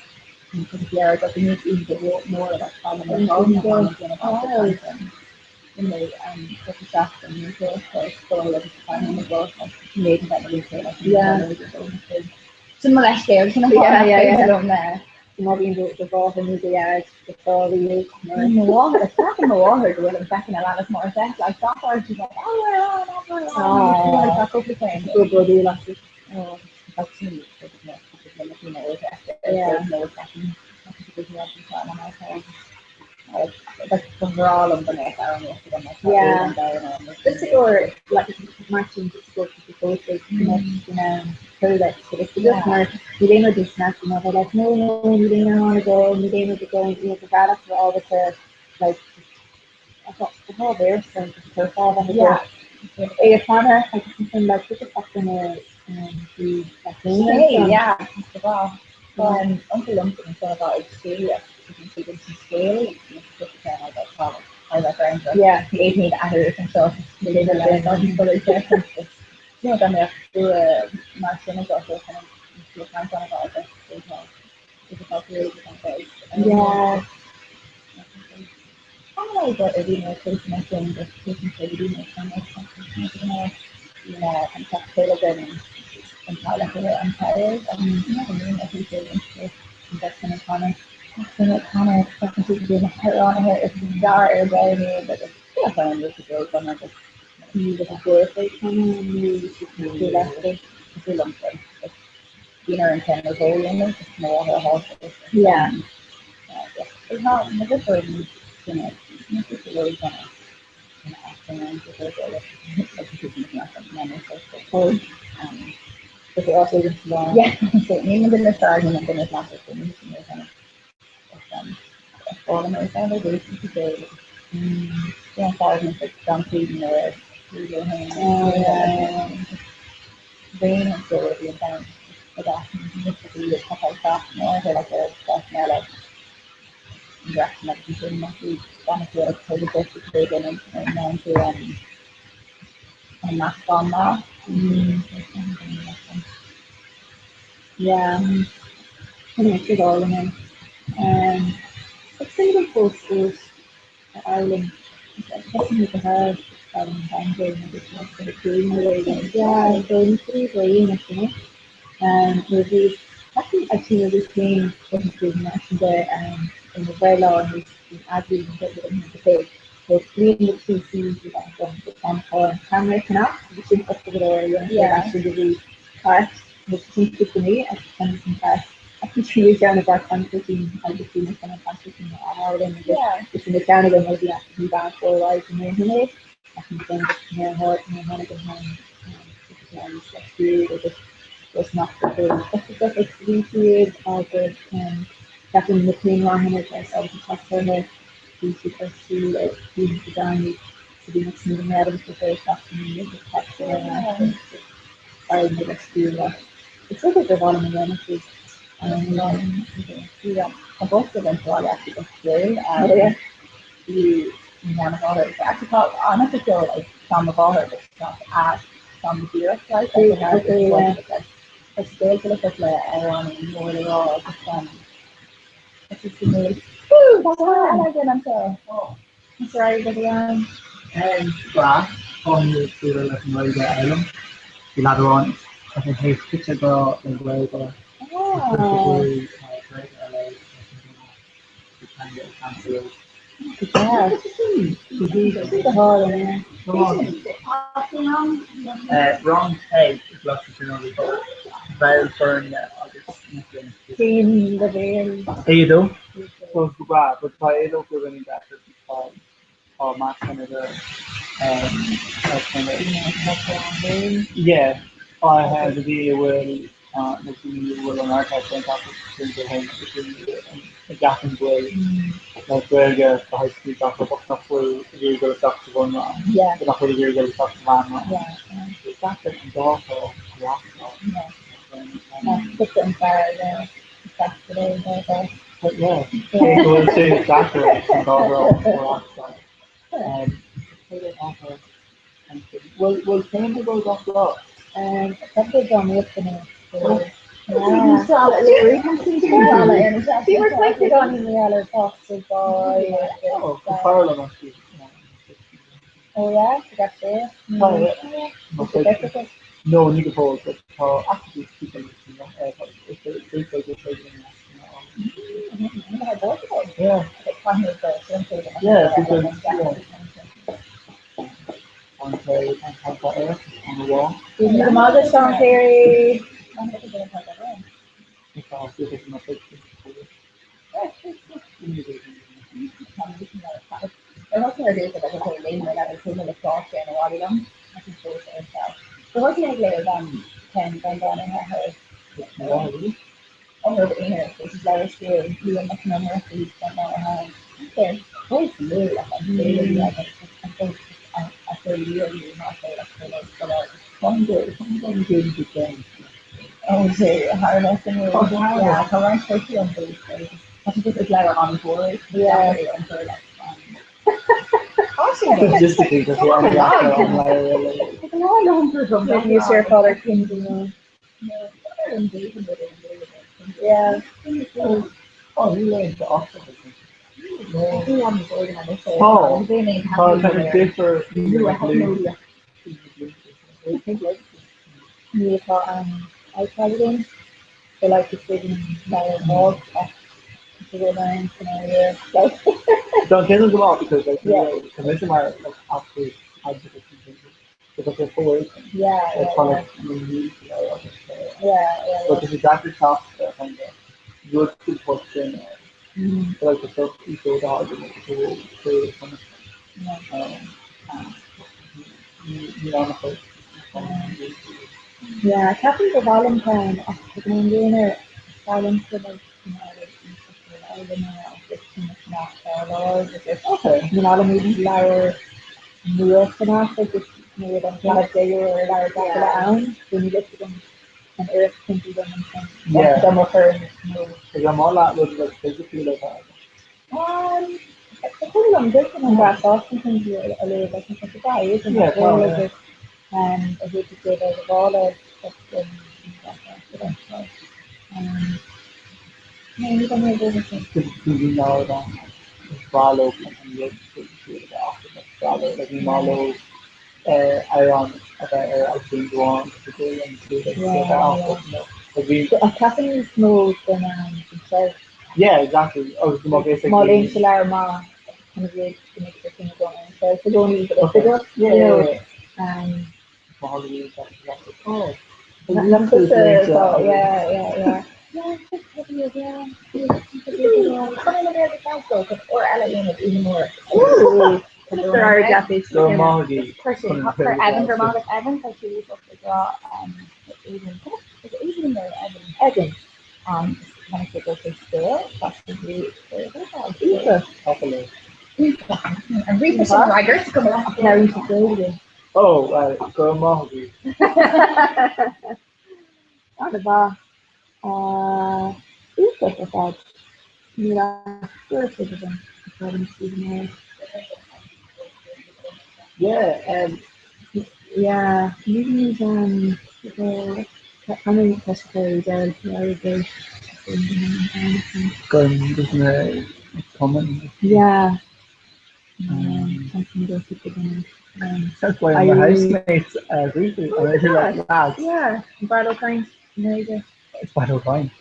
Yeah, yeah, yeah. Má bhíonn do do mháthair nó do dhaid go fáil mar. Mo mháthair, ceapann mo mháthair go bhfuil an fecin a leanas mar sex, like gach uair she's like, oh, we're on, oh, we're on, like that cúpla céim. Go brodúil astu. Oh, Yeah. Just go like mar sin just go to go to in um leis but it's just mar ní aon rud is na bheith like no no ní aon amhrán agam ní aon rud agam you know go bhealach bheith ábalta like tá véarsa agus curfá a bheith agat. É a chanadh agus ansin like cúpla seachtain faoi Hey, yeah, tá uncail liomsa an atá ag scéalaíocht agus bhí sé ag insint scéalaí agus tá Thar a bheith greannmhar. Ní fhéadfainn iad a athrú anseo is féidir le You know, dá mbeadh bua mar sin agat ó kind of tú ag caint ann about like is it not really the kind of Yeah. Yeah. Yeah. Anyway, good all in. Ag single post is Ireland. Yeah, so ní trí sin. Nuair bhí actually nuair bhí féin sin de in na bhréile eagraí So bliain na trí an camera cana sin actually bhí cairt sin agus an cairt trí ceann a bhar an agus bhí na an álan agus na ceann agam a bhí bhí ban fóráid ach an tháinig an agus nach bhí siad agus ceapaim na céim ranghanna agus agus bhí siad ar siúl ag bhí na daoine so bhí na sna méadar go dé seachtain agus ar siúl It's sort of the volume of energy. Tá bosca den scoil actually go ceol bhí na máthair actually tá an ceol ag Seán mo mháthair but not a Seán mo díreach like Tá scéal le le amhránaí mór le rá agus Breá, táim ag súil leis an nGaeilge a fhoghlaim. Bhí leaid amháin tá sé théis tite grá le Gaeilge Gaeilge a léamh leis an duine faoi teanga ag caint leo. Rang K i gColáiste Tríonóide bhall foirne agus mic léinn. Cén leibhéal? A2. So go breá, but tá A2 go bhfuil deacair tá tá meascán idir Yeah, I the daoine a bhfuil na daoine a bhfuil an Ardteist déanta acu sin go féin agus daoine a gceapann go bhfuil na Gaeilge sa high school deacair ach nach bhfuil ag iarraidh dul isteach sa bhunrang, go nach bhfuil ag iarraidh dul isteach sa mheánrang. Is deacair an dá thrá a reáchtáil. Yeah, cé go bhfuil sé deacair an dá thrá a reáchtáil. Bhfuil bhfuil céim ag dul gach lá? Fearr liom actually. No, ní go fóill, but tá active people Yeah. Yeah, because yeah. An Terry an air on the wall. Mother Sean Terry. Logistically, tá sé an-deacair an leabhar a léamh. Níl sé ar fáil ar Kindle nó. Yeah. Oh, níl aon ach Tá tá difear Ní tá an iPad againn so like is féidir leabhar a fháil ach is a bhfuil ann san áireamh like. Tá an Kindle go maith because like tá mise mar like absolute advocate den Kindle because tá sé chomh éasca. Yeah, yeah, yeah. Yeah, yeah, But tá sé deacair teacht ar kind of rud den tsórt sin ar like the sort úsáid atá agam agus a bhfuil sé kind of níl an-chuid. Yeah, ceapaim gur mhaith liom peann ach ag an am gcéanna is fearr liomsa like cineál like leabharlanna agus ceannach ar láimh agus ní maith liom really leabhar nua a cheannach agus nó rud an cead déú ar leabhar deacair le ann so níl fhios agam an oireadh Kindle dom ansin dá mbeadh orm nó. Is é maith leat rud like physically le bheith agat? Is cuimhin liom duit an breá sásta an Kindle a léamh like tá sé breá éadrom Yeah, tá, yeah. agus a bhí tú ag a ghabháil air No, ní bheidh mé ag obair sin. Bhí leabhar ann is breá leo an rud fisiciúil a bheith acu like is breá leo like ní maith leo amhrán a bheith ar iTunes amháin agus a dóigh an clúdach a bheith acu you know like bhí Ach ceapaim níos mó den am den shelf. Yeah exactly agus go mbeadh fhios ag Má daoine. léann sé leabhar maith kind of rud go mbeadh sé sin i gcónaí ar an shelf i gcónaí but like Okay. you Yeah, know yeah, yeah. Má tharla bhí sé oh Yeah, yeah, yeah. Yeah, yeah. Oh, well, go raibh maith agaibh. An-mhaith. Iontach ar fad. Níl ach dúirt siad agam atá an Stephen Harris. Yeah, um. Yeah, nílimid um tá sé deireadh Go raibh mé ag cumann. Yeah. That's why my housemates agree to it. And like, lads. Yeah, Bridal Kind. It's Bridal Kind.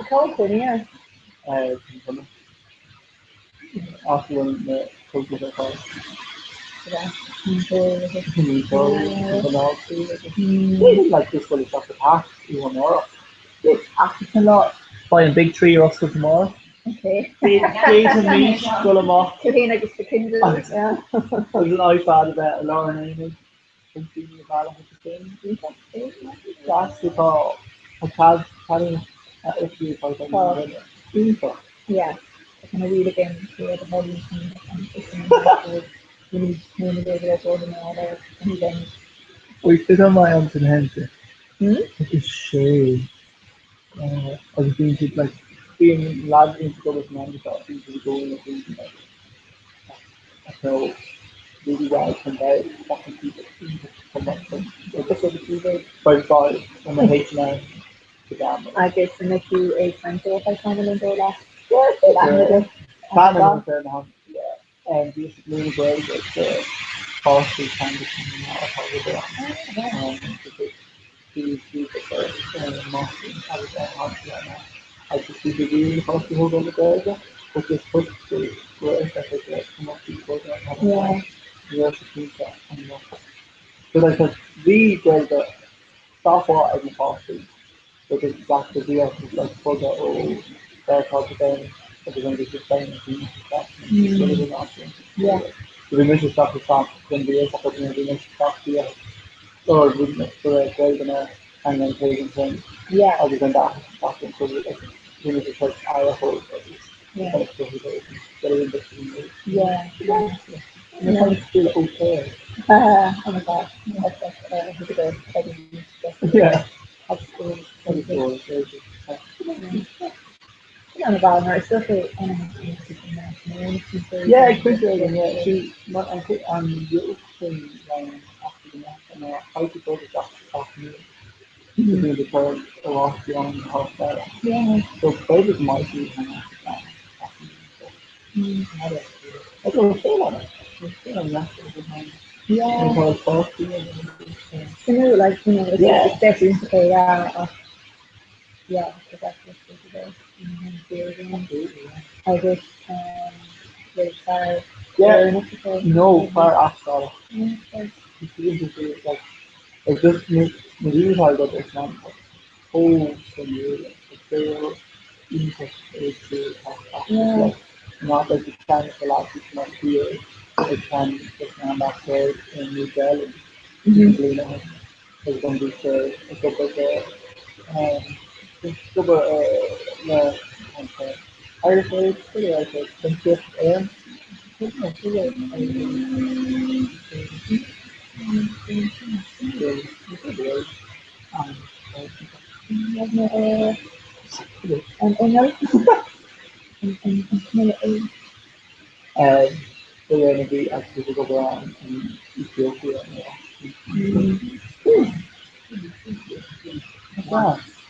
Cold thing, yeah. After na cócaí ar fáil. Like this will stop the pack i bhun ára. Beidh an Big Tree ar oscailt amárach. Okay. D'fhéadfaimis dul amach. Tú féin agus do Kindle. Agus an iPad a bheith i lár an aonaigh chun daoine a mhealladh chuige féin. Deas atá tá cead ceadúnas a oifigiú atá ag an duine. Iontach. Yeah. Tá na wheel again cé a tharlaíonn sin is an Wait, is my aunt and hen Is sé agus bíonn siad like bíonn lads a bhíonn ag obair san am seo bíonn siad i gcónaí ag bíonn siad like so really well chun bheith gach an taobh iontach chun bheith chun just like a by by on the H&M go down Agus an mbeidh tú ag caint ó feadh tamaill an dóigh leat? Tá na han Bhí siad ag múineadh Gaeilge do pháistí teanga na atá go ann. Bhí siad ag cur máistrí agus agus bhí siad ag iarraidh na páistí a thógáil le Gaeilge but just toisc go raibh sé go mbeadh siad ag tógáil ní raibh sé cinnte an mbeadh. So like bhí Gaeilge sách mhaith ag na páistí but just gach a bhí orthu like bogadh ó Mheiriceá go Éirinn agus an bhí siad féin ag daoine Yeah. So bhí mise isteach isteach don bhí fhios acu nuair a bhí mise isteach bhí or bhí go raibh Gaeilge na teanga an chéad sin Yeah. agus an dath isteach an so like bhí mise tar éis aire a thabhairt agus Yeah. kind of go go Yeah. Yeah. And kind of feel okay. Uh, oh my gosh. That's like, uh, who could have Yeah. An bhar is dócha Yeah, ag pointe éigin, yeah. See, mar an an joke sin ná ach ná caithfidh tú dul isteach gach mí. Bíonn tú ag cur i bhfad an hostel. So b'fhéidir go mbeidh siad in ann gach mí. So, I don't know, sé lá. Sé an leas a bhí ann. Yeah. Tá fástaí Suimiúil, like, you know, it's Yeah. it's definitely okay, yeah, ach yeah, exactly, agus um, le fear Yeah. Éireannach atá- No, fear Astrálach. Yeah, right. Like, like just na na daoine atá agat is man chomh suimiúil, like saol iontach éagsúil atá acu, Yeah. like not like the ceann de na lads mar thiar ag ceann de na ambasadóir in New Delhi bliain ó shin agus an bhí sé ag obair do um, ag obair le an Irish Aid, Irish Aid, Fiontraíocht Éireann. An inneall an an an cnile é. Ba bhí agus ag obair ann in Ethiopia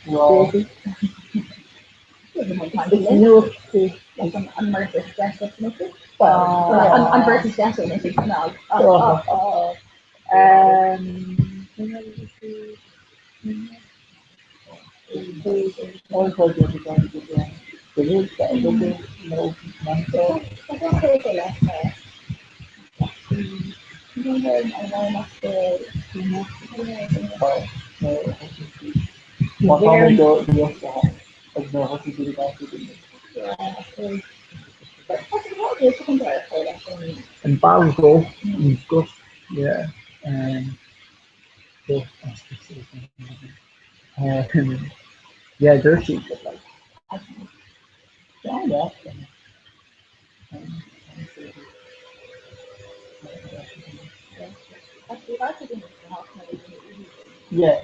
nó Is nuacht like an an mbeirt is deise anois. Well, an bheirt is deise anois ag cnag. Um, An ball go go yeah um go um yeah dúirt sí but like yeah yeah yeah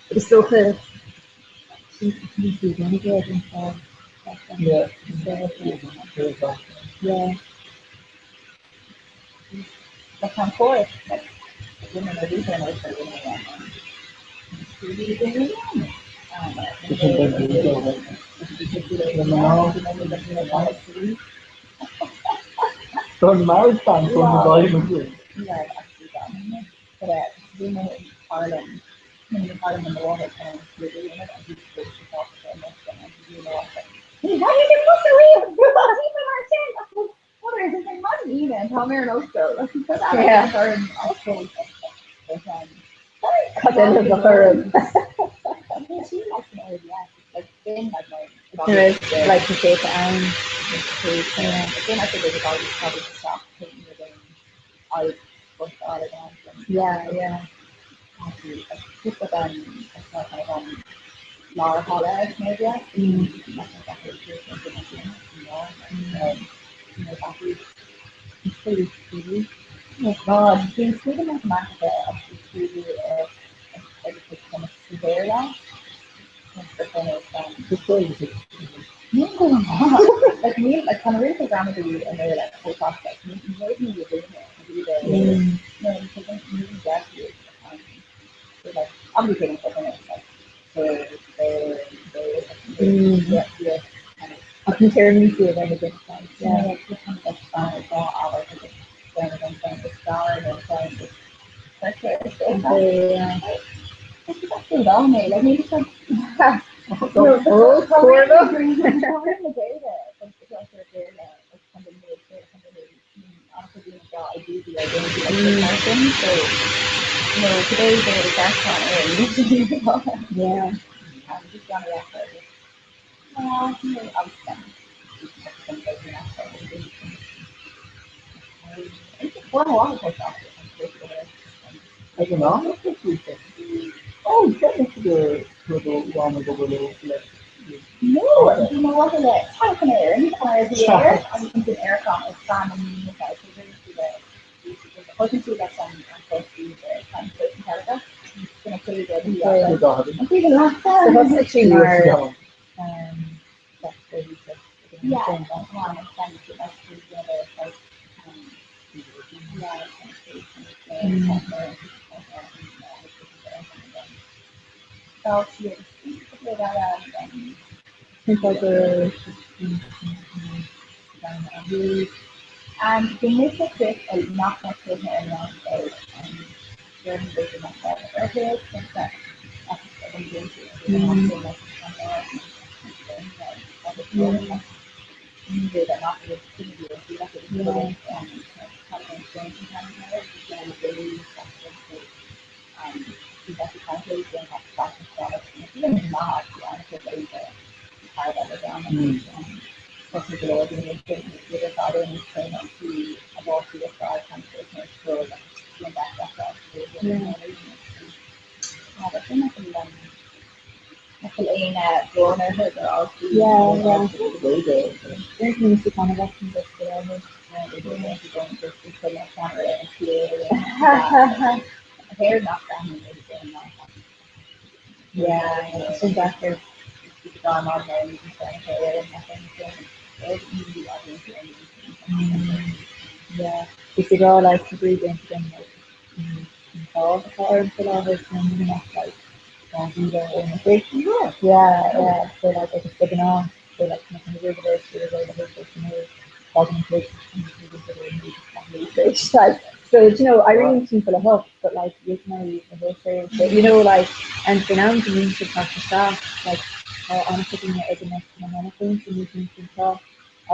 Is dócha yeah Yeah. Don marathon from the volume Cad eile a chuireann? Like the shape ann. Yeah, yeah. Ach na téarmaí fiú a bheith ag Yeah. Oh, Yeah. Ag an am Oh, go go go le No, bhí mo mháthair le teilifís Éireann ar bhí air agus an aircon is fan na Thosaigh siad leis an an post úd ar Times and Telegraph sin an chéad rud a bhí acu. An cuimhin leat? So thosaigh sí mar Yeah, an an like yeah, Bhí mise Chris nach mbeadh cuimhne ar an Sin deacair. Is ag rá like tá brí déanta agam like an t-ádh atá orm faoi láthair tá mé amach like 2000 ó na sé. Yeah, yeah, so like agus de ghnáth so like na like so you know éirím timpeall a hocht but like so you know like and faoin am go mbíonn siad ag teacht isteach like tá an-chuid daoine ag imeacht na monarchana so ní bhíonn siad seo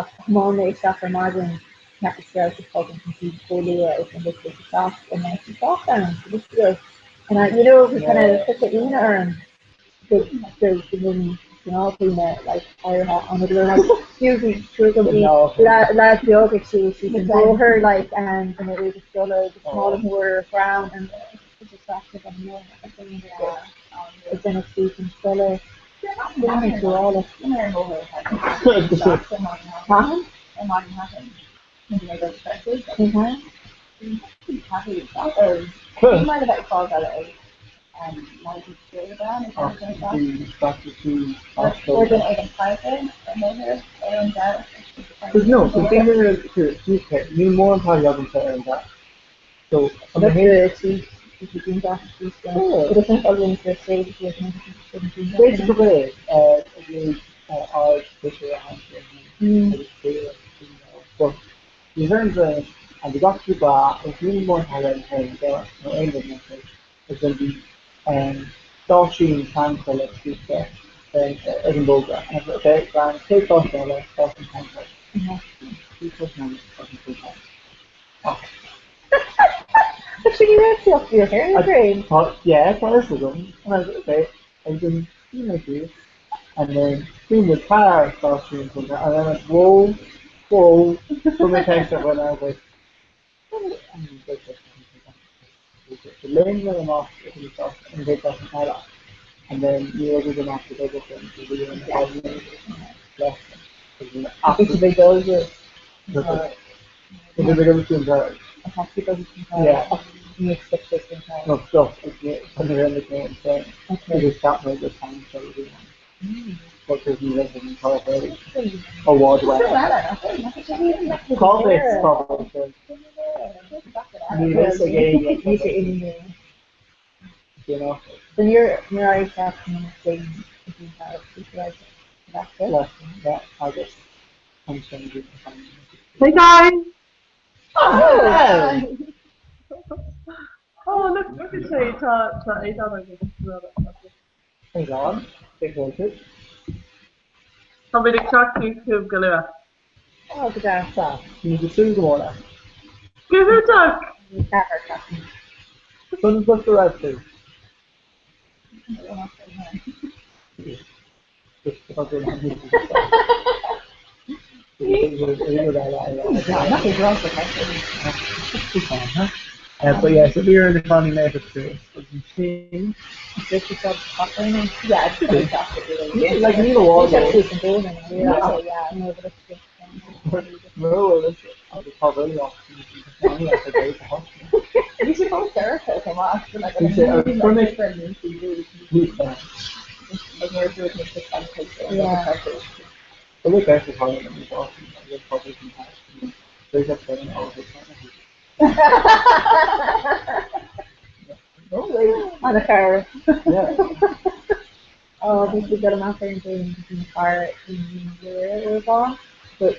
ach thiomáin mé isteach ar maidin ceapadh go raibh siad fágaint an tí chomh luath is a thit siad isteach and now she's off down so this is and I you know bhí kind of such a ionadh orm go go go bhfuil gnáthdhaoine like áirithe an rud like fiú bhí triúr go bhí leaid beag ag siúl síos an bóthar like and ina éide scoile agus mála mór ar a chrann and it's just attractive an mór ag déanamh suas an scoile No, the thing is, níl mórán taithí agamsa ar an dteach. So, an B'fhéidir gurb é a ard picture a But bhí ar an dtraein and bhí gach rud breá agus níl mórán taithí agam ar an nó aon rud mar sin agus then bhí stáisiún Ceann scríofa ar an bhfógra and I was like okay grand chéad stáisiún eile stáisiún Ceann Chéad stáisiún eile stáisiún Ceann Ach Actually, ní raibh tú ach ar an traein. Tá yeah tá fhios agam and I was like okay agus then bhí mé síos and then bhí muid thar stáisiún Ceann and then I went whoa whoa chuir mé ceist ar dhuine I was like Léim mé amach an gcéad stáisiún eile and then ní raibh siad amach go dtí sin so bhí an Bhí tú ag dul go Bhí mé ag dul go Yeah. No, stop. Agus cheap mé gur ceann seo a bhí ann. But there's ní raibh an t-ádh i bhfad uaidh. Cá bhfios cá bhfios. Ní bhfios ag éinne. You know. So níor níor éirigh sé as an féin a bhí Leis, yeah, agus ansin bhí na Hey guys! Oh! Oh, look, look at say tá tá Aodán agus Aodán, cé go bhfuil tú? Tá muid ag teacht chugaibh go luath. Oh, go deas. Tá muid ag súil go mór leis. Go hiontach! Conas go raibh tú? But yeah, so we were in the Colony Makeup Series. Like níl amháin Bhí sé fós dorcha chomh maith, so like Bhí sé agus chuir mé Chuir mé ceist ar Colin an No way. An-chabhair. Oh, bhí siad ag dul amach ar an traein go dtí an carr i nDún Laoghaire uair amháin, but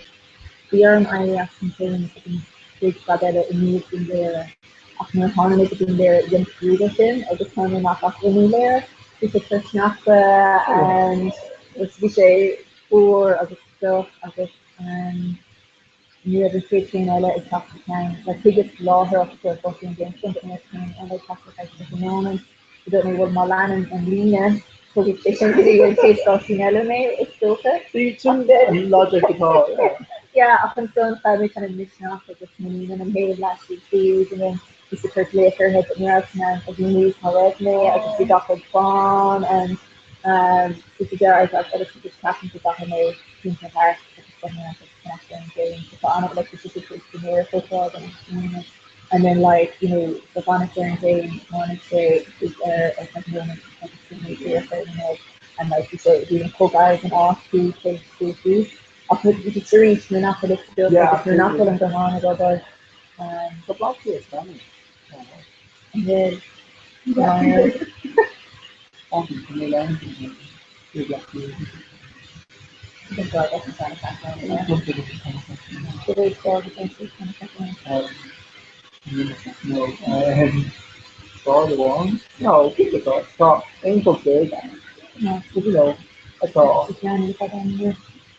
bhí orm éirí as an traein ag an gcéad stad eile i ndiaidh Dún Laoghaire ach nuair a tháinig mé go Dún Laoghaire dhein scrúd é sin agus tháinig mé amach as i nDún Laoghaire. Bhí sé ag cur sneachta and bhí sé fuar agus fliuch agus um, Ní raibh an chéad traein eile ag teacht go ceann, like thuigeas láithreach go raibh Botún déanta but ní raibh traein eile ag teacht go ceann cúpla nóiméad. So dúirt mé bhuel má leanaim an líne tógfaidh sé sin go dtí an chéad stáisiún eile mé is dócha. Sin an logic atá, yeah. Yeah, ach ansan chaill mé kind of misneach agus muinín ionam féin lean siad tríd and then bhí siad ag cur glaoch orthu but ní raibh siad in ann a mhíniú cá raibh mé agus bhí gach rud bán and um, so sa deireadh I was like, oh, this is just ceapaim go gcaithfidh mé timpeall thart agus go mbeadh And then like, you know, the bhainis ar an dtraein, tháinig sé ar ar feadh nóiméad agus bhí mé díreach ar an rud and like bhí sé bhí an chomh gar don áit bhí sé suas ach bhí sé arís nuair nach bhfuil fhios agat agus nuair nach bhfuil an guthán ag obair. Tá Bleá Cliath stanning. An bhfuil?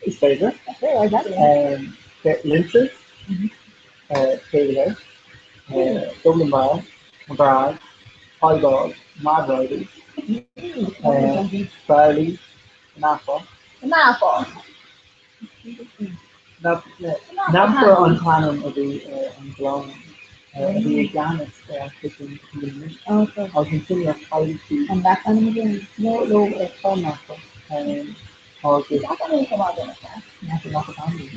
Is féidir. Línte, Céile, Dublin Bar, Bragg, Piebald, Mad Riders, Farley, Napa. Napa. Napa an t-ainm a bhí ar an gclann a bhí i gceannas ar an chuid den tír anois agus ansin ar chaill siad An leath ainm a bhí ann? No, no, ar chlann Napa agus Is ea an chomh maith don sea? Napa Napa family.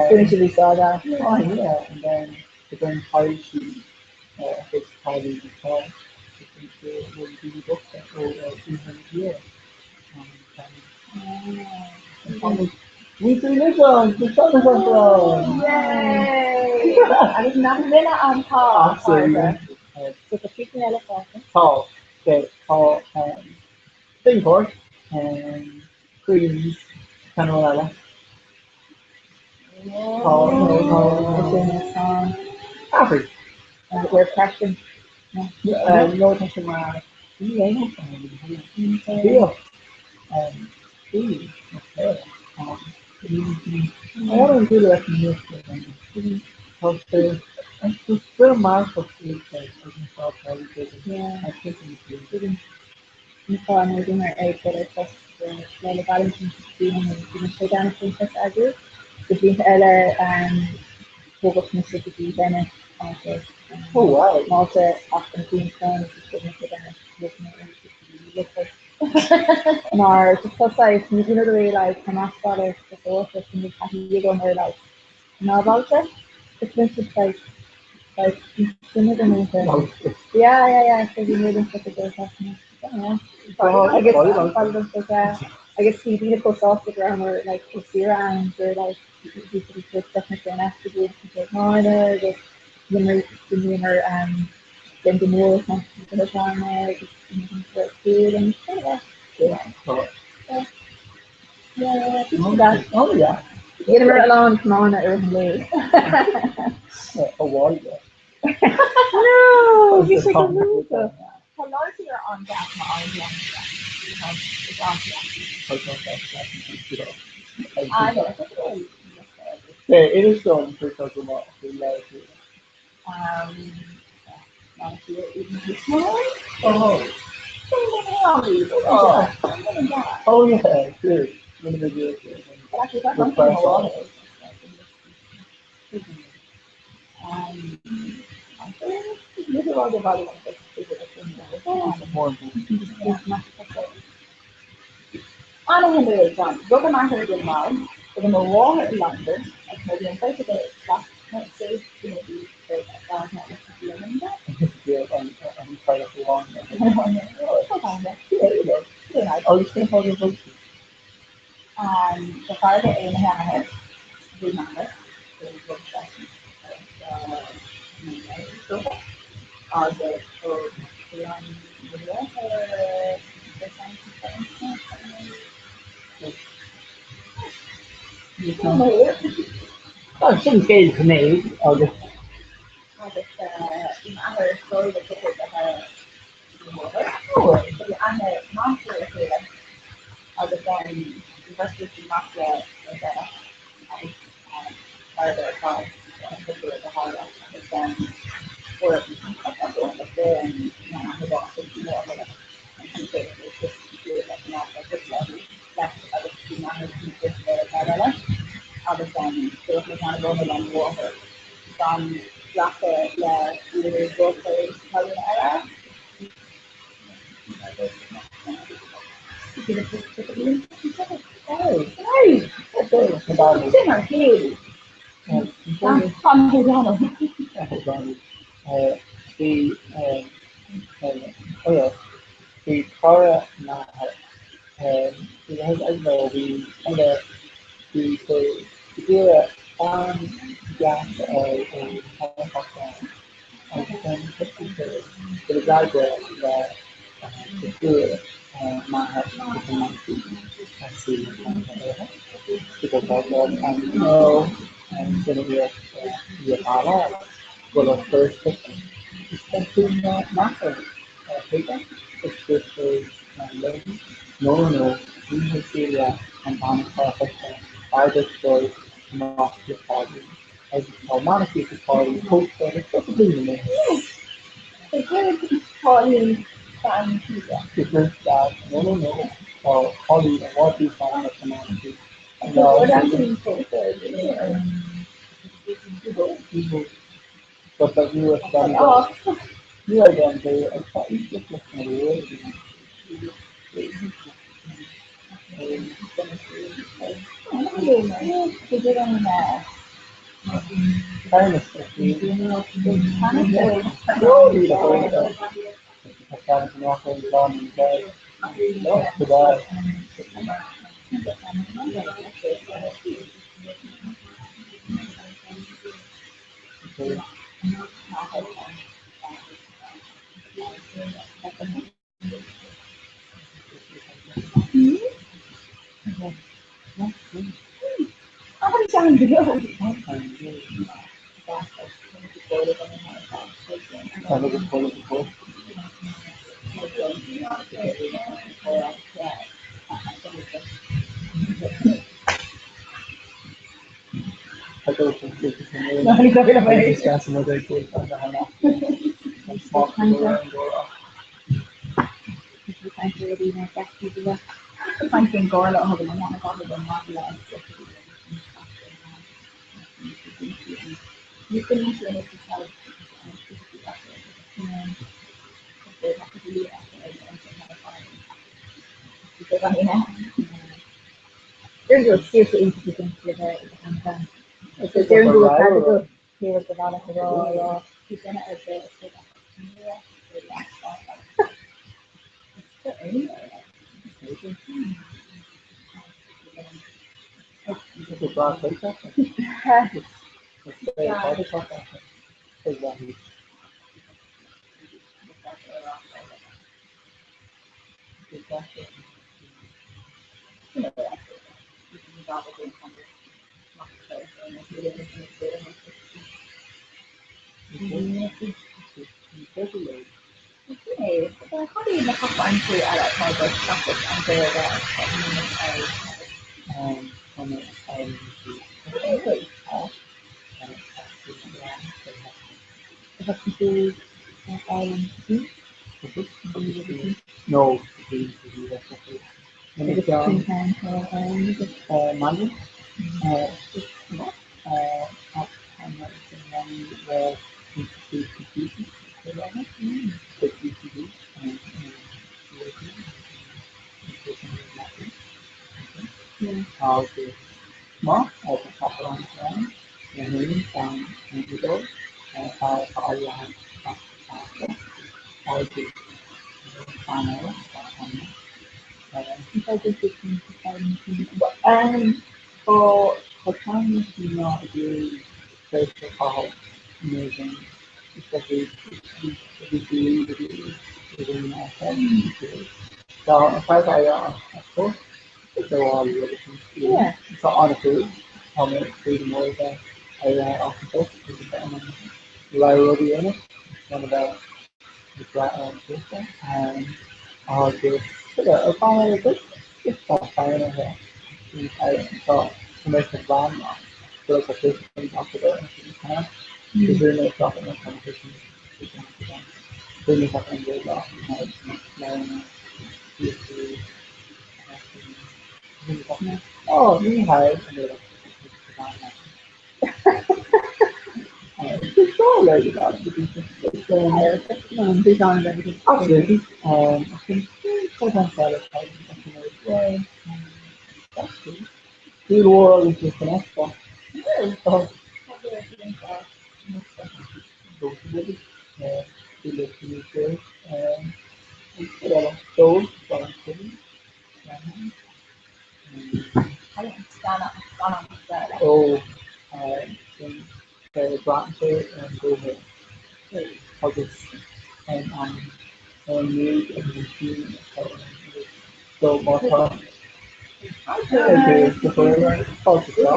Baineann siad úsáid as. Oh yeah, and then but then chaill siad a chuid teaghlaigh na tá daoine bochta ó Iarthar na tíre. Muintir Lideáin, the sun is on throne! Yay! Agus nach mine an t-ádh, a chairde. So tá cúpla eile fágtha. Tá, tá Singapore, Queens, ceann eile. Tá, nó tá Athraigh. We're crashing. Nó tá sé mar Bíodh Ní fáth nó duine ar ag dul ar post le le Valentin sa bliain nó bhí mise i gceannas ar an turas a eagrú. Do bhlianta eile tógadh mise go dtí Venice agus Oh wow! Malta ach an bhliain sin bhí mise i gceannas thóg mé go dtí Liverpool. Mar just tá saghas, you know the way like tá meas baile sa Eorpa so níl taithí agam ar like ná bailte. It's been just like like duine den aontas. Yeah, yeah, yeah, so bhí mé den scoth ag dul trasna. Agus agus bhí daoine chomh sásta go rabhamar like ar saoire ann gur like bhí siad ag tabhairt deifne ar an easpa agus máine agus bhíomar um den go mór agus Yeah. Yeah, Oh yeah. Dheineamar a lán tiomána i rith an lae. Abhaile. No, bhí sé go hiontach. Tá lár tíre an-deas mar áit Is an-deas. Ah, yeah, tá sé Yeah, it is done for go maith faoi lár tíre. Lár tíre even níos mó. Oh. Oh. Oh yeah, true. Rinne mé díreach é. But actually, that's something a lot of. Ana-shuimiúil, John. Rugadh m'athair i gCill Mhaighneann, rugadh mo mháthair i Longfort, agus nuair a bhí an bheirt againn ag teacht. Sin scéal Sinéad agus. Agus bhí m'athair ar scoil le cúpla deartháir mo mháthair. So bhí aithne maith ar a chéile agus bhí beirt acu mac le le chéile agus fear ar fad an cúpla deartháir agus fuair m'athair bás agus bhí máthair leis agus bhí m'athair pósta le fear eile agus dúirt mo sheanmháthair lem mháthair gan glacadh le buachaill cailín eile. Bhí bhí cara m'athar bhí bhí sé ag iarraidh bean dheas a fháil ó Sheanchaisleán agus then thosaigh sé dul i dteagmháil le deirfiúr m'athar agus an Nancy ag dul i dteagmháil and you know déanamh iarracht í a mhealladh dul ar turas chuici. Is deirfiúr m'athar chuige is dúirt sé léi, No, no, no, ní hé Celia an bhean atá agatsa, b'fhearr duit dul amach le Pauline. Agus tá Malachy agus Pauline pósta le 30 bliain anois. Pauline bean Celia. Dúirt Dad, No, no, no, tá Pauline i bhfad níos fearr ná Malachy. But like ní raibh gan ní raibh gan dé ag tá éisteacht leis na Iodáil, fear atá éirithe as agus bean eile atá ann. Tá ceann de na mná ag iarraidh tréimhse a chaitheamh in Éirinn is a bhí bhí sí ag iarraidh i bhfeidhm ar feadh Tá an fear atá éirithe as post Tá an-cool. Tá mé ag súil go mór a bheith éirithe as an bpost agus bheith in ann rogha rud a dhéanamh gan a bheith ag brath ar an chúrsa. Agus ar feadh eile duit, is tá fonn orthu tá mé sa bhleán go raibh sé sin acu ar an chéad Bhí mé isteach in an competition Bhí mé isteach an gcéad lá Oh, ní hea Absolutely. I think Súil mhór agus Agus an an méid agus an cion atá ann so má tá fáilte isteach.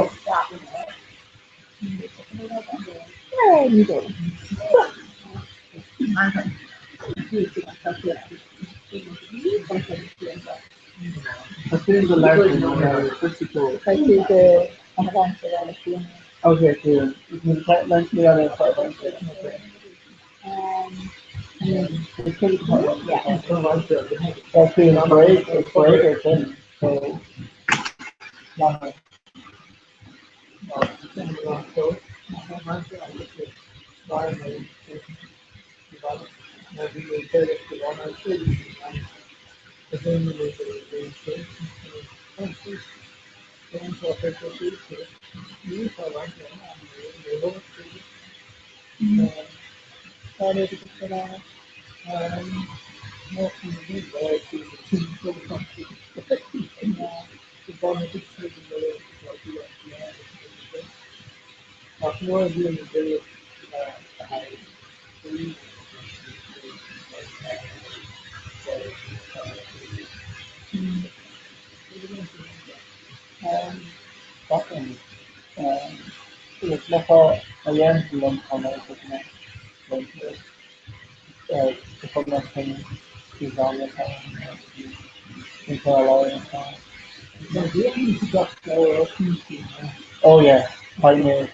Oh yeah, beidh mé ag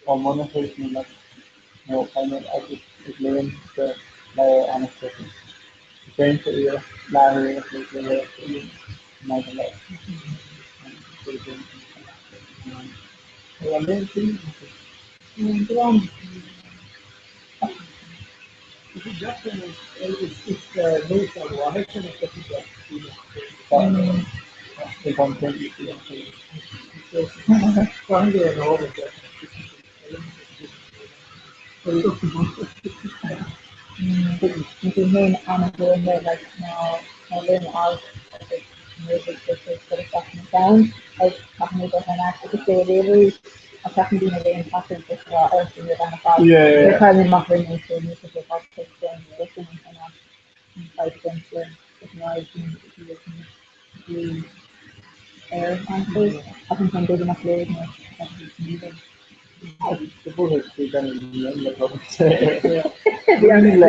Ó muna thuig mé nó beidh mé ag léim de leabhar an-sciobtha. Déantar iarracht leathuair a chloig léitheoireachta a dhéanamh in aghaidh an lae. Bhí féin an-bhuaithe like ná ná léim alt agus nuair a bhí sé cur isteach na ceann agus caithfidh mé dul thar n-ais agus é a léamh arís ach ceapann daoine a léann patrún is rá ort an rud an-fhada. Yeah. Caithfidh mé amach rinne sé ní sé fágtha sin an an fadhb against is an fhadhb sin bhí ar an chuid ach ansan b'fhéidir nach léigh mé Bhí an ceann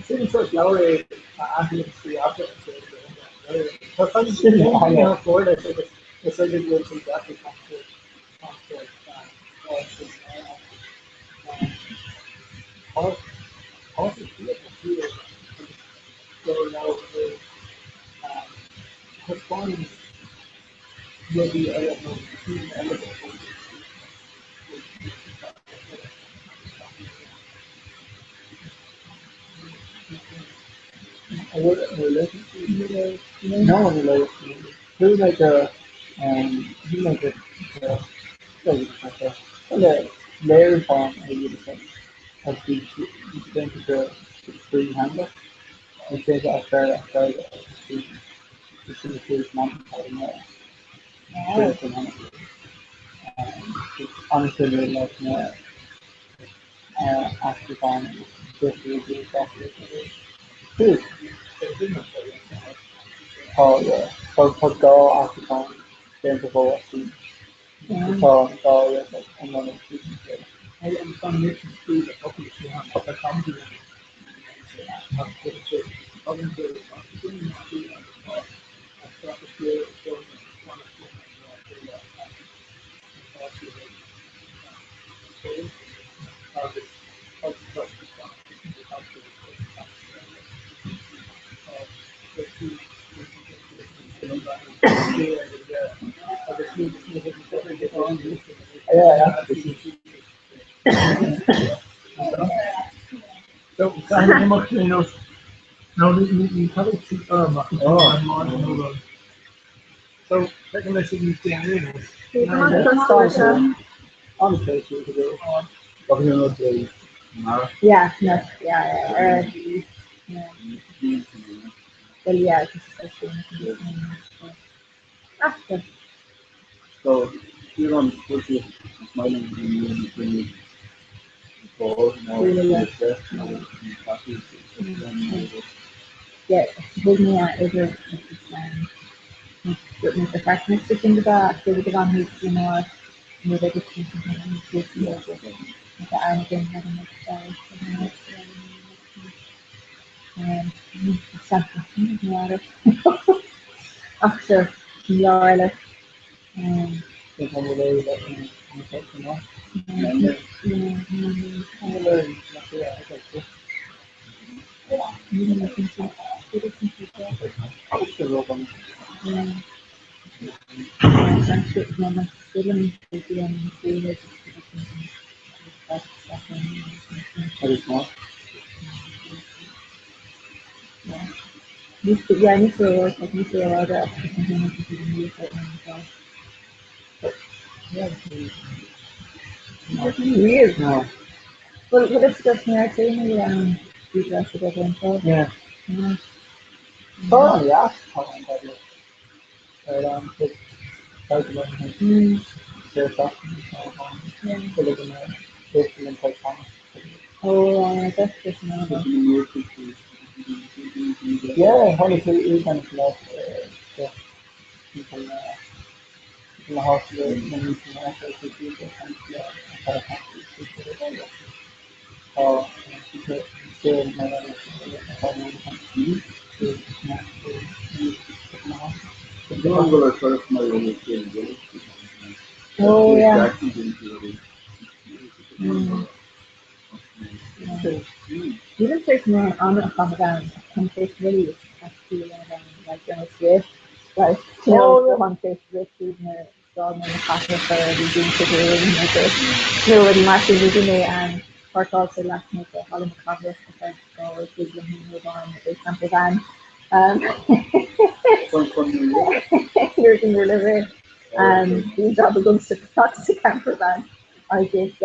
Sin an sórt leabhar é a athraíonn trí aibreán sa Tá sin an leis agus is féidir go bhfuil sé deacair Taispeánann rudaí eile nó daoine eile de Léiriúchán a dhéanamh agus bhí siad déanta go trítheangach, bhí sé déanta as Béarla, as Gaeilge agus bhí sin na cúig An-suimiúil leis na aistriúcháin agus Tá tá dhá aistriúchán déanta dhó as sin. Tá an dá rud iomlán éagsúil óna chéile. Yeah, no, yeah, yeah, yeah. Well, yeah, After. So, Ciarán, smiling Yeah, thug mé idir na perfectionist sin de ach go bhfan nó nó Ach sure, lá eile. Yeah, Well, what is the Yeah. Tá an tá an ar an Oh, that's just Yeah, tháinig tú úsáid le Oh, yeah. Even there's more on a Hamadan, come face really like in a like you know, on face with nó rudaí mar sin bhí mé an páirceáilte lasmuigh de Halla na Cathrach ar feadh 2 uair amháin i camper van. Nuair a bhí mé Bhí job agam sa sa camper van agus bheith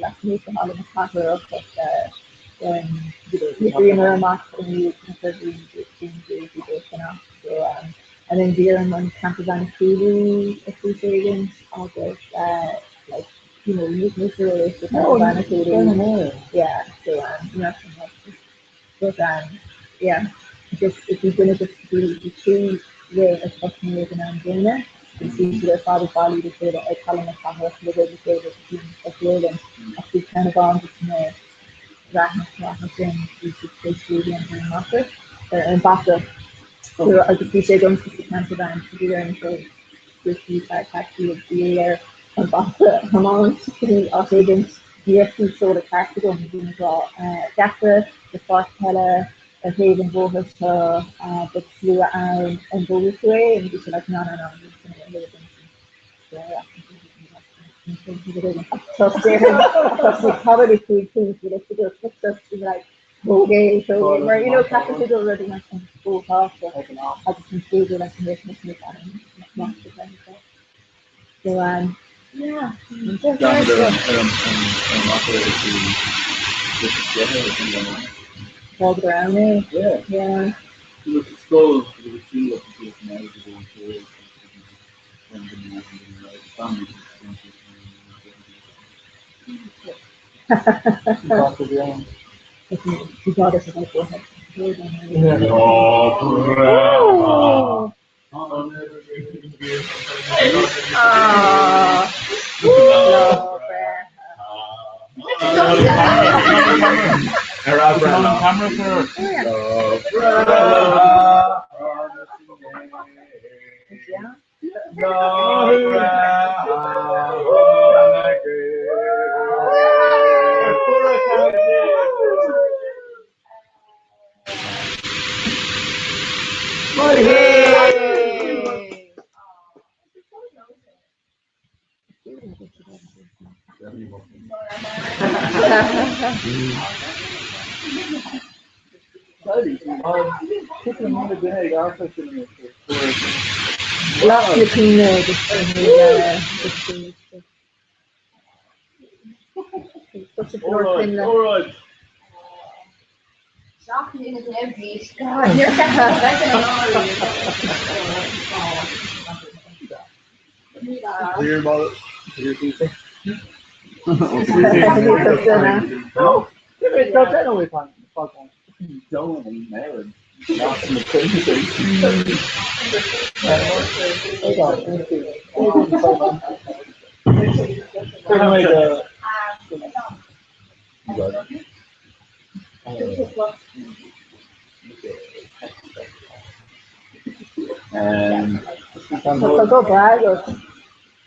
lasmuigh de Halla na Cathrach bhíomar amach i so and then bhí orm an camper van a chúlú a chúis éigin agus like you know ní ní the camper van a chúlú. Yeah, so um, but um, yeah, just if you're gonna just be trí rud a thosnú ag an am gcéanna. Agus bhí siad ar fad ag bailiú le chéile ag Halla na Cathrach le roimh a chéile go dtí an Ghaolainn ach bhí ceann amháin de na raithneach sin bhí siad tar éis brú ar an maca ar an bata agus bhí sé ag ionsaí sa campervan so bhí ar na sé bhí fear taxi agus bhí air an bata a thiomáint go dtí áit éigin ní raibh fiú seoladh ceart agam bhí mé ag rá geata le pháirc peile ar thaobh an bhóthair seo beidh slua ann an bhfógfaidh tú é and bhí sé like no no no níl sin ar thaobh an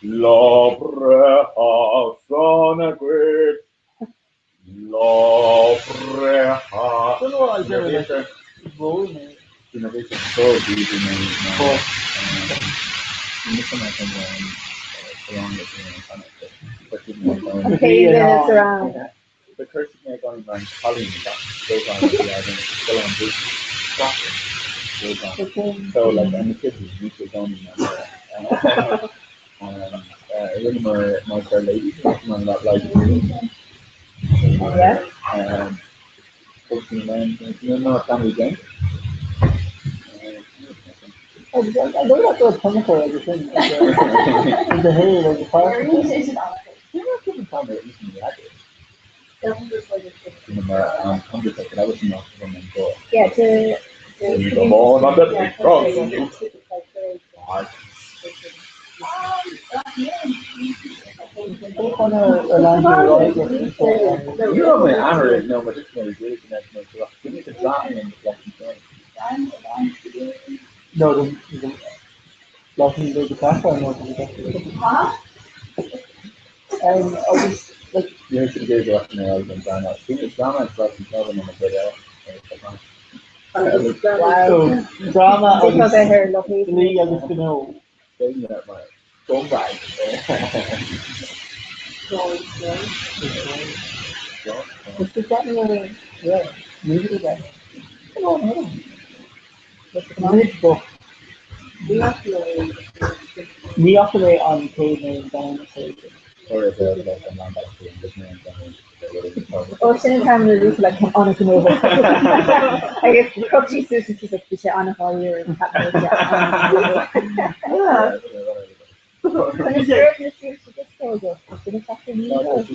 Lá breithe sona dhuit, lá breithe. Ní fhaca mé an chéad nó an Ó sin an t-am nuair a bhí like an-ghnóthach. Agus chroch sí suas and she's like bhí sé an-gháiríre and ceap mé bhí sé an-ghnóthach. Agus dúirt na saoirse disco agat, sin a cheapfainn ní raibh.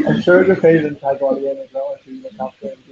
I'm sure gur féidir linn teagmháil a dhéanamh leo trí na captaein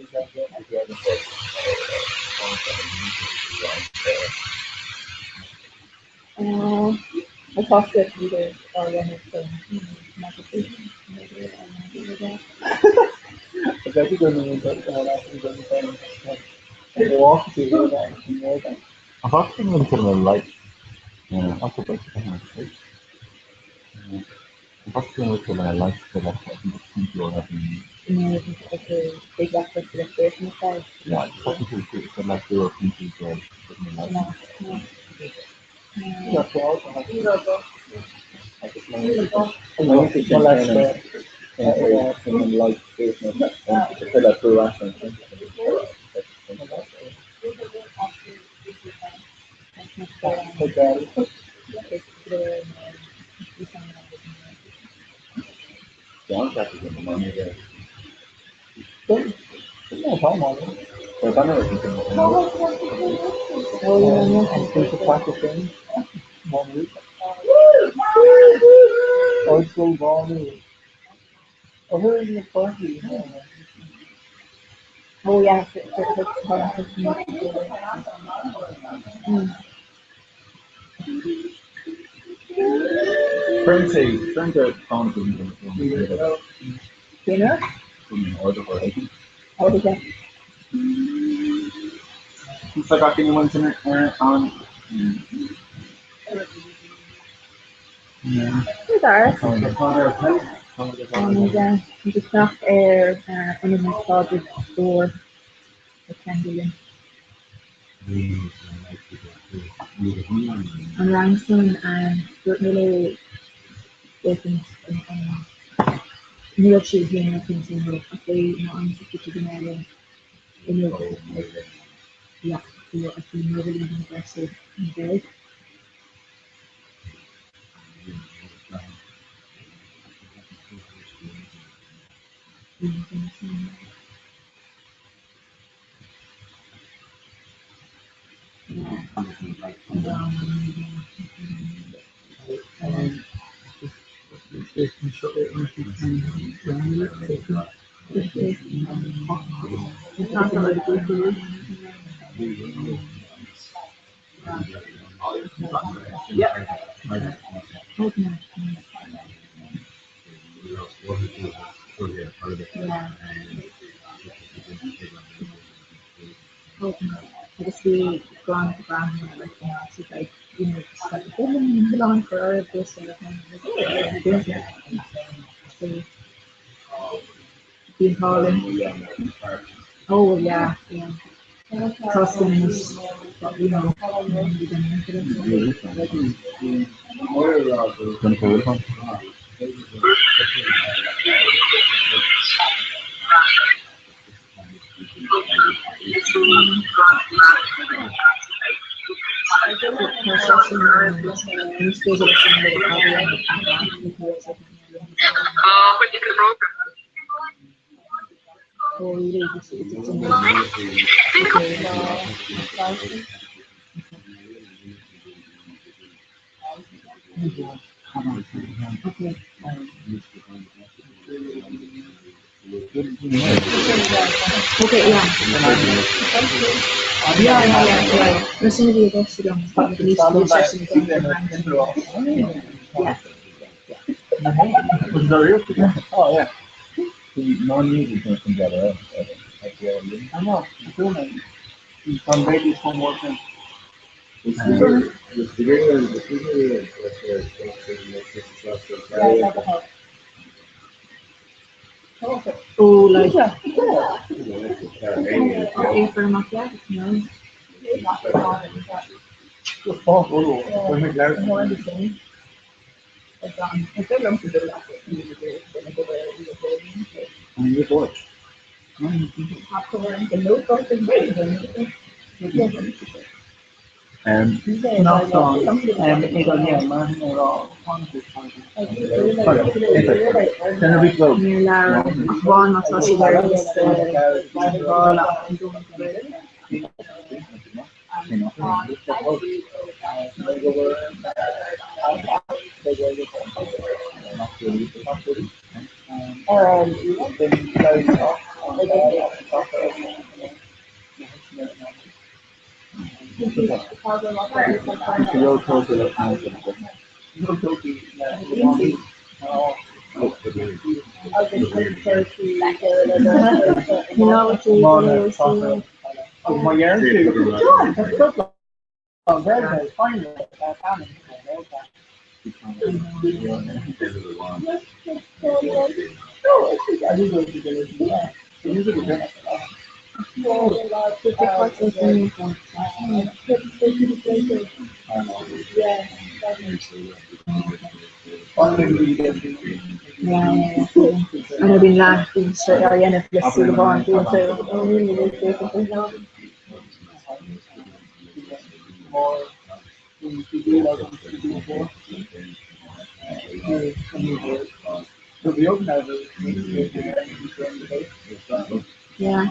Okay, yeah. Yeah, yeah, yeah, yeah. No, sin a bhí i gceist agam. Yeah. Oh, yeah. Oh, like. Okay, for amach leat, no. Níor labhair ach amháin má tá siad ar liosta dála an Domhain go bhfuil. An bhíonn leath bíonn sé á dhéanamh le súil amháin bíonn sé Yeah.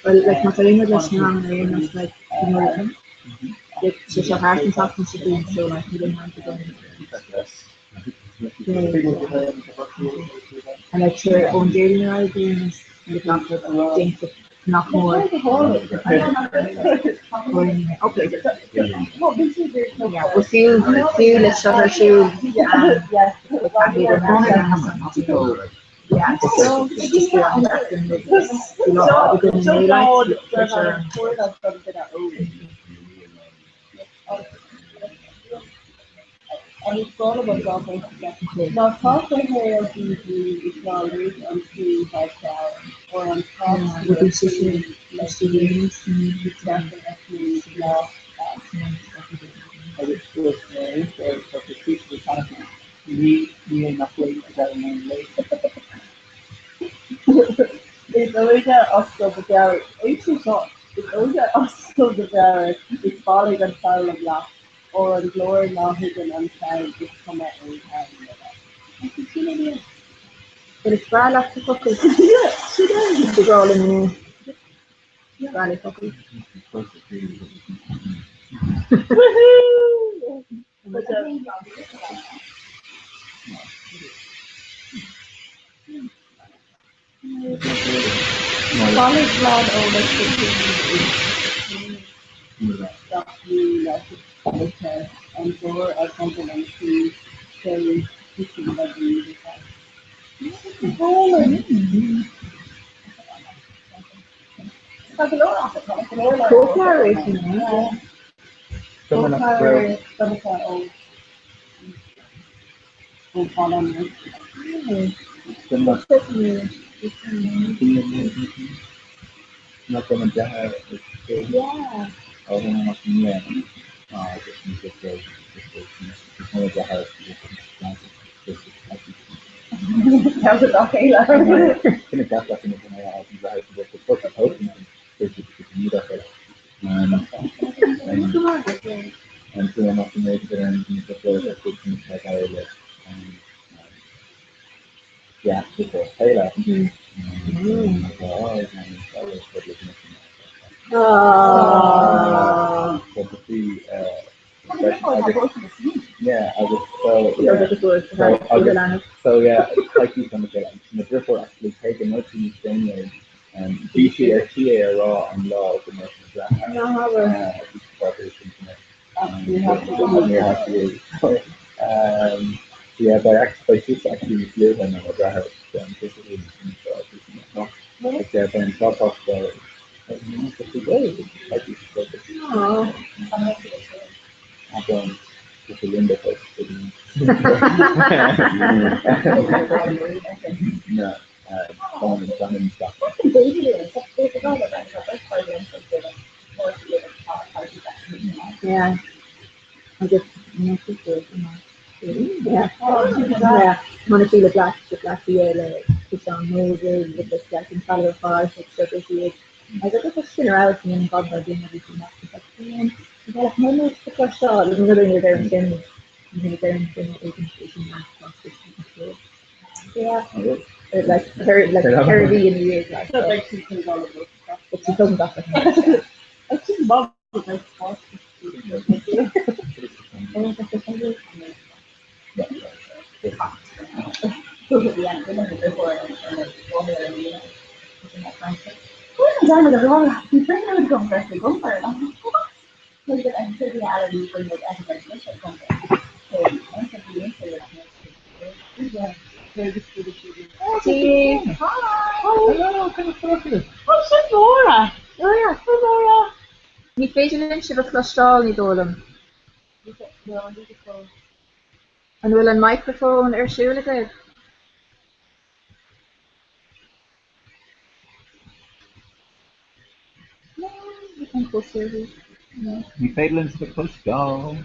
Well, like má tá aon rud leis na ranganna ar aon nós, like, you know, like, sé seo thart an tseachtain seo chugainn, so like, níl aon rud agam. And like, sure, ón Déardaoin ar aghaidh, bíonn like, gach rud déanta nach mór. Okay. Yeah, well, fiú, fiú le seo ar siúl, Yeah, just just be on that and for sure. Is óige oscail do mheabhair Is óige oscail do mheabhair is bailigh an foghlaim leat, óir an glór ná thuigeann an fonn is cuma é ann nó leat. But is breá leat na focail. Is breá liom é. Is breá le focail. Bailigh lán eolais go cruinn is gach ní leis is an glór a thugann an croí sé thiteann le brí Cóipleabhar é sin, So tá sí Yeah, agus so yeah, so agus so yeah, coicís óna chéile agus mo dheirfiúr actually cé go mbeidh sí níos déanaí bhí sí ar tí é a rá an lá go mbeadh mo dheartháir Yeah, beidh actually beidh sí actually níos luaithe ná mo dheartháir yeah, beidh an tráth Yeah. Agus Yeah. Yeah. Mana sí le black le le ciseán mór agus like an talamh ar fad so beidh siad agus agus sin ar fheabhas in fad mar duine bhí sí nach sin Bheadh mé nó sa chloisteáil agus an rud a deireann sin ní deireann sin éigin sin Yeah. Like her like her bhí in dhiaidh like so beidh sí chun dul i But she doesn't got Ní féidir linn sibh a chloisteáil, ní dóigh liom. An bhfuil an microphone ar siúl agaibh? Ní féidir linn sibh a chloisteáil.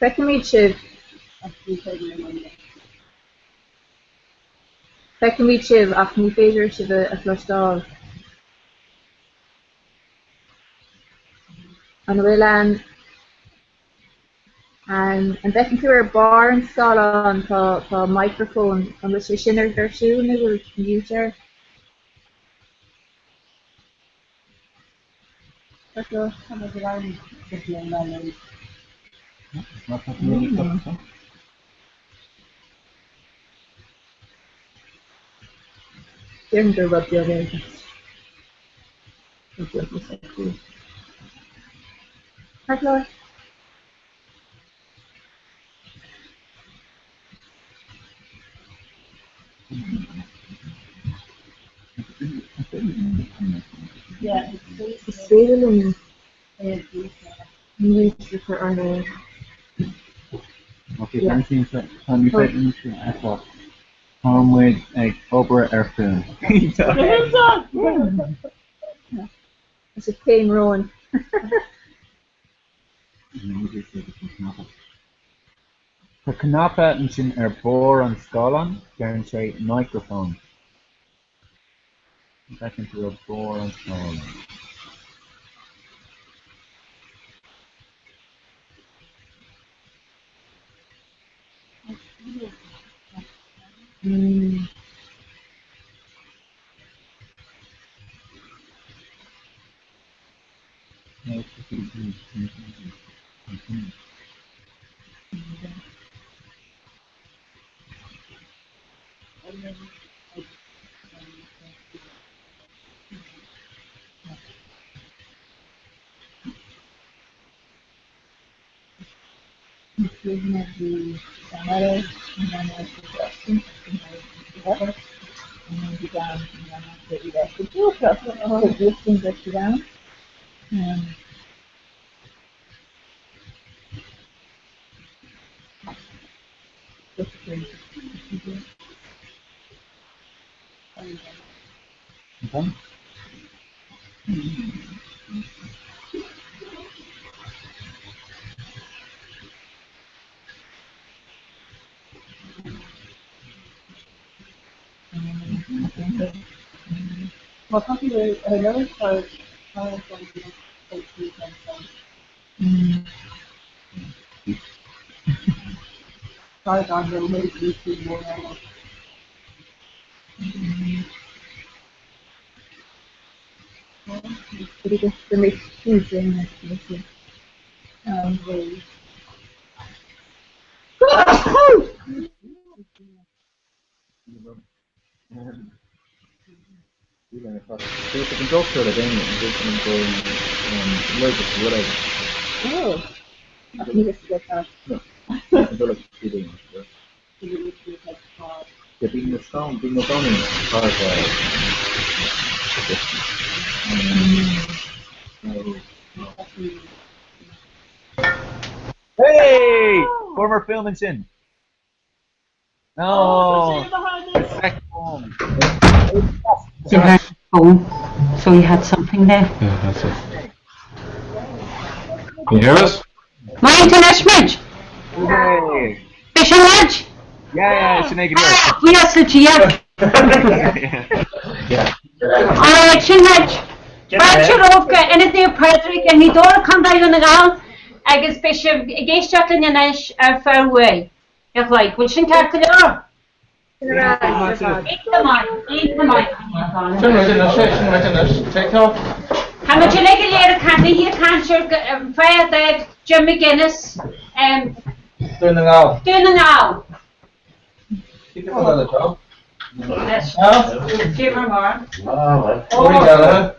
Feicimid sibh. Feicimid sibh ach ní féidir sibh a chloisteáil. An bhfuil an An bhfeiceann tú ar barr an scáileáin tá tá microphone, an bhfuil sé sin ar ar siúl nó bhfuil mute air? Déarfainn gur rud beag é just rud beag le socrú. Ceart go leor. Is féidir linn mute a chur ar ndóigh. Ok, tá ní féidir linn sin a fheiceáil. Tá muid ag obair ar fuaim. Is é céim romhainn. Tá cnaipe ansin ar barr an scáileáin, deireann sé 'Microphone'. An bhfeiceann tú ar barr an scáileáin? Hey! Fuaireamar film ansin. No! The second one. You heard the phone, so you had something there. Yeah, that's it. Can you hear us? Maith tú anois muid! Hey! B'shin muid! Yeah, yeah, sin é go díreach. Buíochas le Dia! Yeah. Alright, sin muid! Fáilte romhaibh go Ionad Naomh Pádraig i nGaoth Dobhair, Contae Dhún na nGall agus beidh sibh ag éisteacht linn anois ar feadh uair a chloig. Bhfuil sin ceart go leor? Iontach maith, iontach maith. Sin rud anois é, sin rud anois. Take off. Tá muid uilig go léir ag caint, ní ag caint ar an fáth a d'fhág Jim McGuinness Dún na nGall. Dún na nGall. Keep another job. Jim or Mara. Rory Gallagher.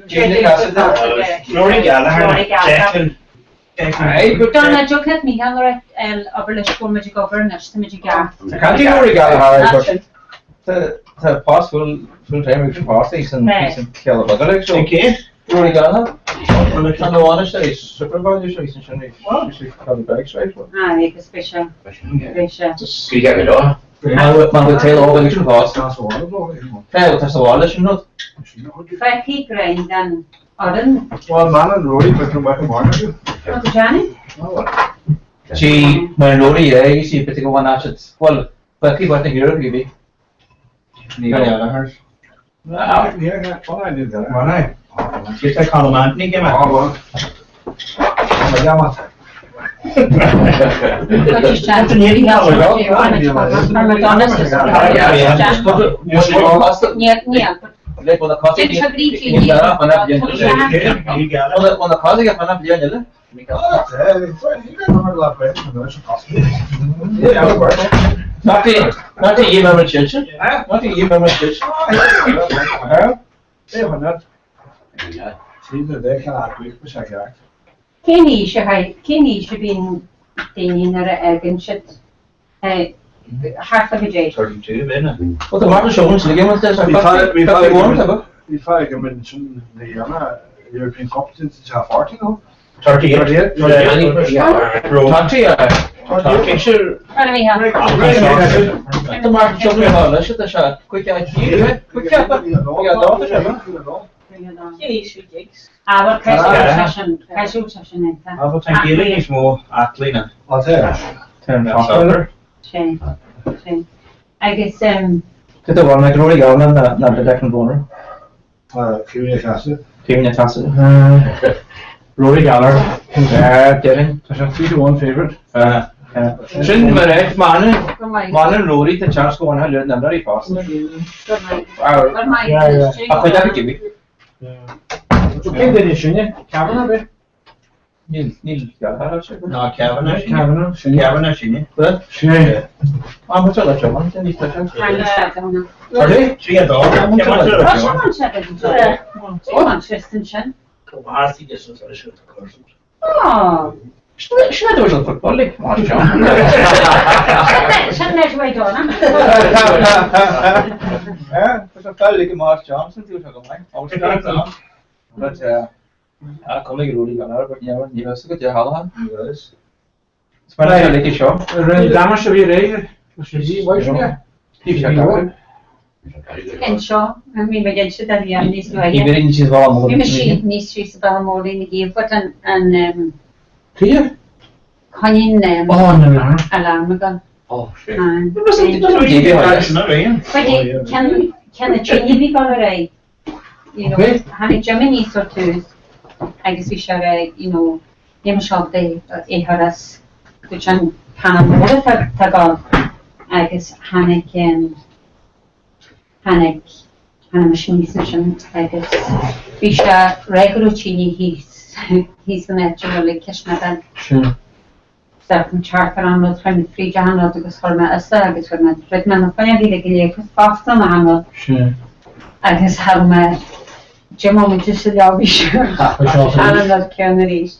Jamie Cassidy. Rory Gallagher. Declan. Donna, dtiocfadh Mícheál ar obair leis go bhfuil muid ag obair anois, tá muid i gceart. Tá caint ag Rory Gallagher but tá post full full time ag Party san Cealla Beaga like so. Okay. Rory Gallagher. Tá na bhainisteoirí SuperValu seo sin sin Cealla Beag seo. Aye, agus beidh sé, beidh sé. Scríobh go leor. Mar go tail óg agus an post. Tá tá sa bhaile sin rud. Feicfidh greim den fhoireann. Well, man and Rory, but you're welcome on you. Rud a Johnny? Sí, mar an Rory é, you see, but go on at it. Well, feicfidh what the hero give me. Ní Gallagher. Just like Colm Anthony came out. Cén aois a cén aois a bhíonn daoine nuair a fhágann siad thart fá goidé? 32, b'fhéidir. Well, tá Martin Showman sa game with Bhí fear ag an sin na dhéanamh European Cup sin sa 40 nó? 38. Tá Martin Showman ar leis tá sé chuig an Ábhar caiseal caiseal sin ionta. Ábhar tá Gaeilge níos mó aclaí ná. Sin sin. Agus Cad a bhain Rory Gallagher ná le Declan Bonner? Caoimhín Cassidy. Caoimhín Cassidy. Rory Gallagher. Déarfainn. Tá sé 3 to 1 favourite. Sin mar é, Manan Rory tá chance go bhfuil na imreoirí fosta. Ach chuid acu give. Cén duine sinne? Kavanagh bith? Níl níl Gallagher sé. Ná Kavanagh. Kavanagh sinne. Kavanagh sinne. Sin. Ah, mu le John sin níos leis. Sorry? Sí a dó. sin. Oh. Sin é an football league mar John. Sin leis mé dona. Tá fel ag Mark Johnson tú go maith. But ah come ag Rory Gallagher but ní ní bheas go dtí Hallahan. Is mar é le seo. Rinne damáiste a bhí réidh. Bhí sé Gallagher. Anseo, bhí mé ag inse do Liam níos luaithe. Ní bhíonn siad bhall mór. Bhí mé sí níos sí sa bhall mór ina gcíoch, but an an Clia? coinín Oh, na leabhar. alarm agam. Ceann na tine bhí gone ar aghaidh. You know, tháinig Jim aníos ar tús agus bhí sé ar you know, níl mise ábalta é a chur as dúirt sé an panel mór atá ag dul agus tháinig tháinig tháinig mise aníos ansin agus bhí sé rá go raibh tine thíos thíos san áit a bhfuil an cistineach ann. Sin. Stop an teacht ar an rud, chuir mé fríd achan rud agus chuir mé issa agus chuir mé throid mé na fuinneogaí le go léir agus fosta na achan rud. Sin. Agus thug mé Jim ó muid sa leabhar seo an rud céanna arís.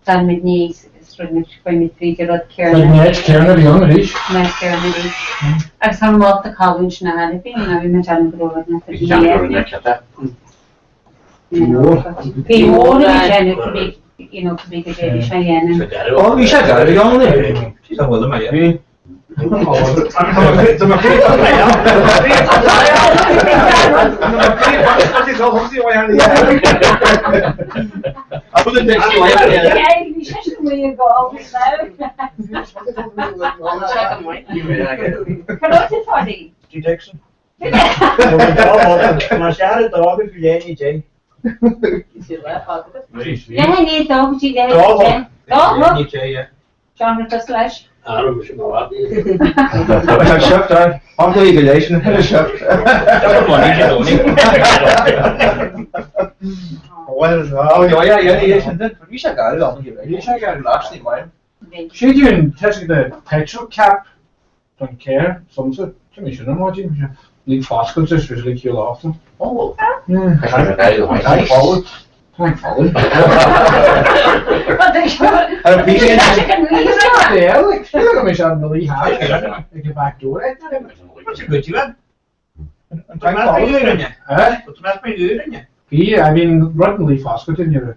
D'fhan muid níos agus rinne muid chuir muid fríd an rud céanna. Chuir mé áit céanna a bhí ann arís. Mé céanna arís. Agus tá an málta colún sin a tháinig bhí nó bhí mé déanamh go raibh na Bhí déanamh go raibh na ciota. Bhí mór a bhí déanamh cibé you know cibé go dtéadh sé a dhéanamh. Ó bhí sé gairid ann é. Tá bhfuil mé. Bhí. Bhí sé sin amuigh ag gabháil Cá raibh tú Pháidí? Dí Dixon. Leath i ndiaidh dó go dtí leath i ndiaidh a deich. Dó John rith leis. Séideann toisc the petrol cap Don care, sunsa, tá mé sin an maidin, ní foscailte is féidir le ciall áfach. Ó, Tá folamh. Tá folamh. Yeah, like, feel like I'm in the Lee House, like the back door. What's a good you An Bhí, I mean, rud an Lee foscailte in your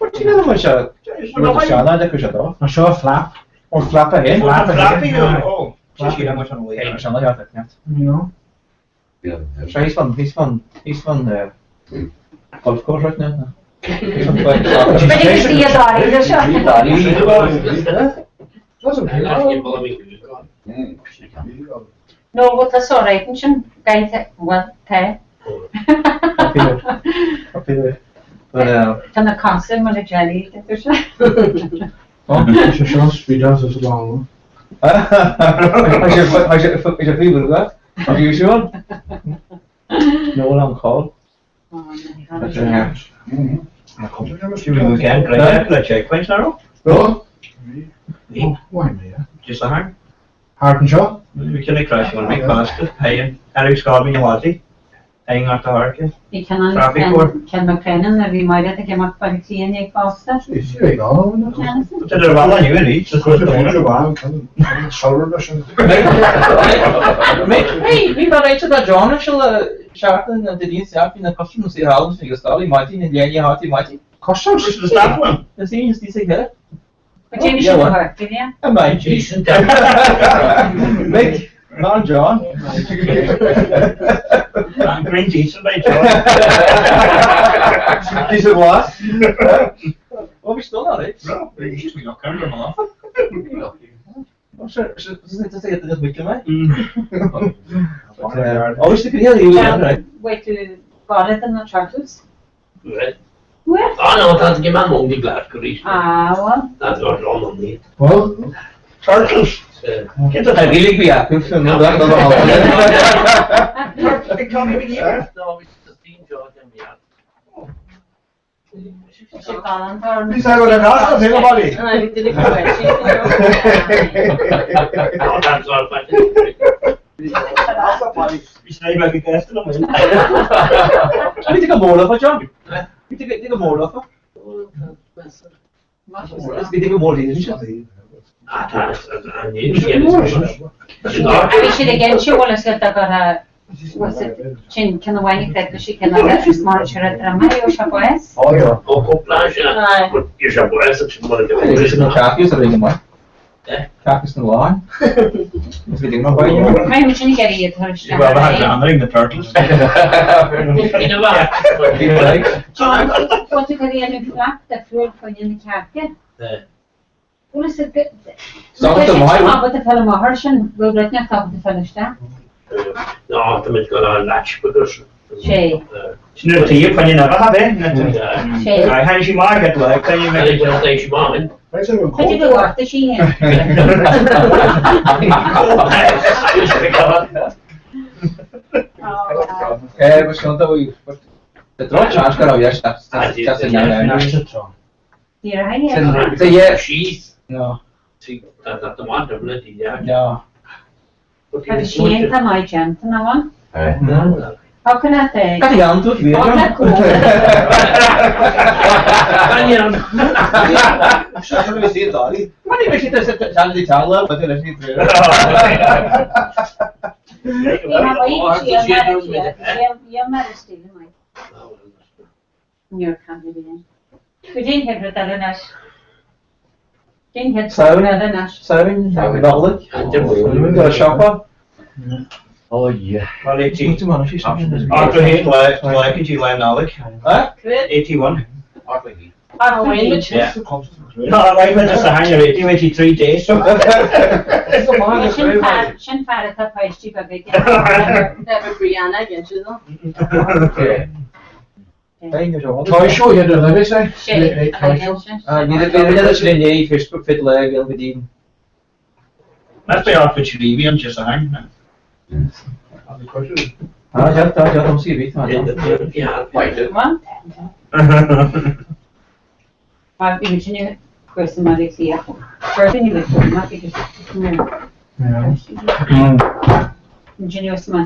But you know much a Tá seo flap. Ó flap a hé? Flap a hé. Ó, You know. He's van, he's van, he's van golf course right now. No, bhuel tá só right ansin, gaibhte, bhuel, tá. Tá na cosa mar a jelly, deir sé. Tá sé seo speed as is long. Tá sé faoi bhrú As usual. No long call. Le checkpoints now? No. Why me? Just a hand. Thart anseo? Bhí cinna crash one big bastard. Hey, Harry Scott in Wadi. Hey, not the harke. Bhí ceann Ken McCrennan a bhí Máire ag imeacht baile Cliath inné fosta. Tá ar bhalla inniu arís. Bhí mar réite dá John seo le seachtain an Déardaoin seachtain na customs i Haaland agus Dolly maidin in léine hátaí maidin. Customs? Is that one? Is í is í sa cheile. Déanfaidh siad a thabhairt, duine. A maidin. Mick, man John. I'm green decent by John. Decent what? Well, we still not it. No, he's been not counting them off. Wait to got it in the turtles. Right. Where? Oh no, that's give man only black arís. Ah, well. That's not wrong on me. Well, Turtles. Get the I really be happy for no that No, it's just been George and me. Bhí sé go násta sin body. No, that's all fine. Bhí sé ag gceist an bhfuil. Bhí go mór lefa John. Bhí go mór lefa. Bhí go mór lefa. Ah, that's I need Bhí siad ag inse bhfuil a fhios agat was it sin ceann amháin ag creid sí ceann eile is mar sin a drama ó se boys. Oh, cúpla sin. But you're sure boys such a money. Ceachas a bhí maith. Ceachas na lá. Is bhí mar Mai sin ag iad tar Well, that's honoring the turtles. Bhfuil tú go dhéanamh flap de fuair foine na cearca. Bhuel is Tá ábalta fáil amach air sin, bhfuil rud inteacht ábalta fáil isteach. Ná tá muid go an latch because. Sé. Sin ar taobh chuin an uimh a bheith. Sé. Tháinig sí maith get le Tháinig sí maith. Cuid de bhorta sí héin. Eh, was schon da De dro chance go raibh Sheath. No. Tá the one ability, yeah. No. Tá sí tá maith déanta ná bhfuil? How can I say? Cad a dhéanann tú Níor caithfidh bhí ann. Go dtí an chéad rud eile anois. Dé an chéad rud eile anois. Samhain, Nollaig, go siopa. Oh yeah. Well, 80. Arthur Heath, lá go dtí lá Nollag. 81. Yeah. No, I went just a hanger 83 days. So. Sin fear atá páistí beaga aige. Never Brianna again, sin nó. Toy show here the Lewis eh? Ní bhí sin inné Facebook fit le go dtí. That's the outfit you leave in just a hang. Ah, ja, tá, ja, tá sí bhí tá. Mar bhí sin cuasa mar ag fiach. Sin sa mar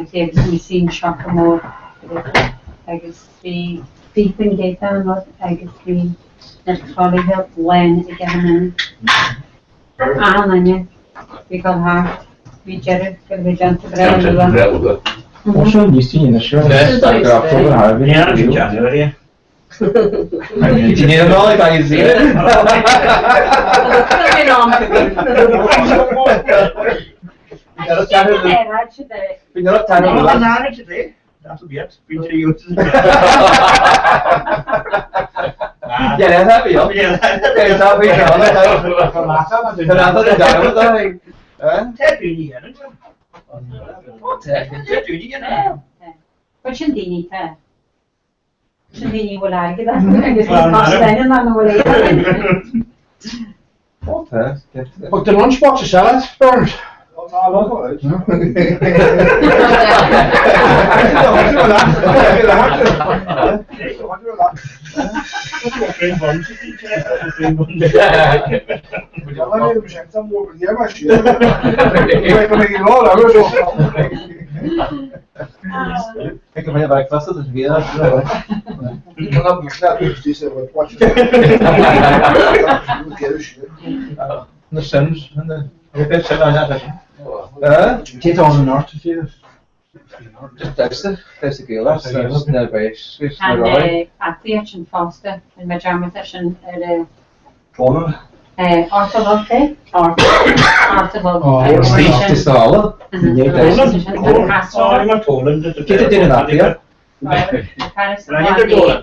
agus bhí sin siopa mór agus bhí bípan gate an rud agus bhí na trolaithe lán ag an an. Achan duine bhí dul thart, bhí deireadh go bhí déanta breá nua. Ó seo níos tí na seo. Yeah, January. Did you know like I see it? That'll be it. Been to you. Yeah, that's happy. Yeah, that's happy. But sin daoine tá. Sin daoine bhfuil airgead acu agus ní costáine ná na bhfuil aon. But the lunchbox is salad, Bernard. Think of it like this, Na Sims, Cé tá an art fiú? Just damhsa, damhsa Gaelach, na bheis, na An ráig. aclaíocht sin fosta, an mbeidh dearmad sin ar a Fóna? Artalog é? Artalog. Steve Sála.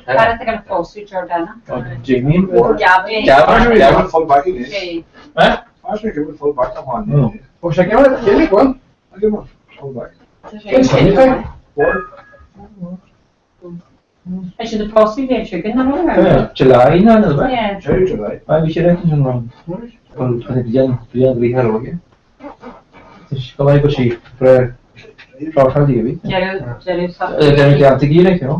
Paras ag an fósú Jordana. Jamie. Gavin. Gavin. Full back in Sé. Full back Oh, should I give it? Give it one. I'll give one. Full back. Is sin na pósaí bhí siad na rá. July na nó Yeah. July. Bhí sé an rang. An blian blian bhí thóige. Go leid go sí bre tráí bhí. Deireadh Deir gíre you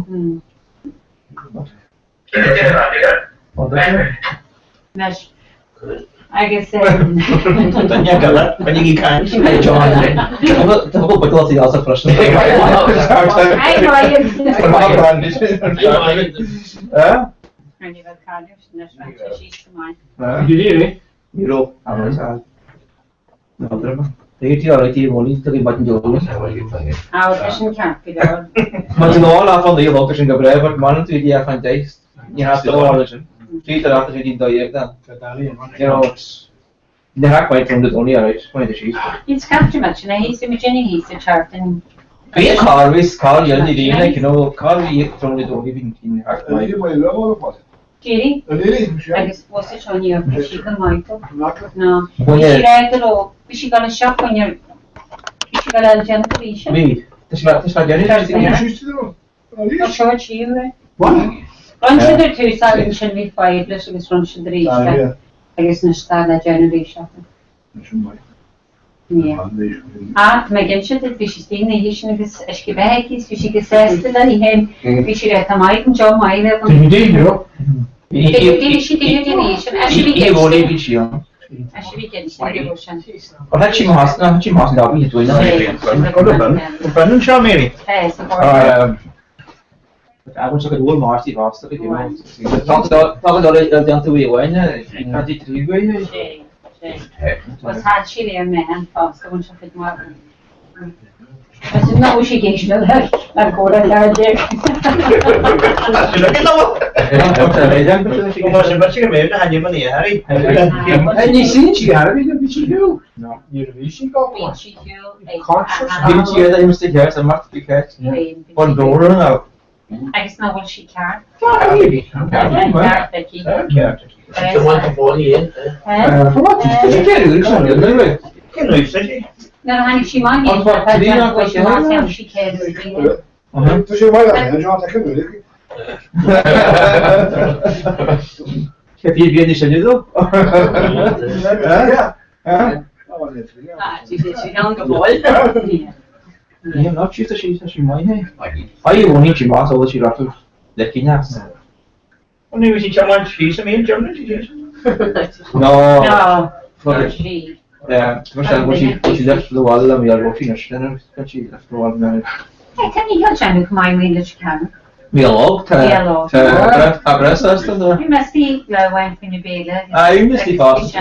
Anois agus Duine gile, duine í caint. John Tá bugla as freisin. Ní bheith cailliúint anois síos go maith. Ní ro Tí ar tí mólí tu bá jo. Á sin ceart go leor. Má lá lá fan lí lo sin go breibh man tú dí fan deis ní ha lá sin. Trí a sé dá dhéag dan. Ní ha quite from the only right point sí. Ní scaipte me sin hí me Jenny hí sa chartan. Bhí carhís cá dhéanana daoine you know cá bhí trom na dóí bhí Are you my love? D'éirigh. Agus bhuail seo ní raibh sí go maith dó. Ná. Bhí sí réidh go raibh, bhí sí ag dul isteach faoin ar, bhí sí ag dul ar déanamh arís. Bhí. Tá sí tá sí déanamh arís. Tá seo tríú é. Rinne siad ar tús agus ansin bhí fadhb leis agus rinne siad arís é. Agus anois tá le déanamh arís acu. Ach mé ag inse duit, bhí sí istigh an oíche sin agus uisce beatha aici is bhí sí go sásta léi féin. Bhí sí ag rá, tá maith agam, job maith a bheith agam. Bhí sí daoine den oíche sin. Ise a bhí ag inse. Bhí sí ann. Ise a bhí ag inse go raibh sin. Ó thit sí amach, thit sí amach an leaba, bhí duine. Brendan seo, Mary. Abair seo go bhfuil Marty fosta go dtí Tá go dul déanta uí amháin tá dí trí uaidh. Was had sí le an meán fosta bhain sé chuid maith. Is ná sí géis le le córa leir. Ní sin sí bhí sí hiú. Ní bhí sí go Bhí sí hiú. Bhí sí ar imste ceart amach bhí ceart. An dóra ná. Agus ná bhfuil sí ceart? Ceart aici. Nuair a tháinig sí amach ní sí céad uair. Tá sé maith le John tá cin Cé bhí bhí sin dó? Ní nach sí sí sí maith é. Ai bhní sí más ó sí rafu le cinneas. Ní bhí sí tiomáint síos a míon Germany sí No sí left the wall am ar sí sí left the wall Tá ní heo déanamh go maith mé leis cean. Mí log tá breis Bhí mé sí le bhain faoina béile. A mis sí fás.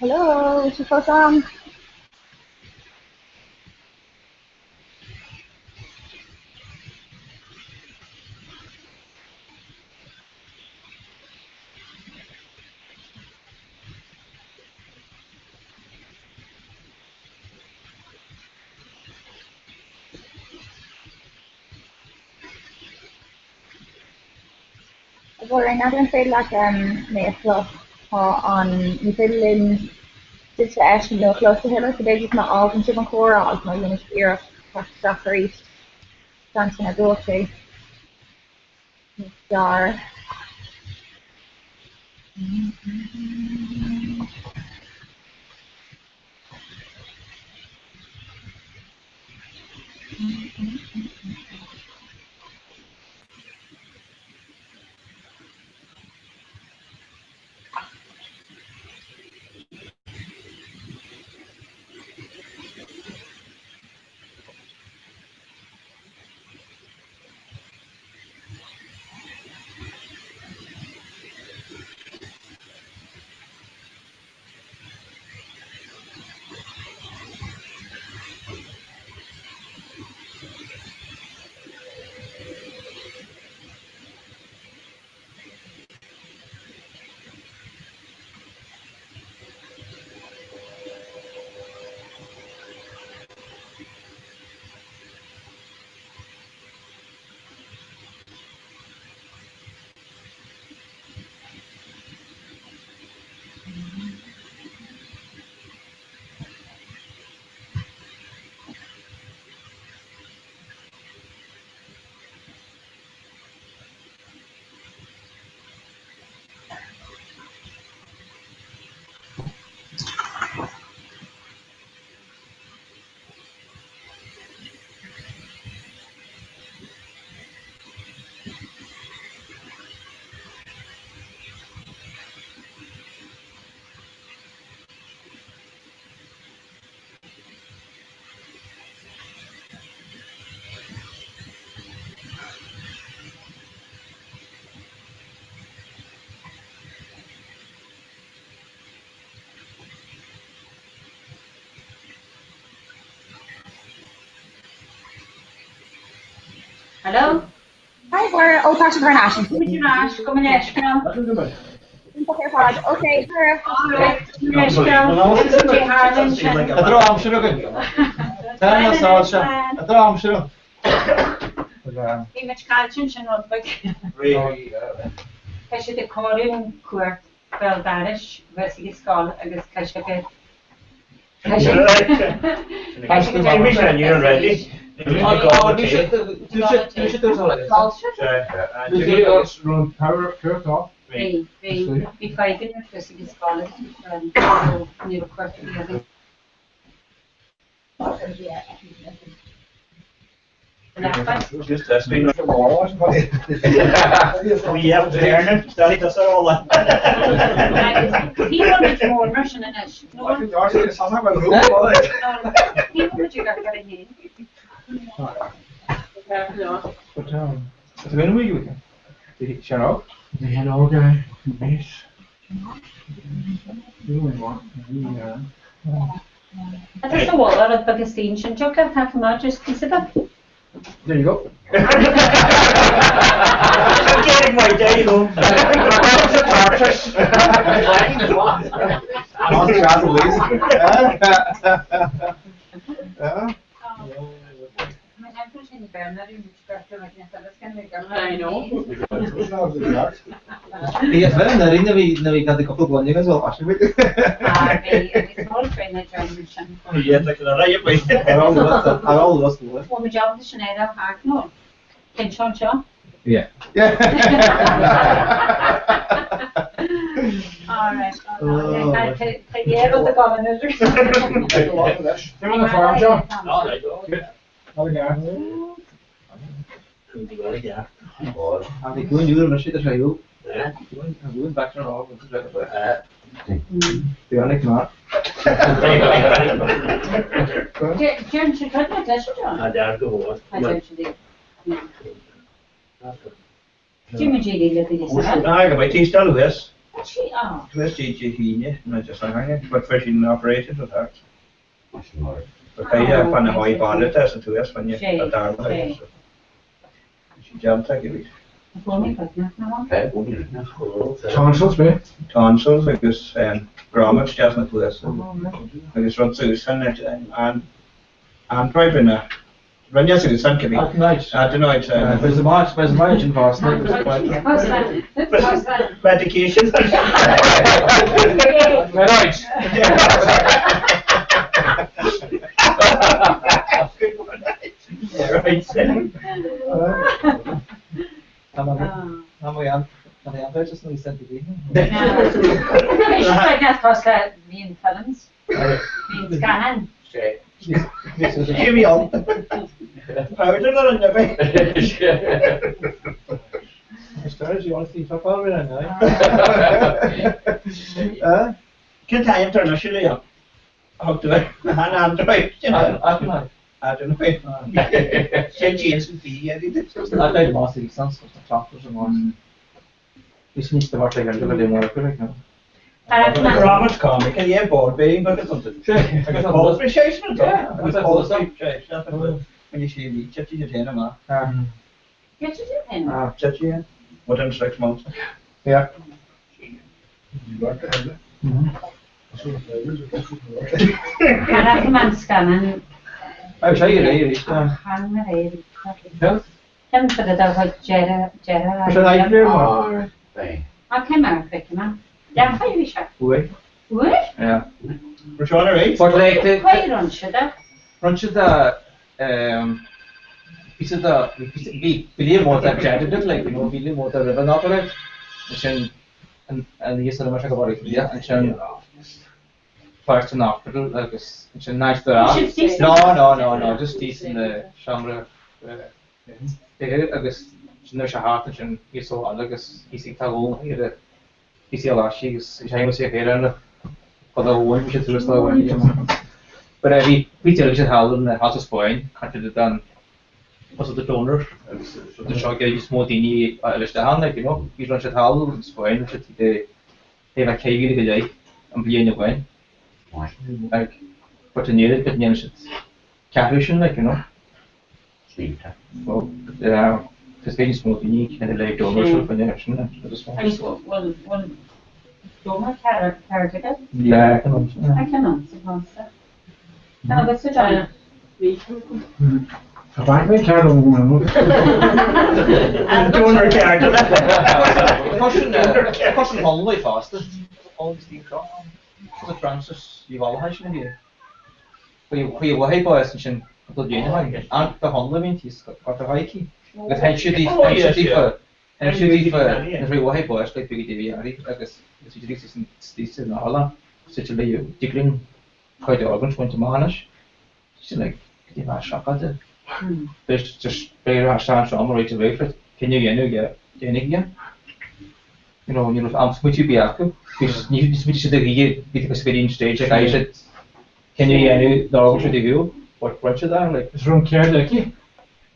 Hello, is fós ann? Bhuel, ar n'fheadar an féidir leat mé a chlos, tá an, ní féidir linn sibhse a fheiscint nó a chlos a thuilleadh, so b'fhéidir má fhágann sibh an comhrá agus má dhéanann sibh iarracht teacht isteach arís, seans go n-oibreoidh sé níos fearr. Hello? Hi Mháire, ó tá sibh thar n-ais. Tá muid ar ais, gabh mo leithscéal. Iontach ar fad. Ok, Mháire. Tá drochaimsir againn. Tá na sáil seo. Tá drochaimsir ann. Bhí muid caillte ansin rud beag. Tá siad ag cóiriú an cúirt béal dorais bheas ag an scoil agus tá sé go tá sé tá sé go Bhí bhí bhí fadhbanna fós ag an scoil agus bhí ní raibh cúirt ar bith againn. Tá sa bhalla rud beag istigh ansin, Joca, tá tú maith, just píosa beag. There you go. Getting my day home. I know. Bhí a bheith na rinne bhí na bhí gad cúpla bliain agus bhfuil así Yeah. Tonsils, mé? Tonsils agus grommet isteach sna cluasa agus rud súsan an android ina rinne súsan cibé. Adenoids. Adenoids. There's a match, there's a match in Boston. Medication. Right. Right. Jimmy on. Powder ar an nebe. Cén t-ainm tar anois le thug tú an Android? Adenoid. Sin James and Fee. Grommet comic and yeah, ball bearing but something. Agus Paul free sé Agus Paul free sé When you see me, chat you ten amach. Get you do him. Ah, chat you within six months. Yeah. Cinnte. Well, yeah, cos bhí níos mó daoine kind of like donor seo faoin air sin agus Agus bhfuil bhfuil donor ceard ceard aige? Yeah, can an. I can an sa pasta. Can agus sa John. Bhí. Tá bank mé ceard ó mo Donor ceard. Tá sin Conway fosta. Agus Steve Shaw. Tá Francis Uí Bhallacháin sin a bhí. Chuaigh a mháthair bás ansin cúpla bliain ó shin. An do Chonla a bhíonn thíos Corca Dhuibhne. Agus theinn siad daofa, theinn siad daofa nuair a chuaigh a mháthair bás like bhí Davy Harry agus bhí siad thíos san thíos san otharlann suite le dtig linn cuid organs a bhaint amach anois. Sin like go dtí mheas seacáide. Beidh just beidh ar sean seomra right away for cinneadh a dhéanamh yeah déanaigí é. You know ní raibh am smaoitiú ar bith acu. Bhí ní smaoitigh siad ar dhia bhí siad go dtí an stage like caithfidh siad cinneadh a dhéanamh nár fhág siad ar shiúl but rinne siad é like. Is raibh an ceird aici?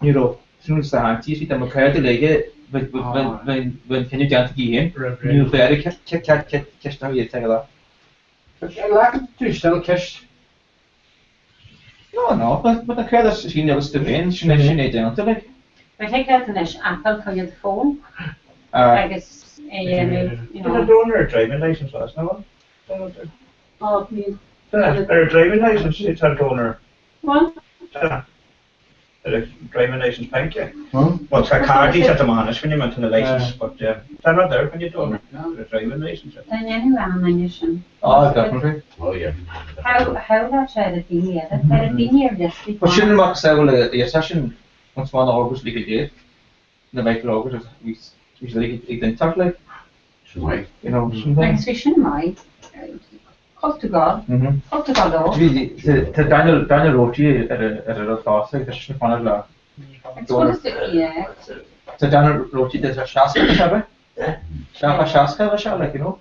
Ní raibh. Sin rud sa auntie sí dá mbeadh ceird aige bheadh an cinneadh déanta aici féin. Ní raibh fear ag ceist ar dhia. Leagann tú still ceist. No, no, but an céard as sin agus do féin, sin é sin é déanta, like. But thig leat anois Apple chuig do phone agus é dhéanamh, you know. Tá donor driving licence as now. Oh, níl. Ar driving licence tá donor. What? Tá. Ar a driving licence pink. Well tá cártaí tá amach anois faoin am tá na licence but tá rud ar faoin donor ar a driving licence. Tá ndéanamh an aine sin. Oh definitely. Oh yeah. How how that sé le daoine eile? Tá na daoine ar liostaí But sin amach samhail a fhios sin an swan August like a dé na Michael August bhí bhí siad ag ag dinteacht like. Sin maith. You know sin Agus bhí sin maith. Portugal, Portugal ó. Tá Daniel Daniel Roche ar ar a rud fosta agus tá seisean ag fanacht le Tá Daniel Roche tá sé 60 tá sé ab ea? Seacha 60 a bheith sé like you know.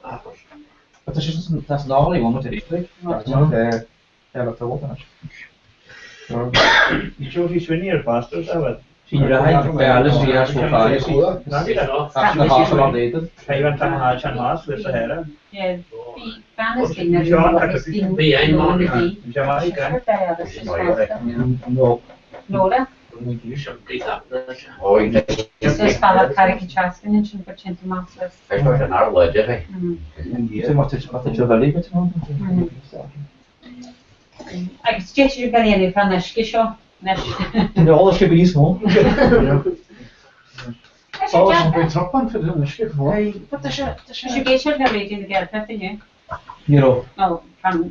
But tá seisean tá san álaí bhfuil arís like. Tá le tabhairt anois. Bhí Josie Sweeney ar pastors a bhfuil. Agus d'fhéadfadh sé go ndéanfaí an uisce seo anois. Ní uisce níos mó. Tá sé le Raidió na Gaeltachta inniu. Ní raibh. Nó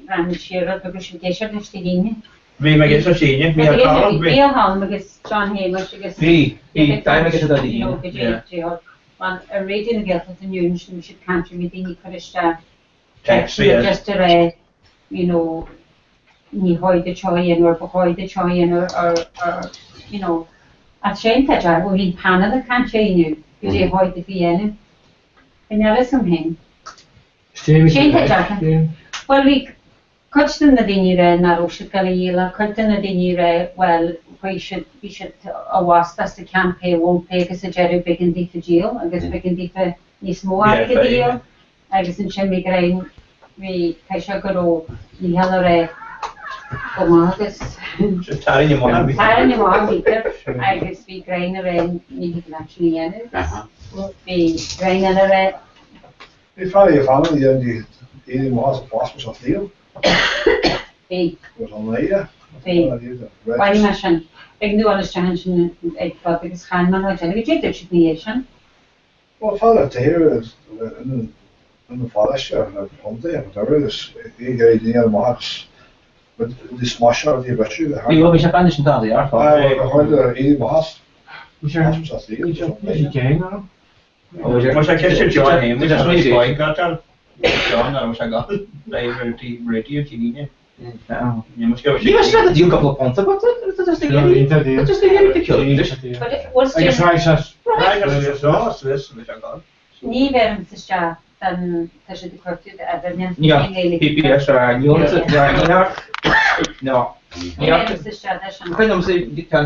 ran siar agus sibh ag éisteacht leis Dé hAoine. Bhí mé ag éisteacht Dé hAoine. Bhí Colm. Bhí Colm agus John Shéamuis agus. Bhí, bhí, d'fhan mé ag éisteacht Dé Haoine. Ar Raidió na Gaeltachta inniu ansin bhí siad ag caint bhí daoine ag cur isteach Text just a rá you know ní chóir duit seo a dhéanamh or ba chóir duit seo a dhéanamh or or you know ach sé an t-dear ó bhí an panel ag caint air inniu goidé a chóir duit a dhéanamh. Bhí mé fhios féin. Sé an t-dearcadh. Bhuel bhí cuid de na daoine ag rá nach raibh siad ag gabháil a dhíol cuid de na daoine ag rá bhuel chuaigh siad bhí siad i bhfastú sa can't pay won't pay agus sa deireadh b'éigean daofa díol agus b'éigean daofa níos mó airgid a dhíol. Agus ansin bhí greim, bhí, caithfidh sé go raibh Mícheál ag rá go maith agus. Tarraing amach an Tarraing amach an meter agus bhí greim ag rá ní thig leat sin a dhéanamh agus bhí greim eile ag rá. Bhí fear í a dhéanamh éirí amach as an bhfásma seo fliú. Bhí. Agus an laoire. Bhí. Bhain mé sin. Ag nuáil isteach ansin ag fad agus chan mé ná déanamh go dtí dúirt siad ina dhiaidh sin. Bhuel, fad a taobh ina phaláiste ar chontae an Doire agus é ag iarraidh daoine amach agus níos maise a bhí briseadh. Bhí, bhuel, bhí sé bean leis an dá ar fad. Aye, bhuel, chuir éirí amach as. Má sé ceist ar John Hames, is ní fáin gach John ar sé gach live ar tí radio tí líne. Ní raibh sé díol cúpla punt agat, tá just ag iarraidh, tá just ag iarraidh do cheol. Agus raghaidh sé. Ní bheirim isteach don tá siad ag cuartú d'eabairne Ní PPS ar ní No. Ní bheirim isteach leis an. Cuimhin liomsa tá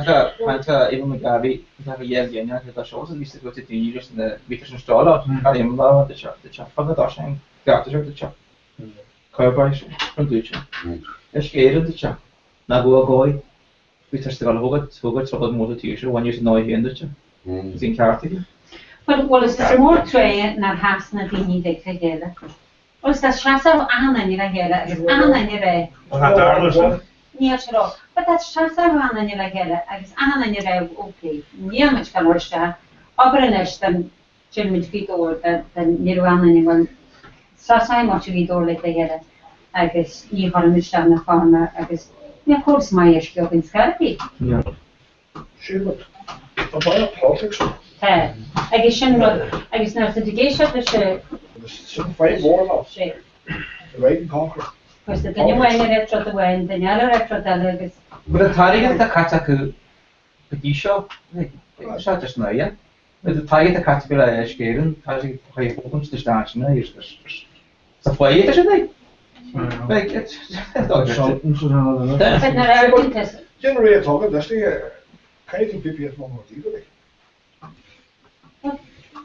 tá Eva McGarvey tá a dhéanamh dhéanamh tá seo bhí sa gcuid daoine leis na bhí an stála tá aon lá de seo de seo fada dá sin gach de seo de seo. Cowboys an dúite. Is géire duit seo. Ná go agóidh. Bhí tuiscint ag dul thógáil trioblóid mór sa tír seo, bhain sé náire féin duitse. Bhí an ceart aige. Bhuel, bhuel, is mór tréith nár sheas na daoine uilig le chéile. Bhuel, is dá seasfadh achan duine le chéile agus achan duine a rá. Bhuel, tá tarlú sin. Níl sé ró. But dá seasfadh achan duine le chéile agus achan duine a rá, ok, níl muid ag dul isteach, abair anois den Déanfaidh muid Gaoth Dobhair den ní raibh aon duine bhuel seasfaidh muid i Gaoth Dobhair uilig le chéile agus ní chuirfidh muid isteach na carranna agus níl córas maith uisce againn scor ar bith. Sea, but tá baile politics ann. Tá. Agus sin rud, agus nuair atá tú ag éisteacht leis an. Agus sin fadhb mhór ná. Sea. Divide and conquer. Agus tá duine amháin ag rá rud amháin, duine eile ag rá rud eile agus. But an t-airgead atá caite acu go dtí seo, seo just an aighe. An t-airgead atá caite acu le Uisce Éireann, tá sé chuig thógaint isteach sin sa phaidh atá siad ag. Déan réidh tógaint leis caithfidh tú PPS number a dhíol like.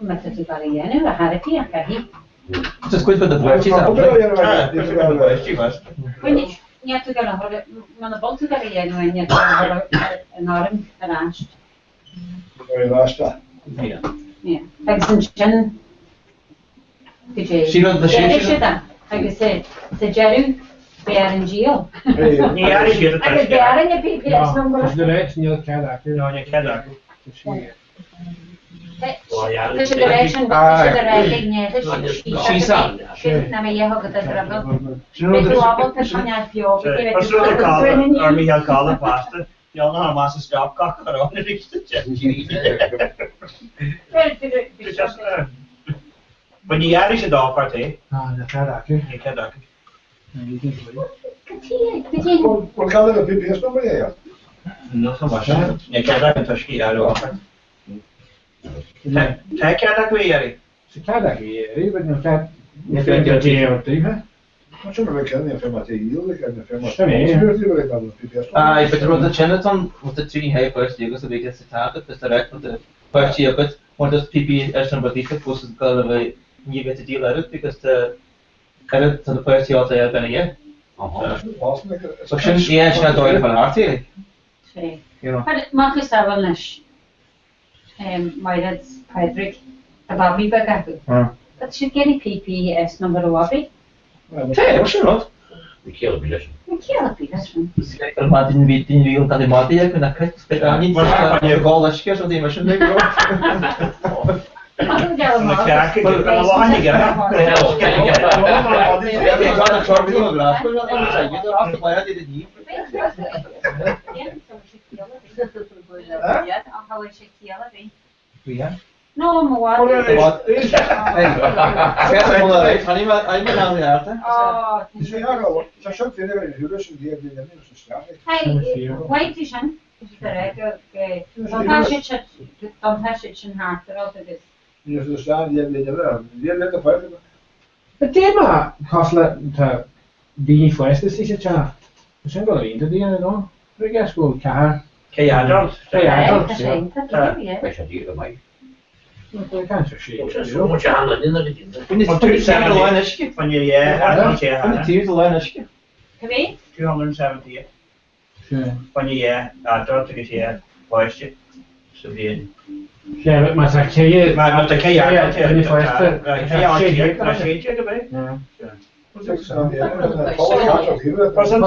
Má tá tú gan a dhéanamh a thairfí a chaithfidh. Just cuid de na páistí Níl tú gan a chur, muna bhfuil tú gan a dhéanamh níl tú gan a chur in arm ar ais. Agus ansin go dtí deireadh siad é agus sa deireadh b'fhearr an díol. Ní airigh siad atá Agus b'fhearr an PPS number. Níl cead acu. Níl cead acu. Tá siad ar ais an tá siad ar ais ag neamh sin na mé agat a dhribble. Beidh tú ábalta coinneáil beo go dtí Ar Micheál Collin fosta. Níl ná más is stop gach a raibh arís But ní dhearna siad áfach é. Ná, níl cead acu. Níl cead acu. Bhuel, cad é na PPS number é? Níl cead acu an t-uisce a fháil áfach. Tá cead acu é a iarraidh. Tá cead acu é a iarraidh, but níl cead níl cead acu é a daofa. Aye, but rud a sin an with the trí hé first agus a bhí sa taifead is direct with the páistí agat want us PPS number daofa fós is go a bheith ní bheith a díol oiread because the oiread tá na páistí áit a bheith aige. So sin yeah sin a dóigh le fáil thart é. You know. Mac is samhail anois Mairéad Pádraig tá babaí beag acu. Tá siad ag iarraidh PPS number ó bhabaí. Té, sin rud. Ní ciall ar bith leis sin. Ní ciall ar bith leis sin. Ar maidin bhí duine bhí an tadaí madaí acu na cait spit anín sa gá leisce so bhí mar sin ag rá. No, mo Mhaith tú sin Tá siad sin thart ar fhad agus. Dé mar cosúil le tá daoine fásta istigh sa teach, tá sin go iontach daoine nó? I guess go bhfuil ceathair. Cé adult? Cé adult, yeah. Beidh sé díreach go maith. Cibé? 278. Bainne yeah, adult agus yeah, páiste sa bhliain. Sea, má tá cé. Má tá cé adult, yeah. Duine fásta. Cé adult, tá 16 ab é? Percent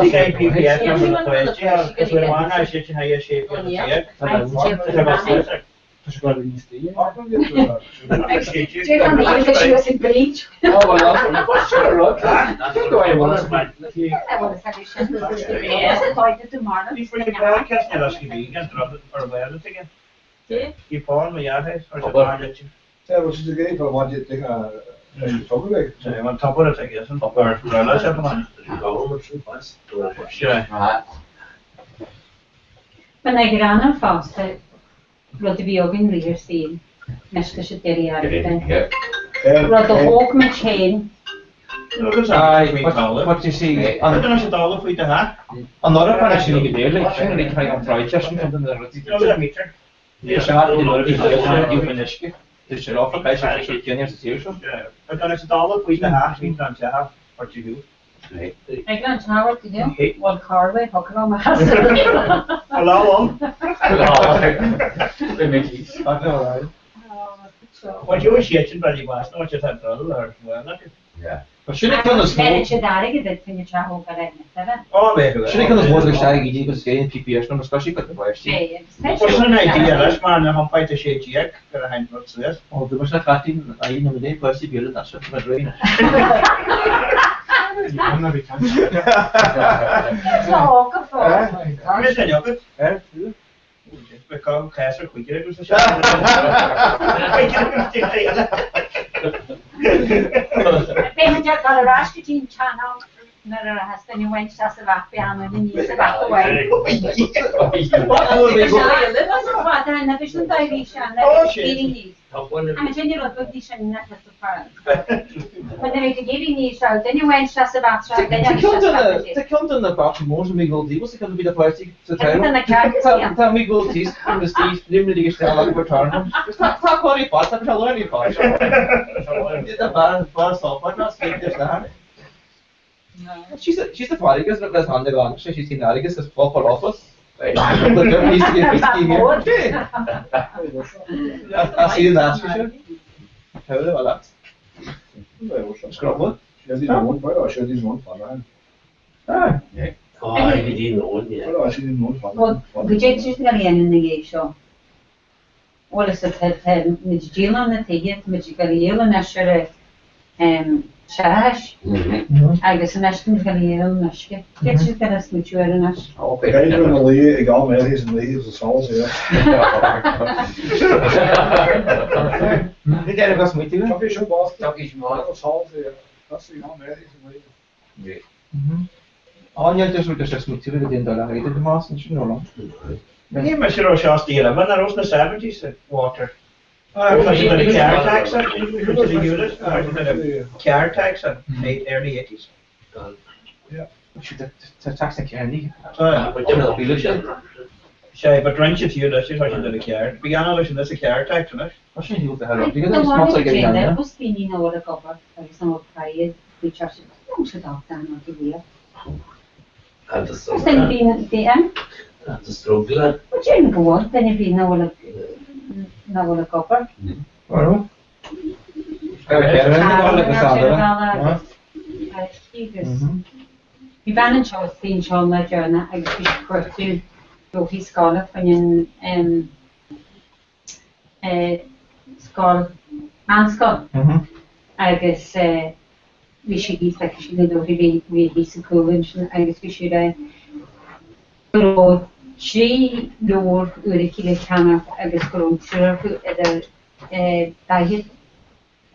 ag PPS number na páiste agus bhfuil amháin á siad sin high 16 bliana. Tá sé go níos daoine. Ba é greannán fosta rud a bhí againn rith ar saol, anois tá siad ag iarraidh airgead de. Rud a thóg muid féin. Aye, but you see, an Eoraip an sin go dé like sin like an tráite sin chun na rudaí Ní sé an Eoraip is dócha an uisce Tá sé ráfa caithfidh sé sé ceann ar sa tír seo. Ag an tower to you? Well, Carway, how come I'm Hello, What you wish sin ba was no tá dul ar well Sin é ceann is mó. Sé d'airgead ag finne teach go leith na Ó bheith. Sin é ceann is mó agus sé gidí agus scéin PPS nó scoisi go bhaistí. Was an idea leis mar na han fight sé díag gur a hain rud suas. Ó du se chatín a na dé paistí bí na se mar réine. Tá sé agat? Be cá caiir chuig agus sé. B'fhéidir dul ar ais go dtí an channel nuair a theastaíonn a bhaint as a bheach beanna na níos a bheach amháin. Tá ceann de na bachtaí mór mí go díos a bí páistí sa Tá mí go tíos agus tí limna isteach go tarna. Tá choirí fá tá learní fá. Tá bar sá She's a she's a fágus leis an gan sé sí agus is proper office. Sí Scrobble. Go dé na dhéanana na dhéag seo. Bhfuil is mid dílan na tuige mid go dhéan na sure seáis agus an eistin go dhéan naisce. Dé si go smuú ar an eis. Kijk na lee, ik al mee is een lee, is alles ja. Ní déanamh gas muú? Tá sé bas. Tá sé maith. Alles ja. Dat is al mee is een lee. Áneil sé smuú go dé le réidir más an sin nó. Ní me sé seaí man ar na 70s water. Tá sé the car tax car tax late early 80s. Tá tax na cearní. Sé but rinne fiú leis tá sé the car. Bhí an leis an a car tax an Tá sin hiú the Bus daoine na bhfuil ag obair agus an bhfuil praid faoi teach sé dá an go Agus bhí an agus struggle. Dé go bhfuil duine bhí na bhfuil na bhfuil ag obair. Bhí bean anseo bhí anseo le deireanach agus bhí sí cuartú leofaí scála faoin scoil meánscoil agus bhí sí thíos aici sin na leofaí bhí bhí thíos sa cúl ansin agus bhí sí rá go raibh trí leabhar úr aici le ceannach agus go raibh an triúr acu idir 40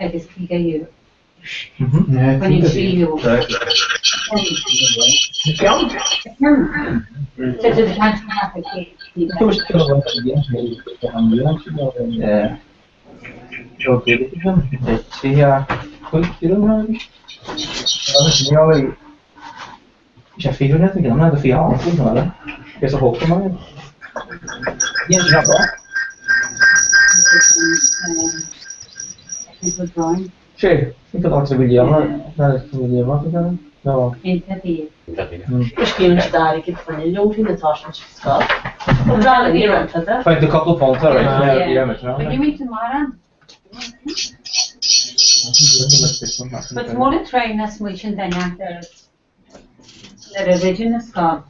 agus 50 euro. Baineann trí leabhar. Sé fi net go fi an Is a hope man. Sé go bhí bhí No. Is cíonn stair go fanna leoí na tá sin scoil. Ó ní an tada. Find a couple of points right. Yeah, yeah, But you meet tomorrow. But more train as much in duine nuair a rinne na scoil,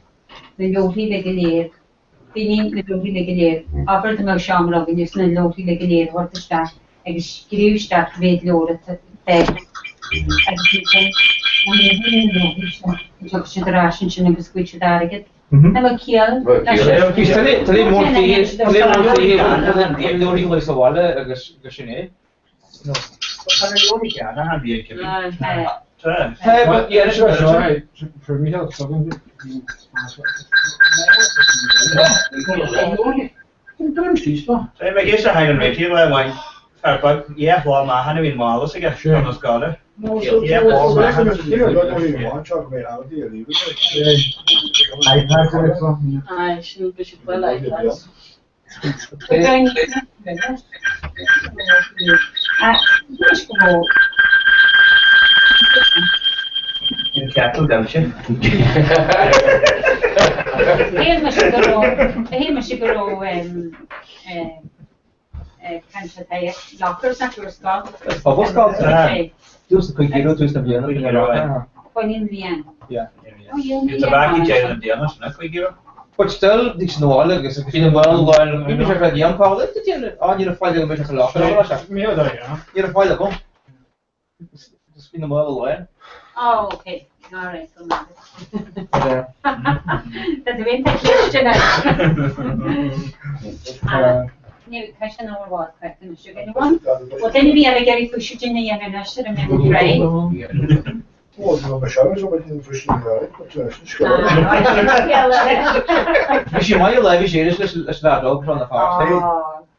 na leofaí le go léir, daoine na leofaí le go léir, abair go mbeadh seomra againn is na leofaí le go léir a thabhairt isteach agus scríobh isteach mhéad leabhar atá agus ansin an méid na leofaí seo go dtug siad ar ais ansin agus go bhfuil siad airgead. Tá mé ciall Tá sa bhaile agus go sin é. For Michael Southern. Tá mé géis a hagan réití le bhain fear yeah lá má hanna bhíon málas aige an na scoile. Yeah lá má hanna. Ai, sin bhí siad buile iPads. Ceatal damse. Shíl mise go raibh, shíl mise go raibh caint lockers nach raibh scoil. Pobalscoil. Tús na 5 euro tús na bliana. Coinníonn bliain. Yeah. It's a back i deireadh na bliana sin, 5 euro. But still, bhí sin amháin agus bhí na bhfuil láin, bhí sé fed dhéan cá, á ní raibh fáil agam sa locker agam leis. Ní raibh fáil agam. Just bhí na bhfuil láin. Oh, okay. All right, so not. Tá tú iontach cliste anois. Ní ceist an uair bhád correct anois againn amháin. Bhuel, duine a bhí eile ag iarraidh faoiseamh duine a dhéanamh anois ar an mbealach réidh. Bhí sí maith le bhí sé leis leis an dog seo na fearr.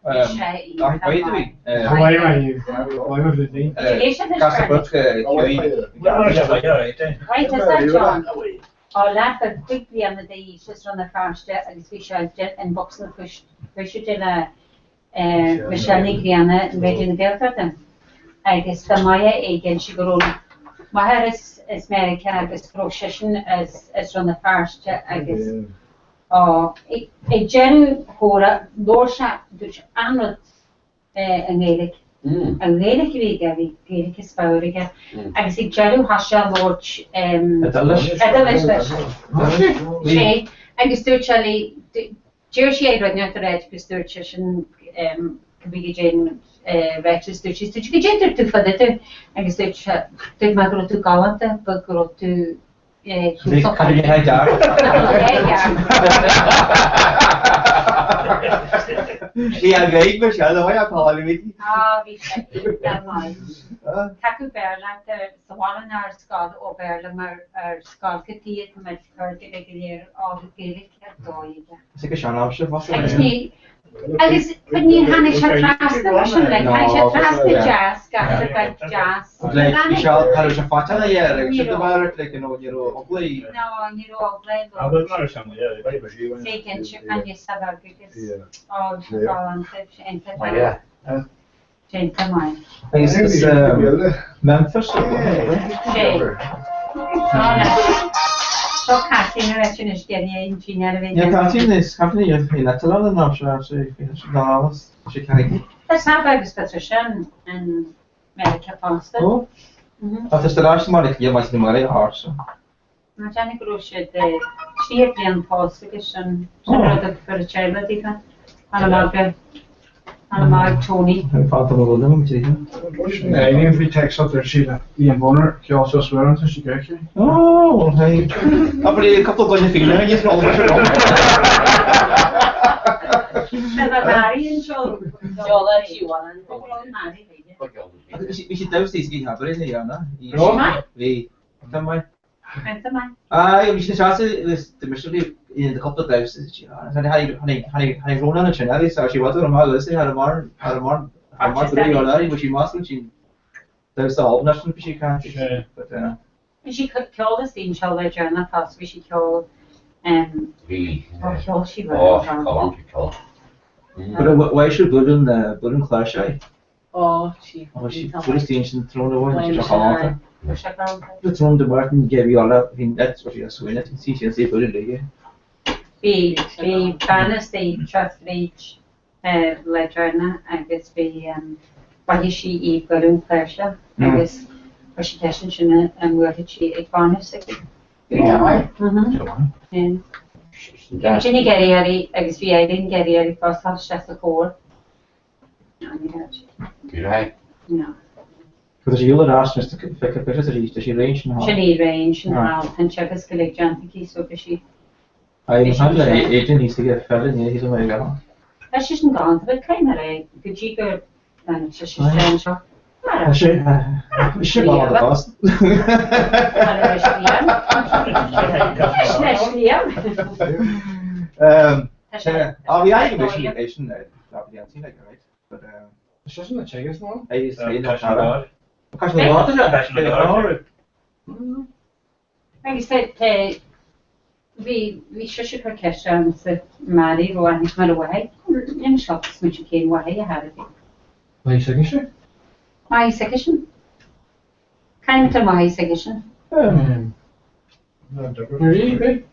Á leath ar chuig bliana d'aois is Rann na Feirste agus bhí sé in bocsa na faoiseamh le Michelle Ní Ghrianna in Raidió na Gaeltachta agus dá mbeadh éiginnte go raibh máthair as Meiriceá agus go raibh seisean as Rann na Feirste agus á ag deireadh chomhrá labhair sé dúirt sé an-rud i nGaeilge. An Ghaeilge a bhí aige, bhí Gaeilge is fearr aige agus ag deireadh thosaigh sé a labhairt Iodáilis leis. Sé agus dúirt sé léi D'iarr sí air rud inteacht a ráit agus dúirt seisean cibé goidé an ráiteas dúirt sí, dúirt sí goidé dúirt tú fá dtaobh agus dúirt sé, dúirt mé go raibh tú galánta but go raibh tú Bhí an Ghaeilge mar sin, a bhain an Bhí sé iontach maith. Tagadh Béarla sa bhaile ná ar scoil ó Bhéarla mar ar scoil go tí tá muid cur go léir á Gaeilge ar dóigh aige. Is ag sean-aimsir fosta. Agus ní agus but ní tháinig sé trasna mar sin like tháinig sé trasna deas gach beag deas. Like bhí sé cha raibh sé faighte ina dhiaidh like sin de bharr like you know ní raibh eagla No ní raibh eagla air. Ah bhuel mar sin yeah bhí sé Sé cinnte fan níos beag agus á galánta sé iontach maith. Déanta maith. Agus is Memphis Sé. Seo Caitlín ar sin is geire an tine a bhí. Yeah Caitlín is Caitlín í faoin eitleán an am seo sé faoin allas sé ceaigí. Tá Sab agus Patricia in Meiriceá fosta. Ó. Tá tá ar ais mar a chéile maith na mara a thart. Ná déanfaidh go raibh siad 30 bliain pósta agus sin sin rud a fuair a teaghlach daofa. Ana maith go ana maith ag Tony. Fanta mo bhuille mo títhe. Ní bhí text up there Síle. Bhí an bhunner ceol seo swear tá sí geice. Oh, well hey. Abair cúpla gloine fíona a dhíth all the Tá Mary anseo. Ceol ar Shiobhán. Mary. Bhí sí damhsa í scí habair é dhéana. Bhí. Tá maith. Aye, bhí sé seasta agus de mise bhí in the cúpla damhsa tháinig Rónán ansin agus tá sé bhfad go maith agus thar mar thar mar thar mar go raibh ar bhí sí más sin damhsa ábalta leis bhí sí caint but Bhí sí ceol is daoine seo le déanamh fás bhí sí ceol Bhí. Ó cheol sí Ó, ceol ceol. But why should bualann bualann cláirseach? Ó, sí. Ó, sí. Fuair sí sin trón amháin, Bhain sé galánta. Bhí sé galánta. Le trón de Martin Gabby Ola, bhí net, ó sí, suaine, sí, sí, sí, bualann léi. Bhí, bhí bean istigh seo fríd le deireanach agus bhí, mhaithigh sí í bualadh an chláirseach agus chuir sí ceist ansin an bhfuair sí ag baineadh s'aici. Mhm. Sin ag iarraidh uirthi agus bhí Eileen ag iarraidh uirthi fosta isteach sa chór. Right. No. Tá sí ar ais anois feicthe feicthe arís, tá sí réidh sin thall. Sin í réidh sin thall, tá an teagasc uilig déanta aici so bhí sí. Aye, mo shean le Adrian níos aige feile ní hí mé ag Tá sé sin galánta, but caithfidh mé a rá go dtí go dtáinig sé sin anseo. Tá sé sé galánta fosta. Leis Liam. Leis Liam. Á bhí aghaidh go sin é sin right? But Is sin na tegas nó? É is é na cara. Cá na láta sé? Agus te bhí bhí sise ag cur ceiste ormsa Mary raibh aithne mar a mhaith in seo smaointe cén mhaith a thairbhí. Maith s'aici Maith s'aici sin. Caithfidh maith s'aici sin. Marie, bhí?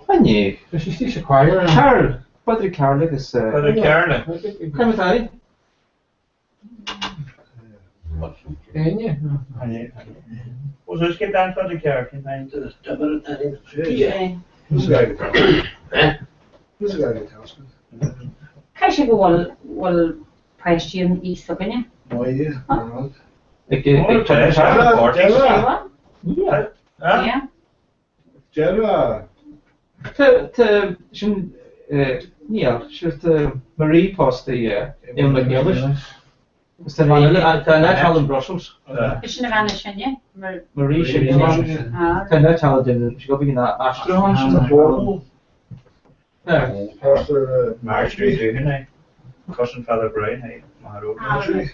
Inné. Bhí sí istigh sa choir. Carl! Pádraig Carl agus. Pádraig Carl. Cad é mar Éinne? Ó so is cén bean Pádraig Carl cén bean? Caithfidh sé go bhfuil bhfuil páistí an aois s'againne. Tá sin níl sirt Marie pósta Eoin Mac Niallais. Agus tá an tá an áit in Brussels. Sin a bhean is sine. Marie sin. Tá an áit den sí go bhíonn aistriúchán sin. Pastor Marjorie Doohan é. Cousin Father Brown é Marjorie.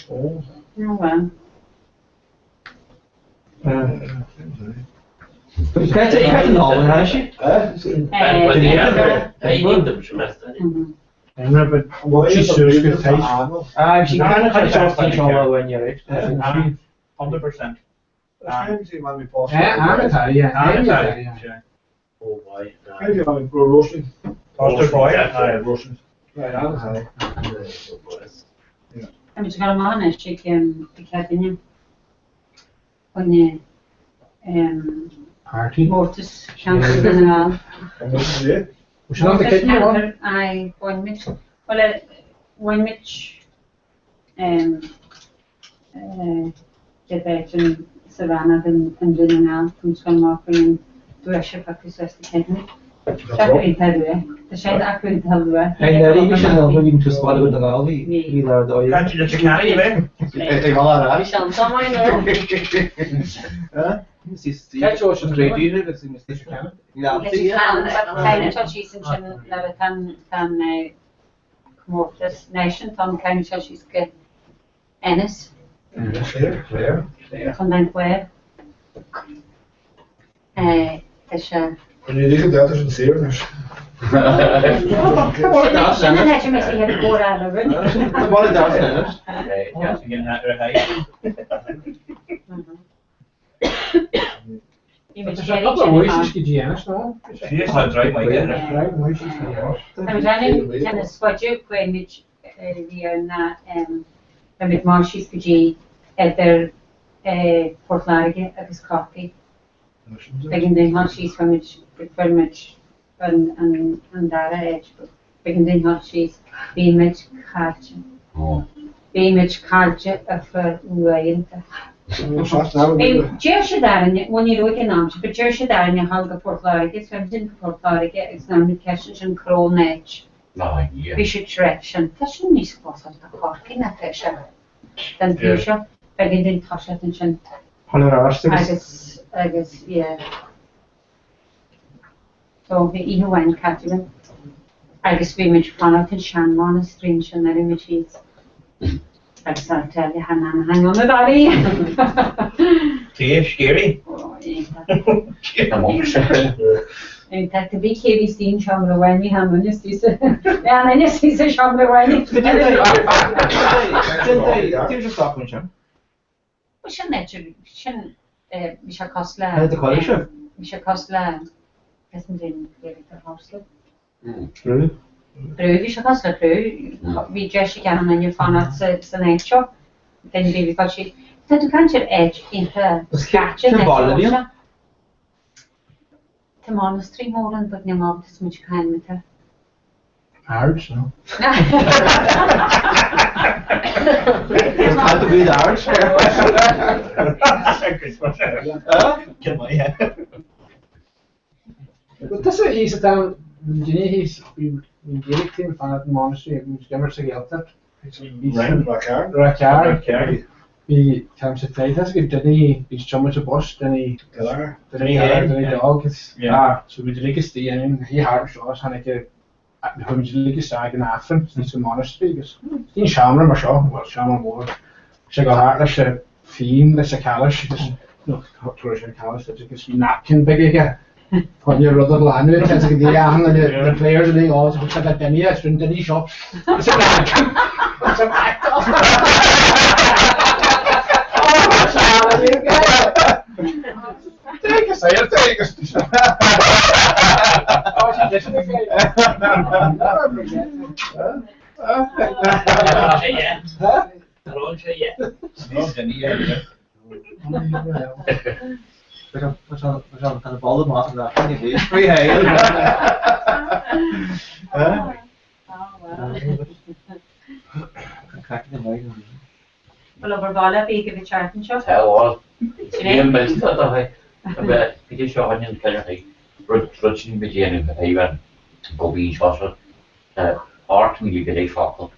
Oh. Oh well. 100%. Táimid ag dul amach anois ag Dé Céadaoine chun comórtas ceantair Dhún na nGall. Comórtas ceantair, aye, bhain muid, bhuel, bhain muid chéad áit sa rannóg i nDún na nGall, tá muid ag dul amach chun an duais a phiocadh suas Dé Céadaoine. Tá sé iontach luath. Tá sé acu iontach luath. Síos ansin nuair atá an comórtas náisiúnta ann, caithfidh muid síos go Ennis. Contae an Chláir. Tá sé. Ní ligfidh dad leis an saor anois. Sin an áit a mbeidh siad ag comhrá le Roinn. Tá is faide chuaigh muid riamh ná bhí muid amach síos go dtí idir Port Láirge agus Corcaigh. B'éigean dúinn dhul síos, fuair muid, fuair muid an dara áit, b'éigean dúinn dhul síos, bhí muid caillte. Bhí muid caillte ar feadh uaireanta. Deir siad orainne, bhuel ní raibh ag an am sin, but deir siad orainne a dhul go Port Láirge, so bhí muid go Port Láirge agus nuair a muid ceist ansin cá raibh an áit. Bhí siad tar éis sin, tá sin níos fusa do Chorcaigh ná tá sé don taobh seo, b'éigean dúinn toiseacht ansin. Agus, agus, yeah. So bhí oíche amháin caite againn agus bhí muid fanacht in seanmhainistir ansin nuair a bhí muid thíos agus I'll tell you how man hang on the valley. Taobh scary. Iontach, bhí cé bhí sí an seomra amháin, ní han duine sí sa an duine sí sa seomra amháin. Dúirt sé stop ansin. Bhuel sin é, sin bhí sé cosúil le. Cad é do cháiligh sibh? Bhí sé cosúil le is an duine Gaeilge ar Shorsley. Brú. Brú, bhí sé cosúil le brú. Bhí deis ag achan duine fanacht san áit seo. Duine bhí bhí fáil síos. Tá tú caint ar áit iontach scaite. Cén baile a bhí ann? Tá monastery mór ann but níl mé ábalta smaointiú cá hainm atá. Aird, no? Tá tú bhí aird? Tusa thíos atá an duine thíos, bhí an Gaelic team fanacht in monastery agus d'imir sa Ghaeltacht. Ráth Cairn. Bhí tá sé tréithe go duine bhí tiomáint bus duine duine duine dog so bhí duine istigh ann hí thart seo tháinig chuaigh muid uilig isteach in Aifreann sa monastery agus bhí an seomra mar seo bhuel seomra mór sé go thart leis an fíon leis an chalice agus nó tabhair sé an chalice duit agus bhí napkin beag aige Choinne rud a ghlanadh tá go dtí achan duine the players uilig á thug sé le duine is rinne duine seo it's a napkin it's a napkin. Bhuel obair bhaile a bhí agaibh an tseachtain seo? Tá bhuel. Níl mé tá bheith go seo an ceann rud rud sin go déanamh a bheith an gobín seo seo tá 80,000 go leith focal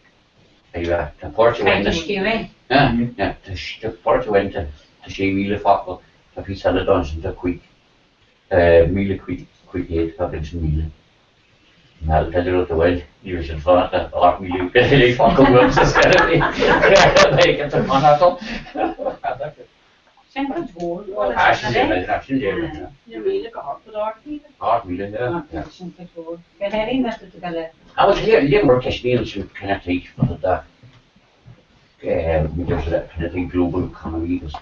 tá páirt amháin Caithfidh tú scríobh é. Tá páirt amháin tá 6,000 focal tá píosa eile ann sin tá 5,500 fágann sin 1,000. Bhuel, tá rud amháin, ní raibh sin fada, 80,000 go leith focal uaimse Sin cuid mhór. Sin léir. 8,000, yeah. Sin cuid mhór. Go háirithe má tá tú ag dul Agus léir mór ceistníonn sin connectí da connectí global economy agus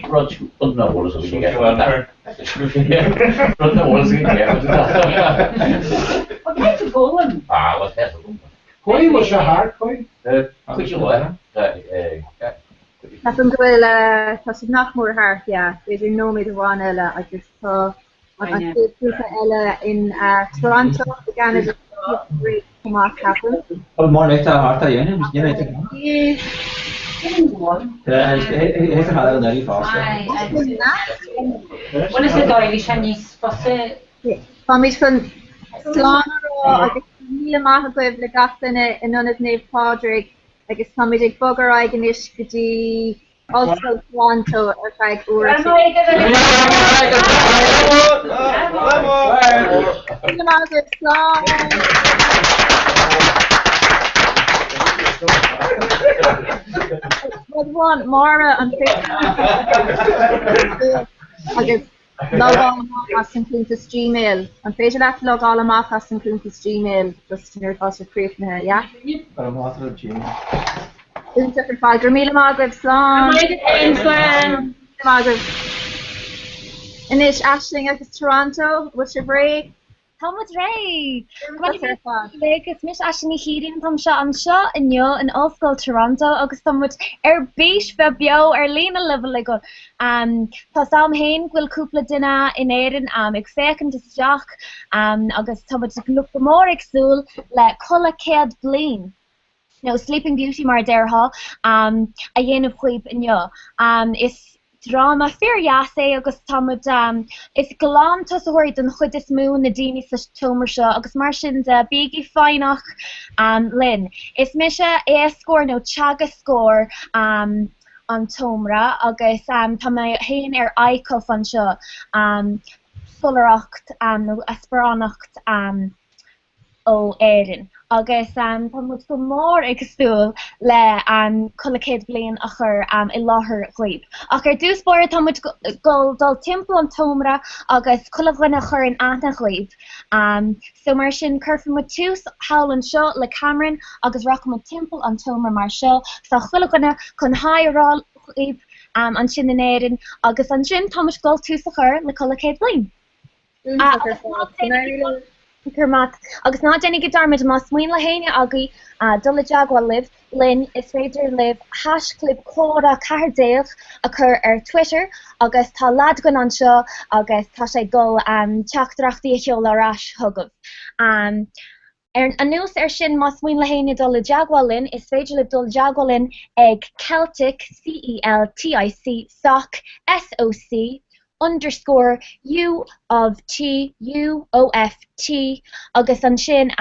rud rud nach bhfuil a fhios againn rud nach bhfuil a fhios againn Well, caithfidh tú foghlaim. Ah, well, tá fhios agam. Chuaigh bhfuil sé thart, chuaigh? Cuid mhaith. Ceapaim go bhfuil, tá siad nach mór thart, yeah, b'fhéidir nóiméad amháin eile agus tá an chéad ghrúpa eile in Toronto i gCeanada chomh maith, ceapaim. Bhuel, mar tá thart á dhéanamh, is déanamh Bhuel, is é dóigh, bhí sé níos fusa. Táimid chun slán a rá agus míle maith agaibh le gach duine in Ionad Naomh Pádraig. Agus táimid ag bogadh ar aghaidh anois go dtí Ollscoil Toronto ar feadh uair a chloig. Míle maith agaibh, slán! Rud amháin, Máire, an féidir agus Logáil amach as an cuntas Gmail. An féidir leat logáil amach as an cuntas Gmail just nuair atá sé críochnaithe, yeah? Iontach ar fad. Go raibh míle maith agaibh. Slán. Slán. Maith agaibh. Anois, Aisling agus Toronto, bhfuil sibh réidh? Tá muid réidh! Is mise Aisling Ní Chiaráin, táimse anseo inniu in Ollscoil Toronto agus tá muid ar bís bheith beo ar líne libh uilig. Tá's a'm féin go bhfuil cúpla duine in Éirinn ag féachaint isteach agus tá muid go mór ag súil le Codladh 100 Bliain. nó Sleeping Beauty mar a déarfá, a dhéanamh dhaoib inniu. Is dráma fíordheas é agus tá muid, is glan-tosaitheoirí den chuid is mó na daoine sa tseomra seo agus mar sin de, bígí foighneach linn. Is mise éascóir nó teagascóir an tseomra agus tá mé féin ar ICUF anseo, scoláireacht nó sparánacht. ó Éirinn agus tá muid go mór ag súil le Codladh 100 Bliain a chur i láthair dhaoib. Ach ar dtús báire tá muid ag dul dul timpeall an tseomra agus chuile dhuine a chur in aithne dhaoib. So mar sin cuirfidh muid tús thall anseo le Cameron agus rachaidh muid timpeall an tseomra mar seo. Tá chuile dhuine chun hi a rá dhaoib ansin in Éirinn agus ansin tá muid ag dul tús a chur le Codladh 100 Bliain. Agus ná déanaigí dearmad, más mian le héinne agaibh dul i dteagmháil libh, linn, is féidir libh haischlib comhrá 14 a chur ar Twitter agus tá leaid againn anseo agus tá sé ag dul teachtaireachtaí a sheoladh ar ais chugaibh. Ar anuas air sin, más mian le héinne dul i dteagmháil linn, is féidir libh dul i dteagmháil linn ag Celtic, C-E-L-T-I-C, soc, S-O-C, underscore, U of T, U O F T, agus ansin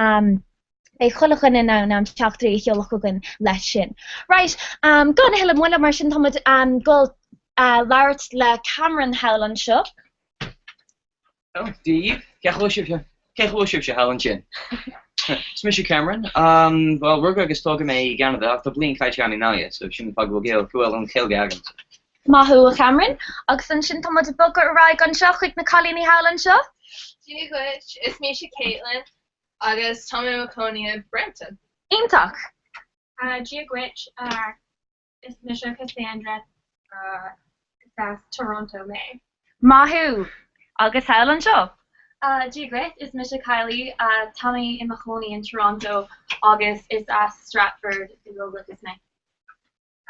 beidh chuile dhuine in ann teachtaireachtaí a sheoladh chugainn leis sin. Right, gan a thuilleadh moille, mar sin, tá muid ag dul labhairt le Cameron thall anseo. Dia daoibh. Cén chaoi a bhfuil sibhse? Cén chaoi a bhfuil sibhse thall ansin? Is mise Cameron. Bhuel, rugadh agus tógadh mé i gCeanada ach tá bliain caite agam i nGaillimh, so sin an fáth go bhfuil go bhfuil an Ghaeilge agam. Maith thú, a Chameron. Agus ansin tá muid ag bogadh ar aghaidh anseo chuig na cailíní thall anseo. Dia dhuit, is mise Caitlin agus tá mé i mo chónaí i Brampton. Iontach! Dia dhuit, is mise Cassandra. is as Toronto mé. Maith thú! Agus thall anseo? Dia dhuit, is mise Kylie, tá mé i mo chónaí in Toronto agus is as Stratford i dhúchas mé.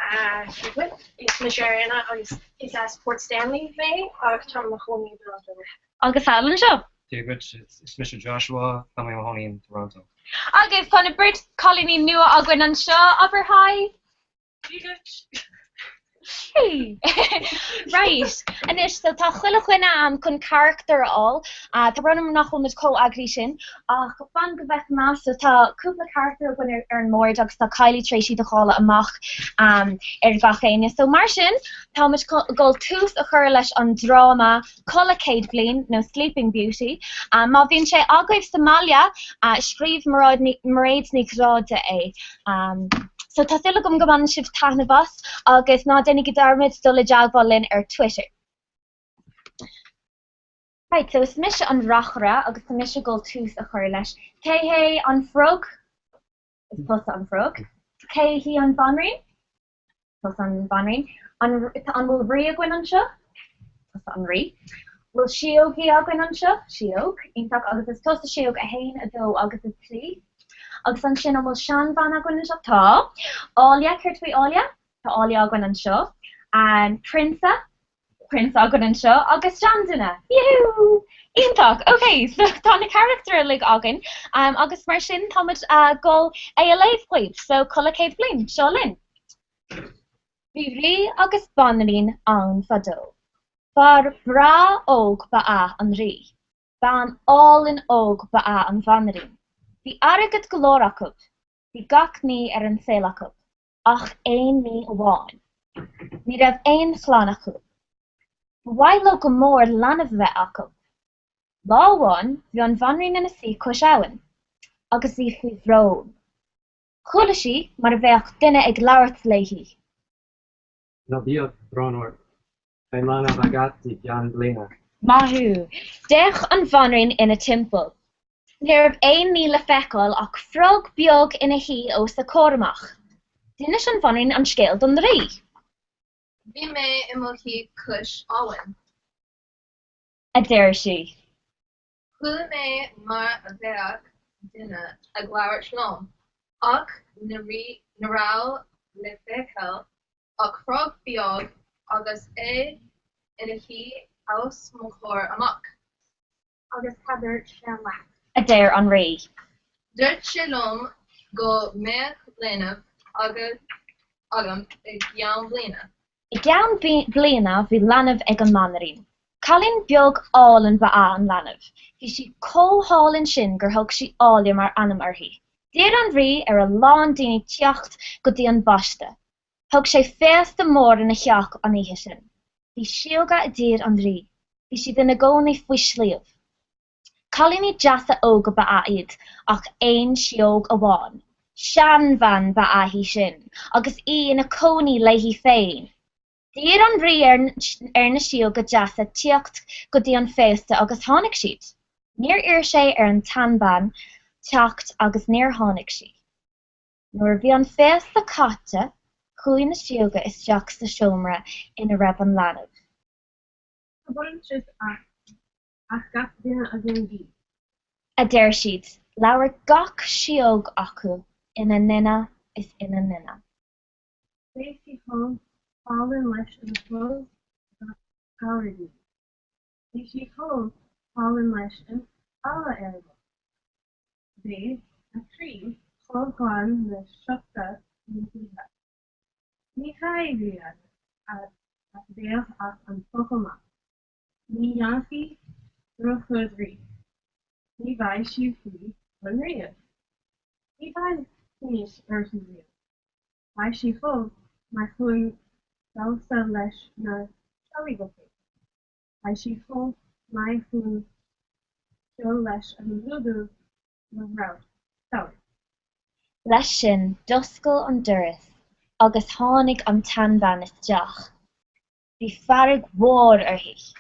Dia dhuit, is mise Ariana agus is as Port Stanley mé ach tá mé i mo chónaí i dToronto. Agus thall anseo? Dia dhuit, is mise Joshua, tá mé i mo chónaí in Toronto. Agus tá na beirt cailíní nua againn anseo, abair hi! Dia dhuit! Hey! Right, anois, so tá chuile dhuine ann chun carachtar a fháil. Tá brón orm nach bhfuil muid chomh eagraithe sin, ach fan go bhfeicfidh mé. So tá cúpla carachtar againn ar an mbord agus tá Kylie tar éis iad a dháileadh amach ar gach éinne. So mar sin, tá muid ag dul tús a chur leis an dráma Codladh Céad Bliain nó Sleeping Beauty. Má bhíonn sé agaibh sa mbaile, scríobh Mairéad Ní Ghráda é. So tá súil agam go mbaineann sibh taitneamh as agus ná déanaigí dearmad dul i dteagmháil linn ar Twitter. Right, so is mise an reacaire agus tá mise ag dul tús a chur leis. Cé hé an frog? Is tusa an frog. Cé hí an bhanríon? Tusa an bhanríon. An an bhfuil rí againn anseo? Tusa an rí. Bhfuil síógaí againn anseo? Síóg. Iontach. Agus is tusa síóg 1, 2 agus 3. Agus ansin an bhfuil seanbhean againn anseo? Tá. Áille, céard faoi Áille? Tá Áille againn anseo. Prionsa? Prionsa againn anseo agus seanduine! Yahoo! Iontach! Ok, so tá na carachtair uilig againn agus mar sin tá muid a' dul é a léamh dhaoibh. So Codladh Céad Bliain, seo linn! Bhí rí agus banríon ann fadó. Fear breá óg ba ea an rí. Bean álainn óg ba ea an bhanríon. Bhí airgead go leor acu. Bhí gach ní ar an saol acu. ach aon ní amháin. Ní raibh aon chlann acu. Ba mhaith leo go mór leanbh a bheith acu. Lá amháin bhí an bhanríon ina suí cois abhann, agus í faoi bhrón. Chuala sí mar a bheadh duine ag labhairt léi. Ná bíodh brón ort. Beidh leanbh agat i gceann bliana. Maith thú! D'fhéach an bhanríon ina timpeall. Ní raibh aon ní le feiceáil ach frog beag ina shuí os a comhair amach. D'inis an bhanríon an scéal don rí. Bhí mé i mo shuí cois abhann. a deir sí. Chuala mé mar a bheadh duine ag labhairt liom, ach ní raibh le feiceáil ach frog beag agus é ina shuí os mo chomhair amach. Agus cad dúirt sé leat? a deir an rí. Dúirt sé liom go mbeadh leanbh agam i gceann bliana. I gceann bliana bhí leanbh ag an mbanríon. Cailín beag álainn ba ea an leanbh. Bhí sí chomh hálainn sin gur thug sí Áille mar ainm uirthi. D'iarr an rí ar a lán daoine teacht go dtí an baisteadh. Thug sé féasta mór ina theach an oíche sin. Bhí síóga i dtír an rí. Bhí siad ina gcónaí faoi shliabh. Cailíní deasa óga ba ea iad, ach aon síóg amháin. Seanbhean ba ea í sin, agus í ina cónaí léi féin. D'iarr an rí ar na síóga deasa tíocht go dtí an féasta agus tháinig siad. Níor iarr sé ar an tseanbhean teacht agus níor tháinig sí. Nuair a bhí an féasta caite, chuaigh na síóga isteach sa seomra ina raibh an leanbh. Tá bronntanais ag gach duine againn daoibh. a deir siad. Labhair gach síóg acu ina nduine is ina nduine. Beidh sí chomh hálainn leis an rós gairdín. Beidh sí chomh hálainn leis an eala ar an loch. Beidh a croí chomh glan le sioc na gaoithe. Ní hé ria as a béal ach an focal maith. Ní dhéanfaidh drochrud riamh. Ní bheidh sí faoi bhrón riamh. Ní bheidh tinneas uirthi riamh. Beidh sí chomh maith chun damhsa leis na sealgopáin. Beidh sí chomh maith chun ceoil leis an lúbadh ramhar. Leis sin d'oscail an doras agus tháinig an tseanbhean isteach. Bhí fearg mhór uirthi.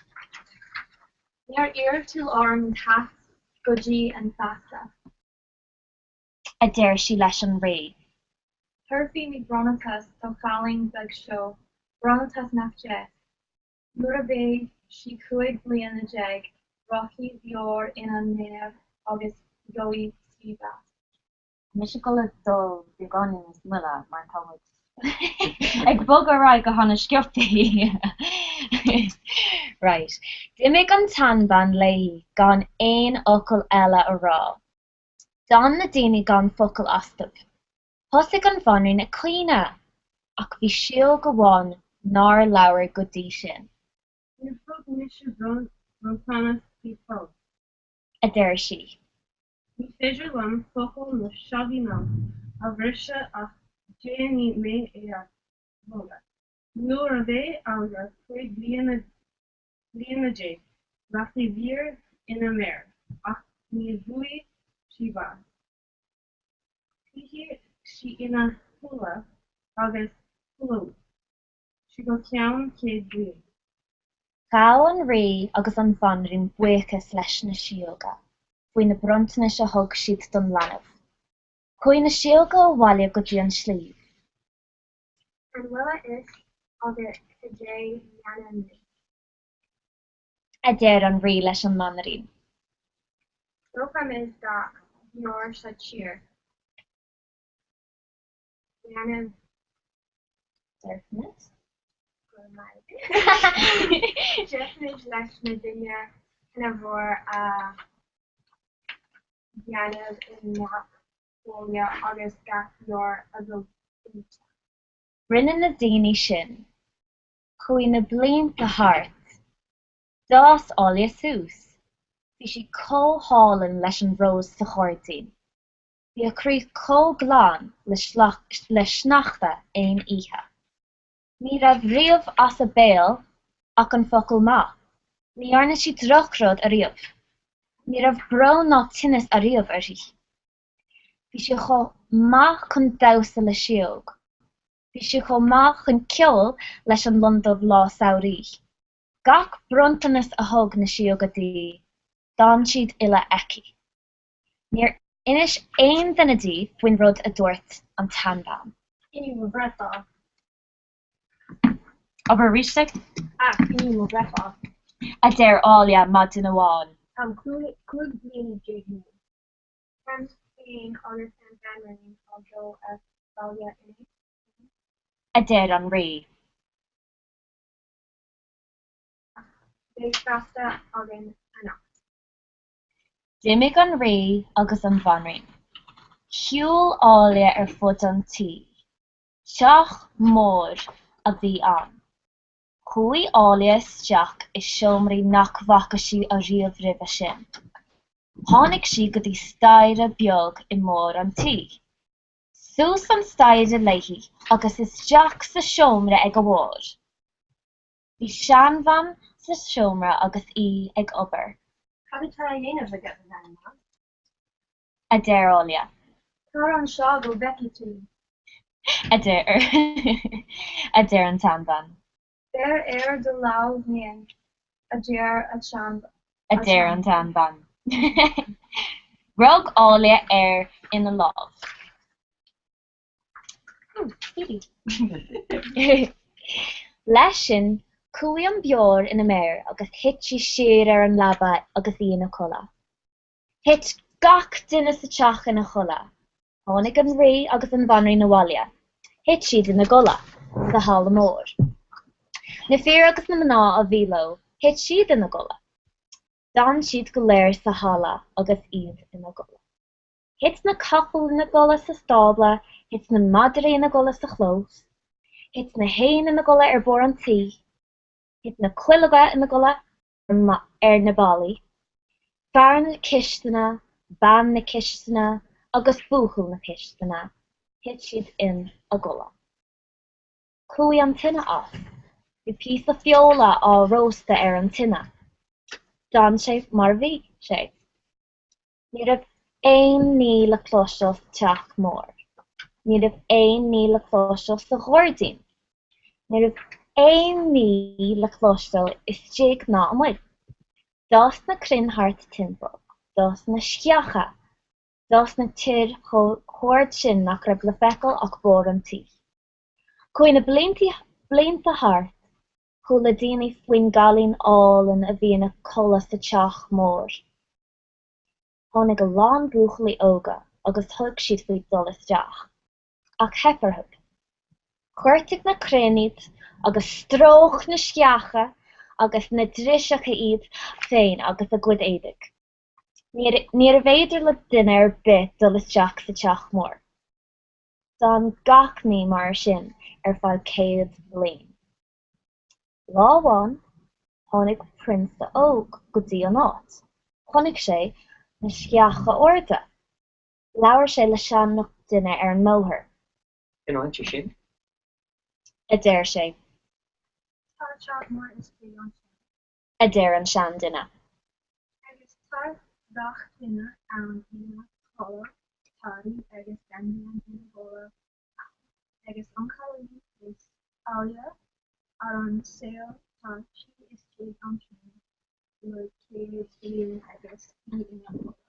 Níor iarr tú orm teacht go dtí an féasta. a deir sí leis an rí. Tabharfaidh mé bronntanas don chailín beag seo, bronntanas nach deas. Nuair a bheidh sí 15 bliana, rachaidh bior ina méar agus gheobhaidh sí bás. Tá mise ag dul a dul beagáinín níos moille mar tá muid ag bogadh ar aghaidh go hana-sciobtha. Right. D'imigh an tseanbhean léi gan aon fhocal eile a rá. D'fhan na daoine gan focal astu. Thosaigh an bhanríon ag caoineadh! Ach bhí síóg amháin nár labhair go dtí sin. Níor thug mise bronntanas di fós. a deir sí. Ní féidir liom focal na seaimpíneach a bhriseadh ach déanfaidh mé é a bhogadh. Nuair a bheidh Áille 15 bliana rachaidh bior ina méar ach ní bhfaighidh sí bás. Titfidh sí ina chodladh agus codlóidh sí go ceann 100 bliain. Ghabh an rí agus an bhanríon buíochas leis na síóga faoi na bronntanais a thug siad don leanbh. Chuaigh na síóga abhaile go dtí an sliabh. An bhfuil a fhios agat cad é dhéanfaimid? a deir an rí leis an mbanríon. Gheobhaimid gach beoir sa tír. Déanamh. Déarfaimid. Go raibh maith agat. Déarfaimid leis na daoine tine mhór a dhéanamh i ngach baile agus gach beoir a dhó inti. Rinne na daoine sin. Chuaigh na blianta thart. D'fhás Áille suas. Bhí sí chomh hálainn leis an rós sa ghairdín. Bhí a croí chomh glan le sneachta aon oíche. Ní raibh riamh as a béal ach an focal maith. Ní dhearna sí drochrud ariamh. Ní raibh brón ná tinneas ariamh uirthi. Bhí sí chomh maith chun damhsa le síóg. Bhí sí chomh maith chun ceoil leis an lon dubh lá samhraidh. Gach bronntanas a thug na síóga di, d'fhan siad uile aici. Níor inis aon duine di faoin rud a dúirt an tseanbhean. Inniu mo bhreithlá. Abair arís é. Ah, inniu mo bhreithlá. a deir Áille maidin amháin. Táim 15 bliana inniu. Táim féin agus an Bhanríon ag dul abhaile inné. a deir an rí. Beidh féasta againn anocht. D'imigh an rí agus an bhanríon. Shiúil Áille ar fud an tí. Teach mór a bhí ann. Chuaigh Áille isteach i seomraí nach bhfaca sí ariamh roimhe sin. Tháinig sí go dtí staighre beag i mbarr an tí. Suas an staighre léi agus isteach sa seomra ag a barr. Bhí seanbhean sa seomra agus í ag obair. Cad atá á dhéanamh agat, a bhean mhaith? a deir Áille. Tar anseo go bhfeicfidh tú. a deir a deir an tseanbhean. Beir ar do lámh féin, a deir an tseanbhean. a deir an tseanbhean. Rug Áille air ina lámh. Leis sin, chuaigh an bior ina méar agus thit sí siar ar an leaba agus í ina codladh. Thit gach duine sa teach ina chodladh. Tháinig an rí agus an bhanríon abhaile. Thit siad ina gcodladh sa halla mór. Na fir agus na mná a bhí leo, thit siad ina gcodladh. D'fhan siad go léir sa halla agus iad ina gcodladh. Thit na capaill ina gcodladh sa stábla, thit na madraí ina gcodladh sa chlós, thit na héin ina gcodladh ar barr an tí, thit na cuileoga ina gcodladh ar na ballaí, fear na cistine, bean na cistine agus buachaill na cistine, thit siad ina gcodladh. Chuaigh an tine as. Bhí píosa feola á róstadh ar an tine. D'fhan sé mar a bhí sé. Ní raibh aon ní le cloisteáil sa teach mór. Ní raibh aon ní le cloisteáil sa ghairdín. Ní raibh aon ní le cloisteáil istigh ná amuigh. D'fhás na crainn thart timpeall. D'fhás na sceacha. D'fhás na toir chomh hard sin nach raibh le feiceáil ach barr an tí. Chuaigh na blianta thart. Chuala daoine faoin gcailín álainn a bhí ina codladh sa teach mór. Tháinig a lán buachaillí óga agus thug siad faoi dul isteach. Ach theip orthu. Ghortaigh na crainn iad agus stróic na sceacha agus na driseacha iad féin agus a gcuid éadaigh. Níorbh fhéidir le duine ar bith dul isteach sa teach mór. D'fhan gach ní mar sin ar feadh 100 bliain. Lá amháin, tháinig prionsa óg go dtí an áit. Chonaic sé na sceacha arda. Labhair sé le seanduine ar an mbóthar. Cén áit é sin? a deir sé. Tá teach mór istigh ansin. a deir an seanduine. Agus tá gach duine ann ina chodladh, tá rí agus banríon ina gcodladh ann, agus an cailín is áille ar an saol tá sí istigh ansin le 100 bliain agus í ina codladh.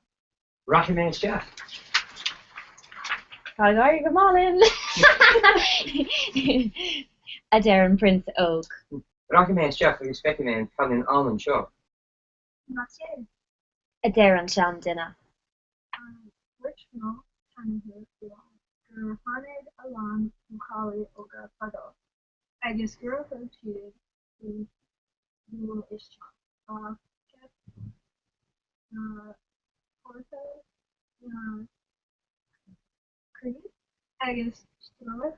Rachaidh mé isteach. Tá ag éirí go maith linn! a deir an prionsa óg. Rachaidh mé isteach agus feicfidh mé an cailín álainn seo. Ná téigh! a deir an seanduine. Dúirt mo sheanathair lá gur tháinig a lán buachaillí óga fadó agus gur thug siad faoi dhul isteach, ach theip na Ghortaigh na crainn agus stróic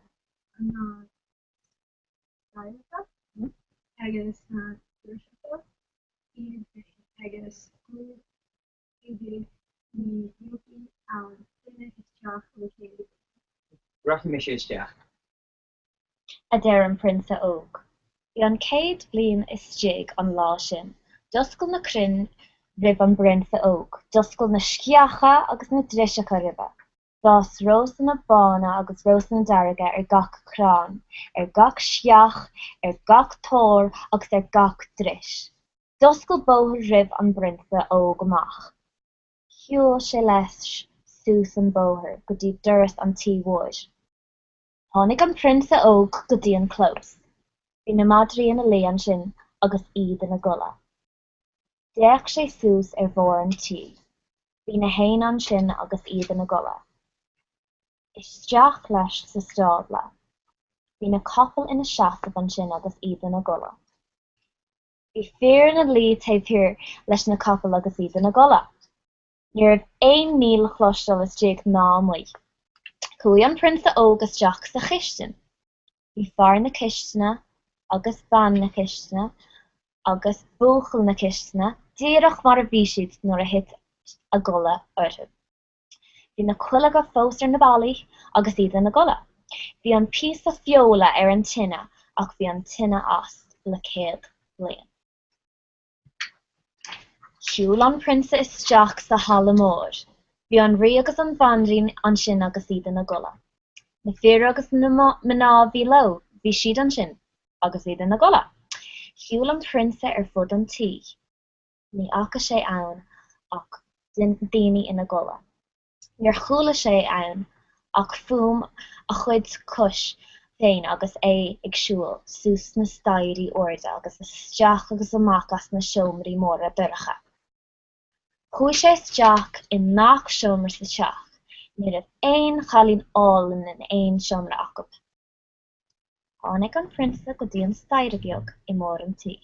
na sceacha agus na driseacha iad féin agus dhruid éadaigh ní dheachaigh aon duine isteach le 100 bliain. Rachaidh mise isteach. a deir an prionsa óg. Bhí an chéad bhliain istigh an lá sin. D'oscail na crainn roimh an bprionsa óg. D'oscail na sceacha agus na driseacha roimhe. D'fhás rósanna bána agus rósanna dearga ar gach crann, ar gach sceach, ar gach tor agus ar gach dris. D'oscail bóthar roimh an bprionsa óg amach. Shiúil sé leis suas an bóthar go dtí doras an tí mhóir. Tháinig an prionsa óg go dtí an clós. Bhí na madraí ina luí ansin agus iad ina gcodladh. D'fhéach sé suas ar bharr an tí. Bhí na héin ansin agus iad ina gcodladh. Isteach leis sa stábla. Bhí na capaill ina seasamh ansin agus iad ina gcodladh. Bhí fir ina luí taobh thiar leis na capaill agus iad ina gcodladh. Ní raibh aon ní le cloisteáil istigh ná amuigh. Chuaigh an prionsa óg isteach sa chistin. Bhí fear na cistine agus bean na cistine agus buachaill na cistine díreach mar a bhí siad nuair a thit a gcodladh orthu. Bhí na cuileoga fós ar na ballaí agus iad ina gcodladh. Bhí an píosa feola ar an tine ach bhí an tine as le 100 bliain. Shiúil an prionsa isteach sa halla mór. Bhí an rí agus an bhanríon ansin agus iad ina gcodladh. Na fir agus na mná a bhí leo, bhí siad ansin agus iad ina gcodladh. Shiúil an prionsa ar fud an tí. Ní fhaca sé ann ach daoine ina gcodladh. Níor chuala sé ann ach fuaim a chuid cos féin agus é ag siúl suas na staighrí arda agus isteach agus amach as na seomraí móra dorcha. Chuaigh sé isteach i ngach seomra sa teach. Ní raibh aon chailín álainn in aon seomra acu. Tháinig an prionsa go dtí an staighre beag i mbarr an tí.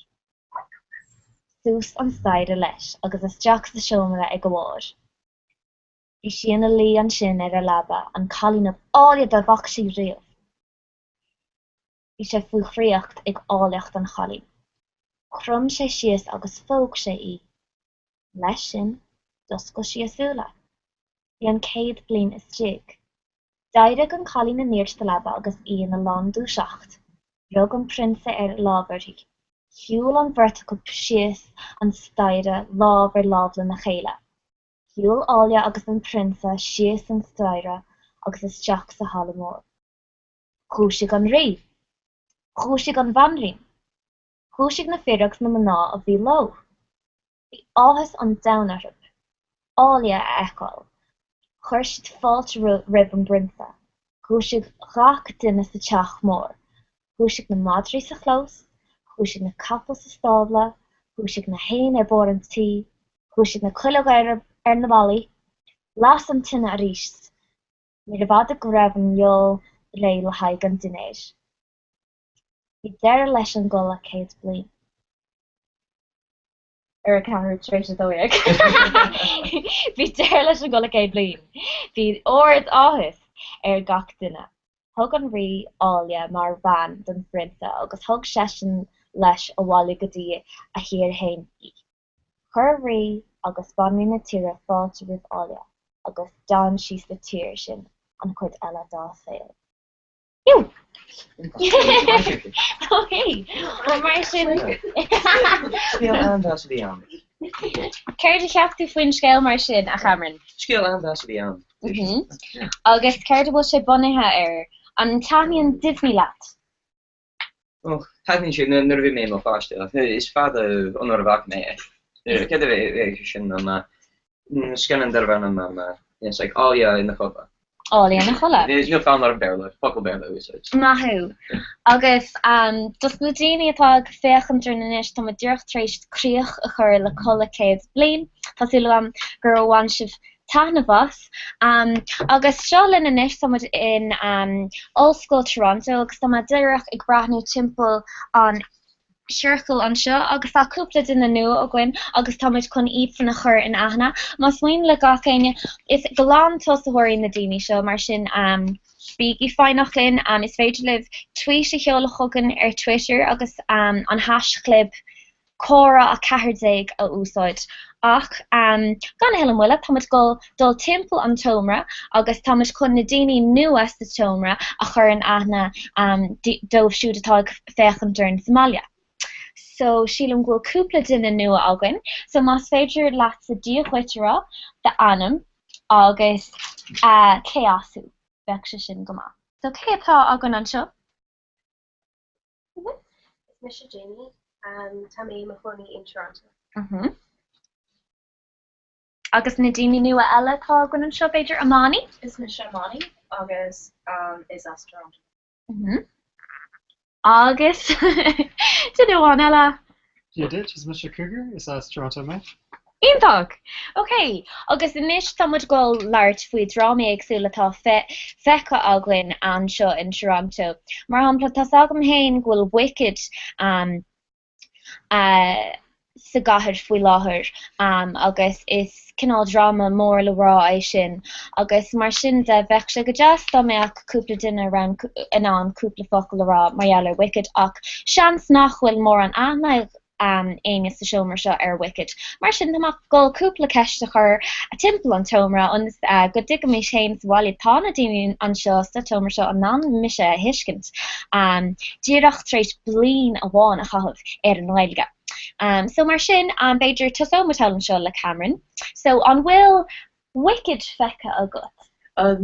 Suas an staighre leis agus isteach sa seomra ag a bharr. Bhí sí ina luí ansin ar a leaba, an cailín ab áille dá bhfaca sé riamh. Bhí sé faoi dhraíocht ag áilleacht an chailín. Chrom sé síos agus phóg sé í. Leis sin, d'oscail sí a súile. Bhí an chéad bhliain istigh. D'éirigh an cailín aniar sa leaba agus í ina lándúiseacht. Rug an prionsa ar láimh uirthi. Shiúil an bheirt acu síos an staighre lámh ar láimh lena chéile. Shiúil Áille agus an prionsa síos an staighre agus isteach sa halla mór. Dhúisigh an rí. Dhúisigh an bhanríon. Dhúisigh na fir agus na mná a bhí leo. Bhí áthas an domhain orthu Áille a fheiceáil. Chuir siad fáilte roimh an bprionsa. Dhúisigh gach duine sa teach mór. Dhúisigh na madraí sa chlós. Dhúisigh na capaill sa stábla, dhúisigh na héin ar barr an tí, dhúisigh na cuileoga ar na ballaí. Las an tine arís. Níorbh fhada go raibh an fheoil réidh le haghaidh an dinnéir. Bhí deireadh leis an gcodladh 100 bliain. Ar a ceathrú tar éis a 12. Bhí deireadh leis an gcodladh 100 bliain. Bhí ard áthas ar gach duine. Thug an rí Áille mar bhean don phrionsa agus thug seisean leis abhaile go dtí a thír fhéin í. Chuir rí agus banríon na tíre fáilte roimh Áille agus d'fhan sí sa tír sin an chuid eile dá saol. Ok, mar sin. Scéal an-deas a bhí ann. Céard a cheap tú faoin scéal mar sin, a Chameron? Scéal an-deas a bhí ann. Agus céard a bhfuil sé bunaithe air? An taitníonn Disney leat? Ó, thaitníonn sé nuair a bhí mé i mo pháiste. Is fada ón uair a bhfaca mé é. Céard a bhí sin an scannán darbh ainm it's like Áille ina Chodladh. Áille ina Chodladh. Níl fonn orm Béarla, focal Béarla a úsáid. Maith thú. Agus dos na daoine atá ag féachaint orainn anois, tá muid díreach tar éis críoch a chur le Codladh 100 Bliain. Tá súil agam gur bhain sibh taitneamh as. Agus seo linn anois, tá muid in Ollscoil Toronto agus tá mé díreach ag breathnú timpeall an chiorcail anseo agus tá cúpla duine nua againn agus tá muid chun iadsan a chur in aithne. Más mian le gach éinne, is glan-tosaitheoirí na daoine seo, mar sin bígí foighneach linn. Is féidir libh tweet a sheoladh chugainn ar Twitter agus an haischlib comhrá 14 a úsáid. Ach gan a thuilleadh moille, tá muid ag dul timpeall an tseomra agus tá muid chun na daoine nua sa tseomra a chur in aithne dóibh siúd atá ag féachaint orainn sa mbaile. So, sílim go bhfuil cúpla duine nua againn, so más féidir leatsa Dia dhuit a rá, d'ainm agus cé as thú, bheadh sé sin go maith. So, cé atá againn anseo? Is mise Jamie. Tá mé i mo chónaí in Toronto. Agus na daoine nua eile atá againn anseo, b'fhéidir Amani? Is mise Amani agus is as Toronto. Agus duine amháin eile. Dia duit, is mise Cougar, is as Toronto mé. Iontach! Ok, agus anois tá muid ag dul labhairt faoi drámaí éagsúla atá feicthe againn anseo in Toronto. Mar shampla, tá's agam féin go bhfuil Wicked sa gcathair faoi láthair agus is cineál dráma mór le rá é sin agus mar sin de bheadh sé go deas dá mbeadh cúpla duine in ann cúpla focal a rá mar gheall ar Wicked ach seans nach bhfuil mórán aithne ag éinne sa seomra seo ar Wicked. Mar sin, tá mé ag dul cúpla ceist a chur timpeall an tseomra ionas go dtuigfimis féin sa bhaile. Tá na daoine anseo sa tseomra seo in ann mise a thuiscint díreach tar éis bliain amháin a chaitheamh ar an nGaeilge. So mar sin, b'fhéidir tosóidh muid thall anseo le Cameron. So an bhfuil Wicked feicthe agat?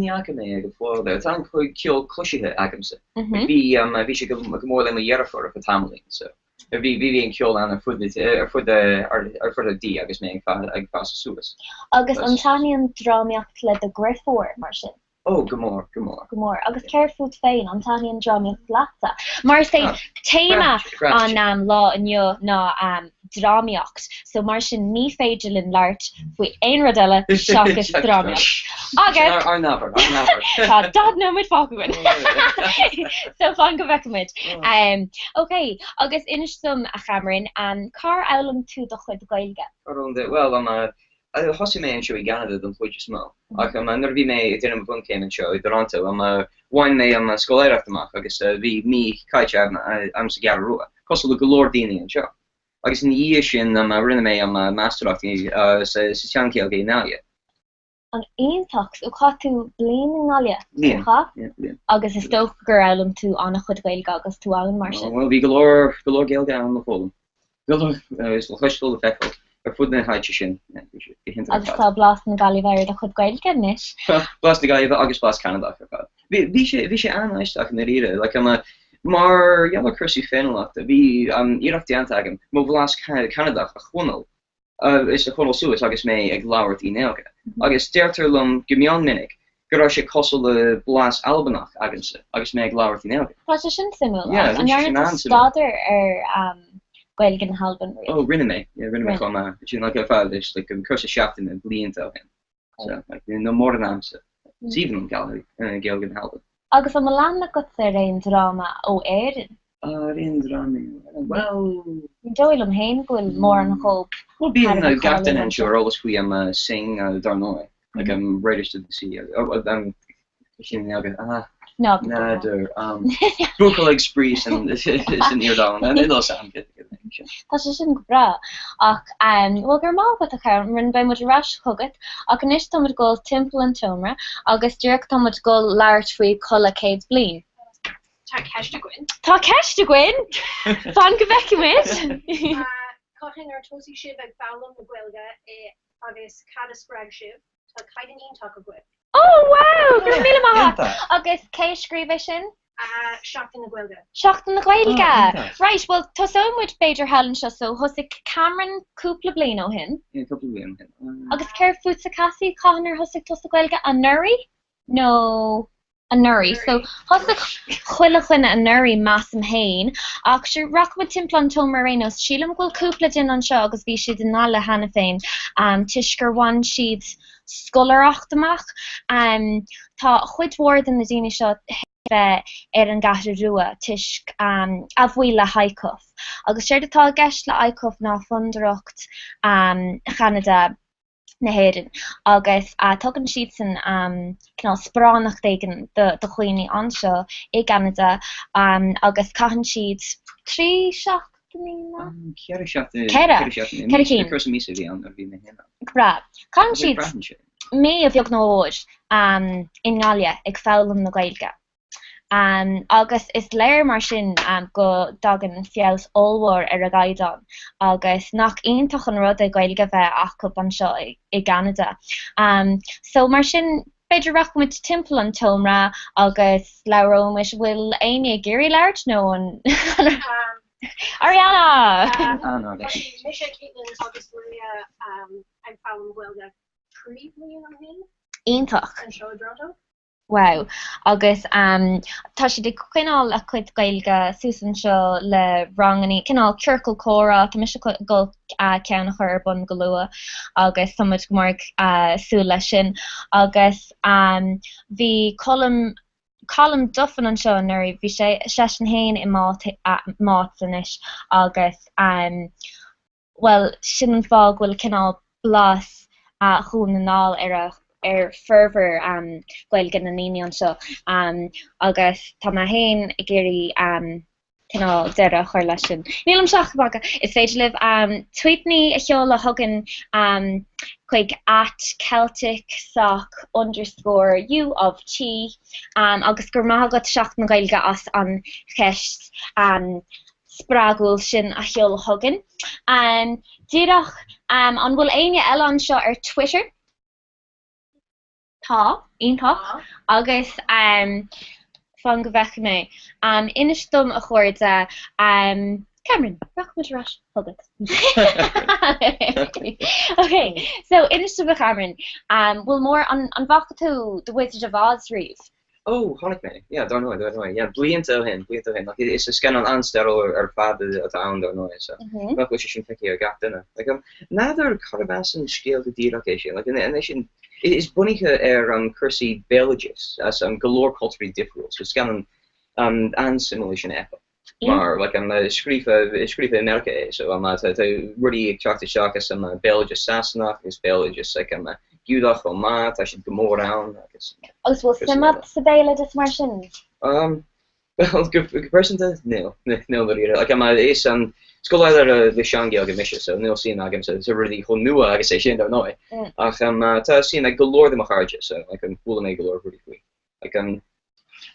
Ní fhaca mé é go fóill. Tá an ceol cloisithe agamsa. Bhí bhí sé go mór le mo dheirfiúr ar feadh tamaillín so bhí bhí an ceol ann ar fud ar fud ar fud an tí agus mé ag fás suas. Agus an taitníonn drámaíocht le do dheirfiúr mar sin? Ó, go mór, go mór. Go mór. Agus céard fút féin, an taitníonn drámaíocht leatsa? Mar is é téama an lá inniu ná drámaíocht, so mar sin ní féidir linn labhairt faoi aon rud eile seachas drámaíocht. Agus. Ár n-ábhar, ár n-ábhar. Tá 40 nóiméad fágtha againn. So fan go bhfeicfimid. Ok, agus inis dom, a Chameron, cár fhoghlaim tú do chuid Gaeilge? Bhuel, Thosaigh mé anseo i gCeanada don chuid is mó, ach nuair a bhí mé ag déanamh mo bhunchéim anseo i dToronto, bhain mé an scoláireacht amach agus bhí mí caite agam sa gCeathrú Rua, cosúil le go leor daoine anseo. Agus ina dhiaidh sin, rinne mé máistreacht sa tSean-Ghaeilge i nGaillimh. An iontach! So chaith tú bliain i nGaillimh, Bliain, ar chaith? yeah, bliain. Agus is dócha gur fhoghlaim tú an-chuid Gaeilge agus tú ann, mar sin. Bhuel, bhí go leor, go leor Gaeilge ann le foghlaim. Is le cloisteáil le feiceáil ar fud na háite sin. Bhí sé go hiontach ar Agus fad. tá blas na Gaillimhe ar do chuid Gaeilge anois. Blas na Gaillimhe agus blas Ceanadach ar fad. Bhí bhí sé bhí sé an-aisteach i ndáiríre. Like um mar gheall ar cúrsaí féiniúlachta bhí iarracht déanta agam mo bhlas Ceanadach a choinneáil is a choinneáil suas agus mé ag labhairt i nGaeilge. Agus deirtear liom go mion minic. go raibh sé cosúil le blas Albanach agamsa agus mé ag labhairt i nGaeilge. Tá sé sin suimiúil. Yeah, An bhí sé sin ndearna tú an-suimiúil. staidéar ar Ghaeilge na hAlban riamh? Oh, rinne mé, yeah, rinne mé Rinne. chomh maith. Sin like ar feadh is like an cúrsa seachtaine blianta ó shin. So, like, nó mór an aimsir. Is aoibhinn liom Gaeilge, Gaeilge na hAlban. Agus an bhfuil aithne agatsa ar aon dráma ó Éirinn? Ar aon drámaí ó Éirinn? Bhuel. Ní dóigh liom féin go bhfuil mórán dhób Bhuel, bíonn thar a bheith gach duine cáiliúil anseo ar eolas faoi um Synge, dar ndóigh. Like um Riders to the Sea. Um, sin i nGaeilge. Ah. Ná N'fheadar. Um, buachaill ag spraoi san san fhíordhomhan. Níl a fhios agam. Tá sé sin go breá. Ach, bhuel, go raibh maith agat, a Chameron, beidh muid ar ais chugat. Ach anois tá muid ag dul timpeall an tseomra agus díreach tá muid ag dul labhairt faoi Codladh Céad Bliain. Tá ceist againn. Tá ceist againn! Fan go bhfeicfidh muid! Cathain ar thosaigh sibh ag foghlaim na Gaeilge agus cad a spreag sibh? Tá caighdeán iontach agaibh. Oh wow! Go raibh míle maith agat! Agus cé a scríobh é sin? Seachtain na Gaeilge. Seachtain na Gaeilge! Oh, iontach. Right, bhuel tosóidh muid b'fhéidir thall anseo so thosaigh Cameron cúpla bliain ó shin. Yeah, cúpla bliain ó shin. Agus céard fútsa Cassie, cathain ar thosaigh tusa Gaeilge? Anuraidh? Nó anuraidh. So thosaigh chuile dhuine anuraidh measaim féin. Ach sure rachaidh muid timpeall an tseomra ar aon nós. Sílim go bhfuil cúpla duine anseo agus bhí siad i nGaillimh cheana féin toisc gur bhain siad scoláireacht amach. Tá cuid mhór de na daoine seo bheith ar an gCeathrú Rua toisc a bhuí le hICUF. Agus séard atá i gceist le ICUF ná Fondúireacht Cheanada na hÉireann agus tugann siadsan cineál sparánacht éigin do dhaoine anseo i gCeanada agus caitheann siad 3 seachtainí nó? 4 seachtaine. 4. 4 seachtaine. 4 cinn. Cúrsa míosa a bhí ann nuair a bhí mé féin ann. Go breá. Caitheann siad mí a bheag nó a mhór i nGaillimh ag foghlaim na Gaeilge. Agus is léir mar sin go dtagann feabhas ollmhór ar a gcaighdeán agus nach iontach an rud é Gaeilge a bheith acu anseo i gCeanada. So mar sin b'fhéidir rachaidh muid timpeall an tseomra agus labhróidh muid, bhfuil éinne ag iarraidh labhairt nó an Ariana! Mise Caitlin agus Maria ag foghlaim Gaeilge 3 bliain ó shin. Iontach. Anseo i dToronto. Wow. Agus tá siad ag coinneáil a cuid Gaeilge suas anseo le rangannaí, cineál ciorcal comhrá, tá mise ag dul ceann a chur ar bun go luath agus tá muid go mór ag súil leis sin. Agus bhí Colm, Colm Duffin anseo anuraidh, bhí sé, seisean féin i MÁTS anois agus bhuel, sin an fáth go bhfuil cineál blas Dhún na nGall ar a ar formhór Gaeilge na ndaoine anseo agus tá mé féin ag iarraidh cineál deireadh a chur leis sin. Nílimse ach ag magadh. Is féidir libh tweetanna a sheoladh chugainn chuig at celticsoc underscore U of T agus go raibh maith agat Seachtain na Gaeilge as an cheist spreagúil sin a sheoladh chugainn. Díreach, an bhfuil éinne eile anseo ar Twitter? Tá, iontach. Agus fan go bhfeicfidh mé. Inis dom, a chairde, Cameron, rachaidh muid ar ais chugat. Ok, so inis dom, a Chameron, bhfuil mór, an bhfaca tú The Wizard of Oz riamh? Oh, chonaic mé. Yeah, dar ndóigh, dar ndóigh. Yeah, blianta ó shin, blianta ó shin. Like, is scannán an-stairiúil ar fad atá ann, dar ndóigh, so nach bhfuil sé sin feicthe ag gach duine. Like, um, n'fheadar cárb as an scéal go díreach é sin. Like, an é sin, is bunaithe ar um, cúrsaí béaloidis as um, go leor cultúirí difriúil, so scannán um, an-suimiúil é sin a fheiceáil. Mar, like, um, scríofa, scríofa i Meiriceá é, so, um, tá, tá rudaí ag teacht isteach as um, béaloideas Sasanach agus béaloideas, like, um, Giúdach chomh maith, tá siad go mór ann agus. Agus bhfuil suim agat sa bhéaloideas mar sin? Um, well, go, go pearsanta, níl, níl dáiríre. Like, um, is, um, scoláire le sean-Ghaeilge mise, so níl suim agam sa, sa rudaí chomh nua agus é sin, dar ndóigh. Ach, um, tá suim ag go leor de mo chairde, so, like, um, chuala mé go leor rudaí faoi. Like, um,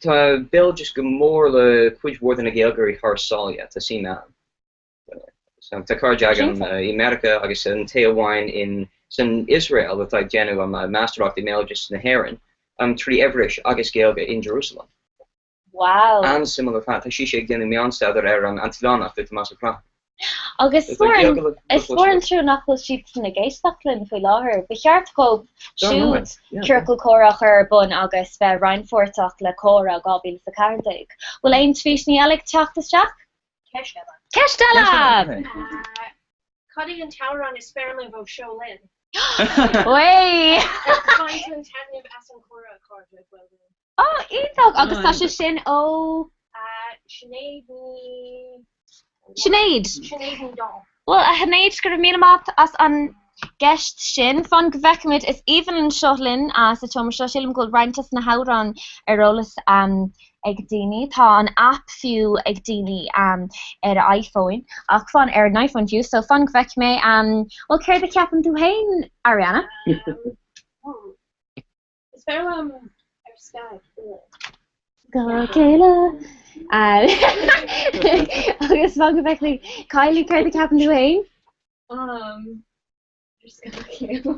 Tá béaloideas go mór le cuid mhór de na Gaeilgeoirí thar sáile, tá suim ann. Tá cairde agam i Meiriceá agus an té amháin in san Iosrael atá ag déanamh máistreacht i mbéaloideas na hÉireann trí Eabhrais agus Gaeilge in Jerusalem. Wow! An-suimiúil ar fad. Tá sise ag déanamh mion-staidéar ar an t-oileánach le Tomás Ó Catháin. Agus is mór an trua nach bhfuil siadsan ag éisteacht linn faoi láthair. Ba cheart dóibh siúd ciorcal comhrá a chur ar bun agus bheith rannpháirteach le Comhrá 2014. Bhfuil aon tvuíteanna eile ag teacht isteach? Ceist eile. Ceist eile! Cad é an t-amhrán is fearr libh ó Seo Linn? Way! Bain taitneamh as an chomhrá, a chairde. Well done. Ó, iontach! Agus tá sé sin ó. Sinéad Ní. Sinéad! Sinéad Ní Dháin. Bhuel, a Shinéad, go raibh míle maith as an gceist sin. Fan go bhfeicfimid. Is aoibhinn linn Seo Linn sa tseomra seo. Sílim go bhfuil roinnt des na hamhráin ar eolas ag daoine. Tá an aip fiú ag daoine ar a iPhone, ach fan, ar an iPhone fiú, so fan go bhfeicfidh mé. Bhuel, céard a cheapann tú féin, Ariana? Is fearr liom Ar Scáth a Chéile. Scáth a Chéile. Agus fan go bhfeicfidh mé. Kylie, céard a cheapann tú féin? Um, Ar Scáth a Chéile.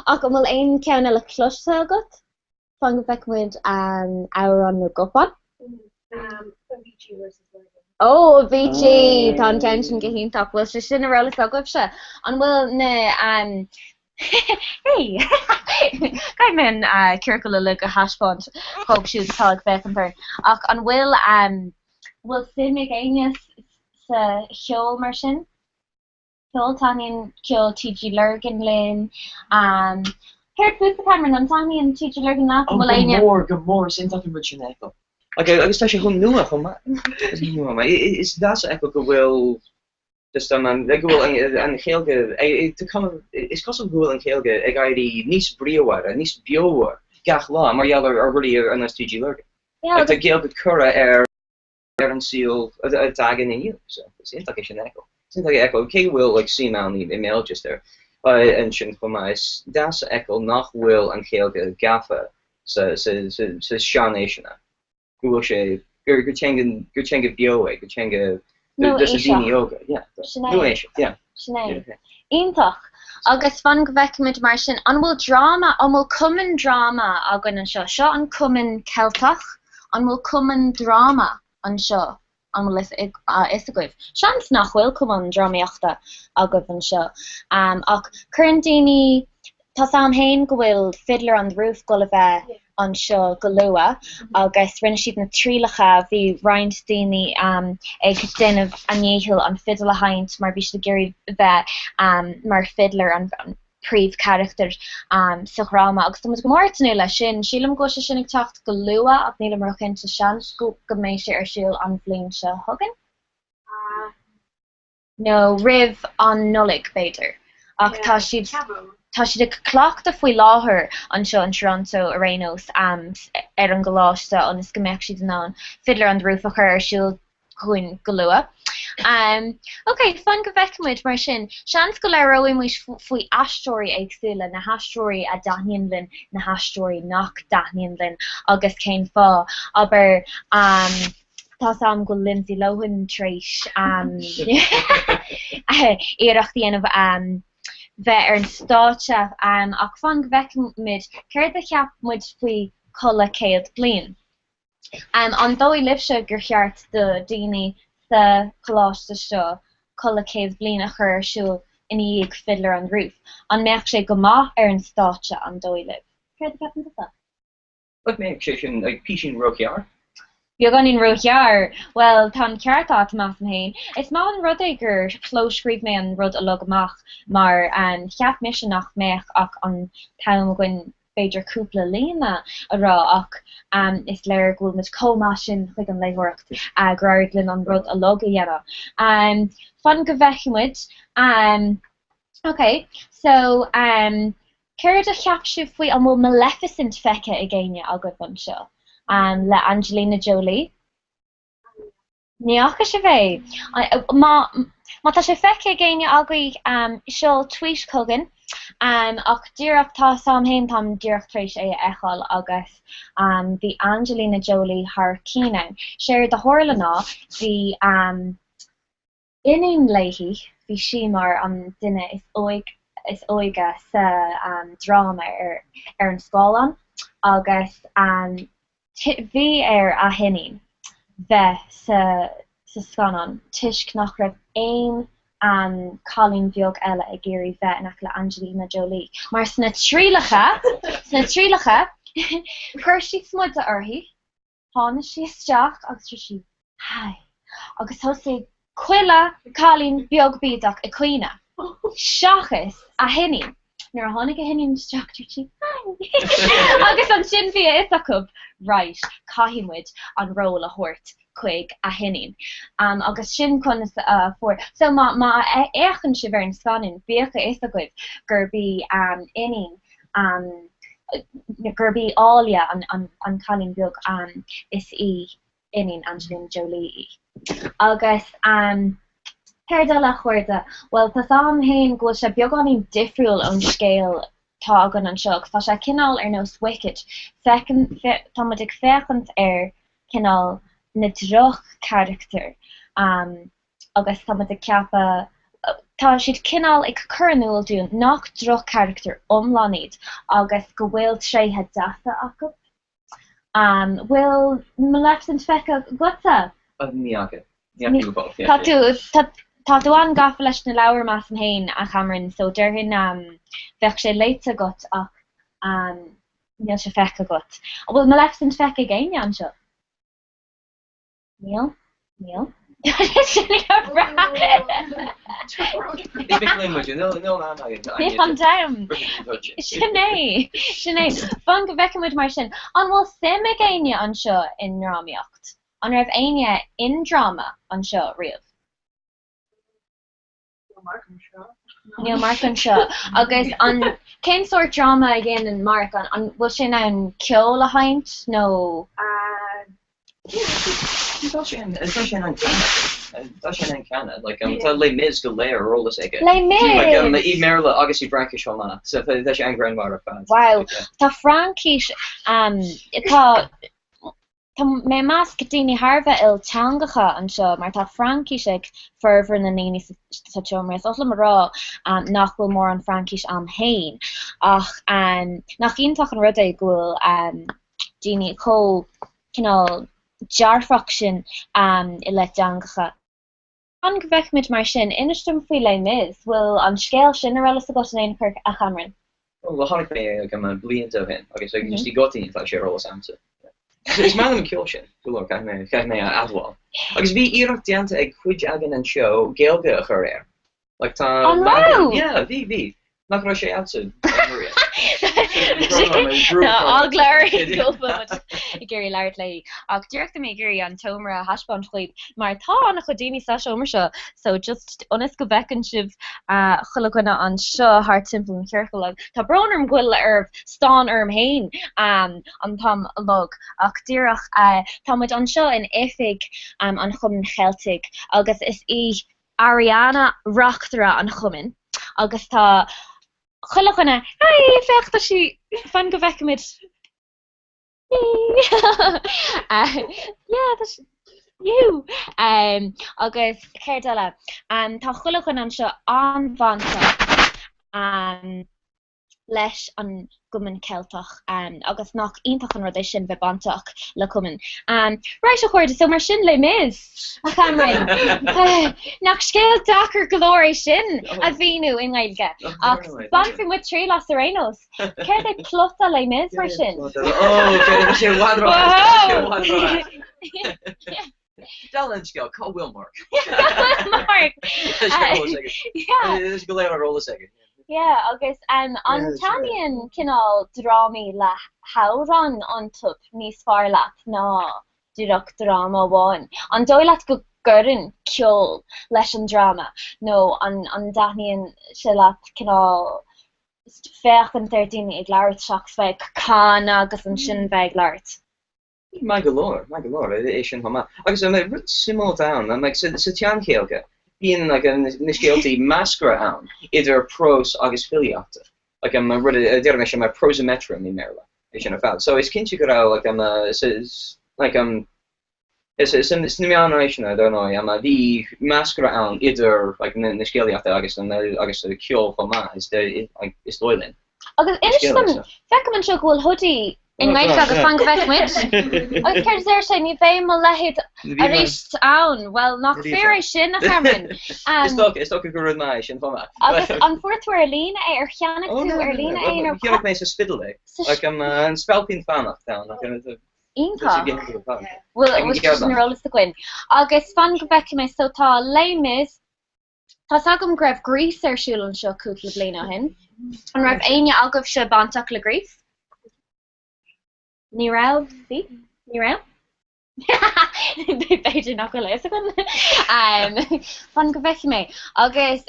Ach an bhfuil aon cheann eile cloiste agat? Fan go bhfeicfidh muid amhrán na gcupán. Um, Avicii versus Lurgan. Ó, Avicii! Tá an ceann sin go hiontach. Bhfuil sé sin ar eolas agaibhse? An bhfuil na Hey! Caithfidh mé an ciorcal uilig a thaispeáint dhóibh siúd atá ag féachaint orainn. Ach an bhfuil bhfuil suim ag éinne sa cheol mar sin? Ceol, Taitníonn ceol TG Lurgan linn. Céard fútsa Cameron, an dtaitníonn TG Lurgan leat? An Ó, bhfuil go éinne? mór, go mór, is iontach an rud sin a fheiceáil. Agus tá sé chomh nua chomh maith. Is deas a fheiceáil go bhfuil just an, an, go bhfuil an Ghaeilge, is cosúil go bhfuil an Ghaeilge ag éirí níos bríomhaire, níos beomhaire gach lá mar gheall ar rudaí ar nós TG Lurgan. Tá Gaeilge curtha ar ar an saol atá againn inniu. So, is iontach é sin a fheiceáil. Is iontach é a fheiceáil, cé go bhfuil like suim ann i mBéal just ar ansin chomh maith, is deas a fheiceáil nach bhfuil an Ghaeilge gafa sa sa sa sa seanaoiseanna, go bhfuil sé, gur gur teanga gur teanga beo é, gur teanga dos na daoine óga, yeah, Sin é. nua-aoiseach, yeah. Sin é. Iontach. Agus fan go bhfeicfimid mar sin, an bhfuil dráma, an bhfuil cumann dráma againn anseo? Seo an Cumann Ceilteach. An bhfuil cumann dráma anseo? An bhfuil a fhios agaibh? Seans nach bhfuil cumann drámaíochta agaibh anseo. Ach cuireann daoine, tá's a'm féin go bhfuil Fiddler on the Roof dul a bheith anseo go luath agus rinne siad na trialacha, bhí roinnt daoine ag déanamh a ndícheall an fidil a sheinnt mar bhí siad ag iarraidh bheith mar fiddler, an príomhcharachtar sa dhráma agus tá muid go mór ag tnúth leis sin. Sílim go bhfuil sé sin ag teacht go luath ach nílim róchinnte, seans go mbeidh sé ar siúl an bhliain seo chugainn. nó roimh an Nollaig, b'fhéidir. Ach tá siad, tá siad ag cleachtadh faoi láthair anseo in Toronto ar aon nós, ar an gcoláiste ionas go mbeadh siad in ann Fiddler on the Roof a chur ar siúl chugainn go luath. Ok, fan go bhfeicfidh muid mar sin. Seans go labhróidh muid faoi aisteoirí éagsúla, na haisteoirí a dtaitníonn linn, na haisteoirí nach dtaitníonn linn agus cén fáth. Abair, Tá's a'm go bhfuil Lindsay Lohan tar éis iarracht a dhéanamh bheith ar an stáitse ach fan go bhfeicfimid céard a cheap muid faoi Codladh 100 Bliain. An dóigh libhse gur cheart do daoine sa choláiste seo Codladh 100 Bliain a chur ar siúl ina dhiaidh Fiddler on the Roof? An mbeadh sé go maith ar an stáitse, an dóigh libh? Céard a cheapann tusa? Nach mbeadh sé sin písín róghearr? Beagáinín róghearr? Bhuel, tá an ceart agat, measaim féin. Is maith an rud é gur chlóscríobh mé an rud uilig amach mar cheap mise nach mbeadh ach an t-am againn b'fhéidir cúpla líne a rá ach is léir go bhfuil muid chomh maith sin chuig an léitheoireacht gur éirigh linn an rud uilig a dhéanamh. Fan go bhfeicfidh muid. Ok, so Céard a cheap sibh faoi, an bhfuil Maleficent feicthe ag éinne agaibh anseo? Le Angelina Jolie? Ní fhaca sibh é? Má má tá sé feicthe ag éinne agaibh, seol tweet chugainn. Ach díreach, tá's a'm féin, táim díreach tar éis é a fheiceáil agus bhí Angelina Jolie thar cionn ann. Séard a tharla ná, bhí. Iníon léi, bhí sí mar an duine is is óige sa dráma ar ar an scáileán agus bhí ar a hiníon bheith sa sa scannán toisc nach raibh aon cailín bheag eile ag iarraidh bheith in aice le Angelina Jolie mar sna trialacha, sna trialacha, chuir siad smideadh uirthi, tháinig sí isteach agus dúirt sí 'Hi' agus thosaigh chuile cailín beag bídeach ag caoineadh, seachas a hiníon. Nuair a tháinig a hiníon isteach dúirt sí 'Hi' agus ansin bhí a fhios acu right, caithfidh muid an ról a thabhairt chuig a hiníon. Agus sin conas a fuair. So má má fhéachann sibh ar an scannán bíodh a fhios agaibh gurb í iníon gurb í Áille an an cailín beag is í iníon Angelina Jolie í. Agus céard eile, a chairde? Bhuel, tá's a'm fhéin go bhfuil sé beagáinín difriúil ón scéal tá againn anseo, agus tá sé cineál ar nós Wicked. Feiceann, tá muid ag féachaint ar cineál na droch-charachtair, agus tá muid ag ceapadh, tá siad cineál ag cur in iúl dúinn nach droch-charachtair iomlán iad, agus go bhfuil tréithe deasa acu. An bhfuil Maleficent feicthe agatsa? Ní fhaca. Ní fhaca go fóill. Tá tú, tá tú an-gafa leis na leabhair measaim féin, a Chameron, so déarfainn bheadh sé léite agat ach níl sé feicthe agat. An bhfuil Maleficent feicthe ag éinne anseo? Níl? Níl? Níl an t-am. Sin é. Sin é. Fan go bhfeicfidh muid mar sin. An bhfuil suim ag éinne anseo i ndrámaíocht? An raibh éinne i ndráma anseo riamh? Níl Mark anseo. Níl Mark anseo. Agus an, cén sórt dráma a dhéanann Mark? An, an bhfuil sé in ann ceol a sheinnt nó? Tá sé in, tá sé in ann canadh. Tá sé in ann canadh. Like, um, tá Les Mis go léir ar eolas aige. Les Mis! Like, um, i mBéarla agus i bhFraincis chomh maith. So tá sé an-ghreannmhar ar fad. Wow. Tá Fraincis, um, tá, Tá mé i measc daoine thar a bheith ilteangacha anseo mar tá Fraincis ag formhór na ndaoine sa tseomra. Is oth liom a rá nach bhfuil mórán Fraincis a'm féin ach nach iontach an rud é go bhfuil daoine chomh cineál dearfach sin i leith teangacha. Fan go bhfeicfimid mar sin. Inis dom faoi Les Mis. Bhfuil an scéal sin ar eolas agat in aon chor, a Chameron? Bhuel, chonaic mé é like blianta ó shin agus like just i gcoitinne tá sé ar eolas a'msa. Is maith liom an ceol sin, go leor, caithfidh mé, caithfidh mé a admháil. Agus bhí iarracht déanta ag cuid againn anseo Gaeilge a chur air. Like tá An raibh? Yeah, bhí, bhí. Nach raibh sé a'dsa, Maria? Tá eagla uirthi go bhfuil muid ag iarraidh labhairt léi. Ach díreach tá mé ag iarraidh an tseomra a thaispeáint dhaoibh mar tá an-chuid daoine sa seomra seo so just ionas go bhfeiceann sibh chuile dhuine anseo thart timpeall an chiorcail agus tá brón orm go bhfuil oraibh stán orm féin an t-am uilig ach díreach tá muid anseo in oifig an Chumainn Cheiltigh agus is í Ariana reachtaire an chumainn agus tá chuile dhuine, hey, féach tá sí, fan go bhfeicfimid, yeah, tá sí, you! Agus céard eile, tá chuile dhuine anseo an-bhainteach. leis an gCumann Ceilteach agus nach iontach an rud é sin bheith bainteach le cumann. Right a chairde, so mar sin Les Mis, a Chameron, nach scéal deacair go leor é sin a mhíniú i nGaeilge ach bainfidh muid triail as ar aon nós. Céard é plota Les Mis mar sin? Oh, céard é sé i bhfad ró-fhada. Dála an scéil, cá bhfuil Mark? Cá bhfuil Mark? Tá sé go léir ar eolas aige. Yeah, agus an dtaitníonn cineál drámaí le hamhráin iontu níos fearr leat ná díreach dráma amháin? An dóigh leat go gcuireann ceol leis an dráma nó an dtaitníonn sé leat cineál féachaint ar daoine ag labhairt seachas bheith ag canadh agus ansin bheith ag labhairt? Maith go leor, maith go leor, é sin chomh maith. Agus rud suimiúil atá ann, like, sa tSean-Ghaeilge, bíonn like, na scéaltaí measctha ann idir prós agus filíochta. Like, um, rud a deir mise mar prosimetrum i mBéarla, é sin ar fad. So is cinnte go raibh like, um, like, um, sna meánaoiseanna, dar ndóigh, um, bhí meascra ann idir like, na, na scéalaíochta agus, an, agus ceol chomh maith, is, like, is dóigh linn. Agus inis dom, feicim anseo go bhfuil hoodie. I nGaeilge agus fan go bhfeicfidh muid. Agus céard a deir sé, ní bheidh mo leithéid arís ann. Bhuel, nach fíor é sin, a Chameron? Is dócha, is dócha gur rud maith é sin chomh maith. Agus an bhfuair tú ar líne é, ar cheannaigh tú ar líne é nó? Cheannaigh mé sa Spidéal é. Like, an Spailpín Fánach ann. Iontach. Bhuel, bhfuil sé sin ar eolas againn. Agus fan go bhfeicfidh mé, so tá Les Mis, Tá's agam go raibh Grease ar siúl anseo cúpla bliain ó shin. An raibh éinne agaibhse bainteach le Grease? Ní raibh? Bhí? Ní raibh? B'fhéidir nach bhfuil a fhios againn. Fan go bhfeicfidh mé. Agus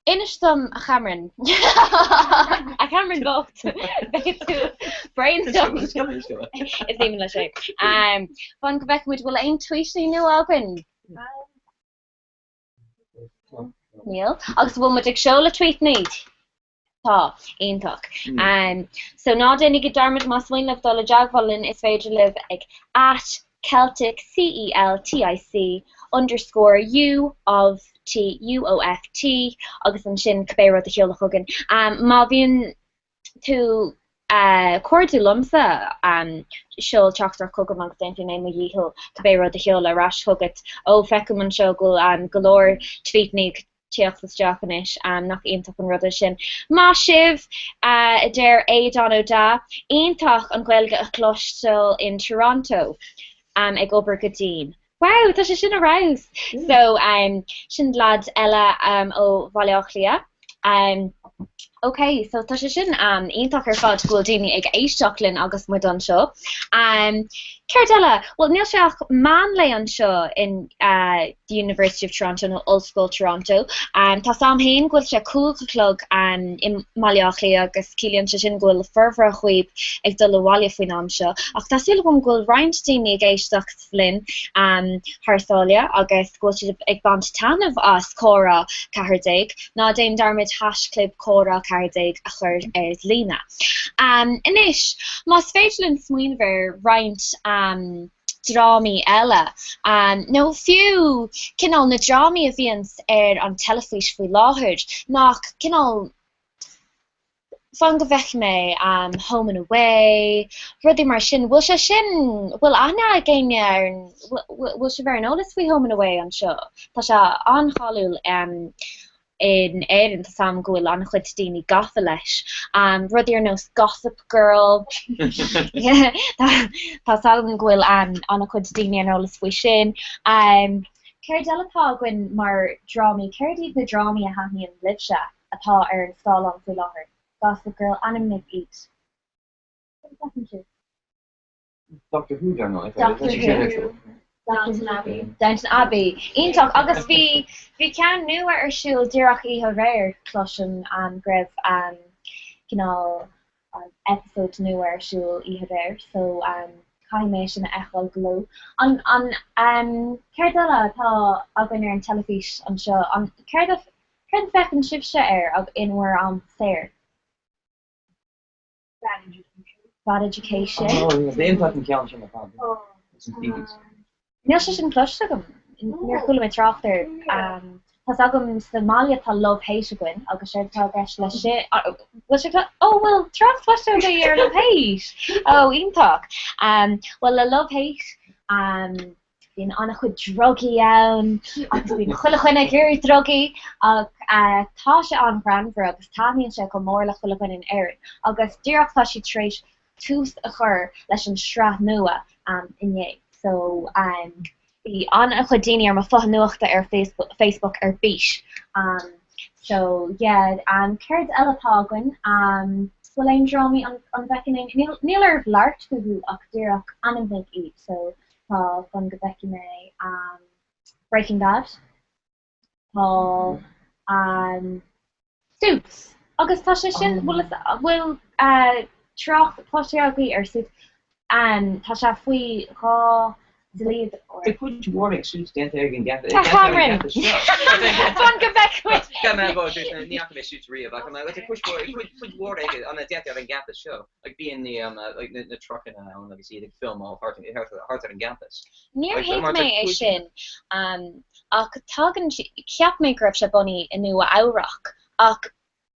inis dom, a Chameron. A Chameron bocht. Beidh tú brainstorm. Is aoibhinn leis é. Fan go bhfeicfidh muid, bhfuil aon tweetanna nua againn? Níl. Agus bhfuil muid ag seoladh tweetanna? Tá. Iontach. So ná déanaigí dearmad más mian libh dul i dteagmháil linn is féidir libh ag at Celtic, C-E-L-T-I-C, underscore U of T, U-O-F-T, agus ansin cibé rud a sheoladh chugainn. Má bhíonn tú cairdiúil liomsa, seol teachtaireacht chugam agus déanfaidh mé mo dhícheall cibé rud a sheoladh ar ais chugat. Ó, feicim anseo go bhfuil go leor tweetanna ag teacht isteach anois, nach iontach an rud é sin. Maith sibh, a deir Aodán Ó Deá. Iontach an Ghaeilge a chloisteáil in Toronto. Ag obair go dian. Wow, tá sé sin ar fheabhas! So, sin leaid eile ó Bhaile Átha Cliath. Ok, so tá sé sin iontach ar fad go bhfuil daoine ag éisteacht linn agus muid anseo. Céard eile? Bhuel, níl sé ach meánlae anseo in the University of Toronto nó Ollscoil Toronto. Tá's a'm féin go bhfuil sé 5 a chlog i mBaile Átha Cliath agus ciallaíonn sé sin go bhfuil formhór dhaoib ag dul abhaile faoin am seo. Ach tá súil agam go bhfuil roinnt daoine ag éisteacht linn thar sáile agus go bhfuil siad ag baint taitneamh as Comhrá 14. Ná déan dearmad haischlib Comhrá 14 a chur ar do líne. Anois, más féidir linn smaoineamh ar roinnt drámaí eile, nó fiú cineál na drámaí a bhíonns ar an teilifís faoi láthair, nach cineál Fan go bhfeicfidh mé, Home and Away, rudaí mar sin. Bhfuil sé sin, bhfuil aithne ag éinne ar an, bhfuil sibh ar an eolas faoi Home and Away anseo? Tá sé an-cháiliúil in Éirinn, tá's a'm go bhfuil an-chuid daoine gafa leis. Rudaí ar nós Gossip Girl, tá's agam go bhfuil an-chuid daoine ar an eolas faoi sin. Céard eile atá againn mar drámaí? Céard iad na drámaí a thaitníonn libhse? atá ar an scáileán faoi láthair, Gossip Girl, ainmnigh iad. Cad a cheapann sibh? Doctor Who, dar ndóigh. Doctor Who. Downton Abbey. Downton Abbey. Iontach. Agus bhí bhí ceann nua ar siúl díreach oíche aréir, cloisim go raibh cineál episode nua ar siúl oíche aréir so caithfidh mé sin a fheiceáil go luath. An an céard eile atá againn ar an teilifís anseo? An céard a Céard a féachann sibhse air in bhur am saor? Bad Education. Bad Education. Iontach an ceann sin ar fad. Níl sé sin cloiste agam. Níor chuala mé trácht air. Tá's agam sa mbaile tá Love Hate againn agus séard atá i gceist leis sin, bhfuil sé, ó bhfuil trácht cloiste agaibh ar Love Hate? Ó, iontach. Bhuel le Love Hate, Bíonn an-chuid drugaí ann agus bíonn chuile dhuine ag iarraidh drugaí ach tá sé an-ghreannmhar agus taitníonn sé go mór le chuile dhuine in Éirinn agus díreach tá siad tar éis tús a chur leis an sraith nua inné so bhí an-chuid daoine ar mo photha nuachta ar Facebook ar bís. So yeah, céard eile atá againn? Bhfuil aon drámaí an bhfeiceann aon, níl, níl oraibh labhairt fúthu ach díreach ainmnigh iad so tá fan go bhfeicfidh mé Breaking Bad, tá Suits agus tá sé sin, bhfuil, bhfuil trácht cloiste agaibh ar Suits? Tá sé faoi 2 dlíodóir. Tá cuid mhór ag Suits déanta ag an gceap. Tá Cameron! Fan go bhfeicfidh muid! Ní fhaca mé Suits riamh ach tá cuid mhór aige déanta ar an gcampas seo. Like bíonn na trucanna ann agus iad ag filmeáil thart ar an gcampas. Níor thuig mé é sin ach tagann, cheap mé go raibh sé bunaithe i Nua Eabhrac ach.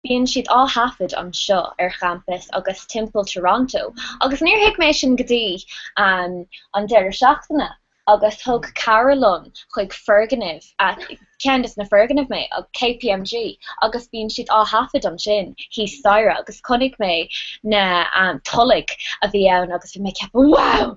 Bíonn siad á thaifead anseo ar champas agus timpeall Toronto agus níor thuig mé sin go dtí an deireadh seachtaine agus thug cara liom chuig foirgneamh, ceann des na foirgnimh mé, KPMG, agus bíonn siad á thaifead ansin thíos staighre agus chonaic mé na tolg a bhí ann agus bhí mé ag ceapadh wow!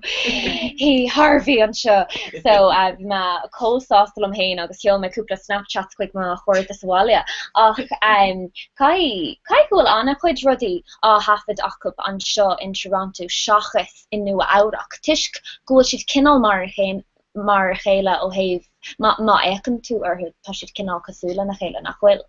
Bhí Harvey anseo! So bhí mé chomh sásta liom féin agus sheol mé cúpla Snapchats chuig mo chairde sa bhaile ach caithfidh, caithfidh go bhfuil an-chuid rudaí á thaifead acu anseo in Toronto seachas i Nua Eabhrac toisc go bhfuil siad cineál mar a chéile, mar a chéile ó thaobh, má fhéachann tú orthu, tá siad cineál cosúil lena chéile, nach bhfuil?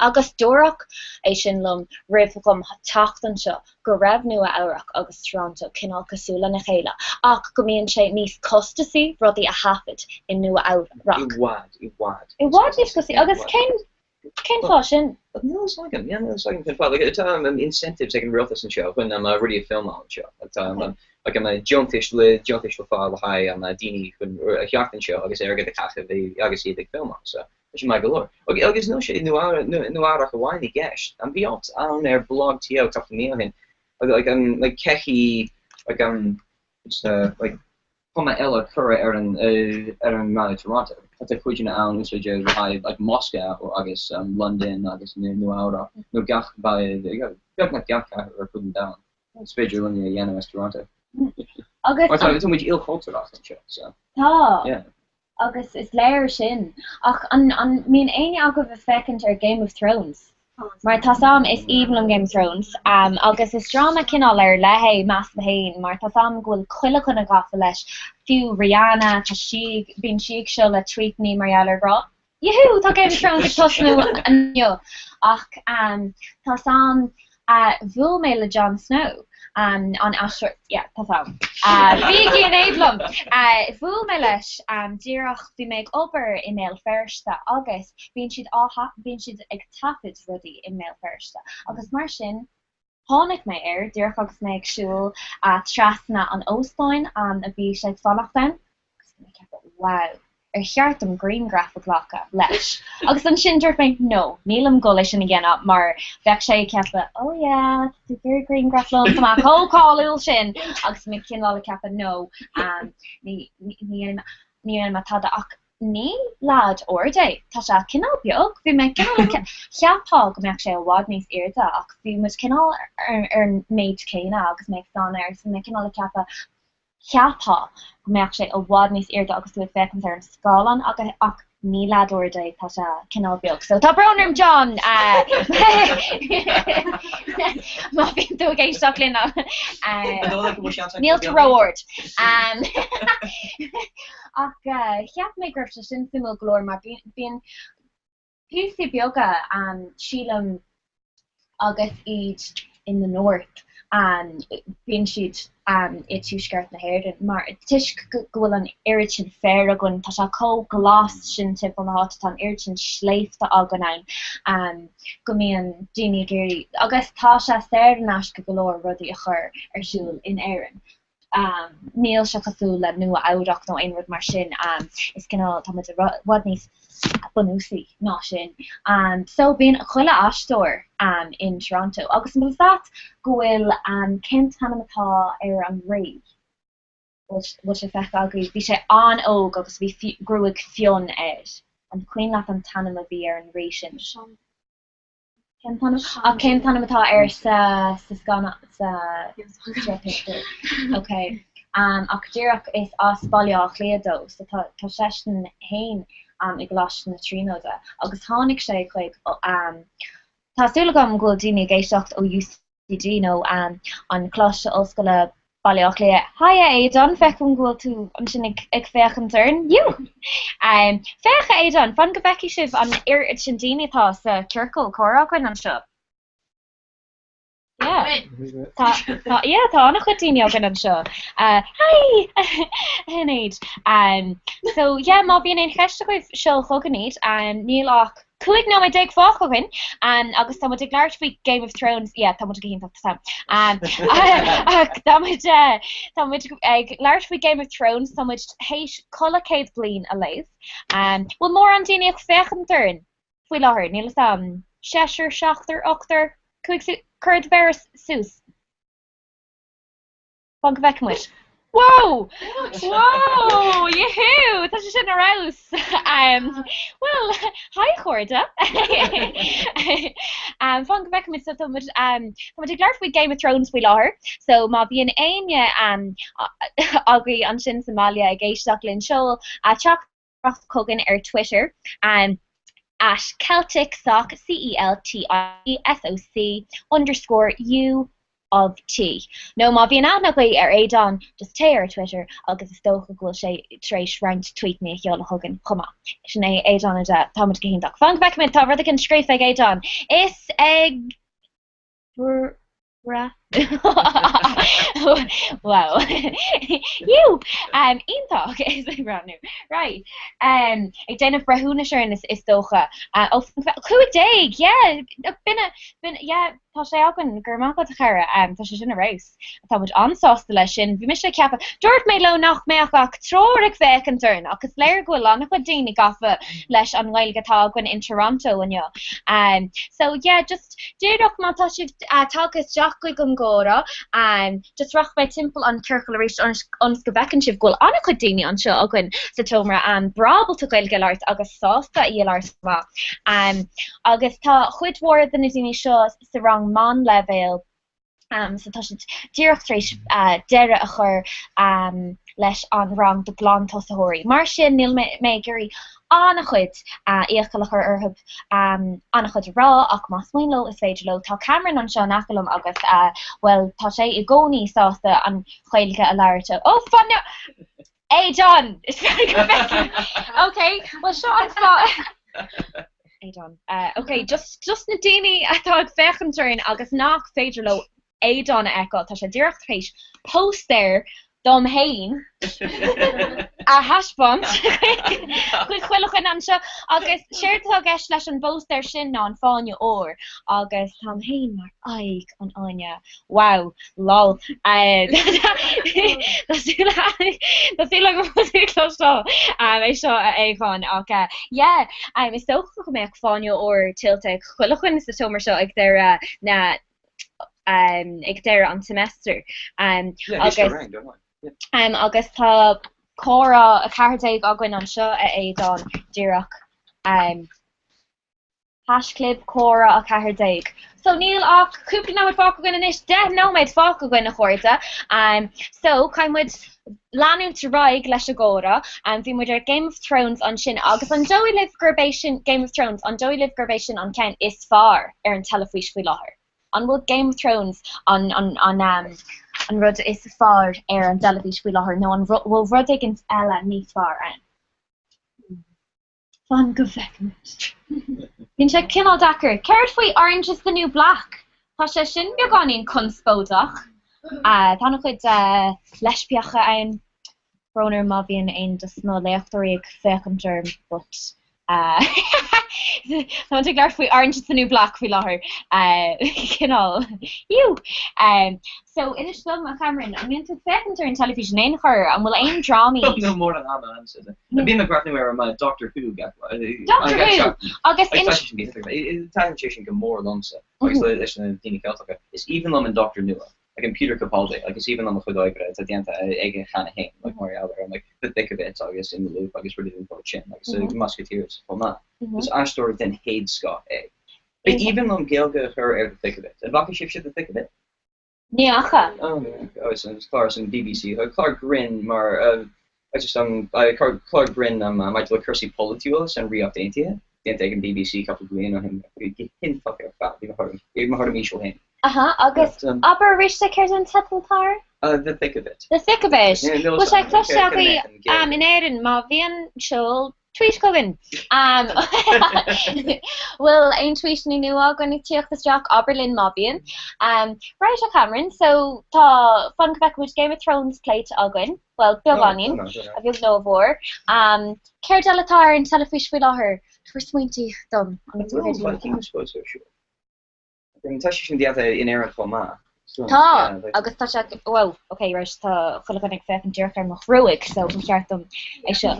Agus dúradh é sin liom roimh dhom teacht anseo, go raibh Nua Eabhrac agus Toronto cineál cosúil lena chéile, ach go mbíonn sé níos costasaí rudaí a thaifead i Nua Eabhrac. I bhfad, i bhfad. I bhfad níos costasaí. Agus cén Cén fáth sin? Níl a fhios agam, níl a fhios agam cén fáth. Like, tá um, incentives ag an rialtas anseo chun um, rudaí a filmáil anseo. Like, tá um, like, um, deontais le deontais le fáil le haghaidh um, daoine chun a theacht anseo agus airgead a chaitheamh agus iad ag filmáil. So, tá sé maith go leor. Agus, agus níl sé Nua Eabhrac amháin i gceist. Um, bhí alt ann ar blog.to cúpla mí ó shin. Like, um, like, cé hí, like, um, just, uh, like, cuma eile curtha ar an ar an mbaile Toronto. Tá cuideanna ann úsáidte le haghaidh like Moscow agus London agus Nua Eabhrac nó gach baile beagnach gach cathair ar fud an domhain. Is féidir linn é a dhéanamh as Toronto. Agus Mar tá tá muid ilchultúrach anseo so. Tá. Yeah. Agus is léir sin. Ach an an mbíonn éinne agaibh ag féachaint ar Game of Thrones? Mar tá's a'm, is aoibhinn liom Game of Thrones. Agus is dráma cineál ar leith é, measaim féin, mar tá's a'm go bhfuil chuile dhuine gafa leis, fiú Rihanna, tá sí ag, bíonn sí ag seoladh tweetannaí mar gheall air ag rá, Yahoo! Tá Game of Thrones ag tosnú inniu! Ach tá's a'm, bhuail mé le Jon Snow, an aisteoir, yeah, tá's a'm. Bígí in éad liom! Bhuail mé leis díreach, bhí mé ag obair i mBéal Feirste agus bíonn siad á, bíonn siad ag taifead rudaí i mBéal Feirste agus mar sin, tháinig mé air díreach agus mé ag siúl trasna an óstáin a bhí sé ag fanacht ann agus bhí mé ag ceapadh wow, ar cheart dom grianghraf a ghlacadh leis? Agus ansin dúirt mé no, nílim ag dul é sin a dhéanamh mar bheadh sé ag ceapadh oh yeah, tá tú ag iarraidh grianghraf liom, tá mé chomh cáiliúil sin agus bhí mé cineál ag ceapadh no, ní dhéanfaidh mé tada ach Ní leaid ard é. Tá sé cineál beag. Bhí mé cineál ag cheapfá go mbeadh sé i bhfad níos airde ach bhí muid cineál ar an méid céanna agus mé ag stánadh air so bhí mé cineál ag ceapadh cheapfá go mbeadh sé i bhfad níos airde agus tú ag féachaint ar an scáileán ach ní leaid ard é, tá sé cineál beag. So tá brón orm Jon! Má bhíonn tú ag éisteacht linn níl tú ró-ard. Ach cheap mé go raibh sé sin suimiúil go leor mar bíonn píosaí beaga, sílim, agus iad in the north, bíonn siad i dtuaisceart na hÉireann mar toisc go bhfuil an oiread sin féir againn, tá sé chomh glas sin timpeall na háite, tá an oiread sin sléibhte againn ann go mbíonn daoine ag iarraidh, agus tá sé saor in aisce go leor rudaí a chur ar siúl in Éirinn. Níl sé cosúil le Nua Eabhrac nó aon rud mar sin. Is cineál, tá muid i bhfad níos bunúsaí ná sin. So bíonn chuile aisteoir in Toronto agus an bhfuil fhios agat go bhfuil, cén t-ainm atá ar an rí? Bhfuil sé feicthe agaibh? Bhí sé an-óg agus bhí gruaig fionn air. An cuimhin leat an t-ainm a bhí ar an rí sin? Cén t-ainm? Ach cén t-ainm atá air sa sa scannán sa pictiúr? Ok. Ach díreach is as Baile Átha Cliath dó so tá tá seisean fhéin i gColáiste na Tríonóide agus tháinig sé chuig tá súil agam go bhfuil daoine ag éisteacht ó UCD nó an Coláiste Ollscoile Baile Átha Cliath. Haigh a Aodán, feicim go bhfuil tú ansin ag féachaint orainn. Yú! Féach a Aodán, fan go bhfeicfidh sibh an oiread sin daoine atá sa ciorcal comhrá againn anseo. Yeah. Tá, tá, yeah, tá an-chuid daoine againn anseo. Hi! A Shinéad. So, yeah, má bhíonn aon cheist agaibh, seol chugainn iad. Níl ach 15 nóiméad fágtha againn agus tá muid ag labhairt faoi Game of Thrones, yeah, tá muid go hiontach, tá ach tá muid tá muid ag labhairt faoi Game of Thrones, tá muid théis Codladh Céad Bliain a léamh. Bhfuil mórán daoine ag féachaint orainn faoi láthair? Níl fhios a'm. Seisear, seachtar, ochtar, cúig, cuir do mhéara suas. Fan go bhfeicfidh muid. Wow! Wow! Yahoo! Tá sé sin ar fheabhas! Bhuel, hi a chairde! Fan go bhfeicfidh muid, so tá muid, tá muid ag labhairt faoi Game of Thrones faoi láthair, so má bhíonn éinne agaibh ansin sa mbaile ag éisteacht linn, seol teachtaireacht chugainn ar Twitter, at CelticSoc, C-E-L-T-I-C-S-O-C, underscore U of T. Nó má bhíonn aithne agaibh ar Aodán, just téigh ar Twitter agus is dócha go bhfuil sé tar éis roinnt tweetanna a sheoladh chugainn chomh maith. Sin é Aodán 10. Tá muid go hiontach. Fan go bhfeicfimid, tá rud éigin scríofa ag Aodán. Is ag. Wow. Yú! Iontach! Is ag breathnú. Right. Ag déanamh breithiúnais orainn is dócha. Ó, 15! Yeah! B'in a, b'in, yeah, tá sé againn. Go raibh maith agat, a chara. Tá sé sin ar fheabhas. Tá muid an-sásta leis sin. Bhí mise ag ceapadh, dúirt mé leo nach mbeadh ach triúr ag féachaint orainn ach is léir go bhfuil an-chuid daoine gafa leis an nGaeilge atá againn in Toronto inniu. So yeah, just díreach má tá sibh tagtha isteach chuig an gcomhrá, just rachaidh mé timpeall an ciorcal arís ionas go bhfeiceann sibh go bhfuil an-chuid daoine anseo againn sa tseomra breá ábalta Gaeilge a labhairt agus sásta í a labhairt chomh maith. Agus tá cuid mhór de na daoine seo sa rang meánleibhéil. So tá siad díreach tar éis deireadh a chur leis an rang do ghlantosaitheoirí. Mar sin níl mé ag iarraidh an-chuid iachall a chur orthu an-chuid a rá ach más mian leo is féidir leo. Tá Cameron anseo in aice liom agus bhuel tá sé i gcónaí sásta an Ghaeilge a labhairt. Ó fan! Aodán! Is fearr go bhfeicfinn. Ok, bhuel seo an fáth. Aodán. Ok, just, just na daoine atá ag féachaint orainn agus nach féidir leo Aodán a fheiceáil, tá sé díreach tar éis póstaer dom fhéin a thaispeáint chuig chuile dhuine anseo agus séard atá i gceist leis an bpóstaer sin ná an Fáinne Óir agus táim fhéin mar aghaidh an fháinne. Wow. Lol. Tá súil agam go bhfuil tú ag cloisteáil é seo a Aodháin ach yeah is dócha go mbeadh fáinne óir tuillte ag chuile dhuine sa tseomra seo ag deireadh na ag deireadh an tsemester agus agus tá comhrá 14 againn anseo a Aodháin díreach. Haischlib Comhrá 14. So níl ach cúpla nóiméad fágtha againn anois, 10 nóiméad fágtha againn a chairde. So caithfidh muid leanúint ar aghaidh leis an gcomhrá. Bhí muid ar Game of Thrones ansin agus an dóigh libh gurb é sin Game of Thrones, an dóigh libh gurb é sin an ceann is fearr ar an teilifís faoi láthair? An bhfuil Game of Thrones an an an an rud is fearr ar an dteilifís faoi láthair nó an bhfuil rud éigin eile níos fearr ann? Fan go bhfeicfimid. Bíonn sé cineál deacair. Céard faoi Orange is the New Black? Tá sé sin beagáinín conspóideach. Tá an-chuid leispiacha ann. Brón orm má bhíonn aon de na léachtóirí ag féachaint orm but tá muid ag labhairt faoi Orange is the New Black faoi láthair. Cineál. Ew! So, inis dom, a Chameron, an mbíonn tú ag féachaint ar an teilifís in aon chor? An bhfuil aon drámaí? Níl mórán ama a'msa. Bím ag breathnú ar an Doctor Who gach lá. Doctor Who! Agus inis. Taitníonn sé sin go mór liomsa agus leis na daoine Ceilteacha. Is aoibhinn liom an Doctor nua, like an Peter Capaldi, like is aoibhinn liom a chuid oibre atá déanta aige cheana féin, like mar gheall ar an like The Thick of It agus In the Loop agus rudaí den tsórt sin agus The Musketeers chomh maith. Is aisteoir den chéad scoth é. B'aoibhinn liom Gaeilge a chur ar The Thick of It. An bhfaca sibhse The Thick of It? Ní fhaca. Agus an clár san BBC, clár grinn mar just an clár grinn maidir le cúrsaí polaitiúla san Ríocht Aontaithe, déanta ag an BBC cúpla bliain ó shin, go hiontach ar fad, bhí mo thuairim íseal féin. Aha, agus abair arís é céard an teideal atá air? The Thick of It. The Thick of It. Bhfuil sé cloiste agaibh in Éirinn má bhíonn seol Tweet chugainn! Bhfuil aon tweetanna nua againn ag tíocht isteach? Abair linn má bhíonn. Right, a Cameron, so tá fan go bhfeicfimid Game of Thrones pléite againn, bhuel, beagáinín, a bheag nó a mhór. Céard eile atá ar an teilifís faoi láthair? Tabhair smaointe dom. An bhfuil Vikings fós ar siúl? Tá sé sin déanta in Éirinn chomh maith. Tá, agus tá sé, wow, ok, right, tá chuile dhuine ag féachaint díreach ar mo ghruaig, so ba cheart dom é seo.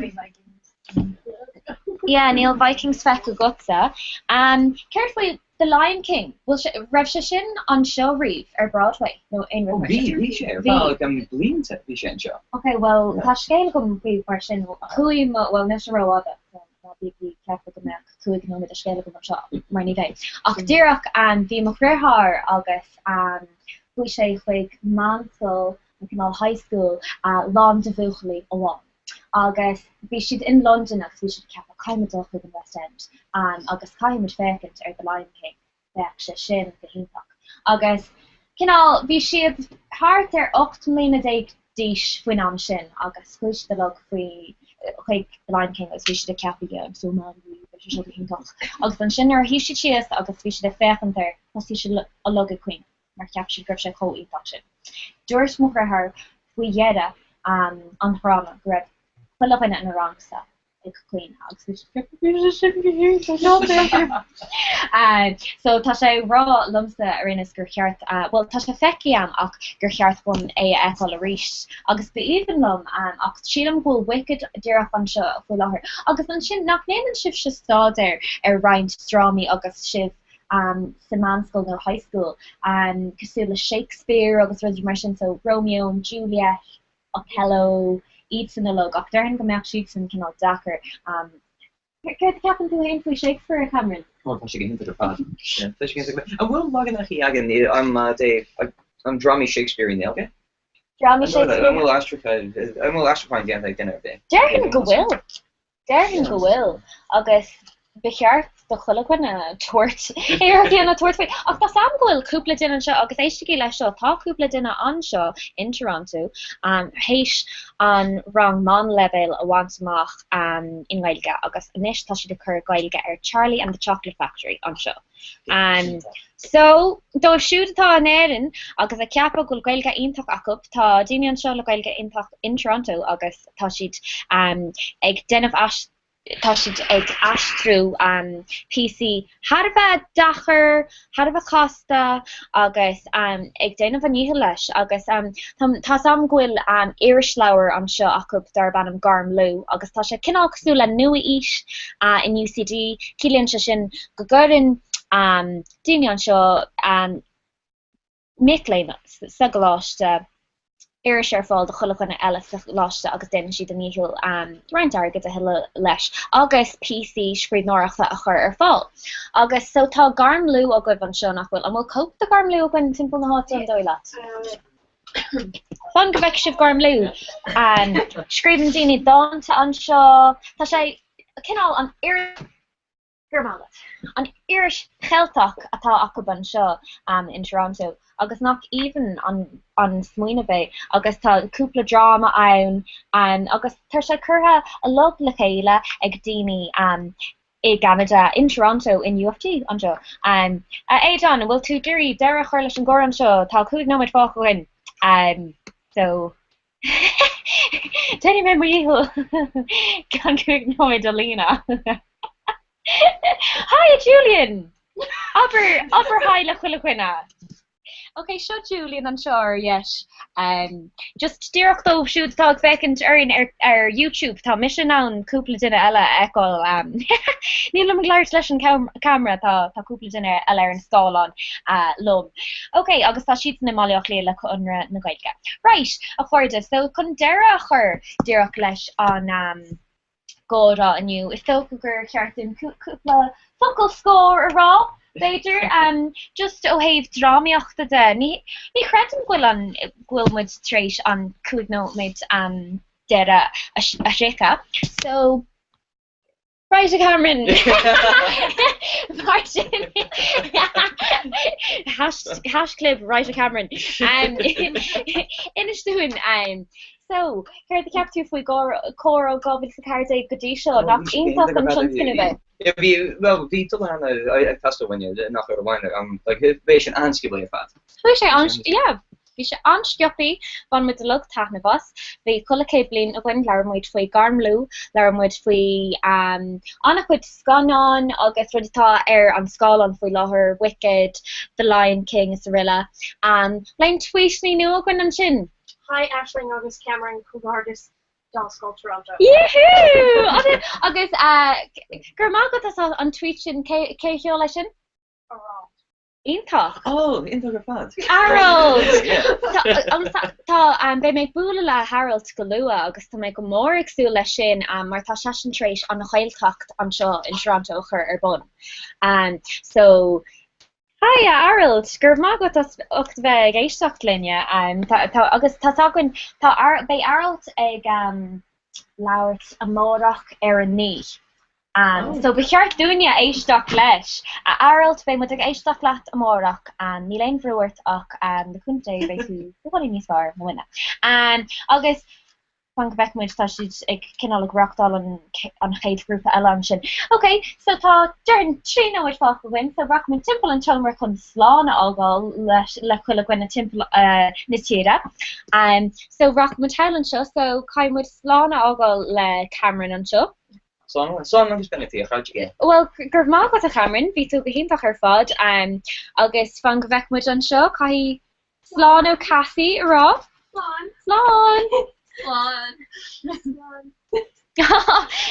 Yeah, níl Vikings feicthe agatsa. Céard faoi The The Lion King, bhfuil sé, raibh sé sin anseo riamh ar Broadway nó aon rud Ó mar bhí, sin? bhí sé ar Bhí. feadh um, blianta bhí sé anseo. Ok, bhuel tá scéal agam faoi mar sin. Chuaigh mo, bhuel níl sé rófhada, so ná bígí ag ceapadh go mbeadh 5 nóiméad de scéal agam anseo mar ní bheidh. Ach díreach um, bhí mo dheartháir agus um, chuaigh sé chuig meánscoil nó cineál high school uh, lán de bhuachaillí amháin. Agus bhí siad in Londain agus bhí siad ag ceapadh, caithfidh muid dul chuig an West End agus caithfidh muid féachaint ar The Lion King, bheadh sé sin go hiontach. Agus cineál, bhí siad thart ar 18 mbliana d'aois faoin am sin agus chuaigh siad uilig faoi, chuig The Lion King agus bhí siad ag ceapadh, yeah, I'm so mad, beidh sé seo go hiontach. Agus ansin nuair a shuigh siad síos agus bhí siad ag féachaint air, thosaigh siad uilig ag caoineadh. mar cheap siad go raibh sé chomh iontach sin. Dúirt mo dheartháir faoi dheireadh an dráma go raibh chuile dhuine ina rangsa ag caoineadh agus bhí siad bhí sé sin go hiontach ná féach air. So tá sé ag rá liomsa ar aon nós gur cheart, bhuel tá sé feicthe a'm ach gur cheart dom é a fheiceáil arís agus ba aoibhinn liom ach sílim go bhfuil Wicked díreach anseo faoi láthair. Agus ansin nach ndéanann sibhse staidéar ar roinnt drámaí agus sibh sa meánscoil nó high school, cosúil le Shakespeare agus rudaí mar sin, so Romeo and Juliet, Othello, iadsan uilig, ach déarfainn go mbeadh siadsan cineál deacair. Céard a cheapann tú féin faoi Shakespeare, a Cameron? Ó, tá sé go hiontach ar fad. Tá sé go hiontach ar fad. An bhfuil leaganacha againn de um drámaí Shakespeare i nGaeilge? Drámaí Shakespeare? An bhfuil aistriúcháin, an bhfuil aistriúcháin déanta ag duine ar bith? Déarfainn go bhfuil. Déarfainn go bhfuil, agus ba cheart do chuile dhuine tabhairt iarracht a dhéanamh tabhairt faoi. Ach tá 's a'm go bhfuil cúpla duine anseo, agus éistigí leis seo, tá cúpla duine anseo in Toronto théis an rang meánleibhéil a bhaint amach i nGaeilge agus anois tá siad ag cur Gaeilge ar Charlie and the Chocolate Factory anseo. So, dóibh siúd atá in Éirinn agus ag ceapadh go bhfuil Gaeilge iontach acu, tá daoine anseo le Gaeilge iontach in Toronto agus tá siad ag déanamh tá siad ag aistriú píosaí thar a bheith deacair, thar a bheith casta agus ag déanamh a ndícheall leis agus tá 's a'm go bhfuil irisleabhar anseo acu darb ainm Gairmliú agus tá sé cineál cosúil le Nua-Aois in UCD, ciallaíonn sé sin go gcuireann daoine anseo, mic léinn sa gcoláiste, iris ar fáil do chuile dhuine eile sa choláiste agus déanann siad a ndícheall roinnt airgid a thuilleadh leis agus píosaí scríbhneoireachta a chur ar fáil. Agus so tá Gairmliú agaibh anseo, nach bhfuil? An bhfuil cóip de Ghairmliú againn timpeall na háite, an dóigh leat? Fan go bhfeicfidh sibh Gairmliú. Scríobhann daoine dánta anseo. Tá sé cineál an iris. Go raibh maith agat. An iris Cheilteach atá acu anseo in Toronto agus nach aoibhinn an smaoineamh é agus tá cúpla dráma ann agus tá sé curtha uilig le chéile ag daoine i gCeanada, in Toronto, in U of T anseo. A Aodán, an bhfuil tú ag iarraidh deireadh a chur leis an gcomhrá anseo? Tá 5 nóiméad fágtha againn. So. Déanfaidh mé mo dhícheall gan 5 nóiméad a líonadh. Hi a Julian! Abair, abair hi le chuile dhuine. Ok, seo Julian anseo ar dheis. Just díreach dóibh siúd atá ag féachaint orainn ar, ar YouTube, tá mise in ann cúpla duine eile a fheiceáil. Nílim ag labhairt leis an camera, tá, tá cúpla duine eile ar an scáileán liom. Ok, agus tá siadsan i mBaile Átha Cliath le Conradh na Gaeilge. Right, a chairde, so chun deireadh a chur díreach leis an gcomhrá inniu, is dócha gur cheart dúinn cúpla focal scoir a rá, b'fhéidir. Just ó thaobh drámaíochta de, ní chreidim go bhfuil an, go bhfuil muid tar éis an 5 nóiméad deireadh a shroicheadh. So. Right, a Cameron! Mar sin, haischlib right a Cameron. Inis dúinn, so, céard a cheap tú faoi Comhrá 2014 go dtí seo? Nach iontach an tionscnamh é? Yeah, bhí, well, bhí dul ann ag teastáil uainne, nach raibh amháin, like, bhí sin an-sciobtha ar fad. Bhí sé an, yeah. Bhí sé an-sciobtha, bhain muid uilig taitneamh as. Bhí chuile chéad bliain againn, labhair muid faoi Gairmliú, labhair muid faoi an-chuid scannáin agus rudaí atá ar an scáileán faoi láthair, Wicked, The Lion King is aroile. Bhfuil aon tvuíteanna nua againn ansin? Hi Aisling agus Cameron, comhghairdeas d'Ollscoil Toronto. Yahoo! Agus go raibh maith agat as an tweet sin, cé a sheol é sin? A rá. Iontach! Oh, iontach ar fad! Harold! Tá, beidh mé ag bualadh le Harold go luath agus tá mé go mór ag súil leis sin mar tá seisean tar éis an Ghaeltacht anseo in Toronto a chur ar bun. So, Hi a Harold, go raibh maith agat as ucht a bheith ag éisteacht linne. Tá, agus tá againn, tá, beidh Harold ag labhairt amárach ar a 9. So ba cheart dúinne éisteacht leis. A Harold, beidh muid ag éisteacht leat amárach. Níl aon bhrú ort ach le cúnamh Dé beidh tú beagáinín níos fearr ná muidne. Agus fan go bhfeicfidh muid, tá siad ag cineál ag reáchtáil an an chéad ghrúpa eile ansin. Ok, so tá déarfainn 3 nóiméad fágtha againn, so rachaidh muid timpeall an tseomra chun slán a fhágáil leis le chuile dhuine timpeall na tíre. So rachaidh muid thall anseo, so caithfidh muid slán a fhágáil le Cameron anseo. Slán, slán agus beannachtaí, a chairde. Bhuel, go raibh maith agat a Chameron, bhí tú go hiontach ar fad. Agus fan go bhfeicfidh muid anseo, caithfidh Slán ó Cassie a rá. Slán. Slán. Slán. Slán.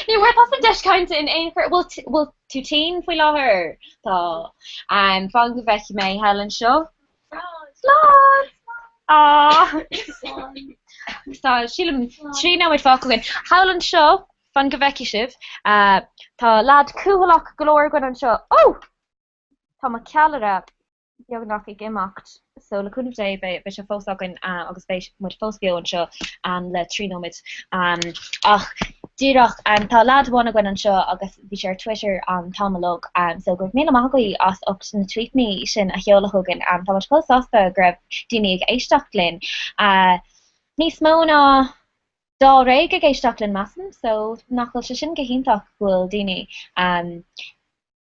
Ní raibh tusa deis cainte in aon chor. Bhfuil bhfuil tú tinn faoi láthair? Tá. Um, fan go bhfeicfidh mé thall anseo. Slán. Slán. Ah. Slán. Tá sílim 3 nóiméad fágtha againn. Thall anseo, fan go bhfeicfidh sibh. Uh, tá leaid cúthaileach go leor againn anseo. Oh! Tá mo cheallaire beagnach ag imeacht so le cúnamh Dé beidh sé fós againn agus beidh muid fós beo anseo le 3 nóiméad ach díreach tá leaid amháin againn anseo agus bhí sé ar Twitter an t-am uilig so go raibh míle maith agaibh as ucht na tweetanna sin a sheoladh chugainn tá muid chomh sásta go raibh daoine ag éisteacht linn níos mó ná dáréag ag éisteacht linn measaim so nach bhfuil sé sin go hiontach go bhfuil daoine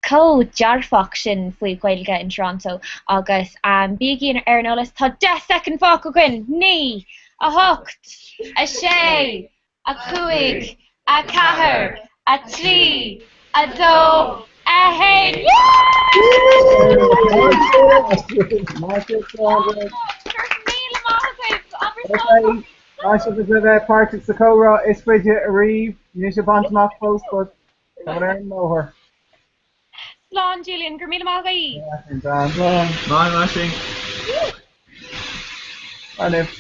chomh dearfach sin faoi Ghaeilge in Toronto agus bígí ar an eolas, tá 10 soicind fágtha againn! 9, 8, 6, 5, 4, 3, 2, 1, Maith sibh as a bheith páirteach sa chomhrá is faide ariamh. Níl sé bainte amach fós but tá muid ar an mbóthar. Slán Julian, go raibh míle maith agat. Slán. Slán Aisling. Slán libh.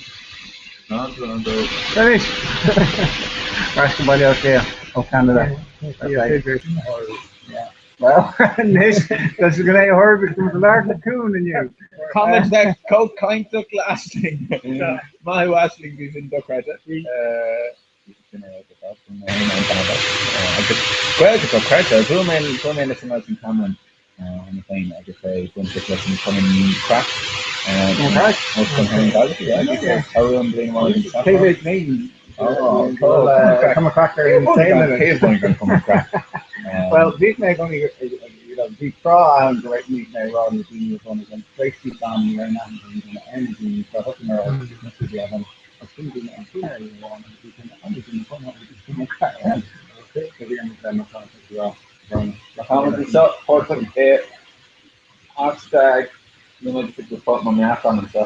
Slán slán dó. Anois! Ar ais go Baile Átha Cliath ó Cheanada. Well, anois, tá sé go léir thorb go labhairt le Cún inniu. Caithfimid bheith chomh cainteach le Aisling. Maith thú Aisling, bhí sin dochreidte. Agus Gaeilge dochreidte. Bhuail mé bhuail mé leis an leaid sin Cameron cheana féin agus é bainteach leis an Cumann Craic. Cumann Craic? Ollscoil na hÉireann Gaillimh, yeah. Bhí sé ag cabhrú an bhliain amháin den Cé mhéad bliain? Cumann Craic ar an saol. Cé a bhunaigh an Cumann Craic? Bhuel, bhí mé i gcónaí, you know, bhí tráth ann go raibh mé ag rá na daoine a bhunaigh an Tracy Fan ní raibh aon aithne ag aon duine ar na daoine so thosaigh mé a rá na daoine a bhunaigh Agus sin duine an duine amháin agus bhí duine an duine bunaithe agus is cuma cad é a bhí ar mo bheith mo chaint agus rá Táimid anseo páirteach i hashtag níl mé ag go mo meáchan anseo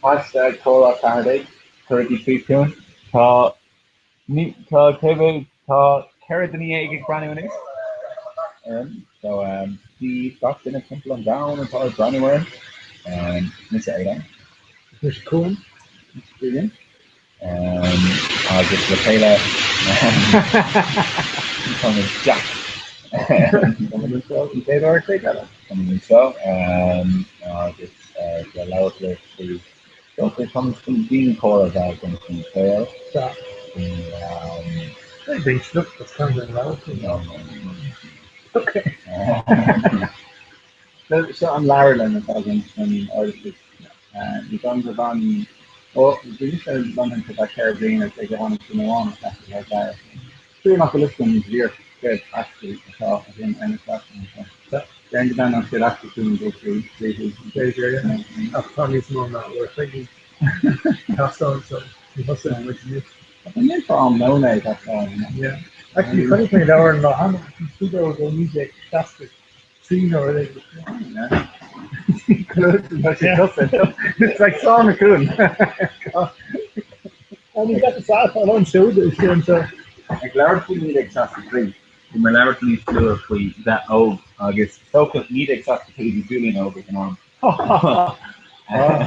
hashtag comhrá 14 cuirigí tweet chugainn tá Ní, tá, cé mhéad, tá 14 duine ag breathnú anois orainn, so bhí gach duine timpeall an domhain atá ag breathnú orainn. Mise Aodán. Mise Cuan. Mise Julian. Agus le chéile táimid Jack. Táimid anseo an chéad uair chuig eile. Táimid anseo agus le labhairt libh faoi Dócha, táimid chun dianchomhrá a bheith againn faoin saol, faoin. Bíonn sliocht as ceann den leabhar faoin. Ok. Seo an leabharlann atá againn san Ard-Oifig. Ní gan go bhfan, ó, bhí mise i Londain ar feadh 4 bliana cé gur tháinig duine amháin isteach ar feadh leabhar. Trua nach bhfuil fhios agam díreach céard aistí atá againn ar na seachtain seo. Déarfainn go dtaitneodh siad aistí dúinn dul tríothu. B'fhéidir, yeah. Ach tá níos mó ná uair a chloig ag teastáil so ní thosóidh muid anois. Ach an ndéanfar am lóin é gach lá, you know? Yeah. Actually, chonaic mé leabhar an lá cheana, an stiúideo ó 1963 nó rud éigin. Yeah. It's like Song of Coon. And he's got the south on siúd is sin so. Ag labhairt faoi 1963. Bhí mé ag labhairt níos luaithe faoi bheith óg agus is dócha 1965 bhí Julian óg ag an am.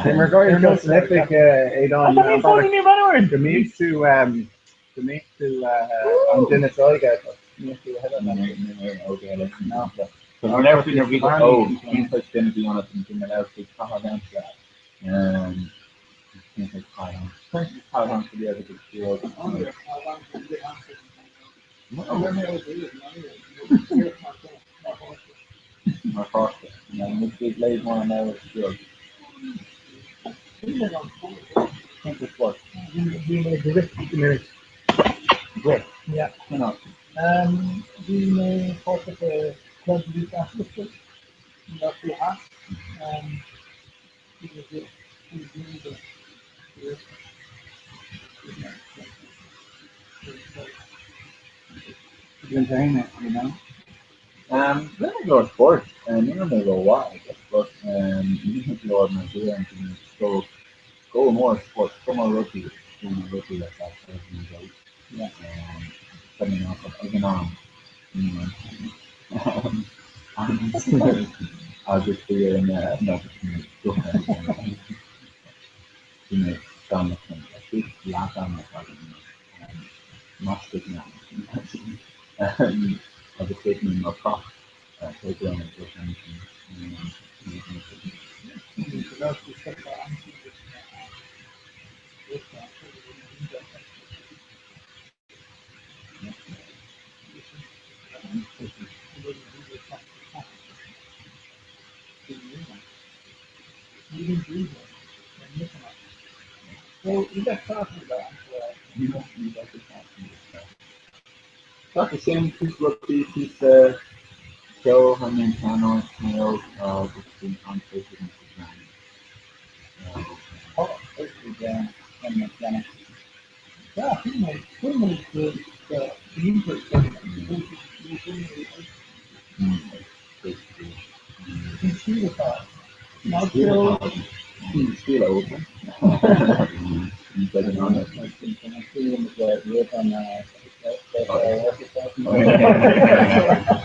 Bhí mé ag gáire go san oifig Aodán go mbíodh tú go mbíodh tú an duine is óige go mbíodh tú a thuilleadh. So nuair a labhair tú nuair a bhí tú óg cén saghas duine a bhí ionat agus bhí mé ag labhairt faoi caitheamh aimsire. Cén saghas caitheamh aimsire a bhí agat agus tú óg? Mar pháiste, muid ag léamh mar an leabhar beag. Cén spórt? Bhí mé ag rith go minic. Rith? Yeah. Cén áit? Bhí mé páirteach i Club Lúthchleasaíochta i mBaile Átha Cliath Theas. Bhí mé ag rith go Rinne mé go leor spóirt, ní raibh mé rómhaith aige, but ní go leor mar bhí an go go mór spórt, go mór rugbaí, go mór rugbaí le feadh mí dó. Ag an am, agus bhí ar an Bhí mé gan na cinn, leath-bhealach agam mascaigh mé agus bhí mé mar prop cé go raibh mé ag Sin píosa rugbaí, píosa ceoil, tháinig mé an pianó agus bhí an-spéis agam sa pianó.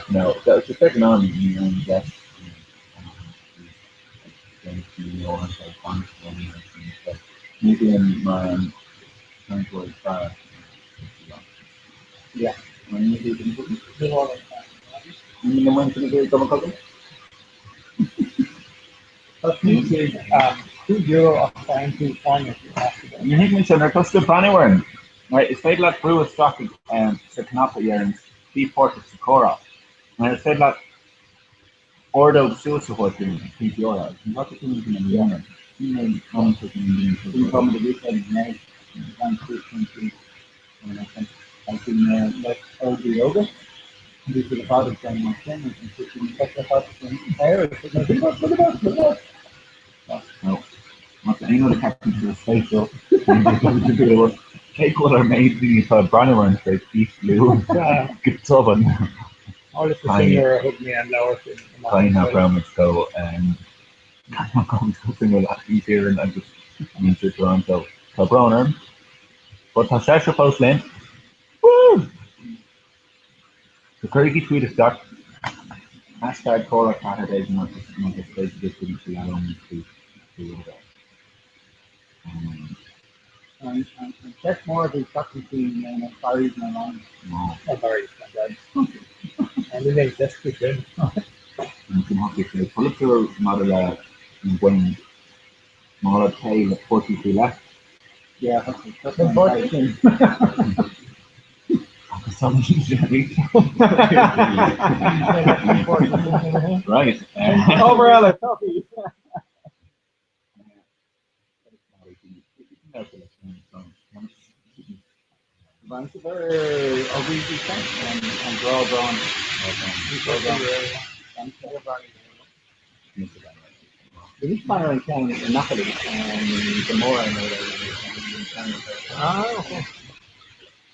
No, so it's second on you know, Ní bhíonn mar an cainteoir is fearr. Yeah. Ní bhain tú go cogadh? Ní thuig mé sin ar toisc go breathnú orainn. Right, is féidir leat brú isteach sa chnaipe a deireann bí páirteach sa chomhrá. Is féidir leat Ordóg suas a thabhairt dúinn ag pointí áirithe agus an bhfaca tú muid ina líonra? Ní mé an tú ina líonra. Bhí táimid ag úsáid na gan pointí agus bhí mé le óg yoga. Bhí siad ar fad ag déanamh mar sin agus bhí siad ar fad ag air agus bhí mé look at that, look at that. No. Má tá aon rud a cheapann tú is spéisiúil, cé go bhfuil ar méid daoine atá ag breathnú orainn tar éis ísliú go tobann. Caithfidh nach raibh muid chomh suimiúil ach í Éireann agus muintir Toronto. Tá brón orm. But tá seisear fós linn. Woo! So cuirigí tweet isteach. Hashtag Comhrá Cathair b'fhéidir má tá spéis agaibh go dtí leabhar faoi rud ar bith. An cheist mhór a bhí seachtain faoi ná na Barrys na Lions. Na Barrys na Lions. Ní bheidh deasca sin. Polaitiúil maidir le na boinn mála tae le páirtí faoi leith. Yeah, that's an páirtí sin. Agus tá Right. Obair eile, coffee.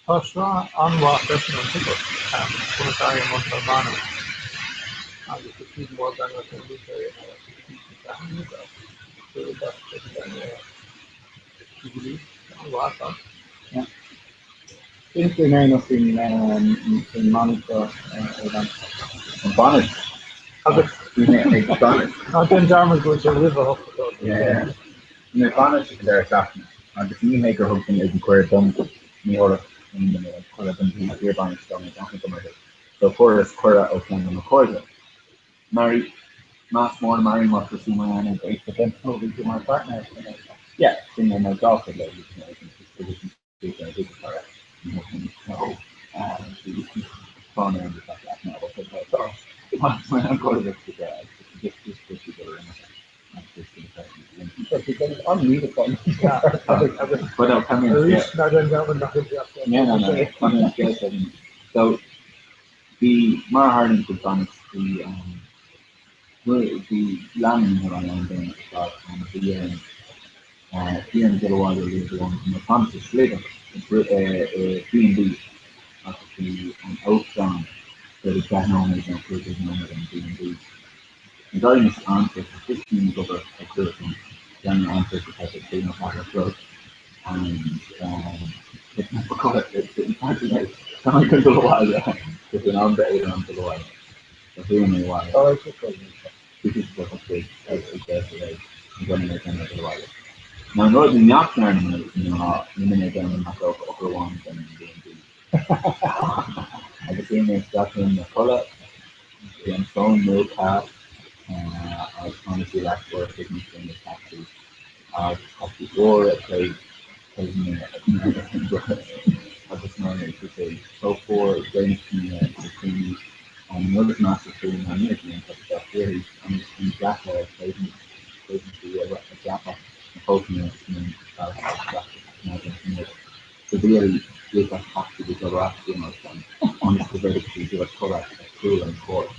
Tá sraith an-mhaith freisin an Tuigeadh, Commissariat Montalbano, agus is iad mór gan na múinteoirí a Inis dúinn ar aon nós faoin mbainis seo, Aodhán. An bainis? Agus. Bhí mé ag bainis. Ná déan dearmad go bhfuil sé roimh a hocht a chlog. Yeah. Bhí mé ag bainis ag an deireadh seachtaine agus ní hé gur thug duine éigin cuireadh dom, ní thabharfadh aon duine cuireadh dom ar bhainis dá mbeadh aithne agam orthu. So fuaireas cuireadh ó cheann de mo chairde. Mary, Más mór Mary má tá sí mar an ag éisteacht linn. Ó bhí tú mar partner aici. Yeah, bhí mé mar girlfriend léi. So bhí mar a tharlaíonn sa bhainis bhí bhí leanúint ar an daoine ar fad bhí bhí orm dul abhaile luath amháin mar táim sa Sligeach i B&B agus bhí an óstán b'fhéidir 10 nóiméad nó 15 nóiméad ón B&B. D'éirigh mise an-tuirseach, bhí mé ag obair ag Cruachan, d'éirigh mé an-tuirseach thart ar 3 nó 4 a chlog and thit mé i mo chodladh, tá mé chun dul abhaile, tá sé in am d'Aodán dul abhaile. So chuaigh mé abhaile. Now an rud nach ndearna mé ná rinne mé dearmad nach raibh ach eochair amháin agam in B&B. Agus bhí mé isteach i mo chodladh, bhí an fón múchta agus tháinig sí ar ais uair a chloig níos déanaí le tacsaí agus tacsaí úr a pléigh agus nuair a bhí sé chomh fuar déanach na An rud is measa faoi ná níor bhí an isteach uirthi an an deacair ar féidir sí a gceapadh na cótanna is mó isteach So bhí uirthi íoc as tacsaí go dul ar ais go dtí an óstán ionas go bhféadfadh sí dul a codladh ar chúl an chairr.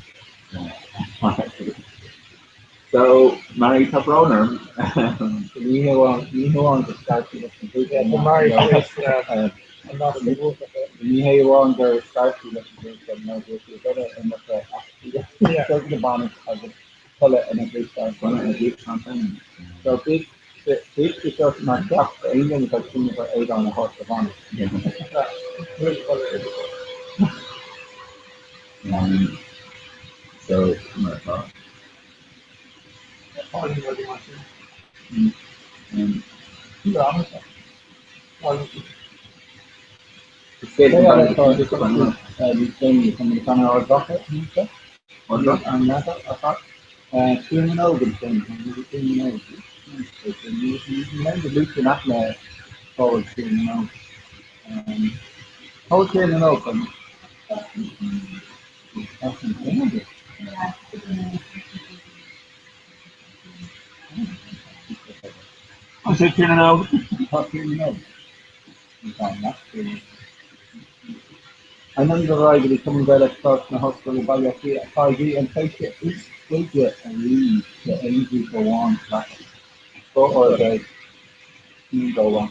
So, Mary, tá brón orm. Ní hamháin ní hamháin gur scar sí leis an buachaill. Tá Mary tar éis an nasc a bhuachan. Ní hé amháin gur scar sí leis an bhuachaill nó go bhfuil sí ag dul ar imirce ach dul go bainis agus codladh ina gluaisteán. Codladh ina gluaisteán féin. So bíodh sé seo mar cheacht d'aon duine atá ag smaoineamh ar Aodhán a thabhairt do bhainis. So, mar atá. An sé Tír na nÓg? Tá Tír na nÓg. Anonn go raibh go dtí Cumann Gaelach Choláiste na hOllscoile Baile Átha Cliath atá ag iarraidh an tréimhse is faide ariamh d'aon ghrúpa amháin a bhreacadh. 12 uair. Ní dóigh liom.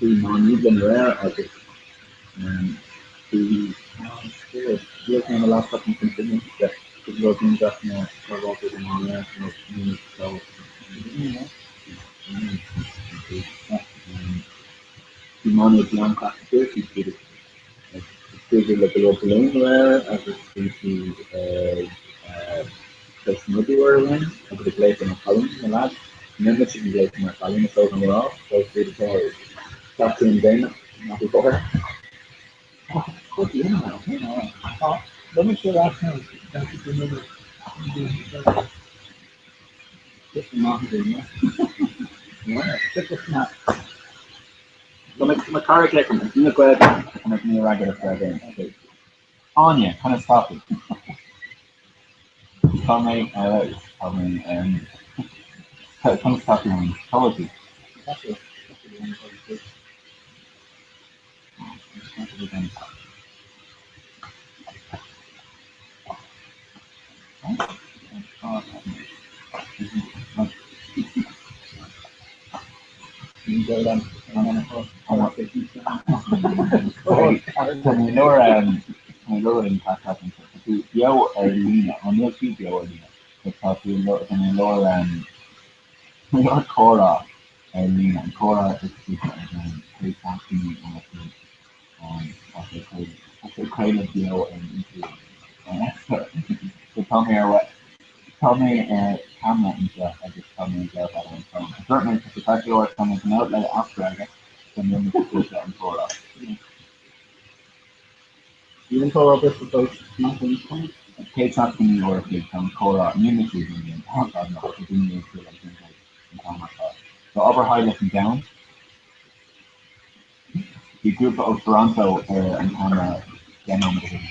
Bhí Má Nuad linn aréir agus bhí bhí mé laptop an sin go leor daoine breathnaithe ar ráta na Bhí Má Nuad lánchleachtadh siad ag scaoileadh le go leor balún aréir agus bhí siad ag cur smidiú ar amháin agus ag glaoch ar na cailíní, na lads. Níl mise ag glaoch ar na cailíní is dóigh liom a rá, so siad atá ag teacht déanach nach bhfuil bóthar. Tá cara ag ní Gaeilge ní fhreagra Gaeilge. Áine, conas tá tú? Tá mé tá mé conas tá tú Cá bhfuil tú? Beo ar líne, an níl tú beo ar líne, tá tú tá mé lár Leor comhrá ar líne, an comhrá is faide ar domhan, 169 uair a chloig. Tá sé ag craoladh beo ar an idirlíon. So tá mé ar tá mé ar ceamara anseo agus tá mé ag labhairt ar an bhfón. Dúirt mé tá sé ceart go leor, tá mé gnó le as Gaeilge, so níl mé ag cloisteáil an comhrá. Níl an comhrá briste fós, nach bhfuil? 169 uair a chloig, tá an comhrá, níl mise ag déanamh, oh God no, tá daoine éagsúla ag déanamh an t-am ar fad. So obair thigh leis an domhan. Bhí grúpa ó Toronto ar an gceamara 10 nóiméad ó shin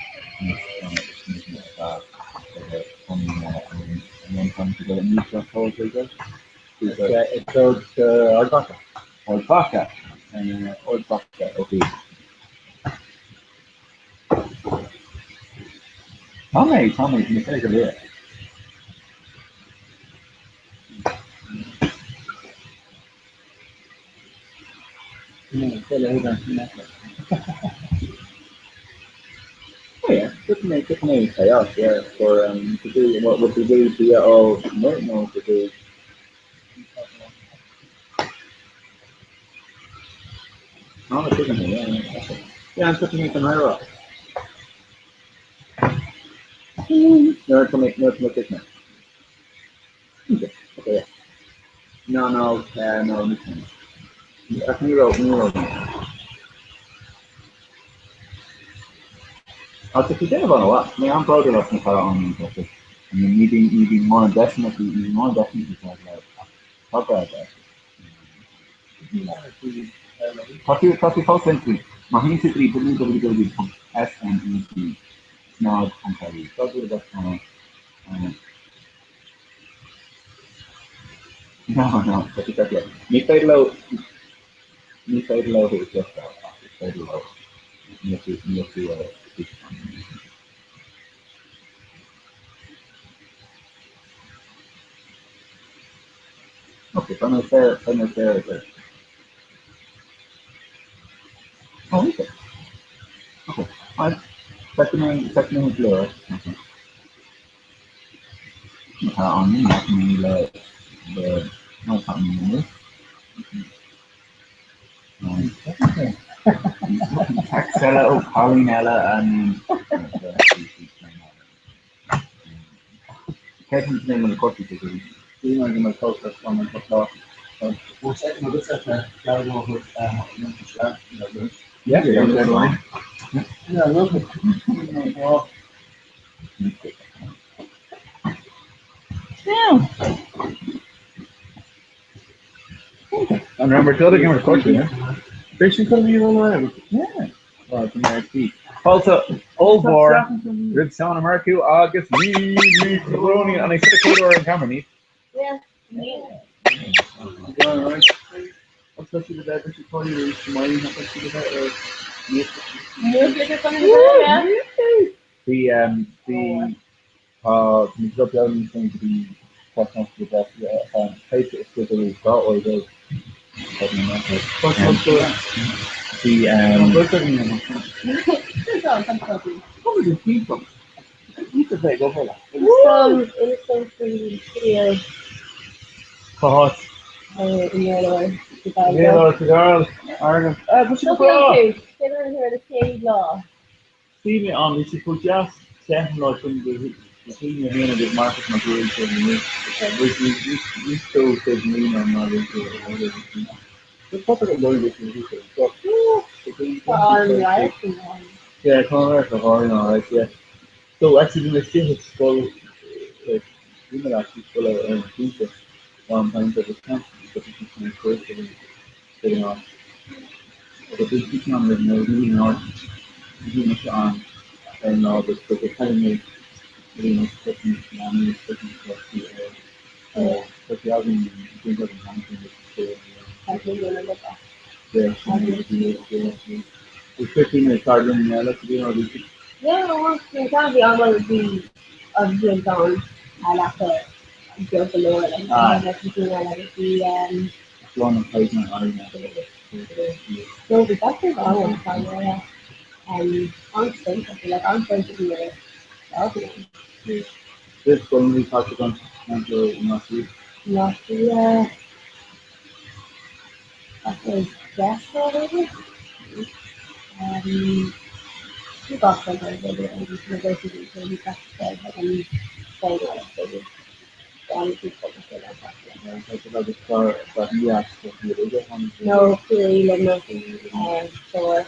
Ard Mhacha. Ard Mhacha. Ard Mhacha ó thuaidh. Tá mé, tá mé, tá mé ceart go leor. Oh yeah, good mé good mé chaos, yeah, for um to do what what to do be all no no to do. No, it's good yeah, yeah, yeah, I'm putting it in higher up. No, it's make no, it's make Okay, okay, yeah. No, no, uh, no, ní Ach ní raibh, ní raibh. Ach tá siad déanamh an-mhaith. Mé an-bhródúil as na cara an I mean, ní bhíonn ní bhíonn mórán deiseanna acu, ní bhíonn mórán deiseanna acu ceart go leor ach tá breá deis. Tá tú tá tú fós linn faoi. Má théann tú go dtí www.sned snag.ie. No, no, tá sé ceart go leor. Ní féidir leo, ní féidir leo thú a chloisteáil ach is féidir leo, níl tú, níl tú ar físeán. Ok, beidh mé fair, beidh mé fair ar deireadh. Oh, okay. Ok, alright. Feicfidh mé, feicfidh mé go leor. Ok. Tá an mí le le nó tá an mí Text eile ó cailín eile an Cén mé an corpi Bhí mé go mbeidh fós an lá. Yeah, yeah, Yeah, I love it. Yeah. And remember, tell the game of yeah? Basically, could be one Yeah. Well, it's an Fáilte ollmhór roimh Seán Ó Murchú agus Niamh Ní Chróinín an é sin an camera ní? Yeah. Bhí bhí tá mé go beag níos go dtí 22 uair Bhí Cá háit? Bhí mé ann, bhí sé chomh deas te an lá sin go shíl mé féin agus Marcus Mac Ruairí sé na Bhí sé níos dó sé mbliana ná bhí sé ar an Yeah, tá an radharc go hálainn alright, yeah. So actually bhí mé istigh ag scoil like bhí mé actually scoil ar an Tuesday am time agus camp but bhí siad chun cuairt a bhí ag an áit. So bhí siad ann roimh nó bhí an áit bhí mise ann ar an lá agus go caithfidh mé bhí mé ag na leanaí ag na páistí ar tá sé againn déanta againn cheana féin agus Bhí cuid mé ceardlann eile sa bhí bhí Yeah, well, bhí an bhí an bhí an beag go leor like Ah. agus bhí Lá na caighdeán áirithe. No, bhí gach rud ann an an like an-spéis a bhí ar This scoil bhí Patrick an an Ná Ach é deas b'fhéidir? Ní gach rud ar b'fhéidir agus na bhféadfaí go bhfuil sé ag an bhfoghlaim b'fhéidir. No, Ciarraí, Luimneach, Clár,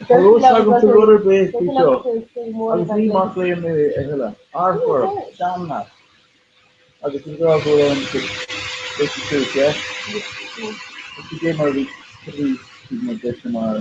Rud ar bith faoi seo agus ní mac léinn mé a thuilleadh. Arfar, damnat! Agus an grá go bhfuil an yeah? Is cad é mar a bhí mar deis mar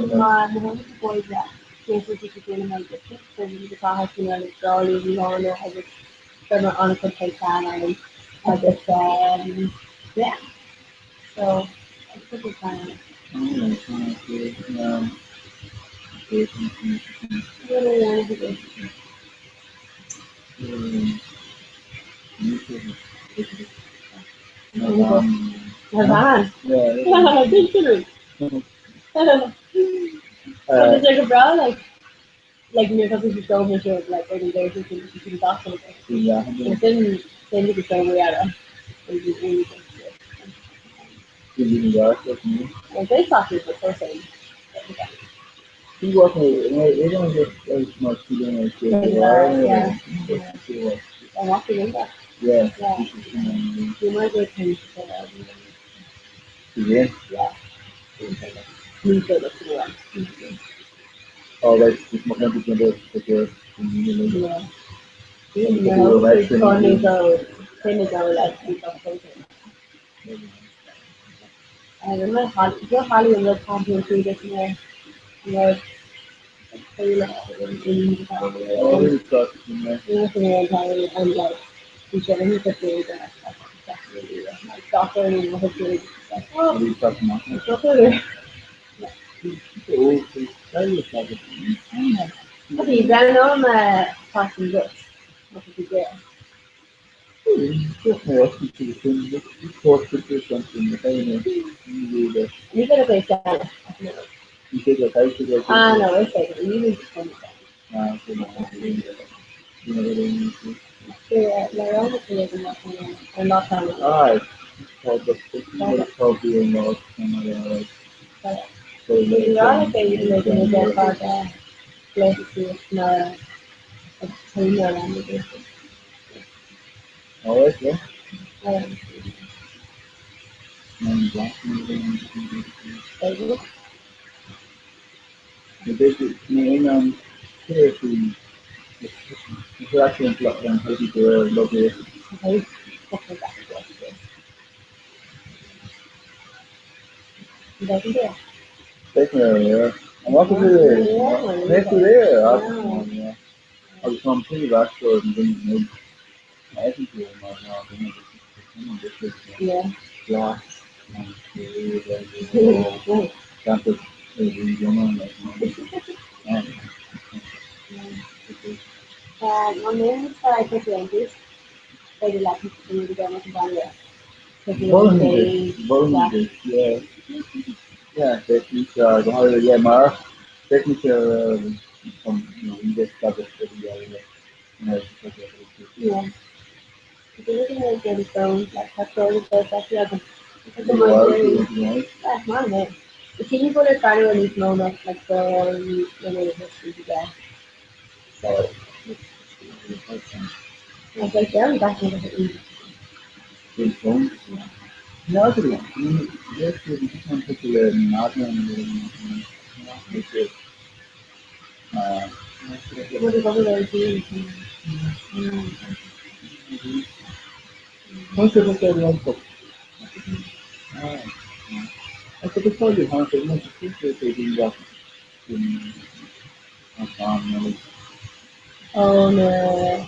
Oh no. Oh.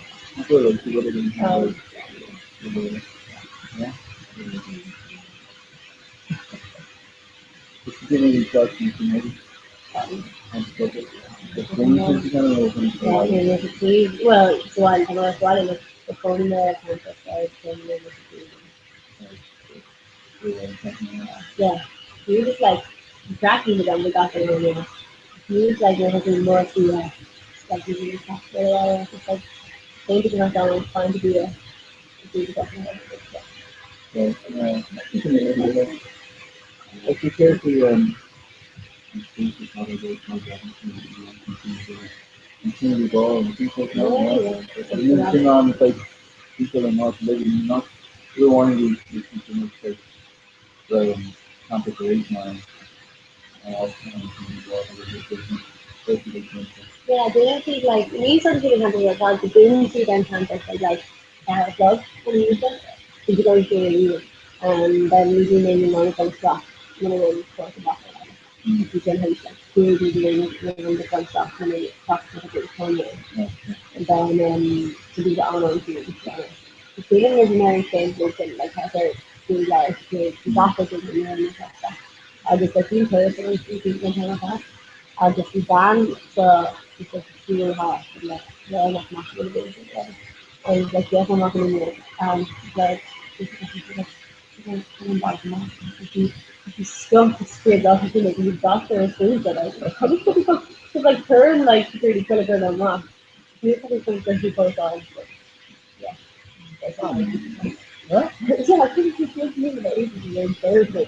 Well, so I'm the phone there, Yeah. We were just like cracking with them, we got there earlier. He was like, we're hoping more to uh, like we really talk for a while. Just like going to the McDonald's, find a beer, do the Yeah. People are not living, not we want to be campus arrangement. Yeah, they don't see like we sort of see the campus like that, but they didn't see them campus like like uh, plug when we use them. So you don't see it and then we do maybe one of stuff when we talk about it. You can have like two the the front stuff when we talk to the phone and then um to do the online too. The feeling is very same local like how they're doing like the office is in the stuff. Agus like bhí person an an agus bhí bean sa school ha le le nach nach agus like yeah amach an um like stump squid off like the doctor is food that I like like turn like security kind of turn amach. Ní post on but yeah. Yeah, I think it's just me the ages and Thursday.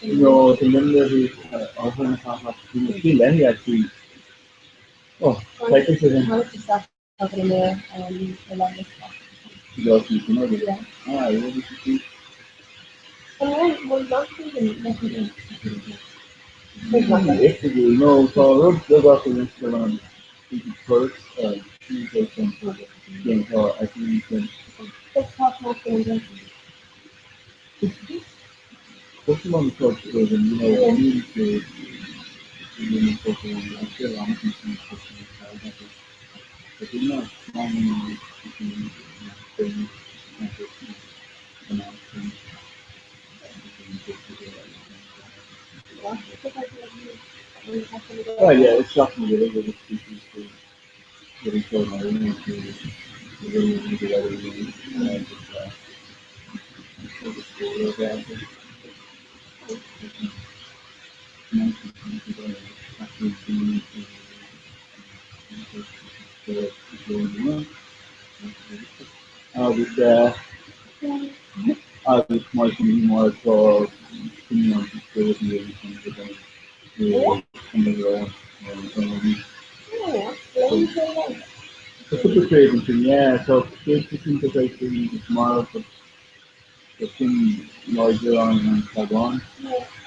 No, the number is over and a half. Lenny actually. Oh, No, so rud beag as an Instagram Oh yeah, it's shocking really with the species to getting killed by Agus agus mar sin mar tá Yeah, so mar sin láidir an an Taiwan,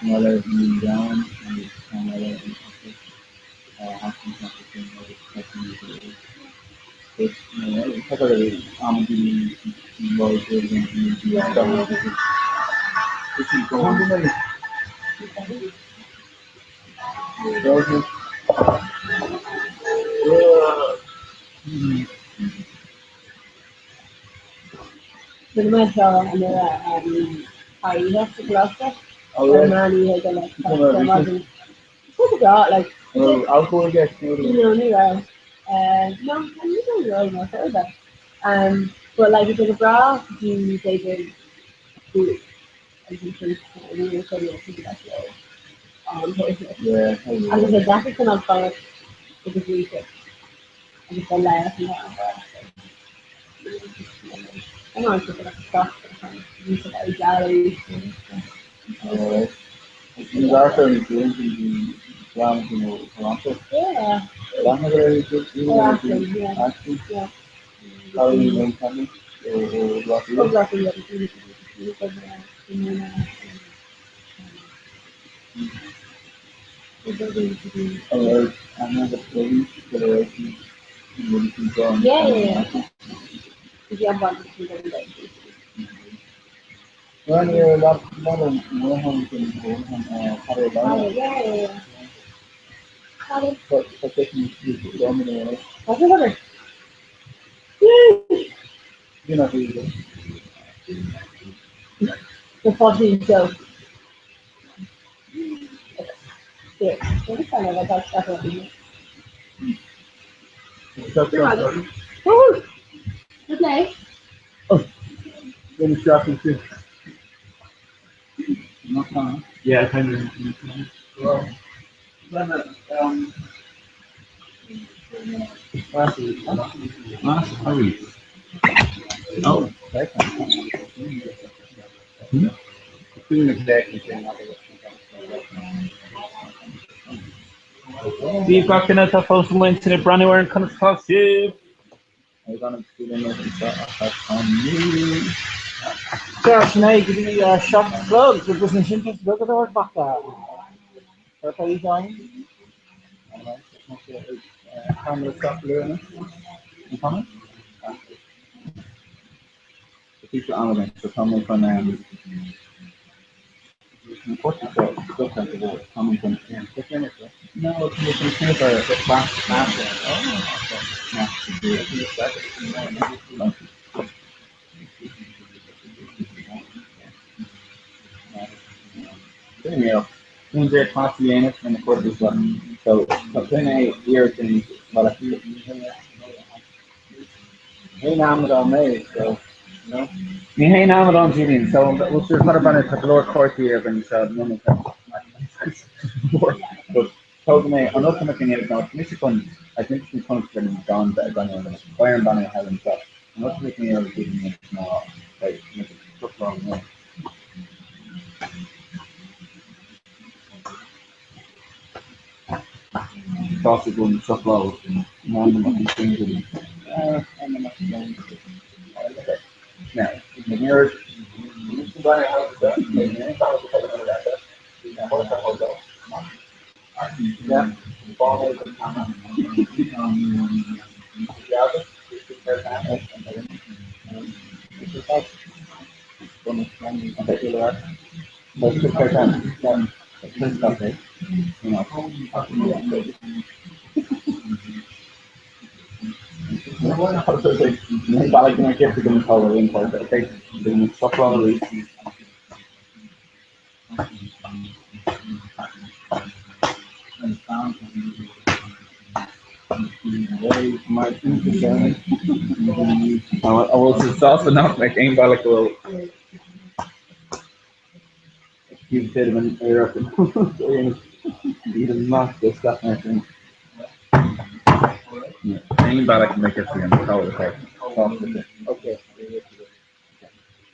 eile ní down agus eile Rinne mé seo an airithe sa ghlása. Go breá, like. An raibh alcól i gceist nó? No, ní raibh. No, ní raibh nó ar bith. But like, bhí sé go breá go dtí b'fhéidir 5 agus ansin ní raibh sé ní raibh sé an-tuirseach. Yeah. Agus é deacair cineál fanacht agus bhí sé agus tá leigheas an The 14 so. Okay. Yeah, kind of. Well, um, last hurry. Oh, Hmm? Bhí gach duine atá fós amuigh ansin ag breathnú orainn conas atá sibh? Sea, sin é go dtí 7 a chlog agus ansin tá rud ar Ard Mhacha. Fair play John. Ní haon amadán mé, so, you know. Ní haon amadán Julian, so bhfuil tú chun breathnú tá go leor cártaí ar an seo But tógfaidh mé an rud atá mé chun dhéanamh ná tá mise chun I think sin chun chun gan bheith ag an Bayern banna Helen seo. An rud atá mé chun dhéanamh Julian ná like cúpla lá. Tá go shuffláil Bhfuil tú sásta nach mbeadh aon bhealach go bhfuil Aon bhealach go mbeadh fhios agam cá bhfuil sé.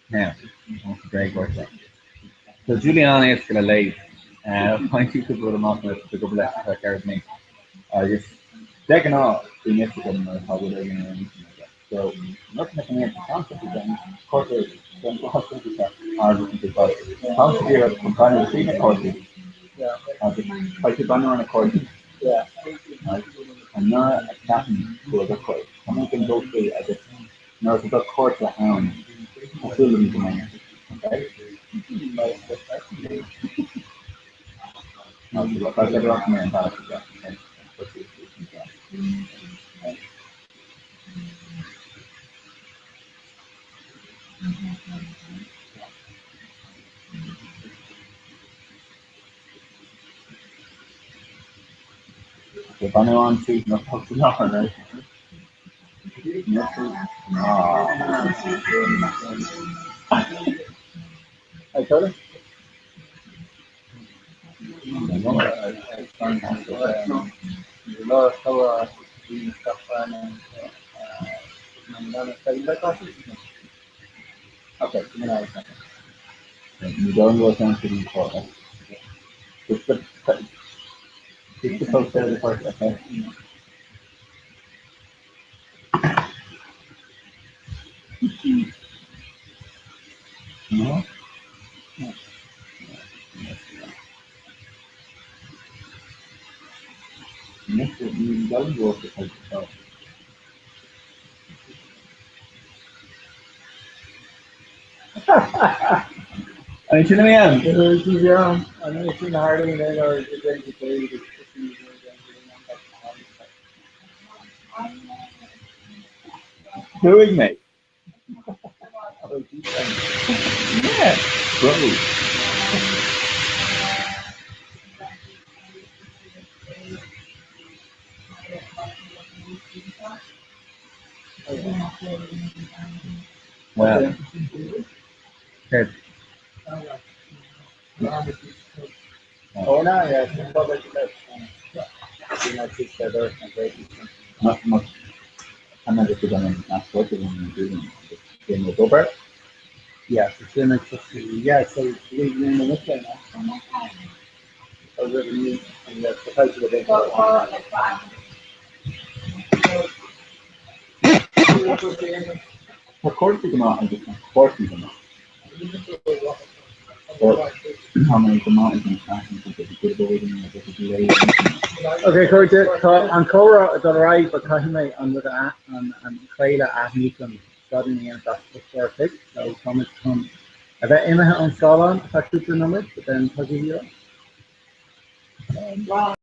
Now, So Julian an-éasca le léamh. Faigheann tú cúpla rud amach nuair atá tú ag obair leis ar feadh ceithre bliana. Agus de ghnáth bíonn fhios agam nuair atá rud éigin ar an intinn aige. So, nuair atá mé chun iarraidh seans a dhéanamh, cuirtear den Táimse ag iarraidh chun breathnú tríd na cártaí agus beidh tú ag breathnú ar na cártaí nuair a cheapann go bhfuil do chuid, tá mé chun dul faoi agus nuair atá do chárta ann, tá súil agam go mbeidh. Okay? Breathnú an tríd na láthair. Ní dóigh go bhfuil seans ag an Just the just the post there the first okay. No? Ní dóigh go bhfuil Sin mé an. Chuaigh mé. Yeah, bro. Well, Ted. Oh, no, yeah, Not much. I'm not just going to ask what you're doing. Go Yeah, so sin yeah, so leaving in the now. Oh, revenue and the proposal of Tá cúrsaí go maith agus tá cúrsaí go maith. Tá mé go maith ag an seachtain go go léir. Ok, cairde, tá an comhrá ag dul ar aghaidh but caithfidh mé an rud a an an craoladh a athnuachan stad ina dhéanamh as a chlár so táimid chun a bheith imithe ón scáileán ar feadh cúpla nóiméad but then tagaigí ar ais.